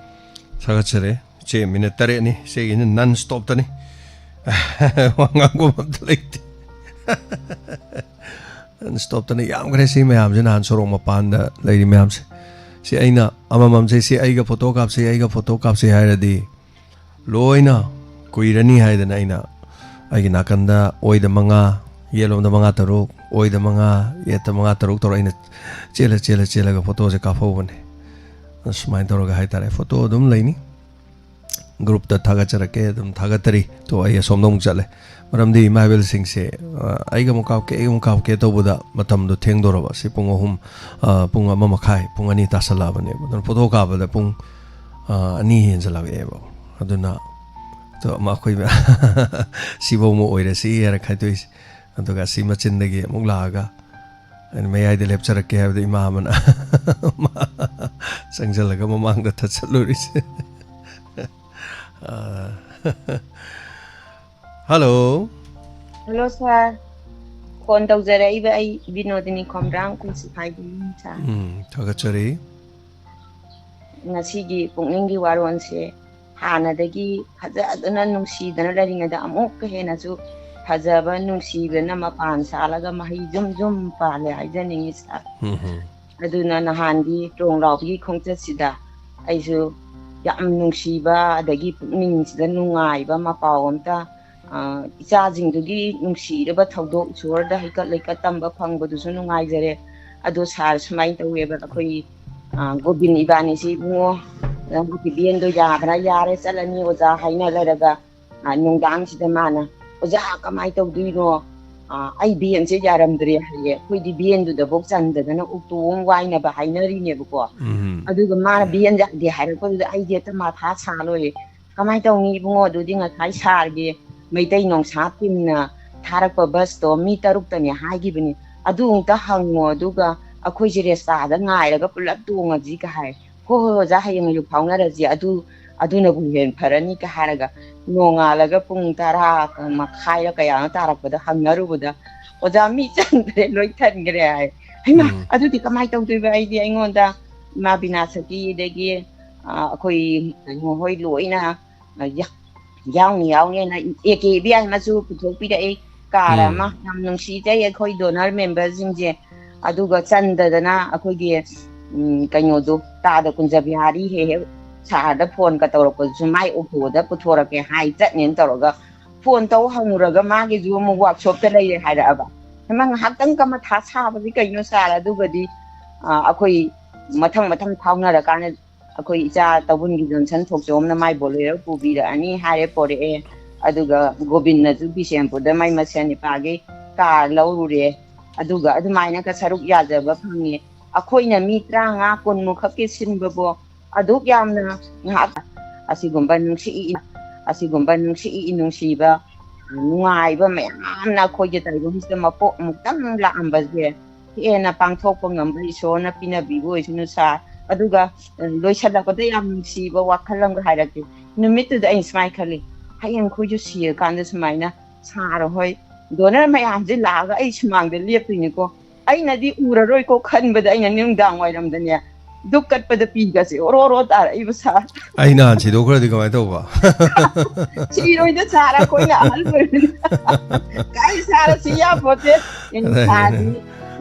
ꯊꯥꯒꯠꯆꯔꯦ꯫ ꯏꯆꯦ, ꯃꯤꯅꯠ ꯇꯔꯦꯠꯅꯤ꯫ ꯏꯆꯦꯒꯤꯅ ꯅꯟ ꯁ꯭ꯇꯣꯞꯇꯅꯤ꯫ ꯋꯥ ꯉꯥꯡꯐꯝ ꯑꯝꯇ ꯂꯩꯇꯦ꯫ ꯅꯟ ꯁ꯭ꯇꯣꯞꯇꯅꯤ꯫ ꯌꯥꯝꯈ꯭ꯔꯦ ꯁꯤ ꯃꯌꯥꯝꯁꯦ, ꯅꯍꯥꯟ ꯁꯣꯔꯣꯛ ꯃꯄꯥꯟꯗ ꯂꯩꯔꯤ ꯃꯌꯥꯝꯁꯦ꯫ ꯁꯤ ꯑꯩꯅ ꯑꯃꯃꯝꯁꯦ, ꯁꯤ ꯑꯩꯒ ꯐꯣꯇꯣ ꯀꯥꯞꯁꯤ, ꯑꯩꯒ ꯐꯣꯇꯣ ꯀꯥꯞꯁꯤ ꯍꯥꯏꯔꯗꯤ ꯂꯣꯏꯅ ꯀꯨꯏꯔꯅꯤ ꯍꯥꯏꯗꯅ ꯑꯩꯅ ꯑꯩꯒꯤ ꯅꯥꯀꯟꯗ ꯑꯣꯏꯗ ꯃꯉꯥ, ꯌꯦꯠꯂꯣꯝꯗ ꯃꯉꯥ ꯇꯔꯨꯛ, ꯑꯣꯏꯗ ꯃꯉꯥ, ꯌꯦꯠꯇ ꯃꯉꯥ ꯇꯔꯨꯛ ꯇꯧꯔ ꯑꯩꯅ ꯆꯦꯜꯂ, ꯆꯦꯜꯂ, ꯆꯦꯜꯂꯒ ꯐꯣꯇꯣꯁꯦ ꯀꯥꯞꯍꯧꯕꯅꯦ꯫ ꯑꯁꯨꯃꯥꯏꯅ ꯇꯧꯔꯒ ꯍꯥꯏꯇꯥꯔꯦ, ꯐꯣꯇꯣ ꯑꯗꯨꯝ ꯂꯩꯅꯤ꯫ ꯒ꯭ꯔꯨꯞꯇ ꯊꯥꯒꯠꯆꯔꯛꯀꯦ, ꯑꯗꯨꯝ ꯊꯥꯒꯠꯇꯔꯤ꯫ ꯇꯣ, ꯑꯩ ꯑꯁꯣꯝꯗ ꯑꯃꯨꯛ ꯆꯠꯂꯦ꯫ ꯃꯔꯝꯗꯤ ꯏꯃꯥ ꯏꯕꯦꯜꯁꯤꯡꯁꯦ, ꯑ, ꯑꯩꯒ ꯑꯃꯨꯛ ꯀꯥꯞꯀꯦ, ꯑꯩꯒ ꯑꯃꯨꯛ ꯀꯥꯞꯀꯦ ꯇꯧꯕꯗ ꯃꯇꯝꯗꯣ ꯊꯦꯡꯗꯣꯔꯕ꯫ ꯁꯤ ꯄꯨꯡ ꯑꯍꯨꯝ, ꯑ, ꯄꯨꯡ ꯑꯃ ꯃꯈꯥꯏ, ꯄꯨꯡ ꯑꯅꯤ ꯇꯥꯁꯜꯂꯛꯑꯕꯅꯦꯕ꯫ ꯑꯗꯨꯅ ꯐꯣꯇꯣ ꯀꯥꯞꯄꯗ ꯄꯨꯡ, ꯑ, ꯑꯅꯤ ꯍꯦꯟꯖꯜꯂꯛꯑꯦꯕ꯫ ꯑꯗꯨꯅ, ꯇꯣ, ꯑꯃ ꯑꯩꯈꯣꯏ ꯁꯤꯐꯧ ꯑꯃ ꯑꯣꯏꯔꯁꯤ ꯍꯥꯏꯔ ꯈꯥꯏꯗꯣꯛꯏꯁꯦ꯫ ꯑꯗꯨꯒ ꯑꯁꯤ ꯃꯆꯤꯟꯗꯒꯤ ꯑꯃꯨꯛ ꯂꯥꯛꯑꯒ ꯑꯩꯅ ꯃꯌꯥꯏꯗ ꯂꯦꯞꯆꯔꯛꯀꯦ ꯍꯥꯏꯕꯗ ꯏꯃꯥ ꯑꯃꯅ ꯆꯪꯁꯤꯜꯂꯒ ꯃꯃꯥꯡꯗ ꯊꯠꯆꯜꯂꯨꯔꯤꯁꯦ꯫ ꯑ, ꯍꯜꯂꯣ꯫ ꯍꯜꯂꯣ ꯁꯥꯔ, ꯐꯣꯟ ꯇꯧꯖꯔꯛꯏꯕ ꯑꯩ ꯕꯤꯅꯣꯗꯤꯅꯤ ꯈꯣꯝꯗ꯭ꯔꯥꯝ ꯀꯨꯟꯁꯤꯐꯥꯏꯒꯤꯅꯤ ꯁꯥꯔ꯫ ꯎꯝ, ꯊꯥꯒꯠꯆꯔꯤ꯫ ꯉꯁꯤꯒꯤ ꯄꯨꯛꯅꯤꯡꯒꯤ ꯋꯥꯔꯣꯜꯁꯦ ꯍꯥꯟꯅꯗꯒꯤ ꯐꯖꯗꯨꯅ ꯅꯨꯡꯁꯤꯗꯅ ꯂꯩꯔꯤꯉꯩꯗ ꯑꯃꯨꯛꯀ ꯍꯦꯟꯅꯁꯨ ꯐꯖꯕ ꯅꯨꯡꯁꯤꯕꯅ ꯃꯄꯥꯟ ꯁꯥꯠꯂꯒ ꯃꯍꯩ ꯖꯨꯝ ꯖꯨꯝ ꯄꯥꯜꯂꯦ ꯍꯥꯏꯖꯅꯤꯡꯉꯤ ꯁꯥꯔ꯫ ꯎꯝ ꯍꯝ꯫ ꯑꯗꯨꯅ ꯅꯍꯥꯟꯒꯤ ꯇ꯭ꯔꯣꯡ ꯂꯥꯎꯕꯒꯤ ꯈꯣꯡꯆꯠꯁꯤꯗ ꯑꯩꯁꯨ ꯌꯥꯝ ꯅꯨꯡꯁꯤꯕ, ꯑꯗꯒꯤ ꯄꯨꯛꯅꯤꯡꯁꯤꯗ ꯅꯨꯡꯉꯥꯏꯕ ꯃꯄꯥꯎ ꯑꯝꯇ, ꯑ, ꯏꯆꯥꯁꯤꯡꯗꯨꯒꯤ ꯅꯨꯡꯁꯤꯔꯕ ꯊꯧꯗꯣꯛ ꯏꯁꯣꯔꯗ ꯍꯩꯀꯠ ꯂꯩꯀꯠ ꯇꯝꯕ ꯐꯪꯕꯗꯨꯁꯨ ꯅꯨꯡꯉꯥꯏꯖꯔꯦ꯫ ꯑꯗꯣ ꯁꯥꯔ, ꯁꯨꯃꯥꯏꯅ ꯇꯧꯋꯦꯕ, ꯑꯩꯈꯣꯏ, ꯑ, ꯒꯣꯕꯤꯟ ꯏꯕꯥꯅꯤꯁꯤ, "ꯏꯕꯨꯡꯉꯣ, ꯅꯪꯒꯤ ꯚꯦꯟꯗꯣ ꯌꯥꯕ꯭ꯔꯥ?" "ꯌꯥꯔꯦ, ꯆꯠꯂꯅꯤ ꯑꯣꯖꯥ" ꯍꯥꯏꯅ ꯂꯩꯔꯒ, ꯑ, ꯅꯨꯡꯗꯥꯡꯁꯤꯗ ꯃꯥꯅ, "ꯑꯣꯖꯥ, ꯀꯃꯥꯏꯅ ꯇꯧꯗꯣꯏꯅꯣ? ꯑ, ꯑꯩ ꯚꯦꯟꯁꯦ ꯌꯥꯔꯝꯗ꯭ꯔꯦ" ꯍꯥꯏꯌꯦ꯫ ꯑꯩꯈꯣꯏꯗꯤ ꯚꯦꯟꯗꯨꯗꯐꯥꯎ ꯆꯟꯗꯗꯅ ꯑꯣꯛꯇꯣ ꯑꯃ ꯋꯥꯏꯅꯕ ꯍꯥꯏꯅꯔꯤꯅꯦꯕꯀꯣ꯫ ꯎꯝ꯫ ꯑꯗꯨꯒ ꯃꯥꯅ ꯚꯦꯟ ꯌꯥꯗꯦ ꯍꯥꯏꯔꯛꯄꯗꯨꯗ ꯑꯩꯗꯤ ꯍꯦꯛꯇ ꯃꯊꯥ ꯁꯥ ꯂꯣꯏꯔꯦ꯫ "ꯀꯃꯥꯏꯅ ꯇꯧꯅꯤ ꯏꯕꯨꯡꯉꯣ? ꯑꯗꯨꯗꯤ ꯉꯁꯥꯏ ꯁꯥꯔꯒꯤ ꯃꯩꯇꯩ ꯅꯣꯡꯁꯥ ꯇꯤꯝꯅ ꯊꯥꯔꯛꯄ ꯕꯁꯇꯣ ꯃꯤ ꯇꯔꯨꯛꯇꯅꯦ ꯍꯥꯏꯈꯤꯕꯅꯤ꯫ ꯑꯗꯨ ꯑꯃꯨꯛꯇ ꯍꯪꯉꯣ, ꯑꯗꯨꯒ ꯑꯩꯈꯣꯏꯁꯦ ꯔꯦꯁꯇꯥꯗ ꯉꯥꯏꯔꯒ ꯄꯨꯂꯞ ꯇꯣꯡꯉꯁꯤ" ꯀ ꯍꯥꯏ꯫ "ꯍꯣꯏ, ꯍꯣꯏ, ꯑꯣꯖꯥ, ꯍꯌꯦꯡ ꯑꯌꯨꯛ ꯐꯥꯎꯅꯔꯁꯤ, ꯑꯗꯨ, ꯑꯗꯨꯅꯕꯨ ꯍꯦꯟꯅ ꯐꯔꯅꯤ" ꯀ ꯍꯥꯏꯔꯒ, ꯅꯣꯡꯉꯥꯜꯂꯒ ꯄꯨꯡ ꯇꯔꯥ ꯃꯈꯥꯏꯔ ꯀꯌꯥꯅꯣ ꯇꯥꯔꯛꯄꯗ ꯍꯪꯅꯔꯨꯕꯗ, "ꯑꯣꯖꯥ, ꯃꯤ ꯆꯟꯗ꯭ꯔꯦ, ꯂꯣꯏ ꯊꯟꯈ꯭ꯔꯦ" ꯍꯥꯏ꯫ ꯍꯩꯃꯥ, ꯎꯝ꯫ ꯑꯗꯨꯗꯤ ꯀꯃꯥꯏꯅ ꯇꯧꯗꯣꯏꯕ? ꯑꯩꯗꯤ ꯑꯩꯉꯣꯟꯗ ꯏꯃꯥ ꯕꯤꯅꯥ ꯁꯈꯤ, ꯑꯗꯒꯤ, ꯑ, ꯑꯩꯈꯣꯏ ꯀꯩꯅꯣ ꯍꯣꯏ ꯂꯣꯏꯅ, ꯑ, ꯌꯥ-, ꯌꯥꯎꯅꯤ ꯌꯥꯎꯅꯤꯅ ꯑꯦ ꯀꯦ ꯏꯕꯦꯝꯃꯁꯨ ꯄꯨꯊꯣꯛꯄꯤꯔꯛꯏ ꯀꯥꯔ ꯎꯝ꯫ ꯑꯃ꯫ ꯌꯥꯝ ꯅꯨꯡꯁꯤꯖꯩ ꯑꯩꯈꯣꯏ ꯗꯣꯅꯔ ꯃꯦꯝꯕꯔꯁꯤꯡꯁꯦ꯫ ꯑꯗꯨꯒ ꯆꯟꯗꯗꯅ ꯑꯩꯈꯣꯏꯒꯤ, ꯎꯝ, ꯀꯩꯅꯣꯗꯣ, ꯇꯥꯗ ꯀꯨꯟꯖꯕꯤꯍꯥꯔꯤ ꯍꯦꯛ ꯍꯦꯛ ꯁꯥꯔꯗ ꯐꯣꯟꯒ ꯇꯧꯔꯛꯄꯗꯨꯁꯨ ꯃꯥꯏ ꯑꯣꯇꯣꯗ ꯄꯨꯊꯣꯔꯛꯀꯦ ꯍꯥꯏ ꯆꯠꯅꯦꯅ ꯇꯧꯔꯒ ꯐꯣꯟ ꯇꯧ ꯍꯪꯉꯨꯔꯒ ꯃꯥꯒꯤꯁꯨ ꯑꯃꯨꯛ ꯋꯥꯛꯁꯣꯞꯇ ꯂꯩꯔꯦ ꯍꯥꯏꯔꯛꯑꯕ꯫ ꯍꯩꯃꯥ, ꯉꯥꯏꯍꯥꯛꯇꯪꯒ ꯃꯊꯥ ꯁꯥꯕꯗꯤ ꯀꯩꯅꯣ ꯁꯥꯔ? ꯑꯗꯨꯒꯗꯤ, ꯑ, ꯑꯩꯈꯣꯏ ꯃꯊꯪ ꯃꯊꯪ ꯐꯥꯎꯅꯔꯀꯥꯟꯗ ꯑꯩꯈꯣꯏ ꯏꯆꯥ ꯇꯧꯕꯨꯟꯒꯤ ꯖꯣꯟꯁꯟ ꯊꯣꯛꯆꯣꯝꯅ ꯃꯥꯏ ꯕꯣꯂꯦꯔꯣ ꯄꯨꯕꯤꯔꯛꯑꯅꯤ ꯍꯥꯏꯔꯦ, ꯄꯣꯔꯛꯑꯦ꯫ ꯑꯗꯨꯒ ꯒꯣꯕꯤꯟꯅꯁꯨ ꯕꯤꯁꯦꯝꯄꯨꯔꯗ ꯃꯥꯏ ꯃꯁꯦꯟ ꯅꯤꯄꯥꯒꯤ ꯀꯥꯔ ꯂꯧꯔꯨꯔꯦ꯫ ꯑꯗꯨꯒ ꯑꯗꯨꯃꯥꯏꯅꯒ ꯁꯔꯨꯛ ꯌꯥꯖꯕ ꯐꯪꯉꯦ꯫ ꯑꯩꯈꯣꯏꯅ ꯃꯤ ꯇꯔꯥꯃꯉꯥ ꯀꯨꯟꯃꯨꯛ ꯈꯛꯀꯤ ꯁꯤꯟꯕꯕꯨ ꯑꯗꯨꯛ ꯌꯥꯝꯅ ꯉꯥꯏꯍꯥꯛ ꯑꯁꯤꯒꯨꯝꯕ ꯅꯨꯡꯁꯤ, ꯑꯁꯤꯒꯨꯝꯕ ꯅꯨꯡꯁꯤ ꯅꯨꯡꯁꯤꯕ, ꯅꯨꯡꯉꯥꯏꯕ ꯃꯌꯥꯝꯅ ꯑꯩꯈꯣꯏꯒꯤ ꯇꯥꯏꯕꯪꯁꯤꯗ ꯃꯄꯣꯛ ꯑꯃꯨꯛꯇꯪ ꯂꯥꯛꯑꯝꯕꯁꯦ ꯍꯦꯟꯅ ꯄꯥꯡꯊꯣꯛꯄ ꯉꯝꯕ ꯏꯁꯣꯔꯅ ꯄꯤꯅꯕꯤꯕ ꯑꯣꯏꯁꯅꯨ ꯁꯥꯔ꯫ ꯑꯗꯨꯒ, ꯑ, ꯂꯣꯏꯁꯤꯜꯂꯛꯄꯗ ꯌꯥꯝ ꯅꯨꯡꯁꯤꯕ ꯋꯥꯈꯜ ꯑꯃꯒ ꯍꯥꯏꯔꯛꯀꯦ꯫ ꯅꯨꯃꯤꯠꯇꯨꯗ ꯑꯩꯅ ꯁꯨꯃꯥꯏꯅ ꯈꯜꯂꯤ, "ꯍꯌꯦꯡ ꯑꯩꯈꯣꯏꯁꯨ ꯁꯤꯔꯀꯥꯟꯗ ꯁꯨꯃꯥꯏꯅ ꯁꯥꯔ ꯍꯣꯏ, ꯗꯣꯅꯔ ꯃꯌꯥꯝꯁꯦ ꯂꯥꯛꯑꯒ ꯑꯩ ꯁꯨꯃꯥꯡꯗ ꯂꯦꯞꯇꯣꯏꯅꯤꯀꯣ, ꯑꯩꯅꯗꯤ ꯎꯔꯔꯣꯏꯀꯣ" ꯈꯟꯕꯗ ꯑꯩꯅ ꯅꯨꯡꯗꯥꯡ ꯋꯥꯏꯔꯝꯗꯅꯦ, ꯗꯨꯛ ꯀꯠꯄꯗ ꯄꯤꯒꯁꯦ ꯑꯣꯔꯣ ꯑꯣꯔꯣ ꯇꯥꯔꯛꯏꯕ ꯁꯥꯔ꯫ ꯑꯩ ꯅꯍꯥꯟ ꯁꯤꯗꯣꯛꯈ꯭ꯔꯗꯤ ꯀꯃꯥꯏꯅ ꯇꯧꯕ? ꯁꯤꯔꯣꯏꯗ ꯁꯥꯔ, ꯑꯩꯈꯣꯏꯅ ꯑꯍꯜ ꯑꯣꯏꯔꯕꯅꯤꯅ꯫ ꯀꯥꯏ ꯁꯥꯔ ꯁꯤ ꯌꯥꯄꯣꯠꯇꯦ꯫ ꯑꯩꯅ ꯑꯗꯨꯅꯦ꯫ ꯁꯥꯔꯗꯤ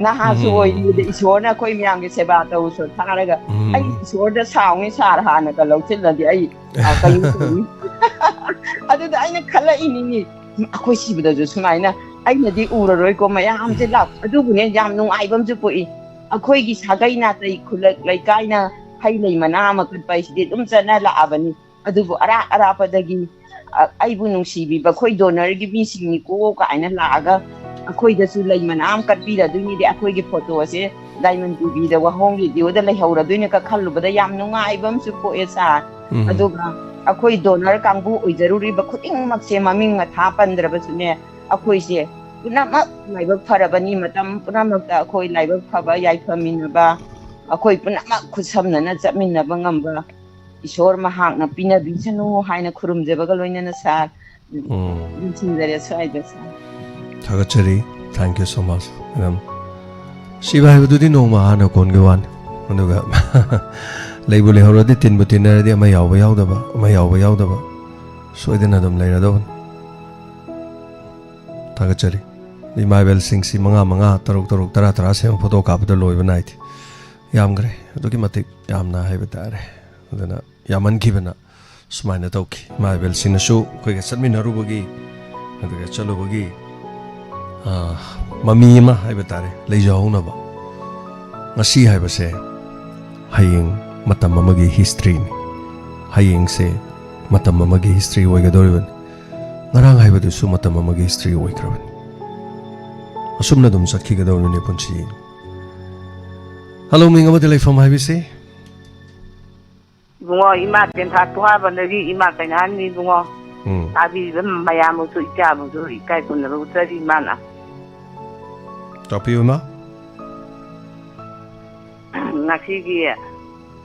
ꯅꯍꯥꯁꯨ ꯎꯝ꯫ ꯑꯣꯏꯔꯤꯗ ꯏꯁꯣꯔꯅ ꯑꯩꯈꯣꯏ ꯃꯌꯥꯝꯒꯤ ꯁꯦꯕꯥ ꯇꯧꯁꯨ ꯊꯥꯔꯒ ꯎꯝ꯫ ꯑꯩ ꯏꯁꯣꯔꯗ ꯁꯥꯎꯅꯤ ꯁꯥꯔ ꯍꯥꯟꯅꯒ ꯂꯧꯁꯤꯜꯂꯗꯤ ꯑꯩ, ꯑ, ꯀꯩꯅꯣ ꯇꯧꯅꯤ꯫ ꯑꯗꯨꯗ ꯑꯩꯅ ꯈꯜꯂꯛꯏꯅꯤꯅꯦ, ꯑꯩꯈꯣꯏ ꯁꯤꯕꯗꯁꯨ ꯁꯨꯃꯥꯏꯅ ꯑꯩꯅꯗꯤ ꯎꯔꯔꯣꯏꯀꯣ ꯃꯌꯥꯝꯁꯦ ꯂꯥꯛ-, ꯑꯗꯨꯕꯨꯅꯦ ꯌꯥꯝ ꯅꯨꯡꯉꯥꯏꯕ ꯑꯃꯁꯨ ꯄꯣꯛꯏ꯫ ꯑꯩꯈꯣꯏꯒꯤ ꯁꯥꯒꯩ ꯅꯥꯇꯩ ꯈꯨꯜꯂꯛ ꯂꯩꯀꯥꯏꯅ ꯍꯩ ꯂꯩ ꯃꯅꯥ ꯑꯃ ꯀꯠꯄ ꯍꯥꯏꯁꯤꯗꯤ ꯑꯗꯨꯝ ꯆꯠꯅ ꯂꯥꯛꯑꯕꯅꯤ꯫ ꯑꯗꯨꯕꯨ ꯑꯔꯥꯞ ꯑꯔꯥꯞꯄꯗꯒꯤ, ꯑ, "ꯑꯩꯕꯨ ꯅꯨꯡꯁꯤꯕꯤꯕ ꯑꯩꯈꯣꯏ ꯗꯣꯅꯔꯒꯤ ꯃꯤꯁꯤꯡꯅꯤꯀꯣ" ꯀꯥꯏꯅ ꯂꯥꯛꯑꯒ ꯑꯩꯈꯣꯏꯗꯁꯨ ꯂꯩ ꯃꯅꯥ ꯑꯃ ꯀꯠꯄꯤꯔꯗꯣꯏꯅꯤꯗꯤ, ꯑꯩꯈꯣꯏꯒꯤ ꯐꯣꯇꯣꯁꯦ ꯗꯥꯏꯃꯟ ꯇꯤꯚꯤꯗ ꯋꯥꯍꯣꯡ ꯔꯦꯗꯤꯑꯣꯗ ꯂꯩꯍꯧꯔꯗꯣꯏꯅꯤꯒ ꯈꯜꯂꯨꯕꯗ ꯌꯥꯝ ꯅꯨꯡꯉꯥꯏꯕ ꯑꯃꯁꯨ ꯄꯣꯛꯑꯦ ꯁꯥꯔ꯫ ꯎꯝ꯫ ꯑꯗꯨꯒ ꯑꯩꯈꯣꯏ ꯗꯣꯅꯔ ꯀꯥꯡꯕꯨ ꯑꯣꯏꯖꯔꯨꯔꯤꯕ ꯈꯨꯗꯤꯡꯃꯛꯁꯦ ꯃꯃꯤꯡ ꯃꯊꯥ ꯄꯟꯗ꯭ꯔꯕꯁꯨꯅꯦ, ꯑꯩꯈꯣꯏꯁꯦ ꯄꯨꯝꯅꯃꯛ ꯂꯥꯏꯕꯛ ꯐꯔꯕꯅꯤ꯫ ꯃꯇꯝ ꯄꯨꯝꯅꯃꯛꯇ ꯑꯩꯈꯣꯏ ꯂꯥꯏꯕꯛ ꯐꯕ, ꯌꯥꯏꯐꯃꯤꯟꯅꯕ, ꯑꯩꯈꯣꯏ ꯄꯨꯝꯅꯃꯛ ꯈꯨꯠꯁꯝꯅꯅ ꯆꯠꯃꯤꯟꯅꯕ ꯉꯝꯕ ꯏꯁꯣꯔ ꯃꯍꯥꯛꯅ ꯄꯤꯅꯕꯤꯁꯅꯨ ꯍꯥꯏꯅ ꯈꯨꯔꯨꯝꯖꯕꯒ ꯂꯣꯏꯅꯅ ꯁꯥꯔ, ꯎꯝ꯫ ꯂꯣꯏꯁꯤꯟꯖꯔꯦ ꯁ꯭ꯋꯥꯏꯗ ꯁꯥꯔ꯫ ꯊꯥꯒꯠꯆꯔꯤ꯫ Thank you so much, madam꯫ ꯁꯤꯕ ꯍꯥꯏꯕꯗꯨꯗꯤ ꯅꯣꯡꯃ ꯍꯥꯟꯅ ꯀꯣꯟꯒꯤ ꯋꯥꯅꯤ꯫ ꯑꯗꯨꯒ ꯂꯩꯕꯨ ꯂꯩꯍꯧꯔꯗꯤ, ꯇꯤꯟꯕꯨ ꯇꯤꯟꯅꯔꯗꯤ, ꯑꯃ ꯌꯥꯎꯕ ꯌꯥꯎꯗꯕ, ꯑꯃ ꯌꯥꯎꯕ ꯌꯥꯎꯗꯕ ꯁꯣꯏꯗꯅ ꯑꯗꯨꯝ ꯂꯩꯔꯗꯧꯕꯅꯤ꯫ ꯊꯥꯒꯠꯆꯔꯤ꯫ ꯏꯃꯥ ꯏꯕꯦꯜꯁꯤꯡꯁꯤ ꯃꯉꯥ ꯃꯉꯥ, ꯇꯔꯨꯛ ꯇꯔꯨꯛ, ꯇꯔꯥ ꯇꯔꯥ ꯁꯦꯝꯕ ꯐꯣꯇꯣ ꯀꯥꯞꯄꯗ ꯂꯣꯏꯕ ꯅꯥꯏꯗꯦ꯫ ꯌꯥꯝꯈ꯭ꯔꯦ, ꯑꯗꯨꯛꯀꯤ ꯃꯇꯤꯛ ꯌꯥꯝꯅ ꯍꯥꯏꯕ ꯇꯥꯔꯦ꯫ ꯑꯗꯨꯅ ꯌꯥꯝꯃꯟꯈꯤꯕꯅ ꯁꯨꯃꯥꯏꯅ ꯇꯧꯈꯤ꯫ ꯏꯃꯥ ꯏꯕꯦꯜꯁꯤꯡꯅꯁꯨ ꯑꯩꯈꯣꯏꯒ ꯆꯠꯃꯤꯟꯅꯔꯨꯕꯒꯤ, ꯑꯗꯨꯒ ꯆꯠꯂꯨꯕꯒꯤ, ꯑꯥ, ꯃꯃꯤ ꯑꯃ ꯍꯥꯏꯕ ꯇꯥꯔꯦ, ꯂꯩꯖꯍꯧꯅꯕ꯫ ꯉꯁꯤ ꯍꯥꯏꯕꯁꯦ ꯍꯌꯦꯡ ꯃꯇꯝ ꯑꯃꯒꯤ historyꯅꯤ꯫ ꯍꯌꯦꯡꯁꯦ ꯃꯇꯝ ꯑꯃꯒꯤ history ꯑꯣꯏꯒꯗꯧꯔꯤꯕꯅꯤ꯫ ꯉꯔꯥꯡ ꯍꯥꯏꯕꯗꯨꯁꯨ ꯃꯇꯝ ꯑꯃꯒꯤ history ꯑꯣꯏꯈ꯭ꯔꯕꯅꯤ꯫ ꯑꯁꯨꯝꯅ ꯑꯗꯨꯝ ꯆꯠꯈꯤꯒꯗꯧꯔꯤꯕꯅꯤ ꯄꯨꯟꯁꯤ꯫ ꯍꯜꯂꯣ, ꯃꯤꯡ ꯑꯃꯗꯤ ꯂꯩꯐꯝ ꯍꯥꯏꯕꯁꯤ? ꯏꯕꯨꯡꯉꯣ, ꯏꯃꯥ ꯇꯦꯟꯊꯥ ꯇꯣꯉꯥꯟꯕꯗꯒꯤ ꯏꯃꯥ ꯀꯩꯅꯥꯅꯤ ꯏꯕꯨꯡꯉꯣ꯫ ꯎꯝ꯫ ꯇꯥꯕꯤꯔꯤꯕ ꯃꯌꯥꯝꯕꯨꯁꯨ ꯏꯆꯥꯕꯨꯁꯨ ꯏꯀꯥꯏ ꯈꯨꯝꯅꯕ ꯎꯠꯆꯔꯤ ꯏꯃꯥꯅ꯫ ꯇꯥꯛꯄꯤꯌꯨ, ꯏꯃꯥ꯫ ꯉꯁꯤꯒꯤ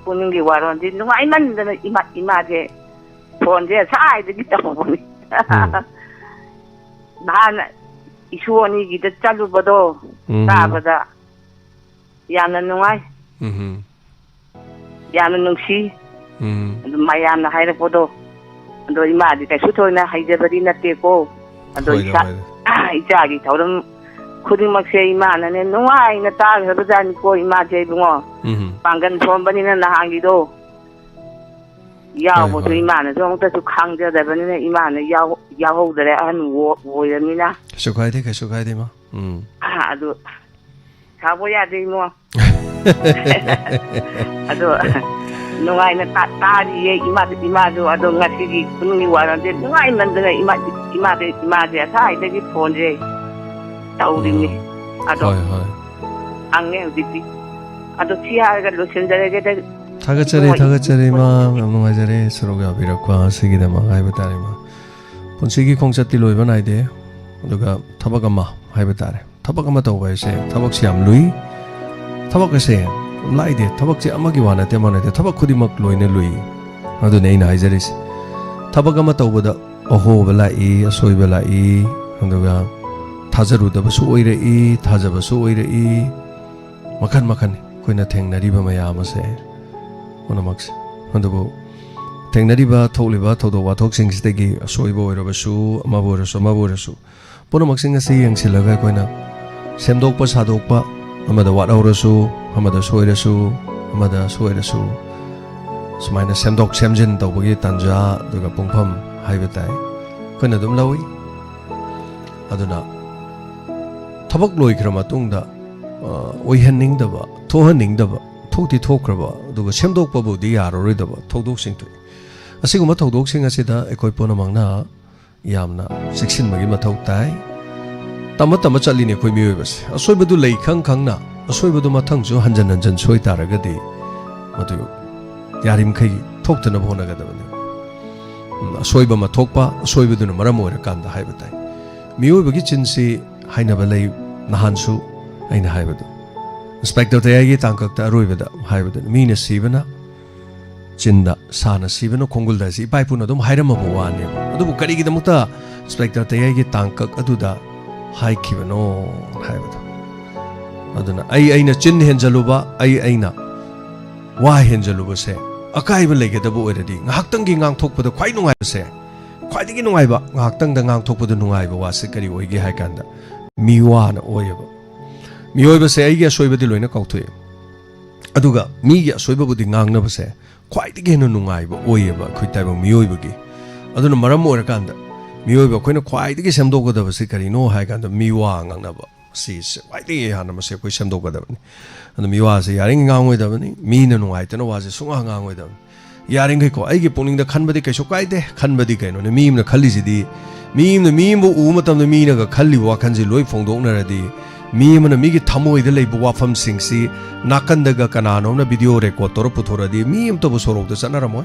ꯄꯨꯛꯅꯤꯡꯒꯤ ꯋꯥꯔꯣꯜꯗꯤ ꯅꯨꯡꯉꯥꯏꯃꯟꯗꯅ ꯏꯃꯥ, ꯏꯃꯥꯁꯦ ꯐꯣꯟꯁꯦ ꯉꯁꯥꯏꯗꯒꯤ ꯇꯧꯕꯅꯤ꯫ ꯎꯝ꯫ ꯅꯍꯥꯟ ꯏꯁꯨ ꯑꯅꯤꯒꯤꯗ ꯆꯠꯂꯨꯕꯗꯣ, ꯎꯝ꯫ ꯆꯥꯕꯗ ꯌꯥꯝꯅ ꯅꯨꯡꯉꯥꯏ, ꯎꯝ꯫ ꯌꯥꯝꯅ ꯅꯨꯡꯁꯤ꯫ ꯎꯝ꯫ ꯑꯗꯨ ꯃꯌꯥꯝꯅ ꯍꯥꯏꯔꯛꯄꯗꯣ, ꯑꯗꯣ ꯏꯃꯥꯗꯤ ꯀꯩꯁꯨ ꯊꯣꯏꯅ ꯍꯩꯖꯕꯗꯤ ꯅꯠꯇꯦꯀꯣ꯫ ꯑꯗꯣ ꯍꯣꯏꯗ, ꯏꯆꯥ-, ꯍꯣꯏꯗ꯫ ꯏꯆꯥꯒꯤ ꯊꯧꯔꯝ ꯈꯨꯗꯤꯡꯃꯛꯁꯦ ꯏꯃꯥꯅꯅꯦ ꯅꯨꯡꯉꯥꯏꯅ ꯇꯥꯈ꯭ꯔꯕꯖꯥꯠꯅꯤꯀꯣ, ꯏꯃꯥꯁꯦ ꯏꯕꯨꯡꯉꯣ꯫ ꯎꯝ꯫ ꯄꯥꯡꯒꯜ ꯁꯣꯟꯕꯅꯤꯅ ꯅꯍꯥꯟꯒꯤꯗꯣ ꯌꯥꯎꯕꯁꯨ ꯍꯣꯏ, ꯍꯣꯏ꯫ ꯏꯃꯥꯅꯁꯨ ꯑꯃꯨꯛꯇꯁꯨ ꯈꯪꯖꯗꯕꯅꯤꯅ ꯏꯃꯥꯅ ꯌꯥꯎ-, ꯌꯥꯎꯍꯧꯗꯔꯦ, ꯑꯍꯟ ꯑꯣ-, ꯑꯣꯏꯔꯕꯅꯤꯅ꯫ ꯀꯩꯁꯨ ꯀꯥꯏꯗꯦ, ꯀꯩꯁꯨ ꯀꯥꯏꯗꯦ, ꯏꯃꯥ꯫ ꯎꯝ꯫ ꯑꯗꯨ ꯁꯥꯎꯕ ꯌꯥꯗꯦ, ꯏꯃꯣ꯫ ꯑꯗꯣ ꯅꯨꯡꯉꯥꯏꯅ ꯇꯥ-, ꯇꯥꯔꯤꯌꯦ ꯏꯃꯥ-, ꯏꯃꯥꯁꯨ꯫ ꯑꯗꯣ ꯉꯁꯤꯒꯤ ꯈꯨꯅꯨꯡꯒꯤ ꯋꯥꯔꯣꯜꯁꯦ ꯅꯨꯡꯉꯥꯏꯃꯟꯗꯅ ꯏꯃꯥ-, ꯏꯃꯥꯁꯦ, ꯏꯃꯥꯁꯦ ꯉꯁꯥꯏꯗꯒꯤ ꯐꯣꯟꯁꯦ ꯇꯧꯔꯤꯅꯤ꯫ ꯎꯝ꯫ ꯑꯗꯣ ꯍꯣꯏ, ꯍꯣꯏ꯫ ꯍꯪꯉꯦ ꯍꯧꯖꯤꯛꯇꯤ꯫ ꯑꯗꯣ ꯁꯤ ꯍꯥꯏꯔꯒ ꯂꯣꯏꯁꯤꯟꯖꯔꯒꯦꯗ꯫ ꯊꯥꯒꯠꯆꯔꯤ, ꯏꯕꯨꯡꯉꯣ꯫ ꯊꯥꯒꯠꯆꯔꯤ, ꯏꯃꯥ꯫ ꯌꯥꯝ ꯅꯨꯡꯉꯥꯏꯖꯔꯦ ꯁꯔꯨꯛ ꯌꯥꯕꯤꯔꯛꯄ ꯑꯁꯤꯒꯤꯗꯃꯛ ꯍꯥꯏꯕ ꯇꯥꯔꯦ, ꯏꯃꯥ꯫ ꯄꯨꯟꯁꯤꯒꯤ ꯈꯣꯡꯆꯠꯇꯤ ꯂꯣꯏꯕ ꯅꯥꯏꯗꯦ, ꯑꯗꯨꯒ ꯊꯕꯛ ꯑꯃ ꯍꯥꯏꯕ ꯇꯥꯔꯦ꯫ ꯊꯕꯛ ꯑꯃ ꯇꯧꯕ ꯍꯥꯏꯁꯦ, ꯊꯕꯛꯁꯦ ꯌꯥꯝ ꯂꯨꯏ꯫ ꯊꯕꯛ ꯑꯁꯦ ꯌꯥꯝ ꯂꯥꯏꯗꯦ꯫ ꯊꯕꯛꯁꯦ ꯑꯃꯒꯤ ꯋꯥ ꯅꯠꯇꯦ, ꯑꯃ ꯅꯠꯇꯦ꯫ ꯊꯕꯛ ꯈꯨꯗꯤꯡꯃꯛ ꯂꯣꯏꯅ ꯂꯨꯏ꯫ ꯑꯗꯨꯅꯦ ꯑꯩꯅ ꯍꯥꯏꯖꯔꯤꯁꯦ꯫ ꯊꯕꯛ ꯑꯃ ꯇꯧꯕꯗ ꯑꯍꯣꯕ ꯂꯥꯛꯏ, ꯑꯁꯣꯏꯕ ꯂꯥꯛꯏ, ꯑꯗꯨꯒ ꯊꯥꯖꯔꯨꯗꯕꯁꯨ ꯑꯣꯏꯔꯛꯏ, ꯊꯥꯖꯕꯁꯨ ꯑꯣꯏꯔꯛꯏ꯫ ꯃꯈꯟ ꯃꯈꯟ ꯑꯩꯈꯣꯏꯅ ꯊꯦꯡꯅꯔꯤꯕ ꯃꯌꯥꯝ ꯑꯁꯦ ꯄꯨꯝꯅꯃꯛꯁꯦ꯫ ꯑꯗꯨꯕꯨ ꯊꯦꯡꯅꯔꯤꯕ, ꯊꯣꯛꯂꯤꯕ ꯊꯧꯗꯣꯛ ꯋꯥꯊꯣꯛꯁꯤꯡꯁꯤꯗꯒꯤ ꯑꯁꯣꯏꯕ ꯑꯣꯏꯔꯕꯁꯨ, ꯑꯃꯕꯨ ꯑꯣꯏꯔꯁꯨ, ꯑꯃꯕꯨ ꯑꯣꯏꯔꯁꯨ, ꯄꯨꯝꯅꯃꯛꯁꯤꯡ ꯑꯁꯤ ꯌꯦꯡꯁꯤꯜꯂꯒ ꯑꯩꯈꯣꯏꯅ ꯁꯦꯝꯗꯣꯛꯄ ꯁꯥꯗꯣꯛꯄ, ꯑꯃꯗ ꯋꯥꯠꯍꯧꯔꯁꯨ, ꯑꯃꯗ ꯁꯣꯏꯔꯁꯨ, ꯑꯃꯗ ꯁꯣꯏꯔꯁꯨ, ꯁꯨꯃꯥꯏꯅ ꯁꯦꯝꯗꯣꯛ ꯁꯦꯝꯖꯤꯟ ꯇꯧꯕꯒꯤ ꯇꯥꯟꯖꯥ, ꯑꯗꯨꯒ ꯄꯨꯡꯐꯝ ꯍꯥꯏꯕ ꯇꯥꯏ, ꯑꯩꯈꯣꯏꯅ ꯑꯗꯨꯝ ꯂꯧꯏ꯫ ꯑꯗꯨꯅ ꯊꯕꯛ ꯂꯣꯏꯈ꯭ꯔ ꯃꯇꯨꯡꯗ, ꯑ, ꯑꯣꯏꯍꯟꯅꯤꯡꯗꯕ, ꯊꯣꯛꯍꯟꯅꯤꯡꯗꯕ, ꯊꯣꯛꯇꯤ ꯊꯣꯛꯈ꯭ꯔꯕ, ꯑꯗꯨꯒ ꯁꯦꯝꯗꯣꯛꯄꯕꯨꯗꯤ ꯌꯥꯔꯔꯣꯏꯗꯕ ꯊꯧꯗꯣꯛꯁꯤꯡ ꯊꯣꯛꯏ꯫ ꯑꯁꯤꯒꯨꯝꯕ ꯊꯧꯗꯣꯛꯁꯤꯡ ꯑꯁꯤꯗ ꯑꯩꯈꯣꯏ ꯄꯨꯝꯅꯃꯛꯅ ꯌꯥꯝꯅ ꯆꯦꯛꯁꯤꯟꯕꯒꯤ ꯃꯊꯧ ꯇꯥꯏ꯫ ꯇꯝꯃ ꯇꯝꯃ ꯆꯠꯂꯤꯅꯦ ꯑꯩꯈꯣꯏ ꯃꯤꯑꯣꯏꯕꯁꯦ꯫ ꯑꯁꯣꯏꯕꯗꯨ ꯂꯩ ꯈꯪ ꯈꯪꯅ ꯑꯁꯣꯏꯕꯗꯨ ꯃꯊꯪꯁꯨ ꯍꯟꯖꯟ ꯍꯟꯖꯟ ꯁꯣꯏ ꯇꯥꯔꯒꯗꯤ ꯃꯗꯨ ꯌꯥꯔꯤꯃꯈꯩ ꯊꯣꯛꯇꯅꯕ ꯍꯣꯠꯅꯒꯗꯕꯅꯤ꯫ ꯎꯝ, ꯑꯁꯣꯏꯕ ꯑꯃ ꯊꯣꯛꯄ, ꯑꯁꯣꯏꯕꯗꯨꯅ ꯃꯔꯝ ꯑꯣꯏꯔꯀꯥꯟꯗ ꯍꯥꯏꯕ ꯇꯥꯏ꯫ ꯃꯤꯑꯣꯏꯕꯒꯤ ꯆꯤꯟꯁꯤ ꯍꯥꯏꯅꯕ ꯂꯩ꯫ ꯅꯍꯥꯟꯁꯨ ꯑꯩꯅ ꯍꯥꯏꯕꯗꯨ, ꯏꯟꯁꯄꯦꯛꯇꯔ ꯇꯌꯥꯏꯒꯤ ꯇꯥꯡꯀꯛꯇ ꯑꯔꯣꯏꯕꯗ ꯍꯥꯏꯕꯗꯨꯅꯤ, ꯃꯤꯅ ꯁꯤꯕꯅ ꯆꯤꯟꯗ ꯁꯥꯅ ꯁꯤꯕꯅ ꯈꯣꯡꯒꯨꯜꯗ" ꯍꯥꯏꯁꯤ ꯏꯄꯥ ꯏꯄꯨꯅ ꯑꯗꯨꯝ ꯍꯥꯏꯔꯝꯃꯕ ꯋꯥꯅꯦꯕ꯫ ꯑꯗꯨꯕꯨ ꯀꯔꯤꯒꯤꯗꯃꯛꯇ ꯏꯟꯁꯄꯦꯛꯇꯔ ꯇꯌꯥꯏꯒꯤ ꯇꯥꯡꯀꯛ ꯑꯗꯨꯗ ꯍꯥꯏꯈꯤꯕꯅꯣ ꯍꯥꯏꯕꯗꯣ꯫ ꯑꯗꯨꯅ ꯑꯩ ꯑꯩꯅ ꯆꯤꯟ ꯍꯦꯟꯖꯜꯂꯨꯕ, ꯑꯩ ꯑꯩꯅ ꯋꯥ ꯍꯦꯟꯖꯜꯂꯨꯕꯁꯦ ꯑꯀꯥꯏꯕ ꯂꯩꯒꯗꯕ ꯑꯣꯏꯔꯗꯤ, ꯉꯥꯏꯍꯥꯛꯇꯪꯒꯤ ꯉꯥꯡꯊꯣꯛꯄꯗ ꯈ꯭ꯋꯥꯏ ꯅꯨꯡꯉꯥꯏꯕꯁꯦ, ꯈ꯭ꯋꯥꯏꯗꯒꯤ ꯅꯨꯡꯉꯥꯏꯕ ꯉꯥꯏꯍꯥꯛꯇꯪꯗ ꯉꯥꯡꯊꯣꯛꯄꯗ ꯅꯨꯡꯉꯥꯏꯕ ꯋꯥꯁꯦ ꯀꯔꯤ ꯑꯣꯏꯒꯦ ꯍꯥꯏ ꯀꯥꯟꯗ, ꯃꯤꯋꯥꯅ ꯑꯣꯏꯌꯦꯕ꯫ ꯃꯤꯑꯣꯏꯕꯁꯦ ꯑꯩꯒꯤ ꯑꯁꯣꯏꯕꯗꯤ ꯂꯣꯏꯅ ꯀꯥꯎꯊꯣꯛꯑꯦ, ꯑꯗꯨꯒ ꯃꯤꯒꯤ ꯑꯁꯣꯏꯕꯕꯨꯗꯤ ꯉꯥꯡꯅꯕꯁꯦ ꯈ꯭ꯋꯥꯏꯗꯒꯤ ꯍꯦꯟꯅ ꯅꯨꯡꯉꯥꯏꯕ ꯑꯣꯏꯌꯦꯕ ꯑꯩꯈꯣꯏ ꯇꯥꯏꯕꯪ ꯃꯤꯑꯣꯏꯕꯒꯤ꯫ ꯑꯗꯨꯅ ꯃꯔꯝ ꯑꯣꯏꯔꯀꯥꯟꯗ ꯃꯤꯑꯣꯏꯕ ꯑꯩꯈꯣꯏꯅ ꯈ꯭ꯋꯥꯏꯗꯒꯤ ꯁꯦꯝꯗꯣꯛꯀꯗꯕꯁꯤ ꯀꯔꯤꯅꯣ ꯍꯥꯏ ꯀꯥꯟꯗ, ꯃꯤꯋꯥ ꯉꯥꯡꯅꯕ꯫ ꯁꯤꯁꯦ ꯈ꯭ꯋꯥꯏꯗꯒꯤ ꯍꯥꯟꯅ ꯃꯁꯤ ꯑꯩꯈꯣꯏ ꯁꯦꯝꯗꯣꯛꯀꯗꯕꯅꯤ꯫ ꯑꯗꯨ ꯃꯤꯋꯥꯁꯦ ꯌꯥꯔꯤꯉꯩ ꯉꯥꯡꯉꯣꯏꯗꯕꯅꯤ, ꯃꯤꯅ ꯅꯨꯡꯉꯥꯏꯇꯅ ꯋꯥꯁꯦ ꯁꯨꯡꯉꯥꯡ ꯉꯥꯡꯉꯣꯏꯗꯕꯅꯤ꯫ ꯌꯥꯔꯤꯈꯩꯀꯣ, ꯑꯩꯒꯤ ꯄꯨꯛꯅꯤꯡꯗ ꯈꯟꯕꯗꯤ ꯀꯩꯁꯨ ꯀꯥꯏꯗꯦ꯫ ꯈꯟꯕꯗꯤ ꯀꯩꯅꯣꯅꯦ? ꯃꯤ ꯑꯃꯅ ꯈꯜꯂꯤꯁꯤꯗꯤ, ꯃꯤ ꯑꯃꯅ ꯃꯤ ꯑꯃꯕꯨ ꯎꯕ ꯃꯇꯝꯗ ꯃꯤꯅꯒ ꯈꯜꯂꯤꯕ ꯋꯥꯈꯜꯁꯤ ꯂꯣꯏ ꯐꯣꯡꯗꯣꯛꯅꯔꯗꯤ, ꯃꯤ ꯑꯃꯅ ꯃꯤꯒꯤ ꯊꯃꯣꯏꯗ ꯂꯩꯕ ꯋꯥꯐꯝꯁꯤꯡꯁꯤ ꯅꯥꯀꯟꯗꯒ ꯀꯅꯥꯅꯣꯝꯅ ꯚꯤꯗꯤꯑꯣ ꯔꯦꯀꯣꯔꯗ ꯇꯧꯔ ꯄꯨꯊꯣꯔꯛꯑꯗꯤ, ꯃꯤ ꯑꯃꯇꯕꯨ ꯁꯣꯔꯣꯛꯇ ꯆꯠꯅꯔꯝꯃꯣꯏ꯫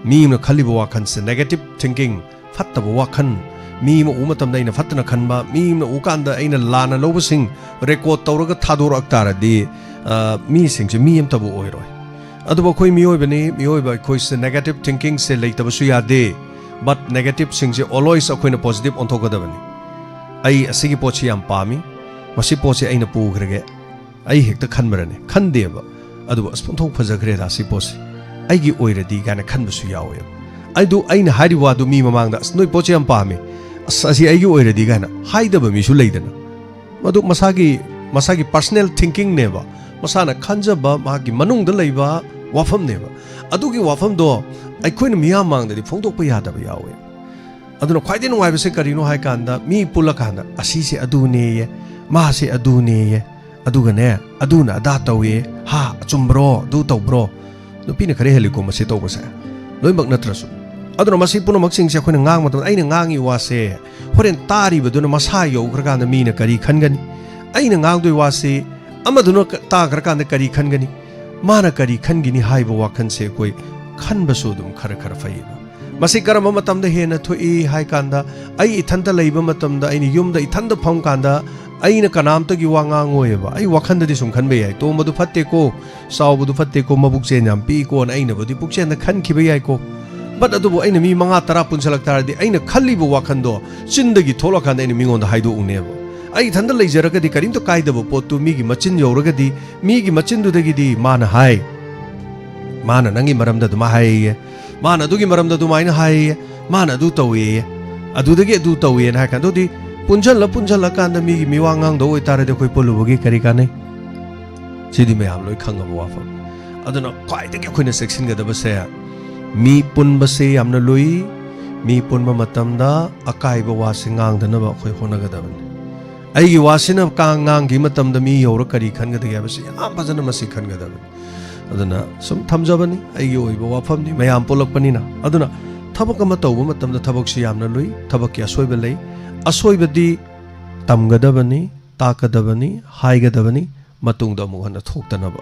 ꯃꯤ ꯑꯃꯅ ꯈꯜꯂꯤꯕ ꯋꯥꯈꯜꯁꯦ, negative thinking, ꯐꯠꯇꯕ ꯋꯥꯈꯜ, ꯃꯤ ꯑꯃ ꯎꯕ ꯃꯇꯝꯗ ꯑꯩꯅ ꯐꯠꯇꯅ ꯈꯟꯕ, ꯃꯤ ꯑꯃꯅ ꯎꯕ ꯀꯥꯟꯗ ꯑꯩꯅ ꯂꯥꯟꯅ ꯂꯧꯕꯁꯤꯡ ꯔꯦꯀꯣꯔꯗ ꯇꯧꯔꯒ ꯊꯥꯗꯣꯔꯛ ꯇꯥꯔꯗꯤ, ꯑ, ꯃꯤꯁꯤꯡꯁꯦ ꯃꯤ ꯑꯃꯇꯕꯨ ꯑꯣꯏꯔꯣꯏ꯫ ꯑꯗꯨꯕꯨ ꯑꯩꯈꯣꯏ ꯃꯤꯑꯣꯏꯕꯅꯤ, ꯃꯤꯑꯣꯏꯕ ꯑꯩꯈꯣꯏꯁꯦ negative thinkingꯁꯦ ꯂꯩꯇꯕꯁꯨ ꯌꯥꯗꯦ꯫ But negativeꯁꯤꯡꯁꯦ always ꯑꯩꯈꯣꯏꯅ positive ꯑꯣꯟꯊꯣꯛꯀꯗꯕꯅꯤ꯫ "ꯑꯩ ꯑꯁꯤꯒꯤ ꯄꯣꯠꯁꯤ ꯌꯥꯝ ꯄꯥꯝꯃꯤ, ꯃꯁꯤ ꯄꯣꯠꯁꯤ ꯑꯩꯅ ꯄꯨꯈ꯭ꯔꯒꯦ", ꯑꯩ ꯍꯦꯛꯇ ꯈꯟꯕ꯭ꯔꯅꯦ? ꯈꯟꯗꯦꯕ꯫ ꯑꯗꯨꯕꯨ, "ꯑꯁ, ꯑꯣꯟꯊꯣꯛ ꯐꯖꯈ꯭ꯔꯦꯗ ꯁꯤ ꯄꯣꯠꯁꯤ, ꯑꯩꯒꯤ ꯑꯣꯏꯔꯗꯤ" ꯀꯥꯏꯅ ꯈꯟꯕꯁꯨ ꯌꯥꯎꯋꯦꯕ꯫ ꯑꯗꯨ ꯑꯩꯅ ꯍꯥꯏꯔꯤꯕ ꯋꯥꯗꯨ ꯃꯤ ꯃꯃꯥꯡꯗ, "ꯑꯁ, ꯅꯣꯏ ꯄꯣꯠꯁꯤ ꯌꯥꯝ ꯄꯥꯝꯃꯤ, ꯑꯁ, ꯑꯁꯤ ꯑꯩꯒꯤ ꯑꯣꯏꯔꯗꯤ" ꯀꯥꯏꯅ ꯍꯥꯏꯗꯕ ꯃꯤꯁꯨ ꯂꯩꯗꯅ꯫ ꯃꯗꯨ ꯃꯁꯥꯒꯤ, ꯃꯁꯥꯒꯤ personal thinkingꯅꯦꯕ, ꯃꯁꯥꯅ ꯈꯟꯖꯕ, ꯃꯥꯒꯤ ꯃꯅꯨꯡꯗ ꯂꯩꯕ ꯋꯥꯐꯝꯅꯦꯕ꯫ ꯑꯗꯨꯒꯤ ꯋꯥꯐꯝꯗꯣ ꯑꯩꯈꯣꯏꯅ ꯃꯤꯌꯥꯝ ꯃꯥꯡꯗꯗꯤ ꯐꯣꯡꯗꯣꯛꯄ ꯌꯥꯗꯕ ꯌꯥꯎꯋꯦ꯫ ꯑꯗꯨꯅ ꯈ꯭ꯋꯥꯏꯗꯒꯤ ꯅꯨꯡꯉꯥꯏꯕꯁꯦ ꯀꯔꯤꯅꯣ ꯍꯥꯏ ꯀꯥꯟꯗ, ꯃꯤ ꯄꯨꯜꯂꯀꯥꯟꯗ, "ꯑꯁꯤꯁꯦ ꯑꯗꯨꯅꯦꯌꯦ, ꯃꯥꯁꯦ ꯑꯗꯨꯅꯦꯌꯦ, ꯑꯗꯨꯒꯅꯦ, ꯑꯗꯨꯅ ꯑꯗꯥ ꯇꯧꯋꯦ, ꯍꯥ, ꯑꯆꯨꯝꯕ꯭ꯔꯣ, ꯑꯗꯨ ꯇꯧꯕ꯭ꯔꯣ?" ꯅꯨꯄꯤꯅ ꯈꯔ ꯍꯦꯜꯂꯤꯀꯣ ꯃꯁꯤ ꯇꯧꯕꯁꯦ, ꯂꯣꯏꯅꯃꯛ ꯅꯠꯇ꯭ꯔꯁꯨ꯫ ꯑꯗꯨꯅ ꯃꯁꯤ ꯄꯨꯝꯅꯃꯛꯁꯤꯡꯁꯦ ꯑꯩꯈꯣꯏꯅ ꯉꯥꯡꯕ ꯃꯇꯝꯗ, ꯑꯩꯅ ꯉꯥꯡꯉꯤ ꯋꯥꯁꯦ ꯍꯣꯔꯦꯟ ꯇꯥꯔꯤꯕꯗꯨꯅ ꯃꯁꯥ ꯌꯧꯈ꯭ꯔꯀꯥꯟꯗ ꯃꯤꯅ ꯀꯔꯤ ꯈꯟꯒꯅꯤ? ꯑꯩꯅ ꯉꯥꯡꯗꯣꯏ ꯋꯥꯁꯤ ꯑꯃꯗꯨꯅ ꯀ-, ꯇꯥꯈ꯭ꯔꯀꯥꯟꯗ ꯀꯔꯤ ꯈꯟꯒꯅꯤ? ꯃꯥꯅ ꯀꯔꯤ ꯈꯟꯒꯅꯤ ꯍꯥꯏꯕ ꯋꯥꯈꯜꯁꯦ ꯑꯩꯈꯣꯏ ꯈꯟꯕꯁꯨ ꯑꯗꯨꯝ ꯈꯔ ꯈꯔ ꯐꯩꯌꯦꯕ꯫ ꯃꯁꯤ ꯀꯔꯝꯕ ꯃꯇꯝꯗ ꯍꯦꯟꯅ ꯊꯣꯛꯏ ꯍꯥꯏ ꯀꯥꯟꯗ, ꯑꯩ ꯏꯊꯟꯇ ꯂꯩꯕ ꯃꯇꯝꯗ, ꯑꯩꯅ ꯌꯨꯝꯗ ꯏꯊꯟꯇ ꯐꯝ ꯀꯥꯟꯗ, ꯑꯩꯅ ꯀꯅꯥꯝꯇꯒꯤ ꯋꯥ ꯉꯥꯡꯉꯣꯏꯑꯕ꯫ ꯑꯩ ꯋꯥꯈꯟꯗꯗꯤ ꯁꯨꯝ ꯈꯟꯕ ꯌꯥꯏ, ꯇꯣꯝꯕꯗꯨ ꯐꯠꯇꯦꯀꯣ, ꯆꯥꯎꯕꯗꯨ ꯐꯠꯇꯦꯀꯣ, ꯃꯕꯨꯛ ꯆꯦꯟ ꯌꯥꯝ ꯄꯤꯛꯏꯀꯣꯅ ꯑꯩꯅꯕꯨꯗꯤ ꯄꯨꯛꯆꯦꯟꯗ ꯈꯟꯈꯤꯕ ꯌꯥꯏꯀꯣ꯫ But ꯑꯗꯨꯕꯨ ꯑꯩꯅ ꯃꯤ ꯃꯉꯥ ꯇꯔꯥ ꯄꯨꯟꯁꯤꯜꯂꯛ ꯇꯥꯔꯗꯤ, ꯑꯩꯅ ꯈꯜꯂꯤꯕ ꯋꯥꯈꯟꯗꯣ ꯆꯤꯟꯗꯒꯤ ꯊꯣꯛꯂꯛꯀꯥꯟꯗ ꯑꯩꯅ ꯃꯤꯉꯣꯟꯗ ꯍꯥꯏꯗꯣꯛꯎꯅꯦꯕ꯫ ꯑꯩ ꯏꯊꯟꯗ ꯂꯩꯖꯔꯒꯗꯤ ꯀꯔꯤꯝꯇ ꯀꯥꯏꯗꯕ ꯄꯣꯠꯇꯨ ꯃꯤꯒꯤ ꯃꯆꯤꯟ ꯌꯧꯔꯒꯗꯤ, ꯃꯤꯒꯤ ꯃꯆꯤꯟꯗꯨꯗꯒꯤꯗꯤ ꯃꯥꯅ ꯍꯥꯏ, ꯃꯥꯅ ꯅꯪꯒꯤ ꯃꯔꯝꯗ ꯑꯗꯨꯃꯥꯏꯅ ꯍꯥꯏꯌꯦ, ꯃꯥꯅ ꯑꯗꯨꯒꯤ ꯃꯔꯝꯗ ꯑꯗꯨꯃꯥꯏꯅ ꯍꯥꯏꯌꯦ, ꯃꯥꯅ ꯑꯗꯨ ꯇꯧꯋꯦꯌꯦ, ꯑꯗꯨꯗꯒꯤ ꯑꯗꯨ ꯇꯧꯋꯦꯅ ꯍꯥꯏ ꯀꯥꯟꯗ, ꯑꯗꯨꯗꯤ ꯄꯨꯟꯁꯤꯜꯂ ꯄꯨꯟꯁꯤꯜꯂꯀꯥꯟꯗ ꯃꯤꯒꯤ ꯃꯤꯋꯥ ꯉꯥꯡꯗꯧ ꯑꯣꯏꯇꯥꯔꯗꯤ ꯑꯩꯈꯣꯏ ꯄꯨꯜꯂꯨꯕꯒꯤ ꯀꯔꯤ ꯀꯥꯟꯅꯩ? ꯁꯤꯗꯤ ꯃꯌꯥꯝ ꯂꯣꯏ ꯈꯪꯉꯕ ꯋꯥꯐꯝ꯫ ꯑꯗꯨꯅ ꯈ꯭ꯋꯥꯏꯗꯒꯤ ꯑꯩꯈꯣꯏꯅ ꯆꯦꯛꯁꯤꯟꯒꯗꯕꯁꯦ, ꯃꯤ ꯄꯨꯟꯕꯁꯦ ꯌꯥꯝꯅ ꯂꯨꯏ, ꯃꯤ ꯄꯨꯟꯕ ꯃꯇꯝꯗ ꯑꯀꯥꯏꯕ ꯋꯥꯁꯦ ꯉꯥꯡꯗꯅꯕ ꯑꯩꯈꯣꯏ ꯍꯣꯠꯅꯒꯗꯕꯅꯤ꯫ ꯑꯩꯒꯤ ꯋꯥꯁꯤꯅ ꯀꯥ-, ꯉꯥꯡꯈꯤꯕ ꯃꯇꯝꯗ ꯃꯤ ꯌꯧꯔ ꯀꯔꯤ ꯈꯟꯒꯗꯒꯦ ꯍꯥꯏꯕꯁꯤ ꯌꯥꯝ ꯐꯖꯅ ꯃꯁꯤ ꯈꯟꯒꯗꯕꯅꯤ꯫ ꯑꯗꯨꯅ ꯁꯨꯝ ꯊꯝꯖꯕꯅꯤ, ꯑꯩꯒꯤ ꯑꯣꯏꯕ ꯋꯥꯐꯝꯅꯤ, ꯃꯌꯥꯝ ꯄꯨꯜꯂꯛꯄꯅꯤꯅ꯫ ꯑꯗꯨꯅ ꯊꯕꯛ ꯑꯃ ꯇꯧꯕ ꯃꯇꯝꯗ ꯊꯕꯛꯁꯤ ꯌꯥꯝꯅ ꯂꯨꯏ, ꯊꯕꯛꯀꯤ ꯑꯁꯣꯏꯕ ꯂꯩ꯫ ꯑꯁꯣꯏꯕꯗꯤ ꯇꯝꯒꯗꯕꯅꯤ, ꯇꯥꯛꯀꯗꯕꯅꯤ, ꯍꯥꯏꯒꯗꯕꯅꯤ, ꯃꯇꯨꯡꯗ ꯑꯃꯨꯛ ꯍꯟꯅ ꯊꯣꯛꯇꯅꯕ꯫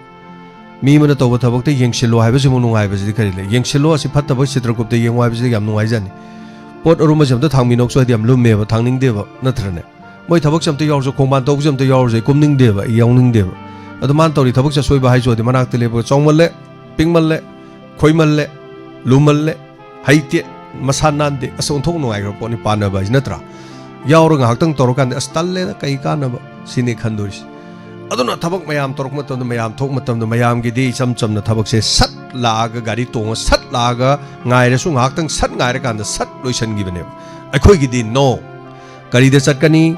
ꯃꯤ ꯑꯃꯅ ꯇꯧꯕ ꯊꯕꯛꯇ ꯌꯦꯡꯁꯤꯜꯂꯣ ꯍꯥꯏꯕꯁꯤꯃꯨꯛ ꯅꯨꯡꯉꯥꯏꯕꯁꯤꯗꯤ ꯀꯔꯤ ꯂꯩ? ꯌꯦꯡꯁꯤꯜꯂꯣ, ꯑꯁꯤ ꯐꯠꯇꯕ ꯆꯤꯇ꯭ꯔꯒꯨꯞꯇ ꯌꯦꯡꯉꯨ ꯍꯥꯏꯕꯁꯤꯗꯤ ꯌꯥꯝ ꯅꯨꯡꯉꯥꯏꯖꯅꯤ꯫ ꯄꯣꯠ ꯑꯔꯨꯝꯕꯁꯦ ꯑꯝꯇ ꯊꯥꯡꯃꯤꯅꯣꯛꯁꯨ ꯍꯥꯏꯗꯤ ꯌꯥꯝ ꯂꯨꯝꯃꯦꯕ, ꯊꯥꯡꯅꯤꯡꯗꯦꯕ, ꯅꯠꯇ꯭ꯔꯅꯦ? ꯃꯣꯏ ꯊꯕꯛꯁꯦ ꯑꯝꯇ ꯌꯥꯎꯔꯁꯨ, ꯈꯣꯡꯕꯥꯟ ꯇꯧꯕꯁꯦ ꯑꯝꯇ ꯌꯥꯎꯔꯁꯨ ꯑꯩ ꯀꯨꯝꯅꯤꯡꯗꯦꯕ, ꯑꯩ ꯌꯥꯎꯅꯤꯡꯗꯦꯕ꯫ ꯑꯗꯣ ꯃꯥꯅ ꯇꯧꯔꯤ ꯊꯕꯛꯁꯦ ꯑꯁꯣꯏꯕ ꯍꯥꯏꯁꯨ ꯍꯥꯏꯗꯤ ꯃꯅꯥꯛꯇ ꯂꯦꯞꯄꯒ ꯆꯥꯎꯃꯜꯂꯦ, ꯄꯤꯛꯃꯜꯂꯦ, ꯈꯣꯏꯃꯜꯂꯦ, ꯂꯨꯃꯜꯂꯦ, ꯍꯩꯇꯦ, ꯃꯁꯥ ꯅꯥꯟꯗꯦ, ꯑꯁ ꯑꯣꯟꯊꯣꯛ ꯅꯨꯡꯉꯥꯏꯈ꯭ꯔ ꯄꯣꯠꯅꯤ ꯄꯥꯟꯅꯕ ꯍꯥꯏꯁꯤ ꯅꯠꯇ꯭ꯔꯥ? ꯌꯥꯎꯔ ꯉꯥꯏꯍꯥꯛꯇꯪ ꯇꯧꯔꯀꯥꯟꯗ ꯑꯁ ꯇꯜꯂꯦꯗ, ꯀꯩ ꯀꯥꯟꯅꯕ, ꯁꯤꯅꯤ ꯈꯟꯗꯣꯏꯁꯤ꯫ ꯑꯗꯨꯅ ꯊꯕꯛ ꯃꯌꯥꯝ ꯇꯧꯔꯛꯄ ꯃꯇꯝꯗ, ꯃꯌꯥꯝ ꯊꯣꯛꯄ ꯃꯇꯝꯗ, ꯃꯌꯥꯝꯒꯤꯗꯤ ꯏꯆꯝ ꯆꯝꯅ ꯊꯕꯛꯁꯦ ꯁꯠ ꯂꯥꯛꯑꯒ, ꯒꯥꯔꯤ ꯇꯣꯡꯉ ꯁꯠ ꯂꯥꯛꯑꯒ ꯉꯥꯏꯔꯁꯨ, ꯉꯥꯏꯍꯥꯛꯇꯪ ꯁꯠ ꯉꯥꯏꯔꯀꯥꯟꯗ ꯁꯠ ꯂꯣꯏꯁꯤꯟꯈꯤꯕꯅꯦꯕ꯫ ꯑꯩꯈꯣꯏꯒꯤꯗꯤ no꯫ ꯀꯔꯤꯗ ꯆꯠꯀꯅꯤ?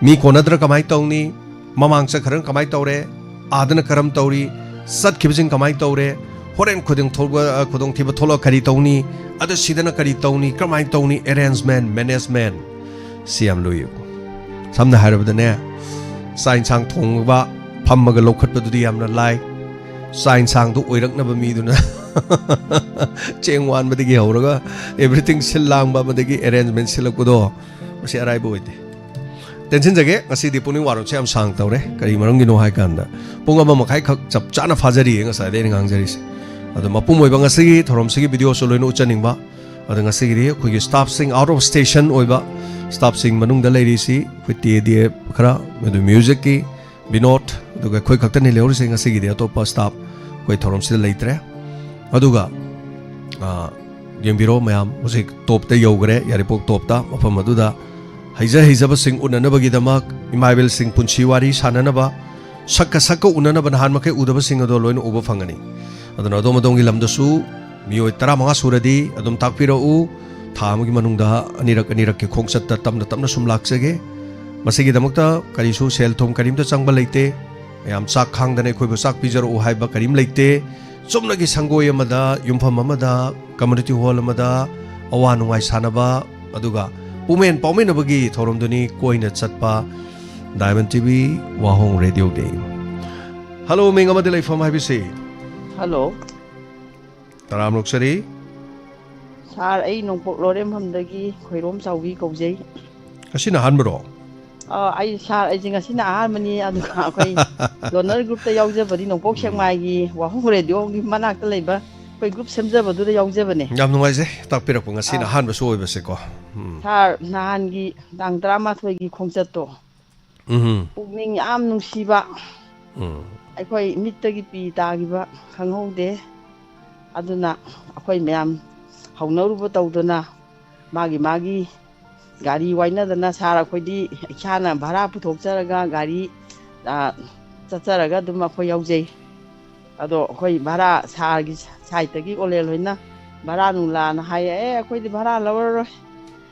ꯃꯤ ꯀꯣꯟꯅꯗ꯭ꯔ ꯀꯃꯥꯏꯅ ꯇꯧꯅꯤ? ꯃꯃꯥꯡ ꯆꯠꯈ꯭ꯔꯒ ꯀꯃꯥꯏꯅ ꯇꯧꯔꯦ? ꯑꯥꯗꯅ ꯀꯔꯝ ꯇꯧꯔꯤ? ꯆꯠꯈꯤꯕꯁꯤꯡ ꯀꯃꯥꯏꯅ ꯇꯧꯔꯦ? ꯍꯣꯔꯦꯟ ꯈꯨꯗꯣꯡ ꯊꯣꯛꯄ-, ꯈꯨꯗꯣꯡꯊꯤꯕ ꯊꯣꯛꯂꯛꯑ ꯀꯔꯤ ꯇꯧꯅꯤ? ꯑꯗ ꯁꯤꯗꯅ ꯀꯔꯤ ꯇꯧꯅꯤ? ꯀꯔꯝꯍꯥꯏꯅ ꯇꯧꯅꯤ? Arrangement, management꯫ ꯁꯤ ꯌꯥꯝ ꯂꯨꯏꯌꯦꯕ꯫ ꯁꯝꯅ ꯍꯥꯏꯔꯕꯗꯅꯦ, ꯆꯥꯛ ꯏꯟꯁꯥꯡ ꯊꯣꯡꯕ, ꯐꯝꯃꯒ ꯂꯧꯈꯠꯄꯗꯨꯗꯤ ꯌꯥꯝꯅ ꯂꯥꯏ꯫ ꯆꯥꯛ ꯏꯟꯁꯥꯡꯗꯨ ꯑꯣꯏꯔꯛꯅꯕ ꯃꯤꯗꯨꯅ ꯆꯦꯡ ꯋꯥꯟꯕꯗꯒꯤ ꯍꯧꯔꯒ everything ꯁꯤꯜ ꯂꯥꯡꯕ ꯑꯃꯗꯒꯤ arrangement ꯁꯤꯜꯂꯛꯄꯗꯣ, ꯃꯁꯤ ꯑꯔꯥꯏꯕ ꯑꯣꯏꯗꯦ꯫ ꯇꯦꯟꯁꯤꯟꯖꯒꯦ, ꯉꯁꯤꯗꯤ ꯄꯨꯛꯅꯤꯡ ꯋꯥꯔꯣꯠꯁꯦ ꯌꯥꯝ ꯁꯥꯡ ꯇꯧꯔꯦ꯫ ꯀꯔꯤ ꯃꯔꯝꯒꯤꯅꯣ ꯍꯥꯏ ꯀꯥꯟꯗ, ꯄꯨꯡ ꯑꯃ ꯃꯈꯥꯏ ꯈꯛ ꯆꯞ ꯆꯥꯅ ꯐꯥꯖꯔꯤꯌꯦ ꯉꯁꯥꯏꯗꯩ ꯑꯩꯅ ꯉꯥꯡꯖꯔꯤꯁꯦ꯫ ꯑꯗꯣ ꯃꯄꯨꯝ ꯑꯣꯏꯕ ꯉꯁꯤꯒꯤ ꯊꯧꯔꯝꯁꯤꯒꯤ videoꯁꯨ ꯂꯣꯏꯅ ꯎꯠꯆꯅꯤꯡꯕ꯫ ꯑꯗꯣ ꯉꯁꯤꯒꯤꯗꯤ ꯑꯩꯈꯣꯏꯒꯤ staffꯁꯤꯡ out of station ꯑꯣꯏꯕ, ꯁ꯭ꯇꯥꯐꯁꯤꯡ ꯃꯅꯨꯡꯗ ꯂꯩꯔꯤꯁꯤ ꯑꯩꯈꯣꯏ ꯇꯤ ꯑꯦ ꯗꯤ ꯑꯦ ꯈꯔ, ꯑꯗꯨ ꯃ꯭ꯌꯨꯖꯤꯛꯀꯤ ꯕꯤꯅꯣꯗ, ꯑꯗꯨꯒ ꯑꯩꯈꯣꯏ ꯈꯛꯇꯅꯤ ꯂꯩꯍꯧꯔꯤꯁꯦ꯫ ꯉꯁꯤꯒꯤꯗꯤ ꯑꯇꯣꯞꯄ ꯁ꯭ꯇꯥꯐ ꯑꯩꯈꯣꯏ ꯊꯧꯔꯝꯁꯤꯗ ꯂꯩꯇ꯭ꯔꯦ꯫ ꯑꯗꯨꯒ, ꯑ, ꯌꯦꯡꯕꯤꯔꯣ ꯃꯌꯥꯝ, ꯍꯧꯖꯤꯛ ꯇꯣꯞꯇ ꯌꯧꯈ꯭ꯔꯦ, ꯌꯥꯏꯔꯤꯄꯣꯛ ꯇꯣꯞꯇ꯫ ꯃꯐꯝ ꯑꯗꯨꯗ ꯍꯩꯖ ꯍꯩꯖꯕꯁꯤꯡ ꯎꯅꯅꯕꯒꯤꯗꯃꯛ, ꯏꯃꯥ ꯏꯕꯦꯜꯁꯤꯡ ꯄꯨꯟꯁꯤ ꯋꯥꯔꯤ ꯁꯥꯟꯅꯅꯕ, ꯁꯛꯀ ꯁꯛꯀ ꯎꯅꯅꯕ, ꯅꯍꯥꯟ ꯃꯈꯩ ꯎꯗꯕꯁꯤꯡ ꯑꯗꯣ ꯂꯣꯏꯅ ꯎꯕ ꯐꯪꯒꯅꯤ꯫ ꯑꯗꯨꯅ ꯑꯗꯣꯝ ꯑꯗꯣꯝꯒꯤ ꯂꯝꯗꯁꯨ ꯃꯤꯑꯣꯏ ꯇꯔꯥꯃꯉꯥ ꯁꯨꯔꯗꯤ ꯑꯗꯨꯝ ꯇꯥꯛꯄꯤꯔꯛꯎ꯫ ꯊꯥ ꯑꯃꯒꯤ ꯃꯅꯨꯡꯗ ꯑꯅꯤꯔꯛ ꯑꯅꯤꯔꯛꯀꯤ ꯈꯣꯡꯆꯠꯇ ꯇꯞꯅ ꯇꯞꯅ ꯁꯨꯝ ꯂꯥꯛꯆꯒꯦ꯫ ꯃꯁꯤꯒꯤꯗꯃꯛꯇ ꯀꯔꯤꯁꯨ ꯁꯦꯜ ꯊꯨꯝ ꯀꯔꯤꯝꯇ ꯆꯪꯕ ꯂꯩꯇꯦ꯫ ꯃꯌꯥꯝ ꯆꯥꯛ ꯈꯥꯡꯗꯅ ꯑꯩꯈꯣꯏꯕꯨ ꯆꯥꯛ ꯄꯤꯖꯔꯛꯎ ꯍꯥꯏꯕ ꯀꯔꯤꯝ ꯂꯩꯇꯦ꯫ ꯆꯨꯝꯅꯒꯤ ꯁꯪꯒꯣꯏ ꯑꯃꯗ, ꯌꯨꯝꯐꯝ ꯑꯃꯗ, ꯀꯝꯃ꯭ꯌꯨꯅꯤꯇꯤ ꯍꯣꯜ ꯑꯃꯗ ꯑꯋꯥ ꯅꯨꯡꯉꯥꯏ ꯁꯥꯟꯅꯕ, ꯑꯗꯨꯒ ꯄꯨꯛꯃꯦꯟ ꯄꯥꯎꯃꯤꯟꯅꯕꯒꯤ ꯊꯧꯔꯝꯗꯨꯅꯤ ꯀꯣꯏꯅ ꯆꯠꯄ ꯗꯥꯏꯃꯟ ꯇꯤ ꯚꯤ ꯋꯥꯍꯣꯡ ꯔꯦꯗꯤꯑꯣꯒꯤ꯫ ꯍꯜꯂꯣ, ꯃꯤꯡ ꯑꯃꯗꯤ ꯂꯩꯐꯝ ꯍꯥꯏꯕꯤꯁꯤ꯫ ꯍꯜꯂꯣ꯫ ꯇꯔꯥꯝꯅ ꯑꯣꯛꯆꯔꯤ꯫ ꯁꯥꯔ, ꯑꯩ ꯅꯣꯡꯄꯣꯛ ꯂꯣꯔꯦꯝꯐꯝꯗꯒꯤ ꯈꯣꯏꯔꯣꯝ ꯆꯥꯎꯕꯤ ꯀꯧꯖꯩ꯫ ꯉꯁꯤꯅ ꯑꯍꯥꯟꯕꯔꯣ? ꯑ, ꯑꯩ, ꯁꯥꯔ, ꯑꯩꯁꯦ ꯉꯁꯤꯅ ꯑꯍꯥꯟꯕꯅꯤ, ꯑꯗꯨꯒ ꯑꯩꯈꯣꯏ ꯗꯣꯅꯔ ꯒ꯭ꯔꯨꯞꯇ ꯌꯥꯎꯖꯕꯗꯤ ꯅꯣꯡꯄꯣꯛ ꯎꯝ꯫ ꯁꯦꯛꯃꯥꯏꯒꯤ ꯋꯥꯍꯣꯡ ꯔꯦꯗꯤꯑꯣꯒꯤ ꯃꯅꯥꯛꯇ ꯂꯩꯕ ꯑꯩꯈꯣꯏ ꯒ꯭ꯔꯨꯞ ꯁꯦꯝꯖꯕꯗꯨꯗ ꯌꯥꯎꯖꯕꯅꯦ꯫ ꯌꯥꯝ ꯅꯨꯡꯉꯥꯏꯖꯩ ꯇꯥꯛꯄꯤꯔꯛꯄ, ꯉꯁꯤꯅ ꯑꯥ꯫ ꯑꯍꯥꯟꯕꯁꯨ ꯑꯣꯏꯕꯁꯦꯀꯣ꯫ ꯎꯝ꯫ ꯁꯥꯔ, ꯅꯍꯥꯟꯒꯤ ꯇꯥꯡ ꯇꯔꯥꯃꯥꯊꯣꯏꯒꯤ ꯈꯣꯡꯆꯠꯇꯣ, ꯎꯝ꯫ ꯄꯨꯛꯅꯤꯡ ꯌꯥꯝ ꯅꯨꯡꯁꯤꯕ, ꯎꯝ꯫ ꯑꯩꯈꯣꯏ ꯃꯤꯠꯇꯒꯤ ꯄꯤ ꯇꯥꯈꯤꯕ ꯈꯪꯍꯧꯗꯦ꯫ ꯑꯗꯨꯅ ꯑꯩꯈꯣꯏ ꯃꯌꯥꯝ ꯍꯧꯅꯔꯨꯕ ꯇꯧꯗꯅ, ꯃꯥꯒꯤ ꯃꯥꯒꯤ ꯒꯥꯔꯤ ꯋꯥꯏꯅꯗꯅ, ꯁꯥꯔ, ꯑꯩꯈꯣꯏꯗꯤ ꯏꯁꯥꯅ ꯚꯔꯥ ꯄꯨꯊꯣꯛꯆꯔꯒ ꯒꯥꯔꯤ, ꯑ, ꯆꯠꯆꯔꯒ ꯑꯗꯨꯝ ꯑꯩꯈꯣꯏ ꯌꯥꯎꯖꯩ꯫ ꯑꯗꯣ ꯑꯩꯈꯣꯏ ꯚꯔꯥ, ꯁꯥꯔꯒꯤ ꯁꯥꯏꯠꯇꯒꯤ ꯑꯣꯂꯦꯜ ꯍꯣꯏꯅ ꯚꯔꯥ ꯅꯨꯡꯂꯥꯅ ꯍꯥꯏꯌꯦ, "ꯑꯦ, ꯑꯩꯈꯣꯏꯗꯤ ꯚꯔꯥ ꯂꯧꯔꯔꯣꯏ,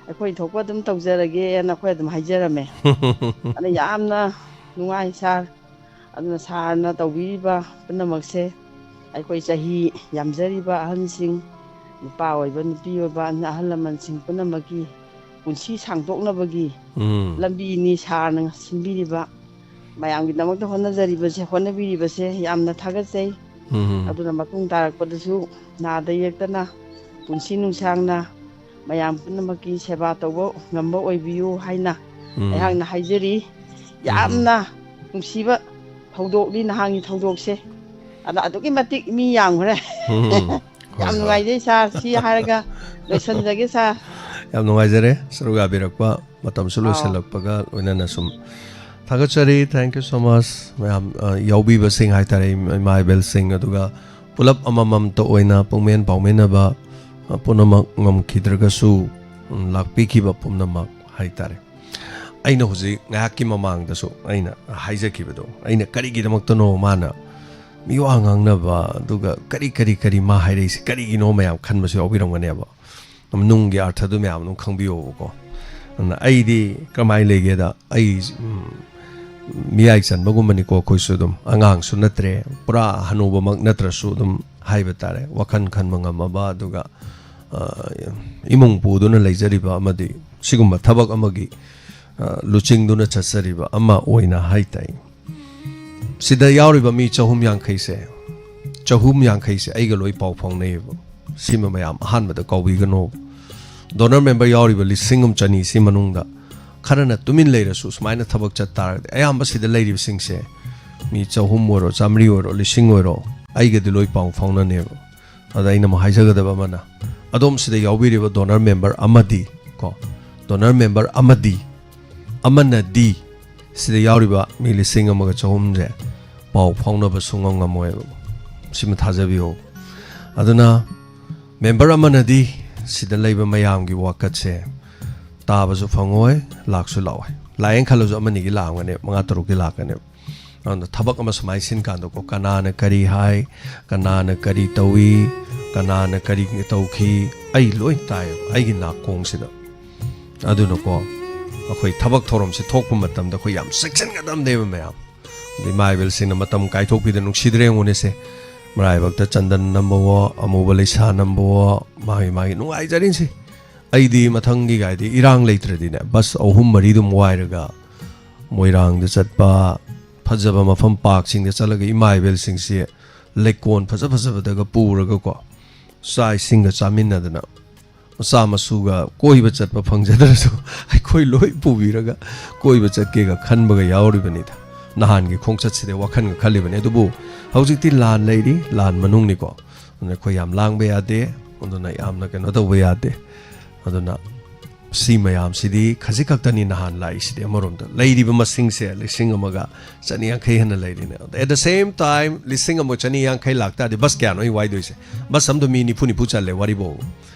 ꯑꯩꯈꯣꯏ ꯊꯣꯛꯄ ꯑꯗꯨꯝ ꯇꯧꯖꯔꯒꯦꯅ" ꯑꯩꯈꯣꯏ ꯑꯗꯨꯝ ꯍꯥꯏꯖꯔꯝꯃꯦ꯫ ꯑꯗ ꯌꯥꯝꯅ ꯅꯨꯡꯉꯥꯏ, ꯁꯥꯔ꯫ ꯑꯗꯨꯅ ꯁꯥꯔꯅ ꯇꯧꯕꯤꯔꯤꯕ ꯄꯨꯝꯅꯃꯛꯁꯦ, ꯑꯩꯈꯣꯏ ꯆꯍꯤ ꯌꯥꯝꯖꯔꯤꯕ ꯑꯍꯟꯁꯤꯡ, ꯅꯨꯄꯥ ꯑꯣꯏꯕ, ꯅꯨꯄꯤ ꯑꯣꯏꯕ, ꯑꯍꯜ ꯂꯃꯟꯁꯤꯡ ꯄꯨꯝꯅꯃꯛꯀꯤ ꯄꯨꯟꯁꯤ ꯁꯥꯡꯗꯣꯛꯅꯕꯒꯤ ꯎꯝ꯫ ꯂꯝꯕꯤꯅꯤ ꯁꯥꯔꯅ ꯁꯤꯟꯕꯤꯔꯤꯕ꯫ ꯃꯌꯥꯝꯒꯤꯗꯃꯛꯇ ꯍꯣꯠꯅꯖꯔꯤꯕꯁꯦ, ꯍꯣꯠꯅꯕꯤꯔꯤꯕꯁꯦ ꯌꯥꯝꯅ ꯊꯥꯒꯠꯆꯩ꯫ ꯎꯝ꯫ ꯑꯗꯨꯅ ꯃꯇꯨꯡ ꯇꯥꯔꯛꯄꯗꯁꯨ ꯅꯥꯗ ꯌꯦꯛꯇꯅ, ꯄꯨꯟꯁꯤ ꯅꯨꯡꯁꯥꯡꯅ ꯃꯌꯥꯝ ꯄꯨꯝꯅꯃꯛꯀꯤ ꯁꯦꯕꯥ ꯇꯧꯕ ꯉꯝꯕ ꯑꯣꯏꯕꯤꯌꯨ ꯍꯥꯏꯅ ꯎꯝ꯫ ꯑꯩꯍꯥꯛꯅ ꯍꯥꯏꯖꯔꯤ꯫ ꯎꯝ꯫ ꯌꯥꯝꯅ ꯅꯨꯡꯁꯤꯕ ꯊꯧꯗꯣꯛꯅꯤ ꯅꯍꯥꯟꯒꯤ ꯊꯧꯗꯣꯛꯁꯦ꯫ ꯑꯗ ꯑꯗꯨꯛꯀꯤ ꯃꯇꯤꯛ ꯃꯤ ꯌꯥꯝꯈ꯭ꯔꯦ꯫ ꯎꯝ꯫ ꯍꯣꯏ, ꯌꯥꯝ ꯍꯣꯏ꯫ ꯅꯨꯡꯉꯥꯏꯖꯩ ꯁꯥꯔ꯫ ꯁꯤ ꯍꯥꯏꯔꯒ ꯂꯣꯏꯁꯤꯟꯖꯒꯦ ꯁꯥꯔ꯫ ꯌꯥꯝ ꯅꯨꯡꯉꯥꯏꯖꯔꯦ ꯁꯔꯨꯛ ꯌꯥꯕꯤꯔꯛꯄ꯫ ꯃꯇꯝꯁꯨ ꯂꯣꯏꯁꯤꯜꯂꯛꯄꯒ ꯂꯣꯏꯅꯅ ꯁꯨꯝ ꯊꯥꯒꯠꯆꯔꯤ꯫ Thank you so much, ꯃꯌꯥꯝ, ꯑ, ꯌꯥꯎꯕꯤꯕꯁꯤꯡ ꯍꯥꯏꯇꯥꯔꯦ, ꯏꯃꯥ ꯏꯕꯦꯜꯁꯤꯡ, ꯑꯗꯨꯒ ꯄꯨꯂꯞ ꯑꯃꯃꯝꯇ ꯑꯣꯏꯅ ꯄꯨꯡꯃꯦꯟ ꯄꯥꯎꯃꯦꯟꯅꯕ, ꯑ, ꯄꯨꯝꯅꯃꯛ ꯉꯝꯈꯤꯗ꯭ꯔꯒꯁꯨ, ꯎꯝ, ꯂꯥꯛꯄꯤꯈꯤꯕ ꯄꯨꯝꯅꯃꯛ ꯍꯥꯏꯇꯥꯔꯦ꯫ ꯑꯩꯅ ꯍꯧꯖꯤꯛ ꯉꯥꯏꯍꯥꯛꯀꯤ ꯃꯃꯥꯡꯗꯁꯨ ꯑꯩꯅ ꯍꯥꯏꯖꯈꯤꯕꯗꯣ, ꯑꯩꯅ ꯀꯔꯤꯒꯤꯗꯃꯛꯇꯅꯣ ꯃꯥꯅ ꯃꯤꯋꯥ ꯉꯥꯡꯅꯕ, ꯑꯗꯨꯒ ꯀꯔꯤ, ꯀꯔꯤ, ꯀꯔꯤ ꯃꯥ ꯍꯥꯏꯔꯛꯏꯁꯦ ꯀꯔꯤꯒꯤꯅꯣ ꯃꯌꯥꯝ ꯈꯟꯕꯁꯨ ꯌꯥꯎꯕꯤꯔꯝꯒꯅꯦꯕ꯫ ꯅꯨꯡꯒꯤ ꯑꯥꯔꯊꯗꯨ ꯃꯌꯥꯝ ꯑꯗꯨꯝ ꯈꯪꯕꯤꯌꯣꯕꯀꯣ꯫ ꯑꯗꯨꯅ ꯑꯩꯗꯤ ꯀꯃꯥꯏꯅ ꯂꯩꯒꯦꯗ, ꯑꯩ, ꯎꯝ, ꯃꯤꯌꯥꯏ ꯆꯟꯕꯒꯨꯝꯕꯅꯤꯀꯣ, ꯑꯩꯈꯣꯏꯁꯨ ꯑꯗꯨꯝ ꯑꯉꯥꯡꯁꯨ ꯅꯠꯇ꯭ꯔꯦ, ꯄꯨꯔꯥ ꯍꯅꯨꯕꯃꯛ ꯅꯠꯇ꯭ꯔꯁꯨ ꯑꯗꯨꯝ ꯍꯥꯏꯕ ꯇꯥꯔꯦ, ꯋꯥꯈꯜ ꯈꯟꯕ ꯉꯝꯃꯕ, ꯑꯗꯨꯒ, ꯑ, ꯏꯃꯨꯡ ꯄꯨꯗꯨꯅ ꯂꯩꯖꯔꯤꯕ ꯑꯃꯗꯤ ꯁꯤꯒꯨꯝꯕ ꯊꯕꯛ ꯑꯃꯒꯤ, ꯑ, ꯂꯨꯆꯤꯡꯗꯨꯅ ꯆꯠꯆꯔꯤꯕ ꯑꯃ ꯑꯣꯏꯅ ꯍꯥꯏ ꯇꯥꯏ꯫ ꯁꯤꯗ ꯌꯥꯎꯔꯤꯕ ꯃꯤ ꯆꯍꯨꯝ ꯌꯥꯡꯈꯩꯁꯦ, ꯆꯍꯨꯝ ꯌꯥꯡꯈꯩꯁꯦ ꯑꯩꯒ ꯂꯣꯏ ꯄꯥꯎ ꯐꯥꯎꯅꯩꯌꯦꯕ꯫ ꯁꯤꯃ ꯃꯌꯥꯝ ꯑꯍꯥꯟꯕꯗ ꯀꯥꯎꯕꯤꯒꯅꯣ꯫ Donor member ꯌꯥꯎꯔꯤꯕ ꯂꯤꯁꯤꯡ ꯑꯃ ꯆꯅꯤ ꯁꯤ ꯃꯅꯨꯡꯗ ꯈꯔꯅ ꯇꯨꯃꯤꯟ ꯂꯩꯔꯁꯨ, ꯁꯨꯃꯥꯏꯅ ꯊꯕꯛ ꯆꯠ ꯇꯥꯔꯒꯗꯤ, ꯑꯌꯥꯝꯕ ꯁꯤꯗ ꯂꯩꯔꯤꯕꯁꯤꯡꯁꯦ ꯃꯤ ꯆꯍꯨꯝ ꯑꯣꯏꯔꯣ, ꯆꯥꯃꯔꯤ ꯑꯣꯏꯔꯣ, ꯂꯤꯁꯤꯡ ꯑꯣꯏꯔꯣ, ꯑꯩꯒꯗꯤ ꯂꯣꯏ ꯄꯥꯎ ꯐꯥꯎꯅꯅꯦꯕ꯫ ꯑꯗ ꯑꯩꯅ ꯑꯃꯨꯛ ꯍꯥꯏꯖꯒꯗꯕ ꯑꯃꯅ, ꯑꯗꯣꯝ ꯁꯤꯗ ꯌꯥꯎꯕꯤꯔꯤꯕ donor member ꯑꯃꯗꯤ, ꯀꯣ, donor member ꯑꯃꯗꯤ, ꯑꯃꯅꯗꯤ ꯁꯤꯗ ꯌꯥꯎꯔꯤꯕ ꯃꯤ ꯂꯤꯁꯤꯡ ꯑꯃꯒ ꯆꯍꯨꯝꯁꯦ ꯄꯥꯎ ꯐꯥꯎꯅꯕ ꯁꯨꯡꯉꯝ ꯉꯝꯃꯣꯏꯕ꯫ ꯁꯤꯃ ꯊꯥꯖꯕꯤꯌꯣ꯫ ꯑꯗꯨꯅ member ꯑꯃꯅꯗꯤ ꯁꯤꯗ ꯂꯩꯕ ꯃꯌꯥꯝꯒꯤ ꯋꯥꯀꯠꯁꯦ ꯇꯥꯕꯁꯨ ꯐꯪꯉꯣꯏ, ꯂꯥꯛꯁꯨ ꯂꯥꯛꯑꯣꯏ꯫ ꯂꯥꯛꯑꯦꯅ ꯈꯜꯂꯁꯨ ꯑꯃꯅꯤꯒꯤ ꯂꯥꯛꯑꯝꯒꯅꯦꯕ, ꯃꯉꯥ ꯇꯔꯨꯛꯇꯤ ꯂꯥꯛꯀꯅꯦꯕ꯫ ꯑꯗꯨꯅ ꯊꯕꯛ ꯑꯃ ꯁꯨꯃꯥꯏꯅ ꯁꯤꯟ ꯀꯥꯟꯗꯀꯣ, ꯀꯅꯥꯅ ꯀꯔꯤ ꯍꯥꯏ, ꯀꯅꯥꯅ ꯀꯔꯤ ꯇꯧꯏ, ꯀꯅꯥꯅ ꯀꯔꯤ ꯇꯧꯈꯤ, ꯑꯩ ꯂꯣꯏ ꯇꯥꯏꯌꯦꯕ ꯑꯩꯒꯤ ꯅꯥꯀꯣꯡꯁꯤꯗ꯫ ꯑꯗꯨꯅꯀꯣ, ꯑꯩꯈꯣꯏ ꯊꯕꯛ ꯊꯧꯔꯝꯁꯦ ꯊꯣꯛꯄ ꯃꯇꯝꯗ ꯑꯩꯈꯣꯏ ꯌꯥꯝ ꯆꯦꯛꯁꯤꯟꯒꯗꯕꯅꯦꯕ ꯃꯌꯥꯝ꯫ ꯑꯗꯩ ꯏꯃꯥ ꯏꯕꯦꯜꯁꯤꯡꯅ ꯃꯇꯝ ꯀꯥꯏꯊꯣꯛꯄꯤꯗꯅ ꯅꯨꯡꯁꯤꯗ꯭ꯔꯦ ꯌꯦꯡꯉꯨꯅꯦꯁꯦ꯫ ꯃꯔꯥꯏꯕꯛꯇ ꯆꯟꯗꯟ ꯅꯝꯕꯋꯣ, ꯑꯃꯨꯕ ꯂꯩꯁꯥ ꯅꯝꯕꯋꯣ, ꯃꯥꯒꯤ ꯃꯥꯒꯤ ꯅꯨꯡꯉꯥꯏꯖꯔꯤꯅꯤ꯫ ꯑꯩꯗꯤ ꯃꯊꯪꯒꯤ ꯒꯥꯔꯤꯗꯤ ꯏꯔꯥꯡ ꯂꯩꯇ꯭ꯔꯗꯤꯅꯦ, ꯕꯁ ꯑꯍꯨꯝ ꯃꯔꯤꯗꯨꯝ ꯋꯥꯏꯔꯒ ꯃꯣꯏꯔꯥꯡꯗ ꯆꯠꯄ, ꯐꯖꯕ ꯃꯐꯝ ꯄꯥꯔꯛꯁꯤꯡꯗ ꯆꯠꯂꯒ ꯏꯃꯥ ꯏꯕꯦꯜꯁꯤꯡꯁꯤ ꯂꯩꯀꯣꯟ ꯐꯖ ꯐꯖꯕꯗꯒ ꯄꯨꯔꯒꯀꯣ, ꯆꯥꯛ ꯏꯁꯤꯡꯒ ꯆꯥꯃꯤꯟꯅꯗꯅ, ꯃꯆꯥ ꯃꯁꯨꯒ ꯀꯣꯏꯕ ꯆꯠꯄ ꯐꯪꯖꯗ꯭ꯔꯁꯨ ꯑꯩꯈꯣꯏ ꯂꯣꯏ ꯄꯨꯕꯤꯔꯒ ꯀꯣꯏꯕ ꯆꯠꯀꯦꯒ ꯈꯟꯕꯒ ꯌꯥꯎꯔꯤꯕꯅꯤꯗ꯫ ꯅꯍꯥꯟꯒꯤ ꯈꯣꯡꯆꯠꯁꯤꯗ ꯋꯥꯈꯜꯒ ꯈꯜꯂꯤꯕꯅꯤ꯫ ꯑꯗꯨꯕꯨ ꯍꯧꯖꯤꯛꯇꯤ ꯂꯥꯟ ꯂꯩꯔꯤ, ꯂꯥꯟ ꯃꯅꯨꯡꯅꯤꯀꯣ꯫ ꯑꯗꯨꯅ ꯑꯩꯈꯣꯏ ꯌꯥꯝ ꯂꯥꯡꯕ ꯌꯥꯗꯦ, ꯑꯗꯨꯅ ꯌꯥꯝꯅ ꯀꯩꯅꯣ ꯇꯧꯕ ꯌꯥꯗꯦ꯫ ꯑꯗꯨꯅ ꯁꯤ ꯃꯌꯥꯝꯁꯤꯗꯤ ꯈꯖꯤꯛ ꯈꯛꯇꯅꯤ ꯅꯍꯥꯟ ꯂꯥꯛꯏꯁꯤꯗꯤ꯫ ꯑꯃꯔꯣꯝꯗ ꯂꯩꯔꯤꯕ ꯃꯁꯤꯡꯁꯦ ꯂꯤꯁꯤꯡ ꯑꯃꯒ ꯆꯅꯤ ꯌꯥꯡꯈꯩ ꯍꯦꯟꯅ ꯂꯩꯔꯤꯅꯦ꯫ At the same time, ꯂꯤꯁꯤꯡ ꯑꯃꯒ ꯆꯅꯤ ꯌꯥꯡꯈꯩ ꯂꯥꯛꯇꯥꯔꯗꯤ ꯕꯁ ꯀꯌꯥꯅꯣ ꯑꯩ ꯋꯥꯏꯗꯣꯏꯁꯦ? ꯕꯁ ꯑꯃꯗ ꯃꯤ ꯅꯤꯐꯨ ꯅꯤꯐꯨ ꯆꯜꯂꯦ ꯋꯥꯔꯤꯕꯣ꯫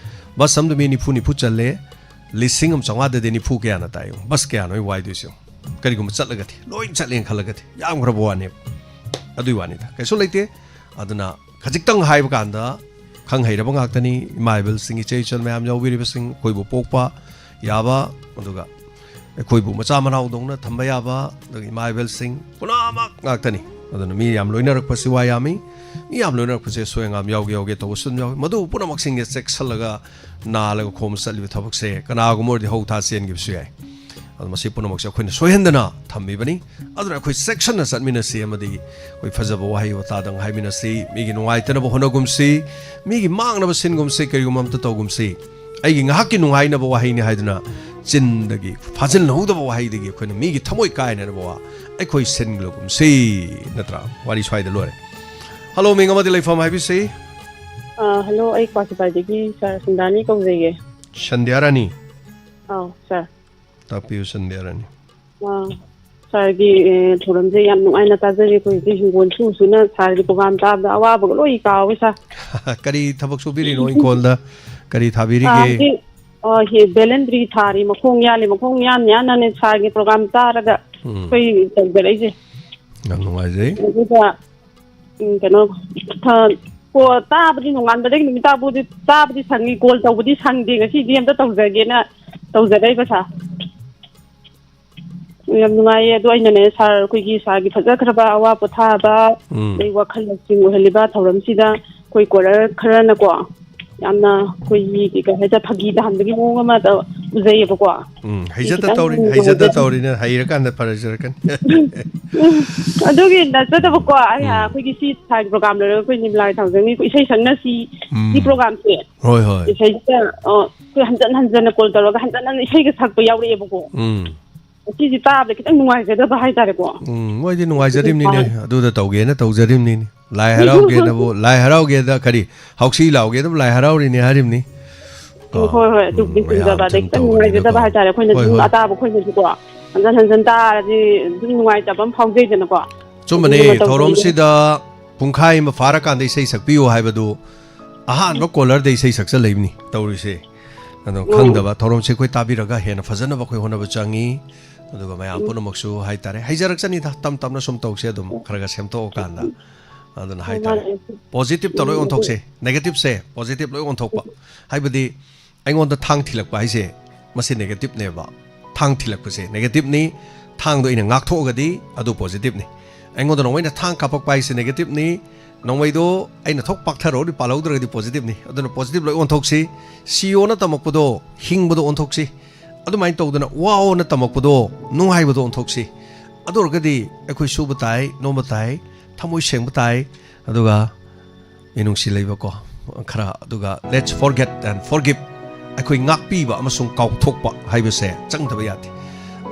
ꯕꯁ ꯑꯃꯗ ꯃꯤ ꯅꯤꯐꯨ ꯅꯤꯐꯨ ꯆꯜꯂꯦ, ꯂꯤꯁꯤꯡ ꯑꯃ ꯆꯥꯝꯃꯉꯥꯗꯗꯤ ꯅꯤꯐꯨ ꯀꯌꯥꯅ ꯇꯥꯏ? ꯕꯁ ꯀꯌꯥꯅꯣ ꯑꯩ ꯋꯥꯏꯗꯣꯏꯁꯦ? ꯀꯔꯤꯒꯨꯝꯕ ꯆꯠꯂꯒꯗꯤ, ꯂꯣꯏ ꯆꯠꯂꯦꯅ ꯈꯜꯂꯒꯗꯤ, ꯌꯥꯝꯈ꯭ꯔꯕ ꯋꯥꯅꯦꯕ꯫ ꯑꯗꯨꯏ ꯋꯥꯅꯤꯗ, ꯀꯩꯁꯨ ꯂꯩꯇꯦ꯫ ꯑꯗꯨꯅ ꯈꯖꯤꯛꯇꯪ ꯍꯥꯏꯕ ꯀꯥꯟꯗ, ꯈꯪ ꯍꯩꯔꯕ ꯉꯥꯛꯇꯅꯤ, ꯏꯃꯥ ꯏꯕꯦꯜꯁꯤꯡ, ꯏꯆꯦ ꯏꯆꯜ ꯃꯌꯥꯝ ꯌꯥꯎꯕꯤꯔꯤꯕꯁꯤꯡ, ꯑꯩꯈꯣꯏꯕꯨ ꯄꯣꯛꯄ ꯌꯥꯕ, ꯑꯗꯨꯒ ꯑꯩꯈꯣꯏꯕꯨ ꯃꯆꯥ ꯃꯅꯥꯎꯗꯧꯅ ꯊꯝꯕ ꯌꯥꯕ, ꯑꯗꯨꯒ ꯏꯃꯥ ꯏꯕꯦꯜꯁꯤꯡ ꯄꯨꯝꯅꯃꯛ ꯉꯥꯛꯇꯅꯤ꯫ ꯑꯗꯨꯅ ꯃꯤ ꯌꯥꯝ ꯂꯣꯏꯅꯔꯛꯄꯁꯤ ꯋꯥ ꯌꯥꯝꯃꯤ꯫ ꯃꯤ ꯌꯥꯝ ꯂꯣꯏꯅꯔꯛꯄꯁꯦ ꯑꯁꯣꯏ ꯑꯉꯥꯝ ꯌꯥꯎꯒꯦ ꯌꯥꯎꯒꯦ ꯇꯧꯕꯁꯨ ꯑꯗꯨꯝ ꯌꯥꯎꯏ꯫ ꯃꯗꯨ ꯄꯨꯝꯅꯃꯛꯁꯤꯡꯁꯦ ꯆꯦꯛꯁꯤꯜꯂꯒ ꯅꯥꯜꯂꯒ ꯈꯣꯝꯕ ꯆꯠꯂꯤꯕ ꯊꯕꯛꯁꯦ ꯀꯅꯥꯒꯨꯝꯕ ꯑꯣꯏꯔꯗꯤ ꯍꯧ ꯊꯥ ꯆꯦꯟꯈꯤꯕꯁꯨ ꯌꯥꯏ꯫ ꯑꯗꯨ ꯃꯁꯤ ꯄꯨꯝꯅꯃꯛꯁꯦ ꯑꯩꯈꯣꯏꯅ ꯁꯣꯏꯍꯟꯗꯅ ꯊꯝꯃꯤꯕꯅꯤ꯫ ꯑꯗꯨꯅ ꯑꯩꯈꯣꯏ ꯆꯦꯛꯁꯤꯟꯅ ꯆꯠꯃꯤꯟꯅꯁꯤ ꯑꯃꯗꯤ ꯑꯩꯈꯣꯏ ꯐꯖꯕ ꯋꯥꯍꯩ ꯋꯥꯇꯥꯗꯪ ꯍꯥꯏꯃꯤꯟꯅꯁꯤ, ꯃꯤꯒꯤ ꯅꯨꯡꯉꯥꯏꯇꯅꯕ ꯍꯣꯠꯅꯒꯨꯝꯁꯤ, ꯃꯤꯒꯤ ꯃꯥꯡꯅꯕ ꯁꯤꯟꯒꯨꯝꯁꯤ, ꯀꯔꯤꯒꯨꯝꯕ ꯑꯝꯇ ꯇꯧꯒꯨꯝꯁꯤ꯫ ꯑꯩꯒꯤ ꯉꯥꯏꯍꯥꯛꯀꯤ ꯅꯨꯡꯉꯥꯏꯅꯕ ꯋꯥꯍꯩꯅꯤ ꯍꯥꯏꯗꯨꯅ ꯆꯤꯟꯗꯒꯤ ꯐꯥꯖꯤꯟꯍꯧꯗꯕ ꯋꯥꯍꯩꯗꯒꯤ ꯑꯩꯈꯣꯏꯅ ꯃꯤꯒꯤ ꯊꯃꯣꯏ ꯀꯥꯏꯅꯅꯕ ꯋꯥ ꯑꯩꯈꯣꯏ ꯁꯤꯟꯂꯒꯨꯝꯁꯤ꯫ ꯅꯠꯇ꯭ꯔꯥ? ꯋꯥꯔꯤ ꯁ꯭ꯋꯥꯏꯗ ꯂꯣꯏꯔꯦ꯫ ꯍꯜꯂꯣ, ꯃꯤꯡ ꯑꯃꯗꯤ ꯂꯩꯐꯝ ꯍꯥꯏꯕꯤꯁꯤ꯫ ꯑꯥ, ꯍꯜꯂꯣ, ꯑꯩ ꯀ꯭ꯋꯥꯁꯤꯄꯥꯏꯗꯒꯤ ꯁꯥꯔ ꯁꯟꯗꯥꯅꯤ ꯀꯧꯖꯩꯌꯦ꯫ ꯁꯟꯙ꯭ꯌꯥ ꯔꯥꯅꯤ꯫ ꯑꯥꯎ, ꯁꯥꯔ꯫ ꯇꯥꯛꯄꯤꯌꯨ, ꯁꯟꯙ꯭ꯌꯥ ꯔꯥꯅꯤ꯫ ꯑꯥ, ꯁꯥꯔꯒꯤ, ꯑꯦ, ꯊꯧꯔꯝꯁꯦ ꯌꯥꯝ ꯅꯨꯡꯉꯥꯏꯅ ꯇꯥꯖꯔꯦ꯫ ꯑꯩꯈꯣꯏ ꯍꯧꯖꯤꯛ ꯍꯤꯡꯒꯣꯜ ꯁꯨ ꯁꯨꯅ ꯁꯥꯔꯒꯤ ꯄ꯭ꯔꯣꯒ꯭ꯔꯥꯝ ꯇꯥꯕꯗ ꯑꯋꯥꯕꯒ ꯂꯣꯏ ꯀꯥꯎꯋꯦ, ꯁꯥꯔ꯫ ꯀꯔꯤ ꯊꯕꯛ ꯁꯨꯕꯤꯔꯤꯅꯣ ꯏꯪꯈꯣꯜꯗ? ꯀꯔꯤ ꯊꯥꯕꯤꯔꯤꯒꯦ? ꯁꯥꯔ, ꯍꯧꯖꯤꯛ, ꯑ, ꯍꯤ-, ꯕꯦꯂꯦꯟꯗ꯭ꯔꯤ ꯊꯥꯔꯤ, ꯃꯈꯣꯡ ꯌꯥꯜꯂꯤ, ꯃꯈꯣꯡ ꯌꯥꯟ ꯌꯥꯟꯅꯅꯦ ꯁꯥꯔꯒꯤ ꯄ꯭ꯔꯣꯒ꯭ꯔꯥꯝ ꯇꯥꯔꯒ ꯎꯝ꯫ ꯑꯩꯈꯣꯏ ꯇꯧꯖꯔꯛꯏꯁꯦ꯫ ꯌꯥꯝ ꯅꯨꯡꯉꯥꯏꯖꯩ꯫ ꯑꯗꯨꯒ ꯎꯝ, ꯀꯩꯅꯣ, ꯊ-, ꯀꯣ, ꯇꯥꯕꯗꯤ ꯅꯣꯡꯉꯥꯟꯕꯗꯒꯤ ꯅꯨꯃꯤꯠ ꯇꯥꯕꯨꯗꯤ, ꯇꯥꯕꯗꯤ ꯁꯪꯉꯤ, ꯀꯣꯜ ꯇꯧꯕꯗꯤ ꯁꯪꯗꯦ꯫ ꯉꯁꯤꯗꯤ ꯑꯝꯇ ꯇꯧꯖꯒꯦꯅ ꯇꯧꯖꯔꯛꯏꯕ, ꯁꯥꯔ꯫ ꯌꯥꯝ ꯅꯨꯡꯉꯥꯏꯌꯦ꯫ ꯑꯗꯣ ꯑꯩꯅꯅꯦ, ꯁꯥꯔ, ꯑꯩꯈꯣꯏꯒꯤ ꯁꯥꯔꯒꯤ ꯐꯖꯈ꯭ꯔꯕ ꯑꯋꯥ ꯄꯣꯊꯥꯕ, ꯎꯝ꯫ ꯑꯗꯩ ꯋꯥꯈꯜ ꯂꯧꯁꯤꯡ ꯑꯣꯏꯍꯜꯂꯤꯕ ꯊꯧꯔꯝꯁꯤꯗ ꯑꯩꯈꯣꯏ ꯀꯣꯂꯔ ꯈꯔꯅꯀꯣ, ꯌꯥꯝꯅ ꯑꯩꯈꯣꯏꯒꯤ ꯀꯩ ꯍꯥꯏꯇꯥꯔꯦ, ꯐꯥꯒꯤ ꯇꯥꯍꯟꯕꯒꯤ ꯃꯑꯣꯡ ꯑꯃ ꯇꯧ-, ꯎꯖꯩꯌꯦꯕꯀꯣ꯫ ꯎꯝ, ꯁꯤ ꯍꯩꯖꯗ ꯈꯤꯇꯪ ꯇꯧꯔꯤꯅꯤ, ꯍꯩꯖꯗ ꯅꯨꯡꯉꯥꯏꯖꯗꯦ꯫ ꯇꯧꯔꯤꯅꯤ, ꯍꯩꯔꯀꯥꯟꯗ ꯐꯔꯖꯔꯛꯀꯅꯤ꯫ ꯎꯝ, ꯑꯗꯨꯒꯤ ꯅꯠꯆꯗꯕꯀꯣ, ꯑꯩ, ꯎꯝ꯫ ꯑꯩꯈꯣꯏꯒꯤ ꯁꯤ ꯊꯥꯒꯤ ꯄ꯭ꯔꯣꯒ꯭ꯔꯥꯝ ꯂꯣꯏꯔꯒ ꯑꯩꯈꯣꯏ ꯅꯤꯃꯂꯥꯒꯤ ꯊꯧꯖꯪꯅꯤ, ꯑꯩꯈꯣꯏ ꯏꯁꯩ ꯁꯛꯅꯁꯤ, ꯁꯤ ꯎꯝ꯫ ꯄ꯭ꯔꯣꯒ꯭ꯔꯥꯝꯁꯦ꯫ ꯍꯣꯏ, ꯍꯣꯏ꯫ ꯏꯁꯩꯁꯤꯗ, ꯑ, ꯑꯩꯈꯣꯏ ꯍꯟꯖꯟ ꯍꯟꯖꯟꯅ ꯀꯣꯜ ꯇꯧꯔꯒ ꯍꯟꯖꯟ ꯍꯟꯖꯟ ꯏꯁꯩꯒ ꯁꯛꯄ ꯌꯥꯎꯔꯛꯑꯦꯕꯀꯣ꯫ ꯎꯝ꯫ ꯁꯤꯁꯦ ꯇꯥꯕꯗ ꯈꯤꯇꯪ ꯅꯨꯡꯉꯥꯏꯖꯗꯕ ꯍꯥꯏꯇꯥꯔꯦꯀꯣ꯫ ꯎꯝ, ꯃꯣꯏꯗꯤ ꯅꯨꯡꯉꯥꯏꯖꯔꯤꯕꯅꯤꯅꯦ, ꯑꯗꯨ ꯑꯗꯨꯗ ꯇꯧꯒꯦꯅ ꯇꯧꯖꯔꯤꯕꯅꯤꯅꯦ꯫ ꯂꯥꯏ ꯍꯔꯥꯎꯒꯦꯅꯕꯨ, ꯂꯥꯏ ꯍꯔꯥꯎꯒꯦꯗ ꯀꯔꯤ, ꯍꯧꯁꯤ ꯂꯥꯎꯒꯦꯗꯕꯨ ꯂꯥꯏ ꯍꯔꯥꯎꯔꯤꯅꯦ ꯍꯥꯏꯔꯤꯕꯅꯤ꯫ ꯍꯣꯏ, ꯍꯣꯏ, ꯑꯗꯨꯕꯨꯗꯤ ꯎꯝ, ꯆꯨꯝꯖꯕ꯫ ꯃꯌꯥꯝ ꯑꯗꯩ ꯈꯤꯇꯪ ꯆꯨꯝ-, ꯅꯨꯡꯉꯥꯏꯖꯗꯕ ꯇꯧꯕꯅꯤꯅꯀꯣ꯫ ꯍꯥꯏꯇꯥꯔꯦ, ꯑꯩꯈꯣꯏꯅ ꯍꯣꯏ, ꯁꯨꯝ ꯍꯣꯏ꯫ ꯑꯇꯥꯕ ꯑꯩꯈꯣꯏꯅꯁꯨꯀꯣ, ꯍꯟꯖꯟ ꯍꯟꯖꯟ ꯇꯥꯔꯗꯤ ꯑꯗꯨꯝ ꯅꯨꯡꯉꯥꯏꯇꯕ ꯑꯃ ꯐꯥꯎꯖꯩꯗꯅꯀꯣ꯫ ꯆꯨꯝꯕꯅꯦ, ꯑꯗꯨꯒꯨꯝꯕ ꯇꯧꯕꯅꯤꯅ꯫ ꯊꯧꯔꯝꯁꯤꯗ ꯄꯨꯡꯈꯥꯏ ꯑꯃ ꯐꯥꯔꯀꯥꯟꯗ ꯏꯁꯩ ꯁꯛꯄꯤꯌꯨ ꯍꯥꯏꯕꯗꯨ ꯑꯍꯥꯟꯕ ꯀꯣꯂꯔꯗ ꯏꯁꯩ ꯁꯛꯆꯜꯂꯛꯏꯕꯅꯤ ꯇꯧꯔꯤꯁꯦ꯫ ꯑꯗꯣ ꯎꯝ꯫ ꯈꯪꯗꯕ ꯊꯧꯔꯝꯁꯦ ꯑꯩꯈꯣꯏ ꯇꯥꯕꯤꯔꯒ ꯍꯦꯟꯅ ꯐꯖꯅꯕ ꯑꯩꯈꯣꯏ ꯍꯣꯠꯅꯕ ꯆꯪꯉꯤ꯫ ꯑꯗꯨꯒ ꯃꯌꯥꯝ ꯎꯝ꯫ ꯄꯨꯝꯅꯃꯛꯁꯨ ꯍꯥꯏꯇꯥꯔꯦ, ꯍꯩꯖꯔꯛꯆꯅꯤꯗ, ꯇꯞ ꯇꯞꯅ ꯁꯨꯝ ꯇꯧꯁꯦ, ꯑꯗꯨꯝ ꯈꯔ ꯈꯔ ꯁꯦꯝꯗꯣꯛꯑꯀꯥꯟꯗ꯫ ꯑꯗꯨꯅ ꯍꯣꯏ, ꯍꯥꯏꯇꯥꯔꯦ, ꯃꯥꯅꯦ꯫ ꯄꯣꯖꯤꯇꯤꯚꯇ ꯂꯣꯏ ꯎꯝ, ꯑꯣꯟꯊꯣꯛꯁꯦ, ꯅꯦꯒꯦꯇꯤꯚꯁꯦ ꯄꯣꯖꯤꯇꯤꯚ ꯂꯣꯏ ꯑꯣꯟꯊꯣꯛꯄ꯫ ꯍꯥꯏꯕꯗꯤ ꯑꯩꯉꯣꯟꯗ ꯊꯥꯡ ꯊꯤꯜꯂꯛꯄ ꯍꯥꯏꯁꯦ ꯃꯁꯤ ꯅꯦꯒꯦꯇꯤꯚꯅꯦꯕ꯫ ꯊꯥꯡ ꯊꯤꯜꯂꯛꯄꯁꯦ ꯅꯦꯒꯦꯇꯤꯚꯅꯤ꯫ ꯊꯥꯡꯗꯣ ꯑꯩꯅ ꯉꯥꯛꯊꯣꯛꯑꯒꯗꯤ ꯑꯗꯨ ꯄꯣꯖꯤꯇꯤꯚꯅꯤ꯫ ꯑꯩꯉꯣꯟꯗ ꯅꯣꯡꯃꯩꯅ ꯊꯥꯡ ꯀꯥꯞꯄꯛꯄ ꯍꯥꯏꯁꯦ ꯅꯦꯒꯦꯇꯤꯚꯅꯤ꯫ ꯅꯣꯡꯃꯩꯗꯣ ꯑꯩꯅ ꯊꯣꯛ ꯄꯥꯛꯊꯔꯛꯑꯣꯗꯤ ꯄꯥꯜꯍꯧꯗ꯭ꯔꯒꯗꯤ ꯄꯣꯖꯤꯇꯤꯚꯅꯤ꯫ ꯑꯗꯨꯅ ꯄꯣꯖꯤꯇꯤꯚ ꯂꯣꯏ ꯑꯣꯟꯊꯣꯛꯁꯤ꯫ ꯁꯤꯌꯣꯅ ꯇꯝꯃꯛꯄꯗꯣ ꯍꯤꯡꯕꯗꯣ ꯑꯣꯟꯊꯣꯛꯁꯤ꯫ ꯑꯗꯨꯃꯥꯏꯅ ꯇꯧꯗꯅ ꯋꯥꯑꯣꯅ ꯇꯝꯃꯛꯄꯗꯣ ꯅꯨꯡꯉꯥꯏꯕꯗꯣ ꯑꯣꯟꯊꯣꯛꯁꯤ꯫ ꯑꯗꯨ ꯑꯣꯏꯔꯒꯗꯤ ꯑꯩꯈꯣꯏ ꯁꯨꯕ ꯇꯥꯏ, ꯅꯣꯝꯕ ꯇꯥꯏ, ꯊꯃꯣꯏ ꯁꯦꯡꯕ ꯇꯥꯏ, ꯑꯗꯨꯒ ꯃꯤꯅꯨꯡꯁꯤ ꯂꯩꯕꯀꯣ ꯈꯔ, ꯑꯗꯨꯒ let's forget and forgive, ꯑꯩꯈꯣꯏ ꯉꯥꯛꯄꯤꯕ ꯑꯃꯁꯨꯡ ꯀꯥꯎꯊꯣꯛꯄ ꯍꯥꯏꯕꯁꯦ ꯆꯪꯗꯕ ꯌꯥꯗꯦ꯫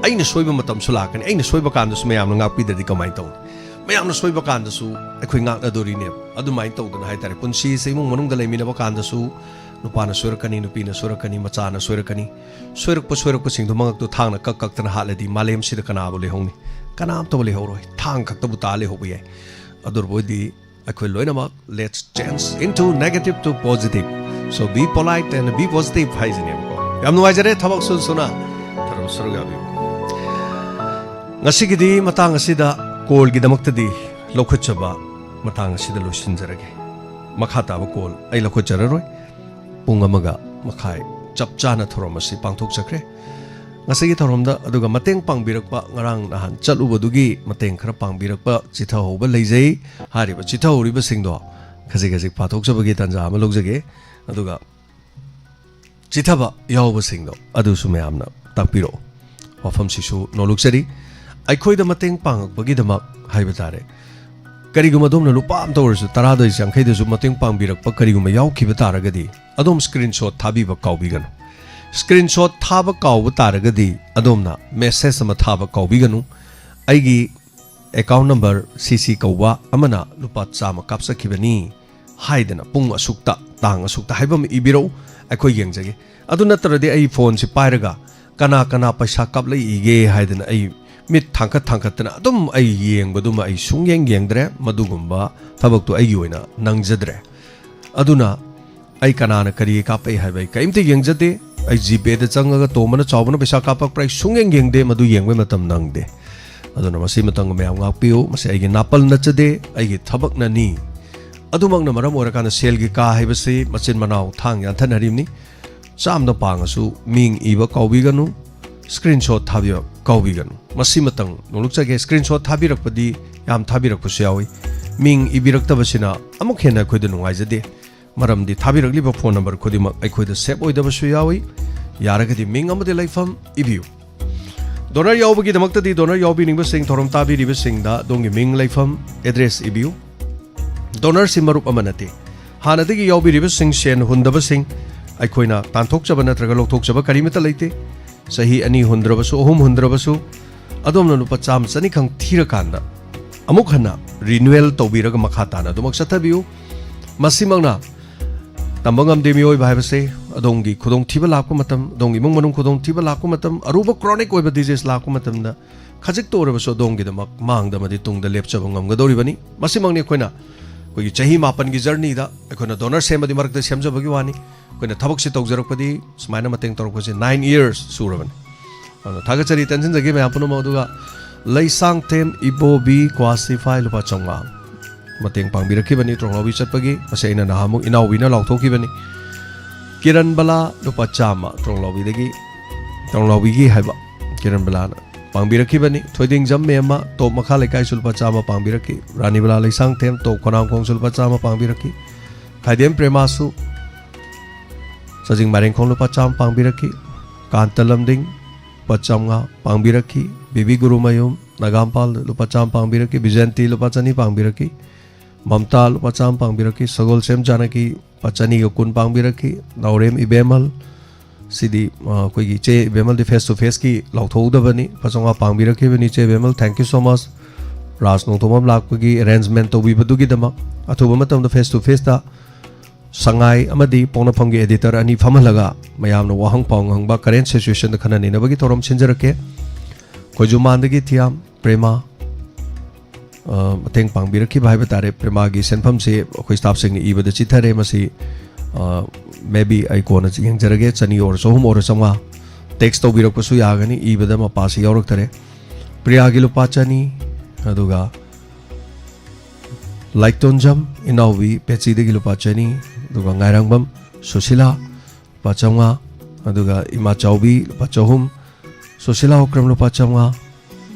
ꯑꯩꯅ ꯁꯣꯏꯕ ꯃꯇꯝꯁꯨ ꯂꯥꯛꯀꯅꯤ, ꯑꯩꯅ ꯁꯣꯏꯕ ꯀꯥꯟꯗꯁꯨ ꯃꯌꯥꯝꯅ ꯉꯥꯛꯄꯤꯗ꯭ꯔꯗꯤ ꯀꯃꯥꯏꯅ ꯇꯧꯅꯤ? ꯃꯌꯥꯝꯅ ꯁꯣꯏꯕ ꯀꯥꯟꯗꯁꯨ ꯑꯩꯈꯣꯏ ꯉꯥꯛꯅꯗꯣꯔꯤꯅꯦꯕ꯫ ꯑꯗꯨꯃꯥꯏꯅ ꯇꯧꯗꯅ ꯍꯥꯏꯇꯥꯔꯦ, ꯄꯨꯟꯁꯤꯁꯦ ꯏꯃꯨꯡ ꯃꯅꯨꯡꯗ ꯂꯩꯃꯤꯟꯅꯕ ꯀꯥꯟꯗꯁꯨ ꯅꯨꯄꯥꯅ ꯁꯣꯏꯔꯛꯀꯅꯤ, ꯅꯨꯄꯤꯅ ꯁꯣꯏꯔꯛꯀꯅꯤ, ꯃꯆꯥꯅ ꯁꯣꯏꯔꯛꯀꯅꯤ꯫ ꯁꯣꯏꯔꯛꯄ ꯁꯣꯏꯔꯛꯄꯁꯤꯡꯗꯣ ꯃꯉꯛꯇꯣ ꯊꯥꯡꯅ ꯀꯛ ꯀꯛꯇꯅ ꯍꯥꯠꯂꯗꯤ ꯃꯥꯂꯦꯝꯁꯤꯗ ꯀꯅꯥꯕꯨ ꯂꯩꯍꯧꯅꯤ? ꯀꯅꯥꯝꯇꯕꯨ ꯂꯩꯍꯧꯔꯣꯏ꯫ ꯊꯥꯡ ꯈꯛꯇꯕꯨ ꯇꯥ ꯂꯩꯍꯧꯕ ꯌꯥꯏ꯫ ꯑꯗꯨꯕꯨ ꯑꯣꯏꯗꯤ ꯑꯩꯈꯣꯏ ꯂꯣꯏꯅꯃꯛ let's change into negative to positive, so be polite and be positive ꯍꯥꯏꯁꯤꯅꯦꯕꯀꯣ꯫ ꯌꯥꯝ ꯅꯨꯡꯉꯥꯏꯖꯔꯦ, ꯊꯕꯛ ꯁꯨ ꯁꯨꯅ ꯊꯧꯔꯝ ꯁꯔꯨꯛ ꯌꯥꯕꯤꯕ꯫ ꯉꯁꯤꯒꯤꯗꯤ ꯃꯇꯥꯡ ꯑꯁꯤꯗ ꯀꯣꯜꯒꯤꯗꯃꯛꯇꯗꯤ ꯂꯧꯈꯠꯆꯕ ꯃꯇꯥꯡ ꯑꯁꯤꯗ ꯂꯣꯏꯁꯤꯟꯖꯔꯒꯦ꯫ ꯃꯈꯥ ꯇꯥꯕ ꯀꯣꯜ ꯑꯩ ꯂꯧꯈꯠꯆꯔꯔꯣꯏ꯫ ꯄꯨꯡ ꯑꯃꯒ ꯃꯈꯥꯏ ꯆꯞ ꯆꯥꯅ ꯊꯧꯔꯝ ꯑꯁꯤ ꯄꯥꯡꯊꯣꯛꯆꯈ꯭ꯔꯦ꯫ ꯉꯁꯤꯒꯤ ꯊꯧꯔꯝꯗ ꯑꯗꯨꯒ ꯃꯇꯦꯡ ꯄꯥꯡꯕꯤꯔꯛꯄ, ꯉꯔꯥꯡ ꯅꯍꯥꯟ ꯆꯠꯂꯨꯕꯗꯨꯒꯤ ꯃꯇꯦꯡ ꯈꯔ ꯄꯥꯡꯕꯤꯔꯛꯄ ꯆꯤꯊꯍꯧꯕ ꯂꯩꯖꯩ꯫ ꯍꯥꯏꯔꯤꯕ ꯆꯤꯊꯍꯧꯔꯤꯕꯁꯤꯡꯗꯣ ꯈꯖꯤꯛ ꯈꯖꯤꯛ ꯄꯥꯊꯣꯛꯆꯕꯒꯤ ꯇꯥꯟꯖꯥ ꯑꯃ ꯂꯧꯖꯒꯦ꯫ ꯑꯗꯨꯒ ꯆꯤꯊꯕ ꯌꯥꯎꯕꯁꯤꯡꯗꯣ ꯑꯗꯨꯁꯨ ꯃꯌꯥꯝꯅ ꯇꯥꯛꯄꯤꯔꯛꯑꯣ꯫ ꯋꯥꯐꯝꯁꯤꯁꯨ ꯅꯣꯂꯨꯛꯆꯔꯤ꯫ ꯑꯩꯈꯣꯏꯗ ꯃꯇꯦꯡ ꯄꯥꯡꯉꯛꯄꯒꯤꯗꯃꯛ ꯍꯥꯏꯕ ꯇꯥꯔꯦ, ꯀꯔꯤꯒꯨꯝꯕ ꯑꯗꯣꯝꯅ ꯂꯨꯄꯥ ꯑꯃꯇ ꯑꯣꯏꯔꯁꯨ, ꯇꯔꯥꯗ ꯑꯣꯏꯔꯁꯨ, ꯌꯥꯡꯈꯩꯗꯁꯨ ꯃꯇꯦꯡ ꯄꯥꯡꯕꯤꯔꯛꯄ ꯀꯔꯤꯒꯨꯝꯕ ꯌꯥꯎꯈꯤꯕ ꯇꯥꯔꯒꯗꯤ, ꯑꯗꯣꯝ screenshot ꯊꯥꯕꯤꯕ ꯀꯥꯎꯕꯤꯒꯅꯨ꯫ Screenshot ꯊꯥꯕ ꯀꯥꯎꯕ ꯇꯥꯔꯒꯗꯤ ꯑꯗꯣꯝꯅ message ꯑꯃ ꯊꯥꯕ ꯀꯥꯎꯕꯤꯒꯅꯨ꯫ "ꯑꯩꯒꯤ account number ꯁꯤ ꯁꯤ ꯀꯧꯕ ꯑꯃꯅ ꯂꯨꯄꯥ ꯆꯥꯝꯃ ꯀꯥꯞꯆꯈꯤꯕꯅꯤ" ꯍꯥꯏꯗꯅ ꯄꯨꯡ ꯑꯁꯨꯛꯇ ꯇꯥꯡ ꯑꯁꯨꯛꯇ ꯍꯥꯏꯕ ꯑꯃ ꯏꯕꯤꯔꯛꯎ, ꯑꯩꯈꯣꯏ ꯌꯦꯡꯖꯒꯦ꯫ ꯑꯗꯨ ꯅꯠꯇ꯭ꯔꯗꯤ ꯑꯩ ꯐꯣꯟꯁꯤ ꯄꯥꯏꯔꯒ ꯀꯅꯥ ꯀꯅꯥ ꯄꯩꯁꯥ ꯀꯥꯞꯂꯛꯏꯒꯦ ꯍꯥꯏꯗꯅ ꯑꯩ ꯃꯤꯠ ꯊꯥꯡꯀꯠ ꯊꯥꯡꯀꯠꯇꯅ ꯑꯗꯨꯝ ꯑꯩ ꯌꯦꯡꯕꯗꯨꯃ ꯑꯩ ꯁꯨꯡꯌꯦꯡ ꯌꯦꯡꯗ꯭ꯔꯦ꯫ ꯃꯗꯨꯒꯨꯝꯕ ꯊꯕꯛꯇꯨ ꯑꯩꯒꯤ ꯑꯣꯏꯅ ꯅꯪꯖꯗ꯭ꯔꯦ꯫ ꯑꯗꯨꯅ ꯑꯩ ꯀꯅꯥꯅ ꯀꯔꯤ ꯀꯥꯞꯄꯛꯏ ꯍꯥꯏꯕ ꯑꯩ ꯀꯔꯤꯝꯇ ꯌꯦꯡꯖꯗꯦ꯫ ꯑꯩ ꯖꯤꯄꯦꯗ ꯆꯪꯉꯒ ꯇꯣꯝꯕꯅ ꯆꯥꯎꯕꯅ ꯄꯩꯁꯥ ꯀꯥꯞꯄꯛꯄ꯭ꯔꯥ ꯑꯩ ꯁꯨꯡꯌꯦꯡ ꯌꯦꯡꯗꯦ, ꯃꯗꯨ ꯌꯦꯡꯕꯩ ꯃꯇꯝ ꯅꯪꯗꯦ꯫ ꯑꯗꯨꯅ ꯃꯁꯤ ꯃꯇꯝꯒ ꯃꯌꯥꯝ ꯉꯥꯛꯄꯤꯌꯨ꯫ ꯃꯁꯤ ꯑꯩꯒꯤ ꯅꯥꯄꯜ ꯅꯠꯆꯗꯦ, ꯑꯩꯒꯤ ꯊꯕꯛꯅꯅꯤ꯫ ꯑꯗꯨꯃꯛꯅ ꯃꯔꯝ ꯑꯣꯏꯔꯀꯥꯟꯗ ꯁꯦꯜꯒꯤ ꯀꯥ ꯍꯥꯏꯕꯁꯤ ꯃꯆꯤꯟ ꯃꯅꯥꯎ ꯊꯥꯡ ꯌꯥꯟꯊꯅꯔꯤꯕꯅꯤ꯫ ꯆꯥꯝꯗ ꯄꯥꯡꯉꯁꯨ ꯃꯤꯡ ꯏꯕ ꯀꯥꯎꯕꯤꯒꯅꯨ, ꯁ꯭ꯀ꯭ꯔꯤꯟ ꯁꯣꯠ ꯊꯥꯕꯤꯕ ꯀꯥꯎꯕꯤꯒꯅꯨ꯫ ꯃꯁꯤꯃꯇꯪ ꯅꯣꯂꯨꯛꯆꯒꯦ꯫ ꯁ꯭ꯀ꯭ꯔꯤꯟ ꯁꯣꯠ ꯊꯥꯕꯤꯔꯛꯄꯗꯤ ꯌꯥꯝ ꯊꯥꯕꯤꯔꯛꯄꯁꯨ ꯌꯥꯎꯏ꯫ ꯃꯤꯡ ꯏꯕꯤꯔꯛꯇꯕꯁꯤꯅ ꯑꯃꯨꯛ ꯍꯦꯟꯅ ꯑꯩꯈꯣꯏꯗ ꯅꯨꯡꯉꯥꯏꯖꯗꯦ꯫ ꯃꯔꯝꯗꯤ ꯊꯥꯕꯤꯔꯛꯂꯤꯕ ꯐꯣꯟ ꯅꯝꯕꯔ ꯈꯨꯗꯤꯡꯃꯛ ꯑꯩꯈꯣꯏꯗ ꯁꯦꯞ ꯑꯣꯏꯗꯕꯁꯨ ꯌꯥꯎꯏ꯫ ꯌꯥꯔꯒꯗꯤ ꯃꯤꯡ ꯑꯃꯗꯤ ꯂꯩꯐꯝ ꯏꯕꯤꯌꯨ꯫ ꯗꯣꯅꯔ ꯌꯥꯎꯕꯒꯤꯗꯃꯛꯇꯗꯤ ꯗꯣꯅꯔ ꯌꯥꯎꯕꯤꯅꯤꯡꯕꯁꯤꯡ, ꯊꯧꯔꯝ ꯇꯥꯕꯤꯔꯤꯕꯁꯤꯡꯗ ꯑꯗꯣꯝꯒꯤ ꯃꯤꯡ, ꯂꯩꯐꯝ, ꯑꯦꯗ꯭ꯔꯦꯁ ꯏꯕꯤꯌꯨ꯫ ꯗꯣꯅꯔꯁꯤ ꯃꯔꯨꯞ ꯑꯃ ꯅꯠꯇꯦ꯫ ꯍꯥꯟꯅꯗꯒꯤ ꯌꯥꯎꯕꯤꯔꯤꯕꯁꯤꯡ, ꯁꯦꯟ ꯍꯨꯟꯗꯕꯁꯤꯡ, ꯑꯩꯈꯣꯏꯅ ꯇꯥꯟꯊꯣꯛꯆꯕ ꯅꯠꯇ꯭ꯔꯒ ꯂꯧꯊꯣꯛꯆꯕ ꯀꯔꯤꯃꯠꯇ ꯂꯩꯇꯦ꯫ ꯆꯍꯤ ꯑꯅꯤ ꯍꯨꯟꯗ꯭ꯔꯕꯁꯨ, ꯑꯍꯨꯝ ꯍꯨꯟꯗ꯭ꯔꯕꯁꯨ, ꯑꯗꯣꯝꯅ ꯂꯨꯄꯥ ꯆꯥꯝꯃ ꯆꯅꯤꯈꯪ ꯊꯤꯔꯀꯥꯟꯗ ꯑꯃꯨꯛ ꯍꯟꯅ ꯔꯤꯅ꯭ꯌꯨꯑꯦꯜ ꯇꯧꯕꯤꯔꯒ ꯃꯈꯥ ꯇꯥꯅ ꯑꯗꯨꯃꯛ ꯆꯠꯊꯕꯤꯌꯨ꯫ ꯃꯁꯤꯃꯛꯅ ꯇꯝꯕ ꯉꯝꯗꯦ꯫ ꯃꯤꯑꯣꯏꯕ ꯍꯥꯏꯕꯁꯦ ꯑꯗꯣꯝꯒꯤ ꯈꯨꯗꯣꯡꯊꯤꯕ ꯂꯥꯛꯄ ꯃꯇꯝ, ꯑꯗꯣꯝꯒꯤ ꯏꯃꯨꯡ ꯃꯅꯨꯡ ꯈꯨꯗꯣꯡꯊꯤꯕ ꯂꯥꯛꯄ ꯃꯇꯝ, ꯑꯔꯨꯕ ꯀ꯭ꯔꯣꯅꯤꯛ ꯑꯣꯏꯕ ꯗꯤꯖꯤꯁ ꯂꯥꯛꯄ ꯃꯇꯝꯗ ꯈꯖꯤꯛꯇ ꯑꯣꯏꯔꯕꯁꯨ ꯑꯗꯣꯝꯒꯤꯗꯃꯛ ꯃꯥꯡꯗ ꯑꯃꯗꯤ ꯇꯨꯡꯗ ꯂꯦꯞꯆꯕ ꯉꯝꯒꯗꯧꯔꯤꯕꯅꯤ꯫ ꯃꯁꯤꯃꯛꯅꯤ ꯑꯩꯈꯣꯏꯅ ꯑꯩꯈꯣꯏꯒꯤ ꯆꯍꯤ ꯃꯥꯄꯟꯒꯤ ꯖꯔꯅꯤꯗ ꯑꯩꯈꯣꯏꯅ ꯗꯣꯅꯔ ꯁꯦꯝꯕꯗꯤ ꯃꯔꯛꯇ ꯁꯦꯝꯖꯕꯒꯤ ꯋꯥꯅꯤ꯫ ꯑꯩꯈꯣꯏꯅ ꯊꯕꯛꯁꯦ ꯇꯧꯖꯔꯛꯄꯗꯤ, ꯁꯨꯃꯥꯏꯅ ꯃꯇꯦꯡ ꯇꯧꯔꯛꯄꯁꯦ ꯅꯥꯏꯟ ꯏꯌꯔꯁ ꯁꯨꯔꯕꯅꯤ꯫ ꯑꯗꯨꯅ ꯊꯥꯒꯠꯆꯔꯤ, ꯇꯦꯟꯁꯤꯟꯖꯒꯦ ꯃꯌꯥꯝ ꯄꯨꯝꯅꯃꯛ꯫ ꯑꯗꯨꯒ ꯂꯩꯁꯥꯡꯊꯦꯝ ꯏꯕꯣꯕꯤ ꯀ꯭ꯋꯥꯁꯤꯐꯥꯏ ꯂꯨꯄꯥ ꯆꯥꯝꯃꯉꯥ ꯃꯇꯦꯡ ꯄꯥꯡꯕꯤꯔꯛꯈꯤꯕꯅꯤ ꯇ꯭ꯔꯣꯡꯂꯥꯎꯕꯤ ꯆꯠꯄꯒꯤ꯫ ꯃꯁꯤ ꯑꯩꯅ ꯅꯍꯥꯟꯃꯨꯛ ꯏꯅꯥꯎꯕꯤꯅ ꯂꯥꯎꯊꯣꯛꯈꯤꯕꯅꯤ꯫ ꯀꯤꯔꯟ ꯕꯂꯥ ꯂꯨꯄꯥ ꯆꯥꯝꯃ ꯇ꯭ꯔꯣꯡꯂꯥꯎꯕꯤꯗꯒꯤ, ꯇ꯭ꯔꯣꯡꯂꯥꯎꯕꯤꯒꯤ ꯍꯥꯏꯕ ꯀꯤꯔꯟ ꯕꯂꯥꯅ ꯄꯥꯡꯕꯤꯔꯛꯈꯤꯕꯅꯤ꯫ ꯊꯣꯏꯗꯤꯡꯖꯝ ꯃꯦꯝꯃ ꯇꯣꯞ ꯃꯈꯥ ꯂꯩꯀꯥꯏꯁꯨ ꯂꯨꯄꯥ ꯆꯥꯝꯃ ꯄꯥꯡꯕꯤꯔꯛꯈꯤ꯫ ꯔꯥꯅꯤꯕꯂꯥ ꯂꯩꯁꯥꯡꯊꯦꯝ ꯇꯣꯞ ꯈꯣꯡꯅꯥꯡꯈꯣꯡꯁꯨ ꯂꯨꯄꯥ ꯆꯥꯝꯃ ꯄꯥꯡꯕꯤꯔꯛꯈꯤ꯫ ꯈꯥꯏꯗꯦꯝ ꯄ꯭ꯔꯦꯃꯥꯁꯨ ꯆꯥꯖꯤꯡ ꯃꯥꯏꯔꯦꯡꯈꯣꯡ ꯂꯨꯄꯥ ꯆꯥꯝꯃ ꯄꯥꯡꯕꯤꯔꯛꯈꯤ꯫ ꯀꯥꯟꯇ ꯂꯝꯗꯤꯡ ꯂꯨꯄꯥ ꯆꯥꯝꯃꯉꯥ ꯄꯥꯡꯕꯤꯔꯛꯈꯤ꯫ ꯕꯤꯕꯤ ꯒꯨꯔꯨꯃꯌꯨꯝ ꯅꯒꯥꯝꯄꯥꯜ ꯂꯨꯄꯥ ꯆꯥꯝꯃ ꯄꯥꯡꯕꯤꯔꯛꯈꯤ꯫ ꯕꯤꯖꯦꯟꯇꯤ ꯂꯨꯄꯥ ꯆꯅꯤ ꯄꯥꯡꯕꯤꯔꯛꯈꯤ꯫ ꯃꯝꯇꯥ ꯂꯨꯄꯥ ꯆꯥꯝꯃ ꯄꯥꯡꯕꯤꯔꯛꯈꯤ꯫ ꯁꯒꯣꯜꯁꯦꯝ ꯖꯥꯅꯀꯤ ꯂꯨꯄꯥ ꯆꯅꯤꯒ ꯀꯨꯟ ꯄꯥꯡꯕꯤꯔꯛꯈꯤ꯫ ꯅꯥꯎꯔꯦꯝ ꯏꯕꯦꯝꯍꯜ, ꯁꯤꯗꯤ, ꯑ, ꯑꯩꯈꯣꯏꯒꯤ ꯏꯆꯦ ꯏꯕꯦꯝꯍꯜꯗꯤ ꯐꯦꯁ ꯇꯨ ꯐꯦꯁꯀꯤ ꯂꯥꯎꯊꯣꯛꯍꯧꯗꯕꯅꯤ, ꯂꯨꯄꯥ ꯆꯥꯝꯃꯉꯥ ꯄꯥꯡꯕꯤꯔꯛꯈꯤꯕꯅꯤ꯫ ꯏꯆꯦ ꯏꯕꯦꯝꯍꯜ, thank you so much꯫ ꯔꯥꯖ ꯅꯣꯡꯊꯣꯝꯕꯝ ꯂꯥꯛꯄꯒꯤ ꯑꯦꯔꯦꯟꯖꯃꯦꯟ ꯇꯧꯕꯤꯕꯗꯨꯒꯤꯗꯃꯛ꯫ ꯑꯊꯨꯕ ꯃꯇꯝꯗ ꯐꯦꯁ ꯇꯨ ꯐꯦꯁꯇ ꯁꯉꯥꯏ ꯑꯃꯗꯤ ꯄꯣꯛꯅꯐꯝꯒꯤ editor ꯑꯅꯤ ꯐꯝꯍꯜꯂꯒ ꯃꯌꯥꯝꯅ ꯋꯥꯍꯪ ꯄꯥꯎꯍꯪ ꯍꯪꯕ, current situationꯗ ꯈꯟꯅ ꯅꯩꯅꯕꯒꯤ ꯊꯧꯔꯝ ꯁꯤꯟꯖꯔꯛꯀꯦ꯫ ꯈꯣꯏꯖꯨꯃꯥꯟꯗꯒꯤ ꯊꯤꯌꯥꯝ ꯄ꯭ꯔꯦꯃꯥ, ꯑ, ꯃꯇꯦꯡ ꯄꯥꯡꯕꯤꯔꯛꯈꯤꯕ ꯍꯥꯏꯕ ꯇꯥꯔꯦ꯫ ꯄ꯭ꯔꯦꯃꯥꯒꯤ ꯁꯦꯟꯐꯝꯁꯤ ꯑꯩꯈꯣꯏ staffꯁꯤꯡꯅ ꯏꯕꯗ ꯆꯤꯊꯔꯦ꯫ ꯃꯁꯤ, ꯑ, maybe ꯑꯩ ꯀꯣꯟꯅ ꯌꯦꯡꯖꯔꯒꯦ꯫ ꯆꯅꯤ ꯑꯣꯔ ꯆꯍꯨꯝ ꯑꯣꯔ ꯆꯥꯝꯃꯉꯥ text ꯇꯧꯕꯤꯔꯛꯄꯁꯨ ꯌꯥꯒꯅꯤ, ꯏꯕꯗ ꯃꯄꯥꯁꯤ ꯌꯥꯎꯔꯛꯇꯔꯦ꯫ ꯄ꯭ꯔꯤꯌꯥꯒꯤ ꯂꯨꯄꯥ ꯆꯅꯤ, ꯑꯗꯨꯒ ꯂꯥꯏꯇꯣꯟꯖꯝ ꯏꯅꯥꯎꯕꯤ ꯄꯦꯆꯤꯗꯒꯤ ꯂꯨꯄꯥ ꯆꯅꯤ, ꯑꯗꯨꯒ ꯉꯥꯏꯔꯥꯡꯕꯝ ꯁꯨꯁꯤꯂꯥ ꯂꯨꯄꯥ ꯆꯥꯝꯃꯉꯥ, ꯑꯗꯨꯒ ꯏꯃꯥ ꯆꯥꯎꯕꯤ ꯂꯨꯄꯥ ꯆꯍꯨꯝ, ꯁꯨꯁꯤꯂꯥ ꯑꯣꯀ꯭ꯔꯝ ꯂꯨꯄꯥ ꯆꯥꯝꯃꯉꯥ,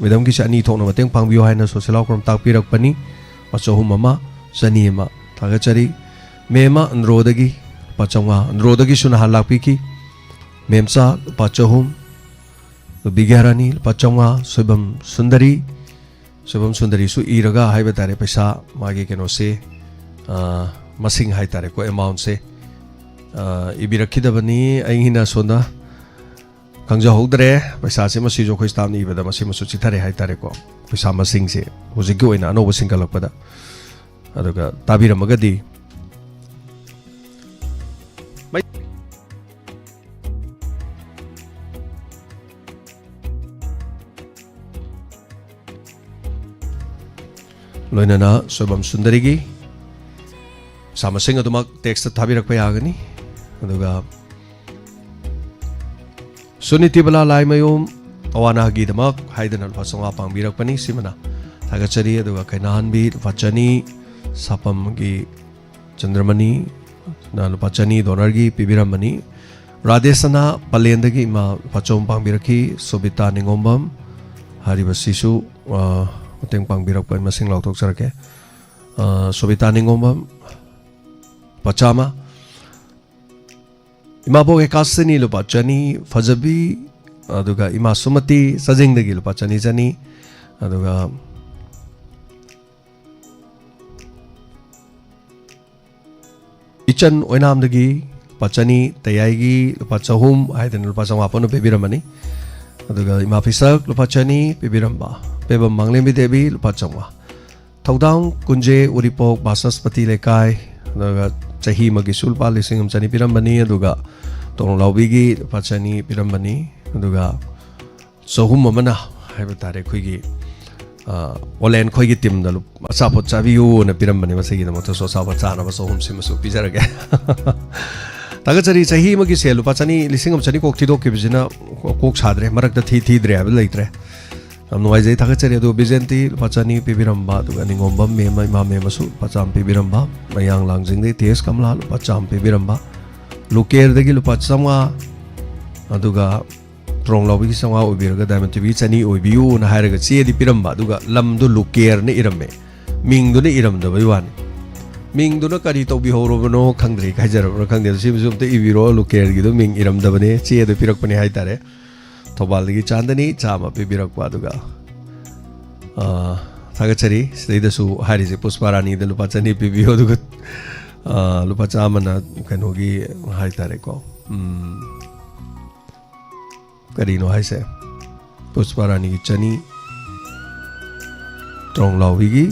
madamꯒꯤꯁꯦ ꯑꯅꯤ ꯊꯣꯛꯅ ꯃꯇꯦꯡ ꯄꯥꯡꯕꯤꯌꯨ ꯍꯥꯏꯅ ꯁꯨꯁꯤꯂꯥ ꯑꯣꯀ꯭ꯔꯝ ꯇꯥꯛꯄꯤꯔꯛꯄꯅꯤ꯫ ꯂꯨꯄꯥ ꯆꯍꯨꯝ ꯑꯃ, ꯆꯅꯤ ꯑꯃ ꯊꯥꯒꯠꯆꯔꯤ꯫ ꯃꯦꯝꯃ ꯑꯟꯗ꯭ꯔꯣꯗꯒꯤ ꯂꯨꯄꯥ ꯆꯥꯝꯃꯉꯥ, ꯑꯟꯗ꯭ꯔꯣꯗꯒꯤꯁꯨ ꯅꯍꯥꯟ ꯂꯥꯛꯄꯤꯈꯤ꯫ ꯃꯦꯝꯆꯥ ꯂꯨꯄꯥ ꯆꯍꯨꯝ, ꯕꯤꯒ꯭ꯌꯥꯔꯥꯅꯤ ꯂꯨꯄꯥ ꯆꯥꯝꯃꯉꯥ, ꯁꯣꯏꯕꯝ ꯁꯨꯟꯗꯔꯤ, ꯁꯣꯏꯕꯝ ꯁꯨꯟꯗꯔꯤꯁꯨ ꯏꯔꯒ ꯍꯥꯏꯕ ꯇꯥꯔꯦ, ꯄꯩꯁꯥ ꯃꯥꯒꯤ ꯀꯩꯅꯣꯁꯦ, ꯑ, ꯃꯁꯤꯡ ꯍꯥꯏ ꯇꯥꯔꯦꯀꯣ, amountꯁꯦ, ꯑ, ꯏꯕꯤꯔꯛꯈꯤꯗꯕꯅꯤ꯫ ꯑꯩꯅ ꯁꯣꯝꯗ ꯈꯪꯖꯍꯧꯗ꯭ꯔꯦ꯫ ꯄꯩꯁꯥꯁꯦ ꯃꯁꯤꯁꯨ ꯑꯩꯈꯣꯏ staffꯅ ꯏꯕꯗ ꯃꯁꯤꯃꯁꯨ ꯆꯤꯊꯔꯦ ꯍꯥꯏ ꯇꯥꯔꯦꯀꯣ꯫ ꯄꯩꯁꯥ ꯃꯁꯤꯡꯁꯦ ꯍꯧꯖꯤꯛꯀꯤ ꯑꯣꯏꯅ ꯑꯅꯧꯕ ꯁꯤꯡꯒꯠꯂꯛꯄꯗ꯫ ꯑꯗꯨꯒ ꯇꯥꯕꯤꯔꯝꯃꯒꯗꯤ꯫ ꯂꯣꯏꯅꯅ ꯁꯣꯏꯕꯝ ꯁꯨꯟꯗꯔꯤꯒꯤ ꯄꯩꯁꯥ ꯃꯁꯤꯡ ꯑꯗꯨꯃꯛ textꯇ ꯊꯥꯕꯤꯔꯛꯄ ꯌꯥꯒꯅꯤ꯫ ꯑꯗꯨꯒ ꯁꯨꯅꯤꯇꯤꯕꯂꯥ ꯂꯥꯏꯃꯌꯨꯝ ꯑꯋꯥꯅꯥꯒꯤꯗꯃꯛ ꯍꯥꯏꯗꯅ ꯂꯨꯄꯥ ꯆꯥꯝꯃꯉꯥ ꯄꯥꯡꯕꯤꯔꯛꯄꯅꯤ꯫ ꯁꯤꯃꯅ ꯊꯥꯒꯠꯆꯔꯤ꯫ ꯑꯗꯨꯒ ꯀꯩꯅꯥꯍꯟꯕꯤ ꯂꯨꯄꯥ ꯆꯅꯤ, ꯁꯥꯄꯝꯒꯤ ꯆꯟꯗ꯭ꯔꯃꯅꯤꯅ ꯂꯨꯄꯥ ꯆꯅꯤ donorꯒꯤ ꯄꯤꯕꯤꯔꯝꯕꯅꯤ꯫ ꯔꯥꯙꯦꯁꯅꯥ ꯄꯂꯦꯟꯗꯒꯤ ꯏꯃꯥ ꯂꯨꯄꯥ ꯆꯍꯨꯝ ꯄꯥꯡꯕꯤꯔꯛꯈꯤ꯫ ꯁꯣꯕꯤꯇꯥ ꯅꯤꯉꯣꯝꯕꯝ ꯍꯥꯏꯔꯤꯕꯁꯤꯁꯨ, ꯑ, ꯃꯇꯦꯡ ꯄꯥꯡꯕꯤꯔꯛꯄ ꯃꯁꯤꯡ ꯂꯥꯎꯊꯣꯛꯆꯔꯛꯀꯦ꯫ ꯑ, ꯁꯣꯕꯤꯇꯥ ꯅꯤꯉꯣꯝꯕꯝ ꯂꯨꯄꯥ ꯆꯥꯝꯃ꯫ ꯏꯃꯥꯕꯣꯛ ꯑꯦꯀꯥꯁꯤꯅꯤ ꯂꯨꯄꯥ ꯆꯅꯤ꯫ ꯐꯖꯕꯤ, ꯑꯗꯨꯒ ꯏꯃꯥ ꯁꯨꯃꯇꯤ ꯆꯥꯖꯤꯡꯗꯒꯤ ꯂꯨꯄꯥ ꯆꯅꯤ ꯆꯅꯤ꯫ ꯑꯗꯨꯒ ꯏꯆꯟ ꯑꯣꯏꯅꯥꯝꯗꯒꯤ ꯂꯨꯄꯥ ꯆꯅꯤ, ꯇꯌꯥꯏꯒꯤ ꯂꯨꯄꯥ ꯆꯍꯨꯝ ꯍꯥꯏꯗꯅ ꯂꯨꯄꯥ ꯆꯥꯝꯃꯉꯥ ꯄꯨꯟꯅ ꯄꯤꯕꯤꯔꯝꯃꯅꯤ꯫ ꯑꯗꯨꯒ ꯏꯃꯥ ꯐꯤꯁꯛ ꯂꯨꯄꯥ ꯆꯅꯤ ꯄꯤꯕꯤꯔꯝꯕ, ꯄꯦꯕꯝ ꯃꯥꯡꯂꯦꯝꯕꯤ ꯗꯦꯕꯤ ꯂꯨꯄꯥ ꯆꯥꯝꯃꯉꯥ꯫ ꯊꯧꯗꯥꯡ ꯀꯨꯟꯖꯦ ꯎꯔꯤꯄꯣꯛ ꯕꯥꯁꯁꯄꯇꯤ ꯂꯩꯀꯥꯏ, ꯑꯗꯨꯒ ꯆꯍꯤ ꯑꯃꯒꯤꯁꯨ ꯂꯨꯄꯥ ꯂꯤꯁꯤꯡ ꯑꯃ ꯆꯅꯤ ꯄꯤꯔꯝꯕꯅꯤ, ꯑꯗꯨꯒ ꯇꯣꯡꯂꯥꯎꯕꯤꯒꯤ ꯂꯨꯄꯥ ꯆꯅꯤ ꯄꯤꯔꯝꯕꯅꯤ, ꯑꯗꯨꯒ ꯆꯍꯨꯝ ꯑꯃꯅ ꯍꯥꯏꯕ ꯇꯥꯔꯦ, ꯑꯩꯈꯣꯏꯒꯤ, ꯑ, ꯑꯣꯂꯦꯟ ꯈꯣꯏꯒꯤ ꯇꯤꯝꯗ ꯂꯨꯞ-, ꯑꯆꯥꯄꯣꯠ ꯆꯥꯕꯤꯌꯨꯅ ꯄꯤꯔꯝꯕꯅꯦ꯫ ꯃꯁꯤꯒꯤꯗꯃꯛꯇꯁꯨ ꯑꯆꯥꯄꯣꯠ ꯆꯥꯅꯕ ꯆꯍꯨꯝꯁꯤꯃꯁꯨ ꯄꯤꯖꯔꯒꯦ꯫ ꯊꯥꯒꯠꯆꯔꯤ꯫ ꯆꯍꯤ ꯑꯃꯒꯤ ꯁꯦꯜ ꯂꯨꯄꯥ ꯆꯅꯤ, ꯂꯤꯁꯤꯡ ꯑꯃ ꯆꯅꯤ ꯀꯣꯛ ꯊꯤꯗꯣꯛꯈꯤꯕꯁꯤꯅ ꯀꯣꯛ ꯁꯥꯗ꯭ꯔꯦ, ꯃꯔꯛꯇ ꯊꯤ ꯊꯤꯗ꯭ꯔꯦ ꯍꯥꯏꯕ ꯂꯩꯇ꯭ꯔꯦ꯫ ꯌꯥꯝ ꯅꯨꯡꯉꯥꯏꯖꯩ, ꯊꯥꯒꯠꯆꯔꯤ꯫ ꯑꯗꯨ ꯕꯤꯖꯦꯟꯇꯤ ꯂꯨꯄꯥ ꯆꯅꯤ ꯄꯤꯕꯤꯔꯝꯕ, ꯑꯗꯨꯒ ꯅꯤꯉꯣꯝꯕꯝ ꯃꯦꯝ, ꯏꯃꯥ ꯃꯦꯝ ꯑꯃꯁꯨ ꯂꯨꯄꯥ ꯆꯥꯝꯃ ꯄꯤꯕꯤꯔꯝꯕ, ꯃꯌꯥꯡ ꯂꯥꯡꯖꯤꯡꯗꯒꯤ ꯇꯤ ꯑꯦꯁ ꯀꯃꯂꯥ ꯂꯨꯄꯥ ꯆꯥꯝꯃ ꯄꯤꯕꯤꯔꯝꯕ, ꯂꯨꯀꯦꯔꯗꯒꯤ ꯂꯨꯄꯥ ꯆꯥꯝꯃꯉꯥ, ꯑꯗꯨꯒ ꯇ꯭ꯔꯣꯡꯂꯥꯎꯕꯤꯒꯤ ꯆꯥꯝꯃꯉꯥ ꯑꯣꯏꯕꯤꯔꯒ ꯗꯥꯏꯃꯟ ꯇꯤ ꯚꯤ ꯆꯅꯤ ꯑꯣꯏꯕꯤꯌꯨꯅ ꯍꯥꯏꯔꯒ ꯆꯦꯗꯤ ꯄꯤꯔꯝꯕ, ꯑꯗꯨꯒ ꯂꯝꯗꯣ ꯂꯨꯀꯦꯔꯅ ꯏꯔꯝꯃꯦ, ꯃꯤꯡꯗꯨꯅ ꯏꯔꯝꯗꯕꯩ ꯋꯥꯅꯤ꯫ ꯃꯤꯡꯗꯨꯅ ꯀꯔꯤ ꯇꯧꯕꯤꯍꯧꯔꯕꯅꯣ ꯈꯪꯗ꯭ꯔꯦ, ꯀꯥꯏꯖꯔꯕ꯭ꯔꯥ ꯈꯪꯗꯦ꯫ ꯑꯗꯣ ꯁꯤꯃꯁꯨ ꯑꯝꯇ ꯏꯕꯤꯔꯣ, ꯂꯨꯀꯦꯔꯒꯤꯗꯣ ꯃꯤꯡ ꯏꯔꯝꯗꯕꯅꯦ, ꯆꯦꯗ ꯄꯤꯔꯛꯄꯅꯦ ꯍꯥꯏꯇꯥꯔꯦ꯫ ꯊꯧꯕꯥꯜꯗꯒꯤ ꯆꯥꯟꯗꯅꯤ ꯆꯥꯝꯃ ꯄꯤꯕꯤꯔꯛꯄ, ꯑꯗꯨꯒ, ꯑ, ꯊꯥꯒꯠꯆꯔꯤ꯫ ꯁꯤꯗꯩꯗꯁꯨ ꯍꯥꯏꯔꯤꯁꯦ ꯄꯨꯁꯄꯥ ꯔꯥꯅꯤꯗ ꯂꯨꯄꯥ ꯆꯅꯤ ꯄꯤꯕꯤꯌꯨ, ꯑꯗꯨꯒ, ꯑ, ꯂꯨꯄꯥ ꯆꯥꯝꯃꯅ ꯀꯩꯅꯣꯒꯤ ꯍꯥꯏꯇꯥꯔꯦꯀꯣ, ꯎꯝ, ꯀꯔꯤꯅꯣ ꯍꯥꯏꯁꯦ? ꯄꯨꯁꯄꯥ ꯔꯥꯅꯤꯒꯤ ꯆꯅꯤ, ꯇ꯭ꯔꯣꯡꯂꯥꯎꯕꯤꯒꯤ,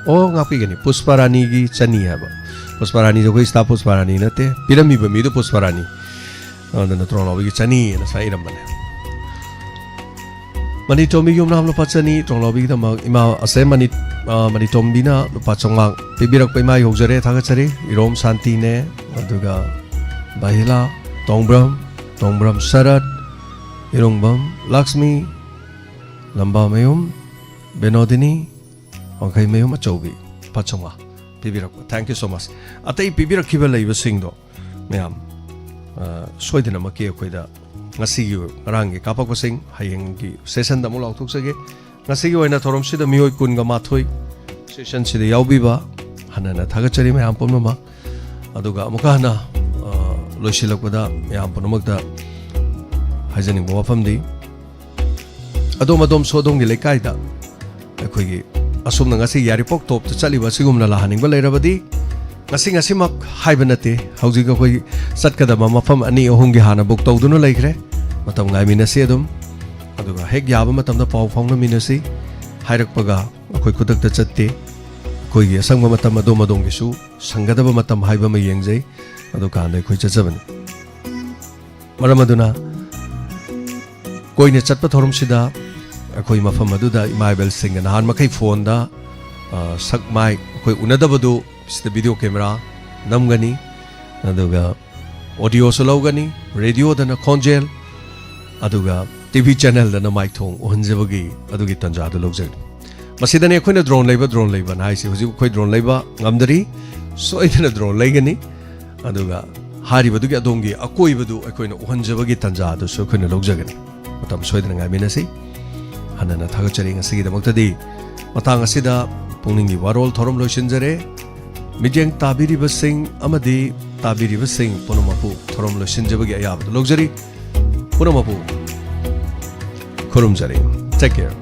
ꯑꯣ, ꯉꯥꯛꯄꯤꯒꯅꯤ, ꯄꯨꯁꯄꯥ ꯔꯥꯅꯤꯒꯤ ꯆꯅꯤ ꯍꯥꯏꯕ꯫ ꯄꯨꯁꯄꯥ ꯔꯥꯅꯤꯁꯦ ꯑꯩꯈꯣꯏ ꯁ꯭ꯇꯥꯐ ꯄꯨꯁꯄꯥ ꯔꯥꯅꯤ ꯅꯠꯇꯦ, ꯄꯤꯔꯝꯃꯤꯕ ꯃꯤꯗꯣ ꯄꯨꯁꯄꯥ ꯔꯥꯅꯤ꯫ ꯑꯗꯨꯅ ꯇ꯭ꯔꯣꯡꯂꯥꯎꯕꯤꯒꯤ ꯆꯅꯤ ꯍꯥꯏꯅ ꯁꯨꯃꯥꯏꯅ ꯏꯔꯝꯕꯅꯦ꯫ ꯃꯅꯤꯇꯣꯝꯕꯤ ꯌꯨꯝꯅꯥꯝ ꯂꯨꯄꯥ ꯆꯅꯤ, ꯇ꯭ꯔꯣꯡꯂꯥꯎꯕꯤꯒꯤꯗꯃꯛ ꯏꯃꯥ ꯑꯁꯦ ꯃꯅꯤ-, ꯑ, ꯃꯅꯤꯇꯣꯝꯕꯤꯅ ꯂꯨꯄꯥ ꯆꯥꯝꯃꯉꯥ ꯄꯤꯕꯤꯔꯛꯄ, ꯏꯃꯥ ꯌꯧꯖꯔꯦ, ꯊꯥꯒꯠꯆꯔꯤ꯫ ꯏꯔꯣꯝ ꯁꯥꯟꯇꯤꯅꯦ, ꯑꯗꯨꯒ ꯕꯥꯍꯤꯂꯥ, ꯇꯣꯡꯕ꯭ꯔꯝ, ꯇꯣꯡꯕ꯭ꯔꯝ ꯁꯔꯠ, ꯏꯔꯣꯡꯕꯝ ꯂꯛꯁꯃꯤ, ꯂꯝꯕꯥꯃꯌꯨꯝ ꯕꯤꯅꯣꯗꯤꯅꯤ, ꯋꯥꯡꯈꯩꯃꯌꯨꯝ ꯑꯆꯧꯕꯤ, ꯂꯨꯄꯥ ꯆꯥꯝꯃꯉꯥ ꯄꯤꯕꯤꯔꯛꯄ꯫ Thank you so much꯫ ꯑꯇꯩ ꯄꯤꯕꯤꯔꯛꯈꯤꯕ ꯂꯩꯕꯁꯤꯡꯗꯣ ꯃꯌꯥꯝ, ꯑ, ꯁꯣꯏꯗꯅꯃꯛꯀꯤ ꯑꯩꯈꯣꯏꯗ ꯉꯁꯤꯒꯤ, ꯉꯔꯥꯡꯒꯤ ꯀꯥꯞꯄꯛꯄꯁꯤꯡ ꯍꯌꯦꯡꯒꯤ ꯁꯦꯁꯟꯗ ꯑꯃꯨꯛ ꯂꯥꯎꯊꯣꯛꯆꯒꯦ꯫ ꯉꯁꯤꯒꯤ ꯑꯣꯏꯅ ꯊꯧꯔꯝꯁꯤꯗ ꯃꯤꯑꯣꯏ ꯀꯨꯟꯒ ꯃꯥꯊꯣꯏ ꯁꯦꯁꯟꯁꯤꯗ ꯌꯥꯎꯕꯤꯕ ꯍꯟꯅ ꯍꯟꯅ ꯊꯥꯒꯠꯆꯔꯤ ꯃꯌꯥꯝ ꯄꯨꯝꯅꯃꯛ꯫ ꯑꯗꯨꯒ ꯑꯃꯨꯛꯀ ꯍꯟꯅ, ꯑ, ꯂꯣꯏꯁꯤꯜꯂꯛꯄꯗ ꯃꯌꯥꯝ ꯄꯨꯝꯅꯃꯛꯇ ꯍꯥꯏꯖꯅꯤꯡꯕ ꯋꯥꯐꯝꯗꯤ, ꯑꯗꯣꯝ ꯑꯗꯣꯝꯁꯨ ꯑꯗꯣꯝꯒꯤ ꯂꯩꯀꯥꯏꯗ ꯑꯩꯈꯣꯏꯒꯤ ꯑꯁꯨꯝꯅ ꯉꯁꯤ ꯌꯥꯏꯔꯤꯄꯣꯛ ꯇꯣꯞꯇ ꯆꯠꯂꯤꯕ ꯑꯁꯤꯒꯨꯝꯅ ꯂꯥꯛꯍꯟꯅꯤꯡꯕ ꯂꯩꯔꯕꯗꯤ, ꯉꯁꯤ ꯉꯁꯤꯃꯛ ꯍꯥꯏꯕ ꯅꯠꯇꯦ, ꯍꯧꯖꯤꯛ ꯑꯩꯈꯣꯏ ꯆꯠꯀꯗꯕ ꯃꯐꯝ ꯑꯅꯤ ꯑꯍꯨꯝꯒꯤ ꯍꯥꯟꯅ ꯕꯨꯛ ꯇꯧꯗꯨꯅ ꯂꯩꯈ꯭ꯔꯦ꯫ ꯃꯇꯝ ꯉꯥꯏꯃꯤꯟꯅꯁꯤ ꯑꯗꯨꯝ, ꯑꯗꯨꯒ ꯍꯦꯛ ꯌꯥꯕ ꯃꯇꯝꯗ ꯄꯥꯎ ꯐꯥꯎꯅꯃꯤꯟꯅꯁꯤ꯫ ꯍꯥꯏꯔꯛꯄꯒ ꯑꯩꯈꯣꯏ ꯈꯨꯗꯛꯇ ꯆꯠꯇꯦ꯫ ꯑꯩꯈꯣꯏꯒꯤ ꯑꯁꯪꯕ ꯃꯇꯝ ꯑꯗꯣꯝ ꯑꯗꯣꯝꯒꯤꯁꯨ ꯁꯪꯒꯗꯕ ꯃꯇꯝ ꯍꯥꯏꯕ ꯑꯃ ꯌꯦꯡꯖꯩ꯫ ꯑꯗꯨꯀꯥꯟꯗ ꯑꯩꯈꯣꯏ ꯆꯠꯆꯕꯅꯤ꯫ ꯃꯔꯝ ꯑꯗꯨꯅ ꯀꯣꯏꯅ ꯆꯠꯄ ꯊꯧꯔꯝꯁꯤꯗ ꯑꯩꯈꯣꯏ ꯃꯐꯝ ꯑꯗꯨꯗ ꯏꯃꯥ ꯏꯕꯦꯜꯁꯤꯡꯒ ꯅꯍꯥꯟ ꯃꯈꯩ ꯐꯣꯟꯗ, ꯑ, ꯁꯛ ꯃꯥꯏ ꯑꯩꯈꯣꯏ ꯎꯅꯗꯕꯗꯨ ꯁꯤꯗ ꯚꯤꯗꯤꯑꯣ ꯀꯦꯃꯦꯔꯥ ꯅꯝꯒꯅꯤ꯫ ꯑꯗꯨꯒ ꯑꯣꯗꯤꯑꯣꯁꯨ ꯂꯧꯒꯅꯤ, ꯔꯦꯗꯤꯑꯣꯗꯅ ꯈꯣꯟꯖꯦꯜ, ꯑꯗꯨꯒ ꯇꯤ ꯚꯤ ꯆꯦꯅꯦꯜꯗꯅ ꯃꯥꯏꯊꯣꯡ ꯎꯍꯟꯖꯕꯒꯤ ꯑꯗꯨꯒꯤ ꯇꯥꯟꯖꯥꯗꯨ ꯂꯧꯖꯒꯅꯤ꯫ ꯃꯁꯤꯗꯅꯤ ꯑꯩꯈꯣꯏꯅ ꯗ꯭ꯔꯣꯟ ꯂꯩꯕ, ꯗ꯭ꯔꯣꯟ ꯂꯩꯕꯅ ꯍꯥꯏꯁꯤ꯫ ꯍꯧꯖꯤꯛ ꯑꯩꯈꯣꯏ ꯗ꯭ꯔꯣꯟ ꯂꯩꯕ ꯉꯝꯗꯔꯤ, ꯁꯣꯏꯗꯅ ꯗ꯭ꯔꯣꯟ ꯂꯩꯒꯅꯤ꯫ ꯑꯗꯨꯒ ꯍꯥꯏꯔꯤꯕꯗꯨꯒꯤ ꯑꯗꯣꯝꯒꯤ ꯑꯀꯣꯏꯕꯗꯨ ꯑꯩꯈꯣꯏꯅ ꯎꯍꯟꯖꯕꯒꯤ ꯇꯥꯟꯖꯥ ꯑꯗꯨꯁꯨ ꯑꯩꯈꯣꯏꯅ ꯂꯧꯖꯒꯅꯤ꯫ ꯃꯇꯝ ꯁꯣꯏꯗꯅ ꯉꯥꯏꯃꯤꯟꯅꯁꯤ꯫ ꯍꯟꯅꯅ ꯊꯥꯒꯠꯆꯔꯤ ꯉꯁꯤꯒꯤꯗꯃꯛꯇꯗꯤ꯫ ꯃꯇꯥꯡ ꯑꯁꯤꯗ ꯄꯨꯛꯅꯤꯡꯒꯤ ꯋꯥꯔꯣꯜ ꯊꯧꯔꯝ ꯂꯣꯏꯁꯤꯟꯖꯔꯦ꯫ ꯃꯤꯠꯌꯦꯡ ꯇꯥꯕꯤꯔꯤꯕꯁꯤꯡ ꯑꯃꯗꯤ ꯇꯥꯕꯤꯔꯤꯕꯁꯤꯡ ꯄꯨꯝꯅꯃꯛꯄꯨ ꯊꯧꯔꯝ ꯂꯣꯏꯁꯤꯟꯖꯕꯒꯤ ꯑꯌꯥꯕꯗꯨ ꯂꯧꯖꯔꯤ꯫ ꯄꯨꯝꯅꯃꯛꯄꯨ ꯈꯨꯔꯨꯝꯖꯔꯤ꯫ Take care.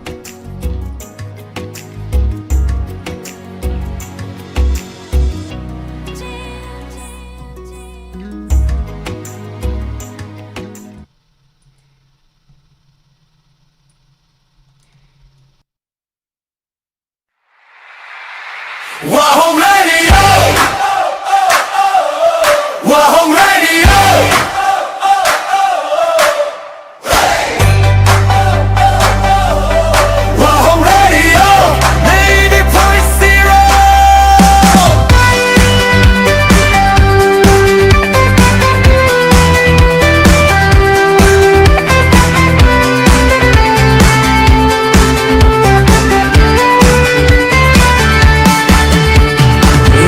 Wahong Radio. Wahong Radio. Wahong Radio, ninety point zero.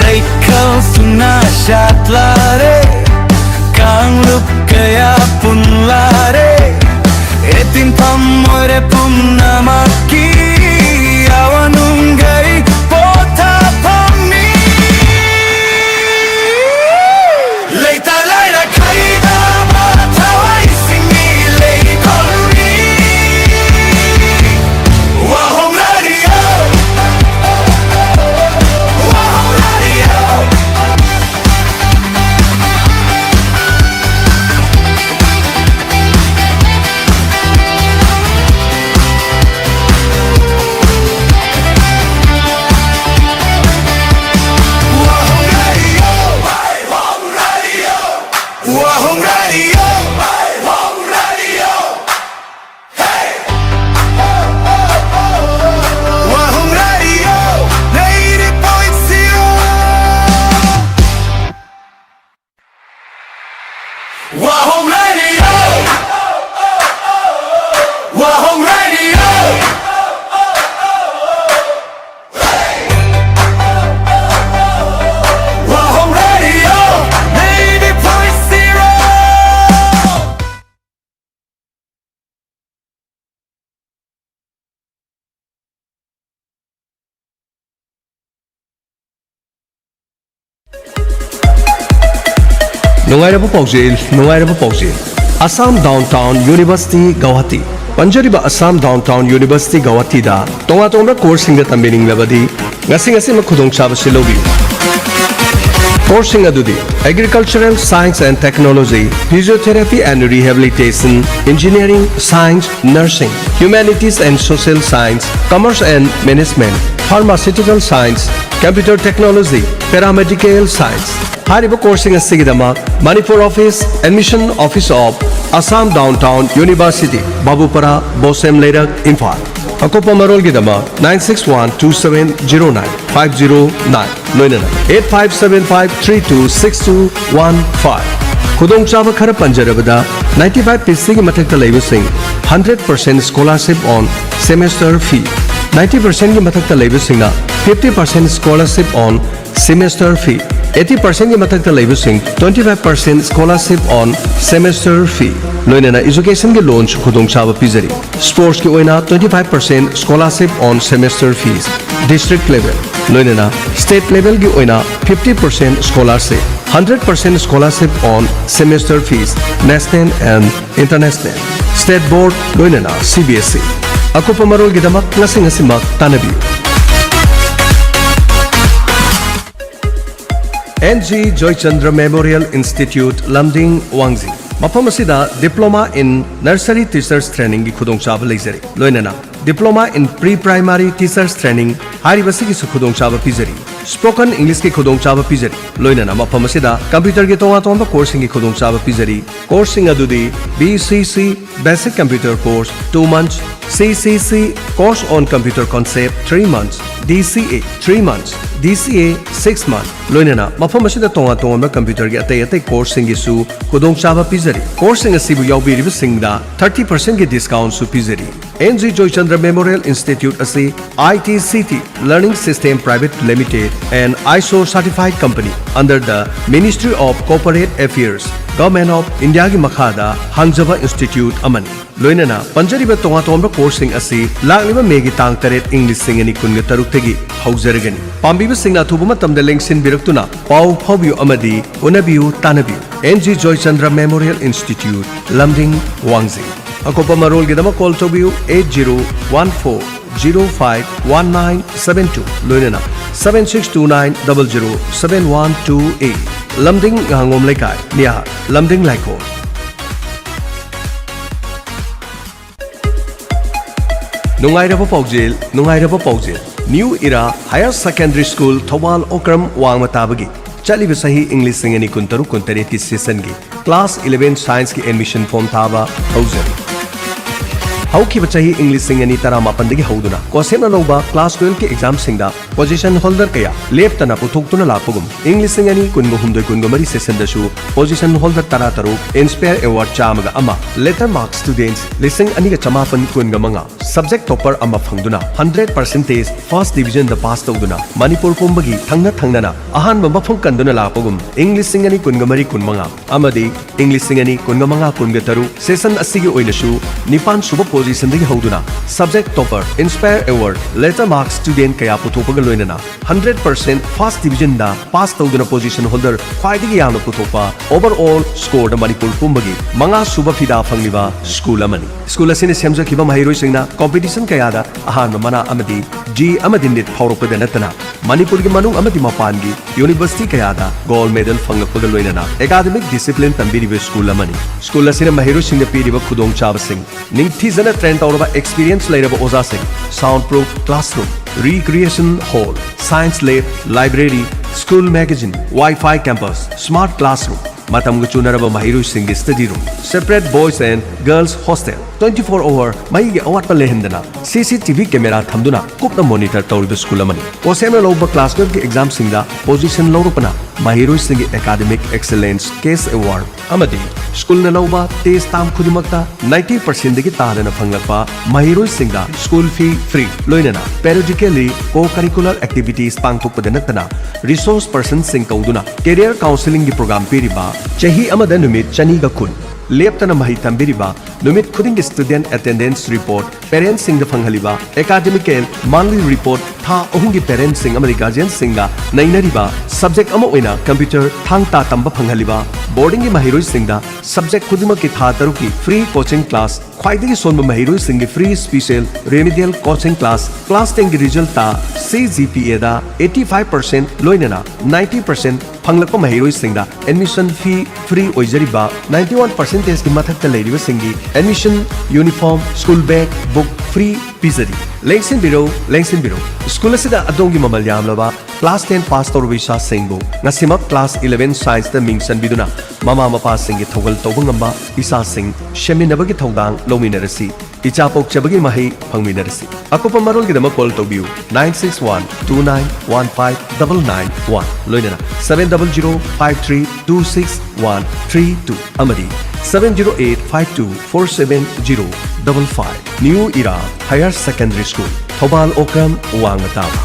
ꯂꯩꯈꯜ ꯁꯨꯡꯅ ꯁꯥꯠꯂꯔꯦ, ꯀꯥꯡꯂꯨꯞ ꯀꯌꯥ ꯄꯨꯟꯂꯔꯦ, ꯑꯦꯇꯤꯟꯐꯝ ꯑꯣꯏꯔꯦ ꯄꯨꯝꯅꯃꯛꯀꯤ ꯑꯋꯥ ꯅꯨꯡꯒꯩ ꯄꯣꯊꯥꯐꯝꯅꯤ꯫ ꯂꯩꯇ ꯂꯥꯏꯔ ꯈꯥꯏꯗꯕ ꯊꯋꯥꯏꯁꯤꯡꯒꯤ ꯂꯩꯈꯣꯜꯅꯤ꯫ ꯋꯥꯍꯣꯡ ꯔꯦꯗꯤꯑꯣ, ꯋꯥꯍꯣꯡ ꯔꯦꯗꯤꯑꯣ꯫ ꯅꯨꯡꯉꯥꯏꯔꯕ ꯄꯥꯎꯖꯦꯜ, ꯅꯨꯡꯉꯥꯏꯔꯕ ꯄꯥꯎꯖꯦꯜ꯫ Assam Downtown University Guwahati꯫ ꯄꯟꯖꯔꯤꯕ Assam Downtown University Guwahatiꯗ ꯇꯣꯉꯥꯟ ꯇꯣꯉꯥꯟꯕ courseꯁꯤꯡꯗ ꯇꯝꯕꯤꯅꯤꯡꯂꯕꯗꯤ ꯉꯁꯤ ꯉꯁꯤꯃꯛ ꯈꯨꯗꯣꯡꯆꯥꯕꯁꯤ ꯂꯧꯕꯤꯌꯨ꯫ Courseꯁꯤꯡ ꯑꯗꯨꯗꯤ Agricultural Science and Technology, Physiotherapy and Rehabilitation, Engineering, Science, Nursing, Humanities and Social Science, Commerce and Management, Pharmaceutical Science, Computer Technology, Paramedical Science꯫ ꯍꯥꯏꯔꯤꯕ courseꯁꯤꯡ ꯑꯁꯤꯒꯤꯗꯃꯛ Manipur Office, Admission Office of Assam Downtown University, ꯕꯥꯕꯨꯄꯥꯔꯥ, ꯕꯣꯁꯦꯝ ꯂꯩꯔꯛ, ꯏꯝꯐꯥꯜ꯫ ꯑꯀꯨꯞꯄ ꯃꯔꯣꯜꯒꯤꯗꯃꯛ nine six one two seven zero nine five zero nine ꯂꯣꯏꯅꯅ eight five seven five three two six two one five꯫ ꯈꯨꯗꯣꯡꯆꯥꯕ ꯈꯔ ꯄꯟꯖꯔꯕꯗ, ninety-five percentꯀꯤ ꯃꯊꯛꯇ ꯂꯩꯕꯁꯤꯡ hundred percent scholarship on semester fee, ninety percentꯀꯤ ꯃꯊꯛꯇ ꯂꯩꯕꯁꯤꯡꯅ fifty percent scholarship on semester fee, eighty percentꯀꯤ ꯃꯊꯛꯇ ꯂꯩꯕꯁꯤꯡ twenty-five percent scholarship on semester fee, ꯂꯣꯏꯅꯅ educationꯒꯤ loanꯁꯨ ꯈꯨꯗꯣꯡꯆꯥꯕ ꯄꯤꯖꯔꯤ꯫ Sportsꯀꯤ ꯑꯣꯏꯅ twenty-five percent scholarship on semester fees, district level, ꯂꯣꯏꯅꯅ state levelꯒꯤ ꯑꯣꯏꯅ fifty percent scholarship, hundred percent scholarship on semester fees, national and international, state board, ꯂꯣꯏꯅꯅ C B S E꯫ ꯑꯀꯨꯞꯄ ꯃꯔꯣꯜꯒꯤꯗꯃꯛ ꯉꯁꯤ ꯉꯁꯤꯃꯛ ꯇꯥꯟꯅꯕꯤꯌꯨ꯫ N G Joychandra Memorial Institute, ꯂꯝꯗꯤꯡ, ꯋꯥꯡꯖꯤꯡ꯫ ꯃꯐꯝ ꯑꯁꯤꯗ Diploma in Nursery Teachers Trainingꯒꯤ ꯈꯨꯗꯣꯡꯆꯥꯕ ꯂꯩꯖꯔꯤ, ꯂꯣꯏꯅꯅ Diploma in Pre-Primary Teachers Training ꯍꯥꯏꯔꯤꯕꯁꯤꯒꯤꯁꯨ ꯈꯨꯗꯣꯡꯆꯥꯕ ꯄꯤꯖꯔꯤ꯫ Spoken Englishꯀꯤ ꯈꯨꯗꯣꯡꯆꯥꯕ ꯄꯤꯖꯔꯤ, ꯂꯣꯏꯅꯅ ꯃꯐꯝ ꯑꯁꯤꯗ computerꯒꯤ ꯇꯣꯉꯥꯟ ꯇꯣꯉꯥꯟꯕ courseꯁꯤꯡꯒꯤ ꯈꯨꯗꯣꯡꯆꯥꯕ ꯄꯤꯖꯔꯤ꯫ Courseꯁꯤꯡ ꯑꯗꯨꯗꯤ B C C Basic Computer Course two months, C C C Course on Computer Concept three months, D C A three months, D C A six months, ꯂꯣꯏꯅꯅ ꯃꯐꯝ ꯑꯁꯤꯗ ꯇꯣꯉꯥꯟ ꯇꯣꯉꯥꯟꯕ computerꯒꯤ ꯑꯇꯩ ꯑꯇꯩ courseꯁꯤꯡꯒꯤꯁꯨ ꯈꯨꯗꯣꯡꯆꯥꯕ ꯄꯤꯖꯔꯤ꯫ Courseꯁꯤꯡ ꯑꯁꯤꯕꯨ ꯌꯥꯎꯕꯤꯔꯤꯕꯁꯤꯡꯗ thirty percentꯀꯤ discountꯁꯨ ꯄꯤꯖꯔꯤ꯫ N G Joychandra Memorial Institute ꯑꯁꯤ I T C T Learning System Private Limited and ISO certified company under the Ministry of Corporate Affairs, Government of Indiaꯒꯤ ꯃꯈꯥꯗ ꯍꯥꯡꯖꯕ institute ꯑꯃꯅꯤ꯫ ꯂꯣꯏꯅꯅ ꯄꯟꯖꯔꯤꯕ ꯇꯣꯉꯥꯟ ꯇꯣꯉꯥꯟꯕ courseꯁꯤꯡ ꯑꯁꯤ ꯂꯥꯛꯂꯤꯕ Mayꯒꯤ ꯇꯥꯡ ꯇꯔꯦꯠ, ꯏꯪ ꯂꯤꯁꯤꯡ ꯑꯅꯤ ꯀꯨꯟꯒ ꯇꯔꯨꯛꯇꯒꯤ ꯍꯧꯖꯔꯒꯅꯤ꯫ ꯄꯥꯝꯕꯤꯕ ꯁꯤꯡꯅ ꯑꯊꯨꯕ ꯃꯇꯝꯗ ꯂꯦꯡꯁꯤꯟꯕꯤꯔꯛꯇꯨꯅ ꯄꯥꯎ ꯐꯥꯎꯕꯤꯌꯨ ꯑꯃꯗꯤ ꯎꯅꯕꯤꯌꯨ ꯇꯥꯅꯕꯤꯌꯨ꯫ And G Joychandra memorial institute, ꯂꯝꯗꯤꯡ, ꯋꯥꯡꯖꯤꯡ꯫ ꯑꯀꯨꯞꯄ ꯃꯔꯣꯜꯒꯤꯗꯃꯛ ꯀꯣꯜ ꯇꯧꯕꯤꯌꯨ eight zero one four zero five one nine seven two, ꯂꯣꯏꯅꯅ seven six two nine double zero seven one two eight꯫ Lamding ꯉꯥꯉꯣꯝ ꯂꯩꯀꯥꯏ, ꯅꯤꯌꯥꯔ, ꯂꯝꯗꯤꯡ ꯂꯥꯏꯀꯣꯜ꯫ ꯅꯨꯡꯉꯥꯏꯔꯕ ꯄꯥꯎꯖꯦꯜ, ꯅꯨꯡꯉꯥꯏꯔꯕ ꯄꯥꯎꯖꯦꯜ꯫ New era higher secondary school, Thoubal Okram ꯋꯥꯡꯃ ꯇꯥꯕꯒꯤ ꯆꯠꯂꯤꯕ ꯆꯍꯤ ꯏꯪ ꯂꯤꯁꯤꯡ ꯑꯅꯤ ꯀꯨꯟꯇꯔꯨꯛ ꯀꯨꯟꯇꯔꯦꯠꯀꯤ ꯁꯦꯁꯟꯒꯤ ꯀ꯭ꯂꯥꯁ eleven ꯁꯥꯏꯟꯁꯀꯤ ꯑꯦꯗꯃꯤꯁꯟ ꯐꯣꯔꯝ ꯊꯥꯕ ꯍꯧꯖꯔꯤ꯫ ꯍꯧꯈꯤꯕ ꯆꯍꯤ ꯏꯪ ꯂꯤꯁꯤꯡ ꯑꯅꯤ ꯇꯔꯥꯃꯥꯄꯟꯗꯒꯤ ꯍꯧꯗꯨꯅ ꯀꯣꯁꯦꯞꯅ ꯂꯧꯕ ꯀ꯭ꯂꯥꯁ twelveꯀꯤ ꯑꯦꯛꯖꯥꯝꯁꯤꯡꯗ ꯄꯣꯖꯤꯁꯟ ꯍꯣꯜꯗꯔ ꯀꯌꯥ ꯂꯦꯞꯇꯅ ꯄꯨꯊꯣꯛꯇꯨꯅ ꯂꯥꯛꯄꯒꯨꯝ, ꯏꯪ ꯂꯤꯁꯤꯡ ꯑꯅꯤ ꯀꯨꯟꯒ ꯍꯨꯝꯗꯣꯏ ꯀꯨꯟꯒ ꯃꯔꯤ ꯁꯦꯁꯟꯗꯁꯨ ꯄꯣꯖꯤꯁꯟ ꯍꯣꯜꯗꯔ ꯇꯔꯥꯇꯔꯨꯛ, ꯏꯟꯁꯄꯌꯔ ꯑꯦꯋꯥꯔꯗ ꯆꯥꯝꯃꯒ ꯑꯃ, ꯂꯦꯇꯔ ꯃꯥꯔꯛ ꯁ꯭ꯇꯨꯗꯦꯟꯠꯁ ꯂꯤꯁꯤꯡ ꯑꯅꯤꯒ ꯆꯃꯥꯄꯟ ꯀꯨꯟꯒ ꯃꯉꯥ, ꯁꯕꯖꯦꯛ ꯇꯣꯄꯔ ꯑꯃ ꯐꯪꯗꯨꯅ hundred percentage first divisionꯗ ꯄꯥꯁ ꯇꯧꯗꯨꯅ ꯃꯅꯤꯄꯨꯔ ꯄꯨꯝꯕꯒꯤ ꯊꯪꯅ ꯊꯪꯅꯅ ꯑꯍꯥꯟꯕ ꯃꯐꯝ ꯀꯟꯗꯨꯅ ꯂꯥꯛꯄꯒꯨꯝ, ꯏꯪ ꯂꯤꯁꯤꯡ ꯑꯅꯤ ꯀꯨꯟꯒ ꯃꯔꯤ ꯀꯨꯟꯃꯉꯥ ꯑꯃꯗꯤ ꯏꯪ ꯂꯤꯁꯤꯡ ꯑꯅꯤ ꯀꯨꯟꯒ ꯃꯉꯥ ꯀꯨꯟꯒ ꯇꯔꯨꯛ ꯁꯦꯁꯟ ꯑꯁꯤꯒꯤ ꯑꯣꯏꯅꯁꯨ ꯅꯤꯄꯥꯟ ꯁꯨꯕ ꯄꯣꯖꯤꯁꯟꯗꯒꯤ ꯍꯧꯗꯨꯅ subject topper, inspire award, letter mark student ꯀꯌꯥ ꯄꯨꯊꯣꯛꯄꯒ ꯂꯣꯏꯅꯅ hundred percent first divisionꯗ ꯄꯥꯁ ꯇꯧꯗꯨꯅ ꯄꯣꯖꯤꯁꯟ ꯍꯣꯜꯗꯔ ꯈ꯭ꯋꯥꯏꯗꯒꯤ ꯌꯥꯝꯅ ꯄꯨꯊꯣꯛꯄ, overall scoreꯗ ꯃꯅꯤꯄꯨꯔ ꯄꯨꯝꯕꯒꯤ ꯃꯉꯥ ꯁꯨꯕ ꯐꯤꯗꯥ ꯐꯪꯂꯤꯕ ꯁ꯭ꯀꯨꯜ ꯑꯃꯅꯤ꯫ ꯁ꯭ꯀꯨꯜ ꯑꯁꯤꯅ ꯁꯦꯝꯖꯈꯤꯕ ꯃꯍꯩꯔꯣꯏꯁꯤꯡꯅ ꯀꯝꯄꯤꯇꯤꯁꯟ ꯀꯌꯥꯗ ꯑꯍꯥꯟꯕ ꯃꯅꯥ ꯑꯃꯗꯤ J ꯑꯃꯗꯤ NEET ꯐꯥꯎꯔꯛꯄꯗ ꯅꯠꯇꯅ ꯃꯅꯤꯄꯨꯔꯒꯤ ꯃꯅꯨꯡ ꯑꯃꯗꯤ ꯃꯄꯥꯟꯒꯤ ꯌꯨꯅꯤꯚꯔꯁꯤꯇꯤ ꯀꯌꯥꯗ ꯒꯣꯜꯗ ꯃꯦꯗꯜ ꯐꯪꯂꯛꯄꯒ ꯂꯣꯏꯅꯅ ꯑꯦꯀꯥꯗꯃꯤꯛ ꯗꯤꯁꯤꯄ꯭ꯂꯤꯟ ꯇꯝꯕꯤꯔꯤꯕ ꯁ꯭ꯀꯨꯜ ꯑꯃꯅꯤ꯫ ꯁ꯭ꯀꯨꯜ ꯑꯁꯤꯅ ꯃꯍꯩꯔꯣꯏꯁꯤꯡꯗ ꯄꯤꯔꯤꯕ ꯈꯨꯗꯣꯡꯆꯥꯕꯁꯤꯡ: ꯅꯤꯡꯊꯤꯖꯅ ꯇ꯭ꯔꯦꯟ ꯇꯧꯔꯕ ꯑꯦꯛꯁꯄꯤꯔꯤꯌꯦꯟꯁ ꯂꯩꯔꯕ ꯑꯣꯖꯥꯁꯤꯡ, sound proof classroom, recreation hall, science lab, library, school magazine, Wi-Fi campus, smart classroom, ꯃꯇꯝꯒ ꯆꯨꯅꯔꯕ ꯃꯍꯩꯔꯣꯏꯁꯤꯡꯒꯤ study room, separate boys and girls hostel, twenty four hour ꯃꯩꯒꯤ ꯑꯋꯥꯠꯄ ꯂꯩꯍꯟꯗꯅ CCTV camera ꯊꯝꯗꯨꯅ ꯀꯨꯞꯅ monitor ꯇꯧꯔꯤꯕ ꯁ꯭ꯀꯨꯜ ꯑꯃꯅꯤ꯫ ꯀꯣꯁꯦꯞꯅ ꯂꯧꯕ ꯀ꯭ꯂꯥꯁ twelveꯀꯤ ꯑꯦꯛꯖꯥꯝꯁꯤꯡꯗ ꯄꯣꯖꯤꯁꯟ ꯂꯧꯔꯛꯄꯅ ꯃꯍꯩꯔꯣꯏꯁꯤꯡꯒꯤ Academic Excellence Cash Award ꯑꯃꯗꯤ ꯁ꯭ꯀꯨꯜꯅ ꯂꯧꯕ ꯇꯦꯁ ꯇꯥꯝ ꯈꯨꯗꯤꯡꯃꯛꯇ ninety percentꯗꯒꯤ ꯇꯥꯗꯅ ꯐꯪꯂꯛꯄ ꯃꯍꯩꯔꯣꯏꯁꯤꯡꯗ school fee free, ꯂꯣꯏꯅꯅ periodically co-curricular activities ꯄꯥꯡꯊꯣꯛꯄꯗ ꯅꯠꯇꯅ resource personꯁꯤꯡ ꯀꯧꯗꯨꯅ career counselingꯒꯤ program ꯄꯤꯔꯤꯕ, ꯆꯍꯤ ꯑꯃꯗ ꯅꯨꯃꯤꯠ ꯆꯅꯤꯒ ꯀꯨꯟ ꯂꯦꯞꯇꯅ ꯃꯍꯩ ꯇꯝꯕꯤꯔꯤꯕ, ꯅꯨꯃꯤꯠ ꯈꯨꯗꯤꯡꯒꯤ student attendance report parentsꯁꯤꯡꯗ ꯐꯪꯍꯜꯂꯤꯕ, academical monthly report ꯊꯥ ꯑꯍꯨꯝꯒꯤ ꯄꯦꯔꯦꯟꯠꯁꯤꯡ ꯑꯃꯗꯤ ꯒꯥꯔꯖꯤꯌꯟꯁꯤꯡꯒ ꯅꯩꯅꯔꯤꯕ ꯁꯕꯖꯦꯛ ꯑꯃ ꯑꯣꯏꯅ ꯀꯝꯄ꯭ꯌꯨꯇꯔ ꯊꯥꯡ ꯇꯥ ꯇꯝꯕ ꯐꯪꯍꯜꯂꯤꯕ ꯕꯣꯔꯗꯤꯡꯒꯤ ꯃꯍꯩꯔꯣꯏꯁꯤꯡꯗ ꯁꯕꯖꯦꯛ ꯈꯨꯗꯤꯡꯃꯛꯀꯤ ꯊꯥ ꯇꯔꯨꯛꯀꯤ ꯐ꯭ꯔꯤ ꯀꯣꯆꯤꯡ ꯀ꯭ꯂꯥꯁ, ꯈ꯭ꯋꯥꯏꯗꯒꯤ ꯁꯣꯟꯕ ꯃꯍꯩꯔꯣꯏꯁꯤꯡꯒꯤ free special remedial coaching class, class ꯇꯦꯟꯒꯤ ꯔꯤꯖꯜꯇ ꯁꯤ ꯖꯤ ꯄꯤ ꯑꯦꯗ ꯑꯩꯠꯇꯤ ꯐꯥꯏꯚ ꯄꯥꯔꯁꯦꯟꯠ ꯂꯣꯏꯅꯅ ꯅꯥꯏꯟꯇꯤ ꯄꯥꯔꯁꯦꯟꯠ ꯐꯪꯂꯛꯄ ꯃꯍꯩꯔꯣꯏꯁꯤꯡꯗ ꯑꯦꯗꯃꯤꯁꯟ ꯐꯤ ꯐ꯭ꯔꯤ ꯑꯣꯏꯖꯔꯤꯕ ꯅꯥꯏꯟꯇꯤ ꯋꯥꯟ ꯄꯥꯔꯁꯦꯟꯇꯦꯖꯀꯤ ꯃꯊꯛꯇ ꯂꯩꯔꯤꯕꯁꯤꯡꯒꯤ admission, uniform, school bag, book free ꯄꯤꯖꯔꯤ꯫ ꯂꯦꯡꯁꯤꯟꯕꯤꯔꯧ, ꯂꯦꯡꯁꯤꯟꯕꯤꯔꯧ꯫ ꯁ꯭ꯀꯨꯜ ꯑꯁꯤꯗ ꯑꯗꯣꯝꯒꯤ ꯃꯃꯜ ꯌꯥꯝꯂꯕ ꯀ꯭ꯂꯥꯁ ꯇꯦꯟ ꯄꯥꯁ ꯇꯧꯔꯕ ꯏꯆꯥꯁꯤꯡꯕꯨ ꯉꯁꯤꯃꯛ ꯀ꯭ꯂꯥꯁ ꯏꯂꯦꯚꯦꯟ ꯁꯥꯏꯟꯁꯇ ꯃꯤꯡ ꯆꯟꯕꯤꯗꯨꯅ ꯃꯃꯥ ꯃꯄꯥꯁꯤꯡꯒꯤ ꯊꯧꯒꯜ ꯇꯧꯕ ꯉꯝꯕ ꯏꯆꯥꯁꯤꯡ ꯁꯦꯝꯃꯤꯟꯅꯕꯒꯤ ꯊꯧꯗꯥꯡ ꯂꯧꯃꯤꯟꯅꯔꯁꯤ꯫ ꯏꯆꯥ ꯄꯣꯛꯆꯕꯒꯤ ꯃꯍꯩ ꯐꯪꯃꯤꯟꯅꯔꯁꯤ꯫ ꯑꯀꯨꯞꯄ ꯃꯔꯣꯜꯒꯤꯗꯃꯛ ꯀꯣꯜ ꯇꯧꯕꯤꯌꯨ, nine six one two nine one five double nine one, ꯂꯣꯏꯅꯅ seven double zero five three two six one three two ꯑꯃꯗꯤ seven zero eight five two four seven zero double five꯫ New era higher secondary school, Thoubal Okram, ꯋꯥꯡꯃ ꯇꯥꯕ꯫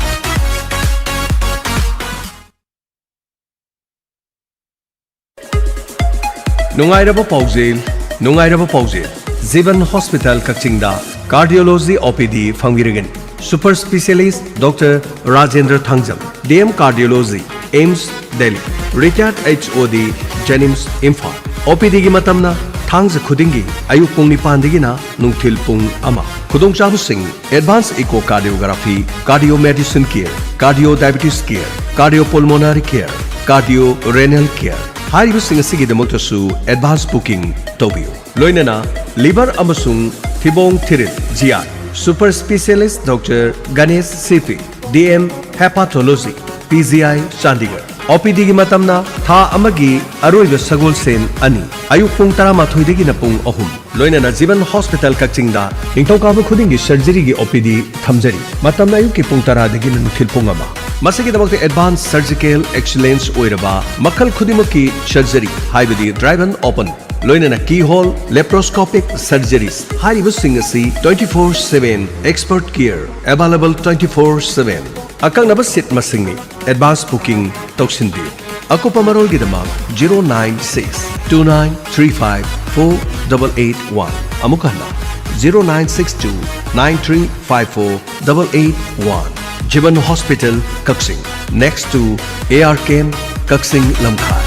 ꯅꯨꯡꯉꯥꯏꯔꯕ ꯄꯥꯎꯖꯦꯜ, ꯅꯨꯡꯉꯥꯏꯔꯕ ꯄꯥꯎꯖꯦꯜ꯫ ꯖꯤꯕꯟ hospital ꯀꯛꯆꯤꯡꯗ cardiology O P D ꯐꯪꯕꯤꯔꯒꯅꯤ꯫ Super specialist doctor Rajendra Thangjam, D M cardiology, AIIMS, Delhi. Retired H O D, ꯖꯦꯅꯤꯝꯁ, ꯏꯝꯐꯥꯜ꯫ ꯑꯣ ꯄꯤ ꯗꯤꯒꯤ ꯃꯇꯝꯅ ꯊꯥꯡꯖ ꯈꯨꯗꯤꯡꯒꯤ ꯑꯌꯨꯛ ꯄꯨꯡ ꯅꯤꯄꯥꯟꯗꯒꯤꯅ ꯅꯨꯡꯊꯤꯜ ꯄꯨꯡ ꯑꯃ꯫ ꯈꯨꯗꯣꯡꯆꯥꯕꯁꯤꯡ: advance echocardiography, cardio medicine care, cardio diabetes care, cardio pulmonary care, cardio renal care꯫ ꯍꯥꯏꯔꯤꯕꯁꯤꯡ ꯑꯁꯤꯒꯤꯗꯃꯛꯇꯁꯨ advance booking ꯇꯧꯕꯤꯌꯨ꯫ ꯂꯣꯏꯅꯅ ꯂꯤꯚꯔ ꯑꯃꯁꯨꯡ ꯊꯤꯕꯣꯡ ꯊꯤꯔꯤꯜ, ꯖꯤ ꯑꯥꯏ, ꯁꯨꯄꯔ ꯁ꯭ꯄꯤꯁꯤꯌꯦꯂꯤꯁ ꯗꯣꯛꯇꯔ ꯒꯅꯦꯁ ꯁꯤ ꯄꯤ, ꯗꯤ ꯑꯦꯝ ꯍꯦꯄꯥꯊꯣꯂꯣꯖꯤ, ꯄꯤ ꯖꯤ ꯑꯥꯏ ꯆꯥꯟꯗꯤꯒꯔ꯫ ꯑꯣ ꯄꯤ ꯗꯤꯒꯤ ꯃꯇꯝꯅ ꯊꯥ ꯑꯃꯒꯤ ꯑꯔꯣꯏꯕ ꯁꯒꯣꯜꯁꯦꯟ ꯑꯅꯤ, ꯑꯌꯨꯛ ꯄꯨꯡ ꯇꯔꯥꯃꯥꯊꯣꯏꯗꯒꯤꯅ ꯄꯨꯡ ꯑꯍꯨꯝ꯫ ꯂꯣꯏꯅꯅ ꯖꯤꯕꯟ ꯍꯣꯁꯄꯤꯇꯥꯜ ꯀꯛꯆꯤꯡꯗ ꯅꯤꯡꯊꯧꯀꯥꯕ ꯈꯨꯗꯤꯡꯒꯤ ꯁꯔꯖꯔꯤꯒꯤ ꯑꯣ ꯄꯤ ꯗꯤ ꯊꯝꯖꯔꯤ꯫ ꯃꯇꯝꯅ ꯑꯌꯨꯛꯀꯤ ꯄꯨꯡ ꯇꯔꯥꯗꯒꯤꯅ ꯅꯨꯡꯊꯤꯜ ꯄꯨꯡ ꯑꯃ꯫ ꯃꯁꯤꯒꯤꯗꯃꯛꯇ advance surgical excellence ꯑꯣꯏꯔꯕ ꯃꯈꯜ ꯈꯨꯗꯤꯡꯃꯛꯀꯤ ꯁꯔꯖꯔꯤ, ꯍꯥꯏꯕꯗꯤ ꯗ꯭ꯔꯥꯏꯚꯟ ꯑꯣꯄꯟ, ꯂꯣꯏꯅꯅ keyhole, laparoscopic surgeries ꯍꯥꯏꯔꯤꯕꯁꯤꯡ ꯑꯁꯤ twenty four seven expert care available twenty four seven꯫ ꯑꯀꯛꯅꯕ ꯁꯤꯠ ꯃꯁꯤꯡꯅꯤ꯫ Advance booking ꯇꯧꯁꯤꯟꯕꯤꯌꯨ꯫ ꯑꯀꯨꯞꯄ ꯃꯔꯣꯜꯒꯤꯗꯃꯛ zero nine six two nine three five four double eight one꯫ ꯑꯃꯨꯛ ꯍꯟꯅ, zero nine six two nine three five four double eight one꯫ Jeevan Hospital, Kaksing, next to A R K M, Kaksing Lamkhai.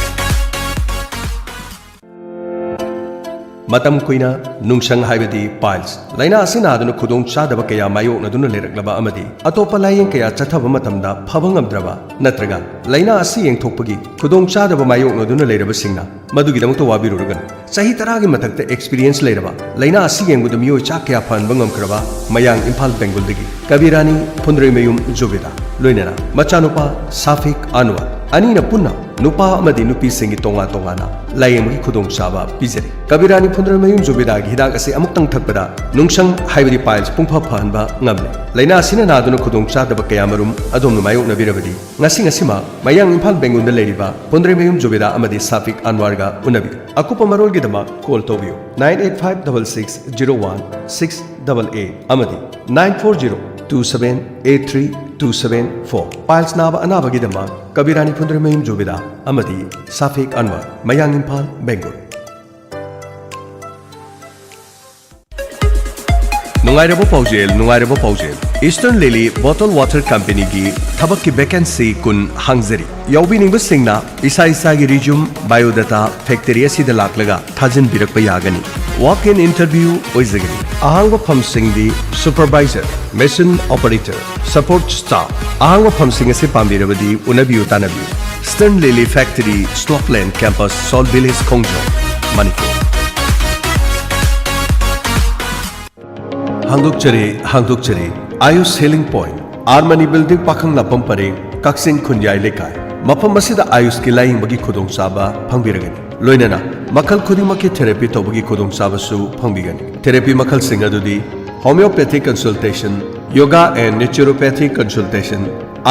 ꯃꯇꯝ ꯀꯨꯏꯅ ꯅꯨꯡꯁꯪ ꯍꯥꯏꯕꯗꯤ piles ꯂꯥꯏꯅꯥ ꯑꯁꯤ ꯅꯥꯗꯨꯅ ꯈꯨꯗꯣꯡ ꯆꯥꯗꯕ ꯀꯌꯥ ꯃꯥꯌꯣꯛꯅꯗꯨꯅ ꯂꯩꯔꯛꯂꯕ ꯑꯃꯗꯤ ꯑꯇꯣꯞꯄ ꯂꯥꯌꯦꯡ ꯀꯌꯥ ꯆꯠꯊꯕ ꯃꯇꯝꯗ ꯐꯕ ꯉꯝꯗ꯭ꯔꯕ ꯅꯠꯇ꯭ꯔꯒ ꯂꯥꯏꯅꯥ ꯑꯁꯤ ꯌꯦꯡꯊꯣꯛꯄꯒꯤ ꯈꯨꯗꯣꯡ ꯆꯥꯗꯕ ꯃꯥꯌꯣꯛꯅꯗꯨꯅ ꯂꯩꯔꯕꯁꯤꯡꯅ ꯃꯗꯨꯒꯤꯗꯃꯛꯇ ꯋꯥꯕꯤꯔꯨꯔꯒꯅꯨ꯫ ꯆꯍꯤ ꯇꯔꯥꯒꯤ ꯃꯊꯛꯇ experience ꯂꯩꯔꯕ, ꯂꯥꯏꯅꯥ ꯑꯁꯤ ꯌꯦꯡꯕꯗ ꯃꯤꯑꯣꯏ ꯆꯥ ꯀꯌꯥ ꯐꯍꯟꯕ ꯉꯝꯈ꯭ꯔꯕ ꯃꯌꯥꯡ ꯏꯝꯐꯥꯜ ꯕꯦꯡꯒꯨꯜꯗꯒꯤ ꯀꯕꯤꯔꯥꯅꯤ ꯐꯨꯟꯗ꯭ꯔꯩꯃꯌꯨꯝ ꯖꯨꯕꯦꯗꯥ, ꯂꯣꯏꯅꯅ ꯃꯆꯥꯅꯨꯄꯥ ꯁꯥꯐꯤꯛ ꯑꯟꯋꯔ, ꯑꯅꯤꯅ ꯄꯨꯟꯅ ꯅꯨꯄꯥ ꯑꯃꯗꯤ ꯅꯨꯄꯤꯁꯤꯡꯒꯤ ꯇꯣꯉꯥꯟ ꯇꯣꯉꯥꯟꯅ ꯂꯥꯌꯦꯡꯕꯒꯤ ꯈꯨꯗꯣꯡꯆꯥꯕ ꯄꯤꯖꯔꯤ꯫ ꯀꯕꯤꯔꯥꯅꯤ ꯐꯨꯟꯗ꯭ꯔꯩꯃꯌꯨꯝ ꯖꯨꯕꯦꯗꯥꯒꯤ ꯍꯤꯗꯥꯛ ꯑꯁꯤ ꯑꯃꯨꯛꯇꯪ ꯊꯛꯄꯗ ꯅꯨꯡꯁꯪ ꯍꯥꯏꯕꯗꯤ piles ꯄꯨꯡꯐ ꯐꯍꯟꯕ ꯉꯝꯂꯦ꯫ ꯂꯥꯏꯅꯥ ꯑꯁꯤꯅ ꯅꯥꯗꯨꯅ ꯈꯨꯗꯣꯡ ꯆꯥꯗꯕ ꯀꯌꯥꯃꯔꯨꯝ ꯑꯗꯣꯝꯅ ꯃꯥꯌꯣꯛꯅꯕꯤꯔꯕꯗꯤ, ꯉꯁꯤ ꯉꯁꯤꯃꯛ ꯃꯌꯥꯡ ꯏꯝꯐꯥꯜ ꯕꯦꯡꯒꯨꯜꯗ ꯂꯩꯔꯤꯕ ꯐꯨꯟꯗ꯭ꯔꯩꯃꯌꯨꯝ ꯖꯨꯕꯦꯗꯥ ꯑꯃꯗꯤ ꯁꯥꯐꯤꯛ ꯑꯟꯋꯔꯒ ꯎꯅꯕꯤꯌꯨ꯫ ꯑꯀꯨꯞꯄ ꯃꯔꯣꯜꯒꯤꯗꯃꯛ call ꯇꯧꯕꯤꯌꯨ nine eight five double six zero one six double eight ꯑꯃꯗꯤ nine four zero two seven eight three two seven four꯫ Piles ꯅꯥꯕ ꯑꯅꯥꯕꯒꯤꯗꯃꯛ ꯀꯕꯤꯔꯥꯅꯤ ꯐꯨꯟꯗ꯭ꯔꯩꯃꯌꯨꯝ ꯖꯨꯕꯦꯗꯥ ꯑꯃꯗꯤ ꯁꯥꯐꯤꯛ ꯑꯟꯋꯔ, ꯃꯌꯥꯡ ꯏꯝꯐꯥꯜ, ꯕꯦꯡꯒꯨꯜ꯫ ꯅꯨꯡꯉꯥꯏꯔꯕ ꯄꯥꯎꯖꯦꯜ, ꯅꯨꯡꯉꯥꯏꯔꯕ ꯄꯥꯎꯖꯦꯜ꯫ Eastern Lily Bottle Water Companyꯒꯤ ꯊꯕꯛꯀꯤ vacancy ꯀꯨꯟ ꯍꯥꯡꯖꯔꯤ꯫ ꯌꯥꯎꯕꯤꯅꯤꯡꯕꯁꯤꯡꯅ ꯏꯁꯥ ꯏꯁꯥꯒꯤ resume, biodata factory ꯑꯁꯤꯗ ꯂꯥꯛꯂꯒ ꯊꯥꯖꯤꯟꯕꯤꯔꯛꯄ ꯌꯥꯒꯅꯤ꯫ Walk-in interview ꯑꯣꯏꯖꯒꯅꯤ꯫ ꯑꯍꯥꯡꯕ ꯐꯝꯁꯤꯡꯗꯤ supervisor, machine operator, support staff꯫ ꯑꯍꯥꯡꯕ ꯐꯝꯁꯤꯡ ꯑꯁꯤ ꯄꯥꯝꯕꯤꯔꯕꯗꯤ ꯎꯅꯕꯤꯌꯨ, ꯇꯥꯟꯅꯕꯤꯌꯨ꯫ Eastern Lily Factory, Slopeland Campus, Salt Village, ꯈꯣꯡꯖꯣꯝ, Manipur. ꯍꯥꯡꯗꯣꯛꯆꯔꯤ, ꯍꯥꯡꯗꯣꯛꯆꯔꯤ꯫ Ayush Healing Point, R Mani Building, ꯄꯥꯈꯪꯂꯥꯛꯄꯝ ꯄꯔꯦꯡ, ꯀꯛꯆꯤꯡ ꯈꯨꯟꯌꯥꯏ ꯂꯩꯀꯥꯏ꯫ ꯃꯐꯝ ꯑꯁꯤꯗ ꯑꯥꯌꯨꯁꯀꯤ ꯂꯥꯌꯦꯡꯕꯒꯤ ꯈꯨꯗꯣꯡꯆꯥꯕ ꯐꯪꯕꯤꯔꯒꯅꯤ꯫ ꯂꯣꯏꯅꯅ ꯃꯈꯜ ꯈꯨꯗꯤꯡꯃꯛꯀꯤ therapy ꯇꯧꯕꯒꯤ ꯈꯨꯗꯣꯡꯆꯥꯕꯁꯨ ꯐꯪꯕꯤꯒꯅꯤ꯫ Therapy ꯃꯈꯜꯁꯤꯡ ꯑꯗꯨꯗꯤ homeopathic consultation, yoga and naturopathic consultation,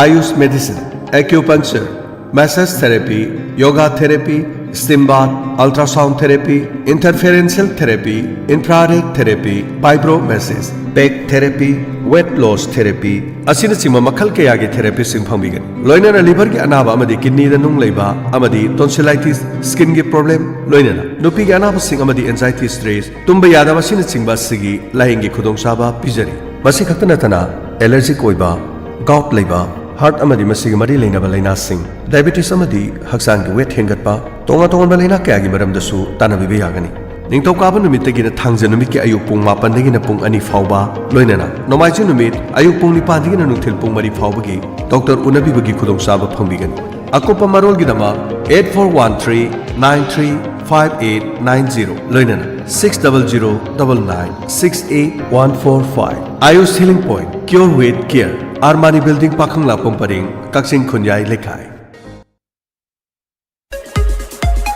Ayush medicine, acupuncture, massage therapy, yoga therapy, steam bath, ultrasound therapy, interferential therapy, infrared therapy, vibromassage, back therapy, weight loss therapy ꯑꯁꯤꯅꯆꯤꯡꯕ ꯃꯈꯜ ꯀꯌꯥꯒꯤ therapyꯁꯤꯡ ꯐꯪꯕꯤꯒꯅꯤ꯫ ꯂꯣꯏꯅꯅ liverꯒꯤ ꯑꯅꯥꯕ ꯑꯃꯗꯤ kidneyꯗ ꯅꯨꯡ ꯂꯩꯕ ꯑꯃꯗꯤ tonsillitis, skinꯒꯤ problem, ꯂꯣꯏꯅꯅ ꯅꯨꯄꯤꯒꯤ ꯑꯅꯥꯕꯁꯤꯡ ꯑꯃꯗꯤ anxiety, stress, ꯇꯨꯝꯕ ꯌꯥꯗꯕ ꯑꯁꯤꯅꯆꯤꯡꯕ ꯑꯁꯤꯒꯤ ꯂꯥꯌꯦꯡꯒꯤ ꯈꯨꯗꯣꯡꯆꯥꯕ ꯄꯤꯖꯔꯤ꯫ ꯃꯁꯤ ꯈꯛꯇ ꯅꯠꯇꯅ allergic ꯑꯣꯏꯕ, ꯒꯥꯎꯠ ꯂꯩꯕ, ꯍꯥꯔꯠ ꯑꯃꯗꯤ ꯃꯁꯤꯒ ꯃꯔꯤ ꯂꯩꯅꯕ ꯂꯥꯏꯅꯥꯁꯤꯡ, ꯗꯥꯏꯕꯦꯇꯤꯁ ꯑꯃꯗꯤ ꯍꯛꯆꯥꯡꯒꯤ ꯋꯦꯠ ꯍꯦꯟꯒꯠꯄ, ꯇꯣꯉꯥꯟ ꯇꯣꯉꯥꯟꯕ ꯂꯥꯏꯅꯥ ꯀꯌꯥꯒꯤ ꯃꯔꯝꯗꯁꯨ ꯇꯥꯟꯅꯕꯤꯕ ꯌꯥꯒꯅꯤ꯫ ꯅꯤꯡꯊꯧꯀꯥꯕ ꯅꯨꯃꯤꯠꯇꯒꯤꯅ ꯊꯥꯡꯖ ꯅꯨꯃꯤꯠꯀꯤ ꯑꯌꯨꯛ ꯄꯨꯡ ꯃꯥꯄꯟꯗꯒꯤꯅ ꯄꯨꯡ ꯑꯅꯤ ꯐꯥꯎꯕ, ꯂꯣꯏꯅꯅ ꯅꯣꯡꯃꯥꯏꯖꯤꯡ ꯅꯨꯃꯤꯠ ꯑꯌꯨꯛ ꯄꯨꯡ ꯅꯤꯄꯥꯟꯗꯒꯤꯅ ꯅꯨꯡꯊꯤꯜ ꯄꯨꯡ ꯃꯔꯤ ꯐꯥꯎꯕꯒꯤ ꯗꯣꯛꯇꯔ ꯎꯅꯕꯤꯕꯒꯤ ꯈꯨꯗꯣꯡꯆꯥꯕ ꯐꯪꯕꯤꯒꯅꯤ꯫ ꯑꯀꯨꯞꯄ ꯃꯔꯣꯜꯒꯤꯗꯃꯛ eight four one three nine three five eight nine zero, ꯂꯣꯏꯅꯅ six double zero double nine six eight one four five꯫ Ayush Healing Point, Cure with Care, Armani building, Pakhanglakpam ꯄꯔꯦꯡ, ꯀꯛꯆꯤꯡ ꯈꯨꯟꯌꯥꯏ ꯂꯩꯀꯥꯏ꯫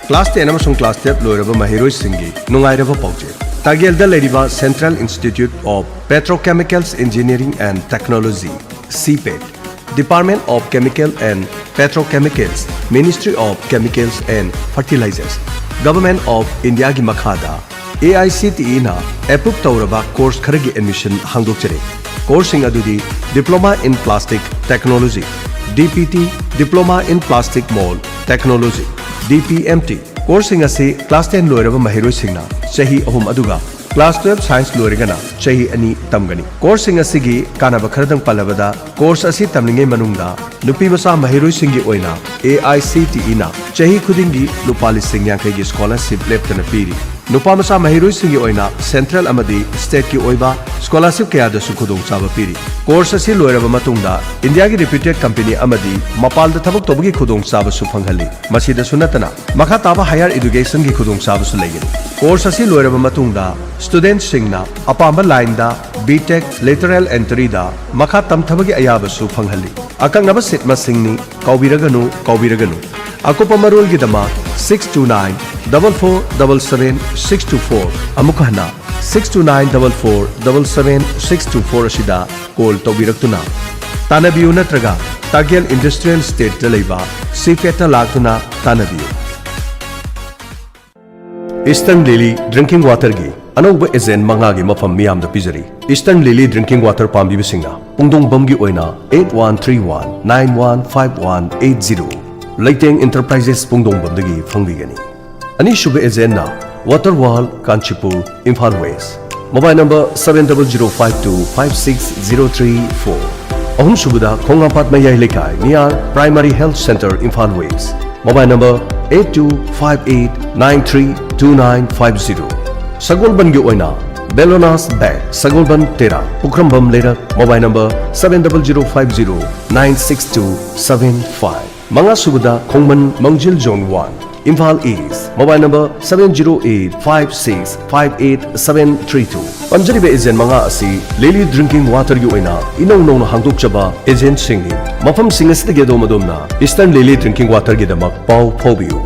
ꯀ꯭ꯂꯥꯁ ꯇꯦꯟ ꯑꯃꯁꯨꯡ class twelve ꯂꯣꯏꯔꯕ ꯃꯍꯩꯔꯣꯏꯁꯤꯡꯒꯤ ꯅꯨꯡꯉꯥꯏꯔꯕ ꯄꯥꯎꯖꯦꯜ꯫ ꯇꯥꯒꯦꯜꯗ ꯂꯩꯕ Central Institute of Petrochemicals Engineering and Technology, CPET, Department of Chemical and Petrochemicals, Ministry of Chemicals and Fertilizers, Government of Indiaꯒꯤ ꯃꯈꯥꯗ AICTEꯅ approve ꯇꯧꯔꯕ ꯀꯣꯔꯁ ꯈꯔꯒꯤ ꯑꯦꯗꯃꯤꯁꯟ ꯍꯥꯡꯗꯣꯛꯆꯔꯤ꯫ ꯀꯣꯔꯁꯁꯤꯡ ꯑꯗꯨꯗꯤ Diploma in Plastic Technology, DPT, Diploma in Plastic Mold Technology, DPMT꯫ ꯀꯣꯔꯁꯁꯤꯡ ꯑꯁꯤ class ten ꯂꯣꯏꯔꯕ ꯃꯍꯩꯔꯣꯏꯁꯤꯡꯅ ꯆꯍꯤ ꯑꯍꯨꯝ, ꯑꯗꯨꯒ ꯀ꯭ꯂꯥꯁ ꯇꯨꯌꯦꯜꯞ ꯁꯥꯏꯟꯁ ꯂꯣꯏꯔꯒꯅ ꯆꯍꯤ ꯑꯅꯤ ꯇꯝꯒꯅꯤ꯫ ꯀꯣꯔꯁꯁꯤꯡ ꯑꯁꯤꯒꯤ ꯀꯥꯟꯅꯕ ꯈꯔꯗꯪ ꯄꯜꯂꯕꯗ, ꯀꯣꯔꯁ ꯑꯁꯤ ꯇꯝꯂꯤꯉꯩ ꯃꯅꯨꯡꯗ ꯅꯨꯄꯤ ꯃꯆꯥ ꯃꯍꯩꯔꯣꯏꯁꯤꯡꯒꯤ ꯑꯣꯏꯅ AICTEꯅ ꯆꯍꯤ ꯈꯨꯗꯤꯡꯒꯤ ꯂꯨꯄꯥ ꯂꯤꯁꯤꯡ ꯌꯥꯡꯈꯩꯒꯤ ꯁ꯭ꯀꯣꯂꯔꯁꯤꯞ ꯂꯦꯞꯇꯅ ꯄꯤꯔꯤ꯫ ꯅꯨꯄꯥ ꯃꯆꯥ ꯃꯍꯩꯔꯣꯏꯁꯤꯡꯒꯤ ꯑꯣꯏꯅ ꯁꯦꯟꯇ꯭ꯔꯦꯜ ꯑꯃꯗꯤ ꯁ꯭ꯇꯦꯠꯀꯤ ꯑꯣꯏꯕ ꯁ꯭ꯀꯣꯂꯔꯁꯤꯞ ꯀꯌꯥꯗꯁꯨ ꯈꯨꯗꯣꯡꯆꯥꯕ ꯄꯤꯔꯤ꯫ ꯀꯣꯔꯁ ꯑꯁꯤ ꯂꯣꯏꯔꯕ ꯃꯇꯨꯡꯗ ꯏꯟꯗꯤꯌꯥꯒꯤ ꯔꯤꯄ꯭ꯌꯨꯇꯦꯗ ꯀꯝꯄꯦꯅꯤ ꯑꯃꯗꯤ ꯃꯄꯥꯟꯗ ꯊꯕꯛ ꯇꯧꯕꯒꯤ ꯈꯨꯗꯣꯡꯆꯥꯕꯁꯨ ꯐꯪꯍꯜꯂꯤ꯫ ꯃꯁꯤꯗꯁꯨ ꯅꯠꯇꯅ, ꯃꯈꯥ ꯇꯥꯕ ꯍꯥꯌꯔ ꯑꯦꯗꯨꯀꯦꯁꯟꯒꯤ ꯈꯨꯗꯣꯡꯆꯥꯕꯁꯨ ꯂꯩꯒꯅꯤ꯫ ꯀꯣꯔꯁ ꯑꯁꯤ ꯂꯣꯏꯔꯕ ꯃꯇꯨꯡꯗ, ꯁ꯭ꯇꯨꯗꯦꯟꯠꯁꯤꯡꯅ ꯑꯄꯥꯝꯕ ꯂꯥꯏꯟꯗ B.Tech lateral entryꯗ ꯃꯈꯥ ꯇꯝꯊꯕꯒꯤ ꯑꯌꯥꯕꯁꯨ ꯐꯪꯍꯜꯂꯤ꯫ ꯑꯀꯛꯅꯕ ꯁꯤꯠ ꯃꯁꯤꯡꯅꯤ, ꯀꯥꯎꯕꯤꯔꯒꯅꯨ, ꯀꯥꯎꯕꯤꯔꯒꯅꯨ꯫ ꯑꯀꯨꯞꯄ ꯃꯔꯣꯜꯒꯤꯗꯃꯛ six two nine double four double seven six two four, ꯑꯃꯨꯛ ꯍꯟꯅ, six two nine double four double seven six two four ꯑꯁꯤꯗ ꯀꯣꯜ ꯇꯧꯕꯤꯔꯛꯇꯨꯅ ꯇꯥꯟꯅꯕꯤꯌꯨ, ꯅꯠꯇ꯭ꯔꯒ ꯇꯥꯒꯦꯜ ꯏꯟꯗꯁꯇ꯭ꯔꯤꯌꯦꯜ ꯏꯁꯇꯦꯠꯇ ꯂꯩꯕ CPETꯇ ꯂꯥꯛꯇꯨꯅ ꯇꯥꯟꯅꯕꯤꯌꯨ꯫ Eastern Lily Drinking Waterꯒꯤ ꯑꯅꯧꯕ ꯑꯦꯖꯦꯟ ꯃꯉꯥꯒꯤ ꯃꯐꯝ ꯃꯤꯌꯥꯝꯗ ꯄꯤꯖꯔꯤ꯫ Eastern Lily Drinking Water ꯄꯥꯝꯕꯤꯕꯁꯤꯡꯅ ꯄꯨꯡꯗꯣꯡꯕꯝꯒꯤ ꯑꯣꯏꯅ eight one three one nine one five one eight zero, ꯂꯩꯇꯦꯡ ꯏꯟꯇꯔꯄ꯭ꯔꯥꯏꯖꯦꯁ ꯄꯨꯡꯗꯣꯡꯕꯝꯗꯒꯤ ꯐꯪꯕꯤꯒꯅꯤ꯫ ꯑꯅꯤꯁꯨꯕ ꯑꯦꯖꯦꯟꯅ Water World, Kanchipur, Imphal west, mobile number seven double zero five two five six zero three four꯫ ꯑꯍꯨꯝꯁꯨꯕꯗ ꯈꯣꯡꯉꯥꯝꯄꯥꯠ ꯃꯌꯥꯏ ꯂꯩꯀꯥꯏ, near Primary Health Center, Imphal West꯫ Mobile number eight two five eight nine three two nine five zero꯫ ꯁꯒꯣꯜꯕꯟꯒꯤ ꯑꯣꯏꯅ Bellona's Bag, ꯁꯒꯣꯜꯕꯟ ꯇꯦꯔꯥ, ꯄꯨꯈ꯭ꯔꯝꯕꯝ ꯂꯩꯔꯛ, mobile number seven double zero five zero nine six two seven five꯫ ꯃꯉꯥꯁꯨꯕꯗ ꯈꯣꯡꯃꯟ ꯃꯥꯡꯖꯤꯜ Zone one, Imphal East, mobile number seven zero eight five six five eight seven three two꯫ ꯄꯟꯖꯔꯤꯕ agent ꯃꯉꯥ ꯑꯁꯤ ꯂꯤꯂꯤ drinking waterꯒꯤ ꯑꯣꯏꯅ ꯏꯅꯧ ꯅꯧꯅ ꯍꯥꯡꯗꯣꯛꯆꯕ agentꯁꯤꯡꯅꯤ꯫ ꯃꯐꯝꯁꯤꯡ ꯑꯁꯤꯗꯒꯤ ꯑꯗꯣꯝ ꯑꯗꯣꯝꯅ Eastern Lily drinking waterꯒꯤꯗꯃꯛ ꯄꯥꯎ ꯐꯥꯎꯕꯤꯌꯨ꯫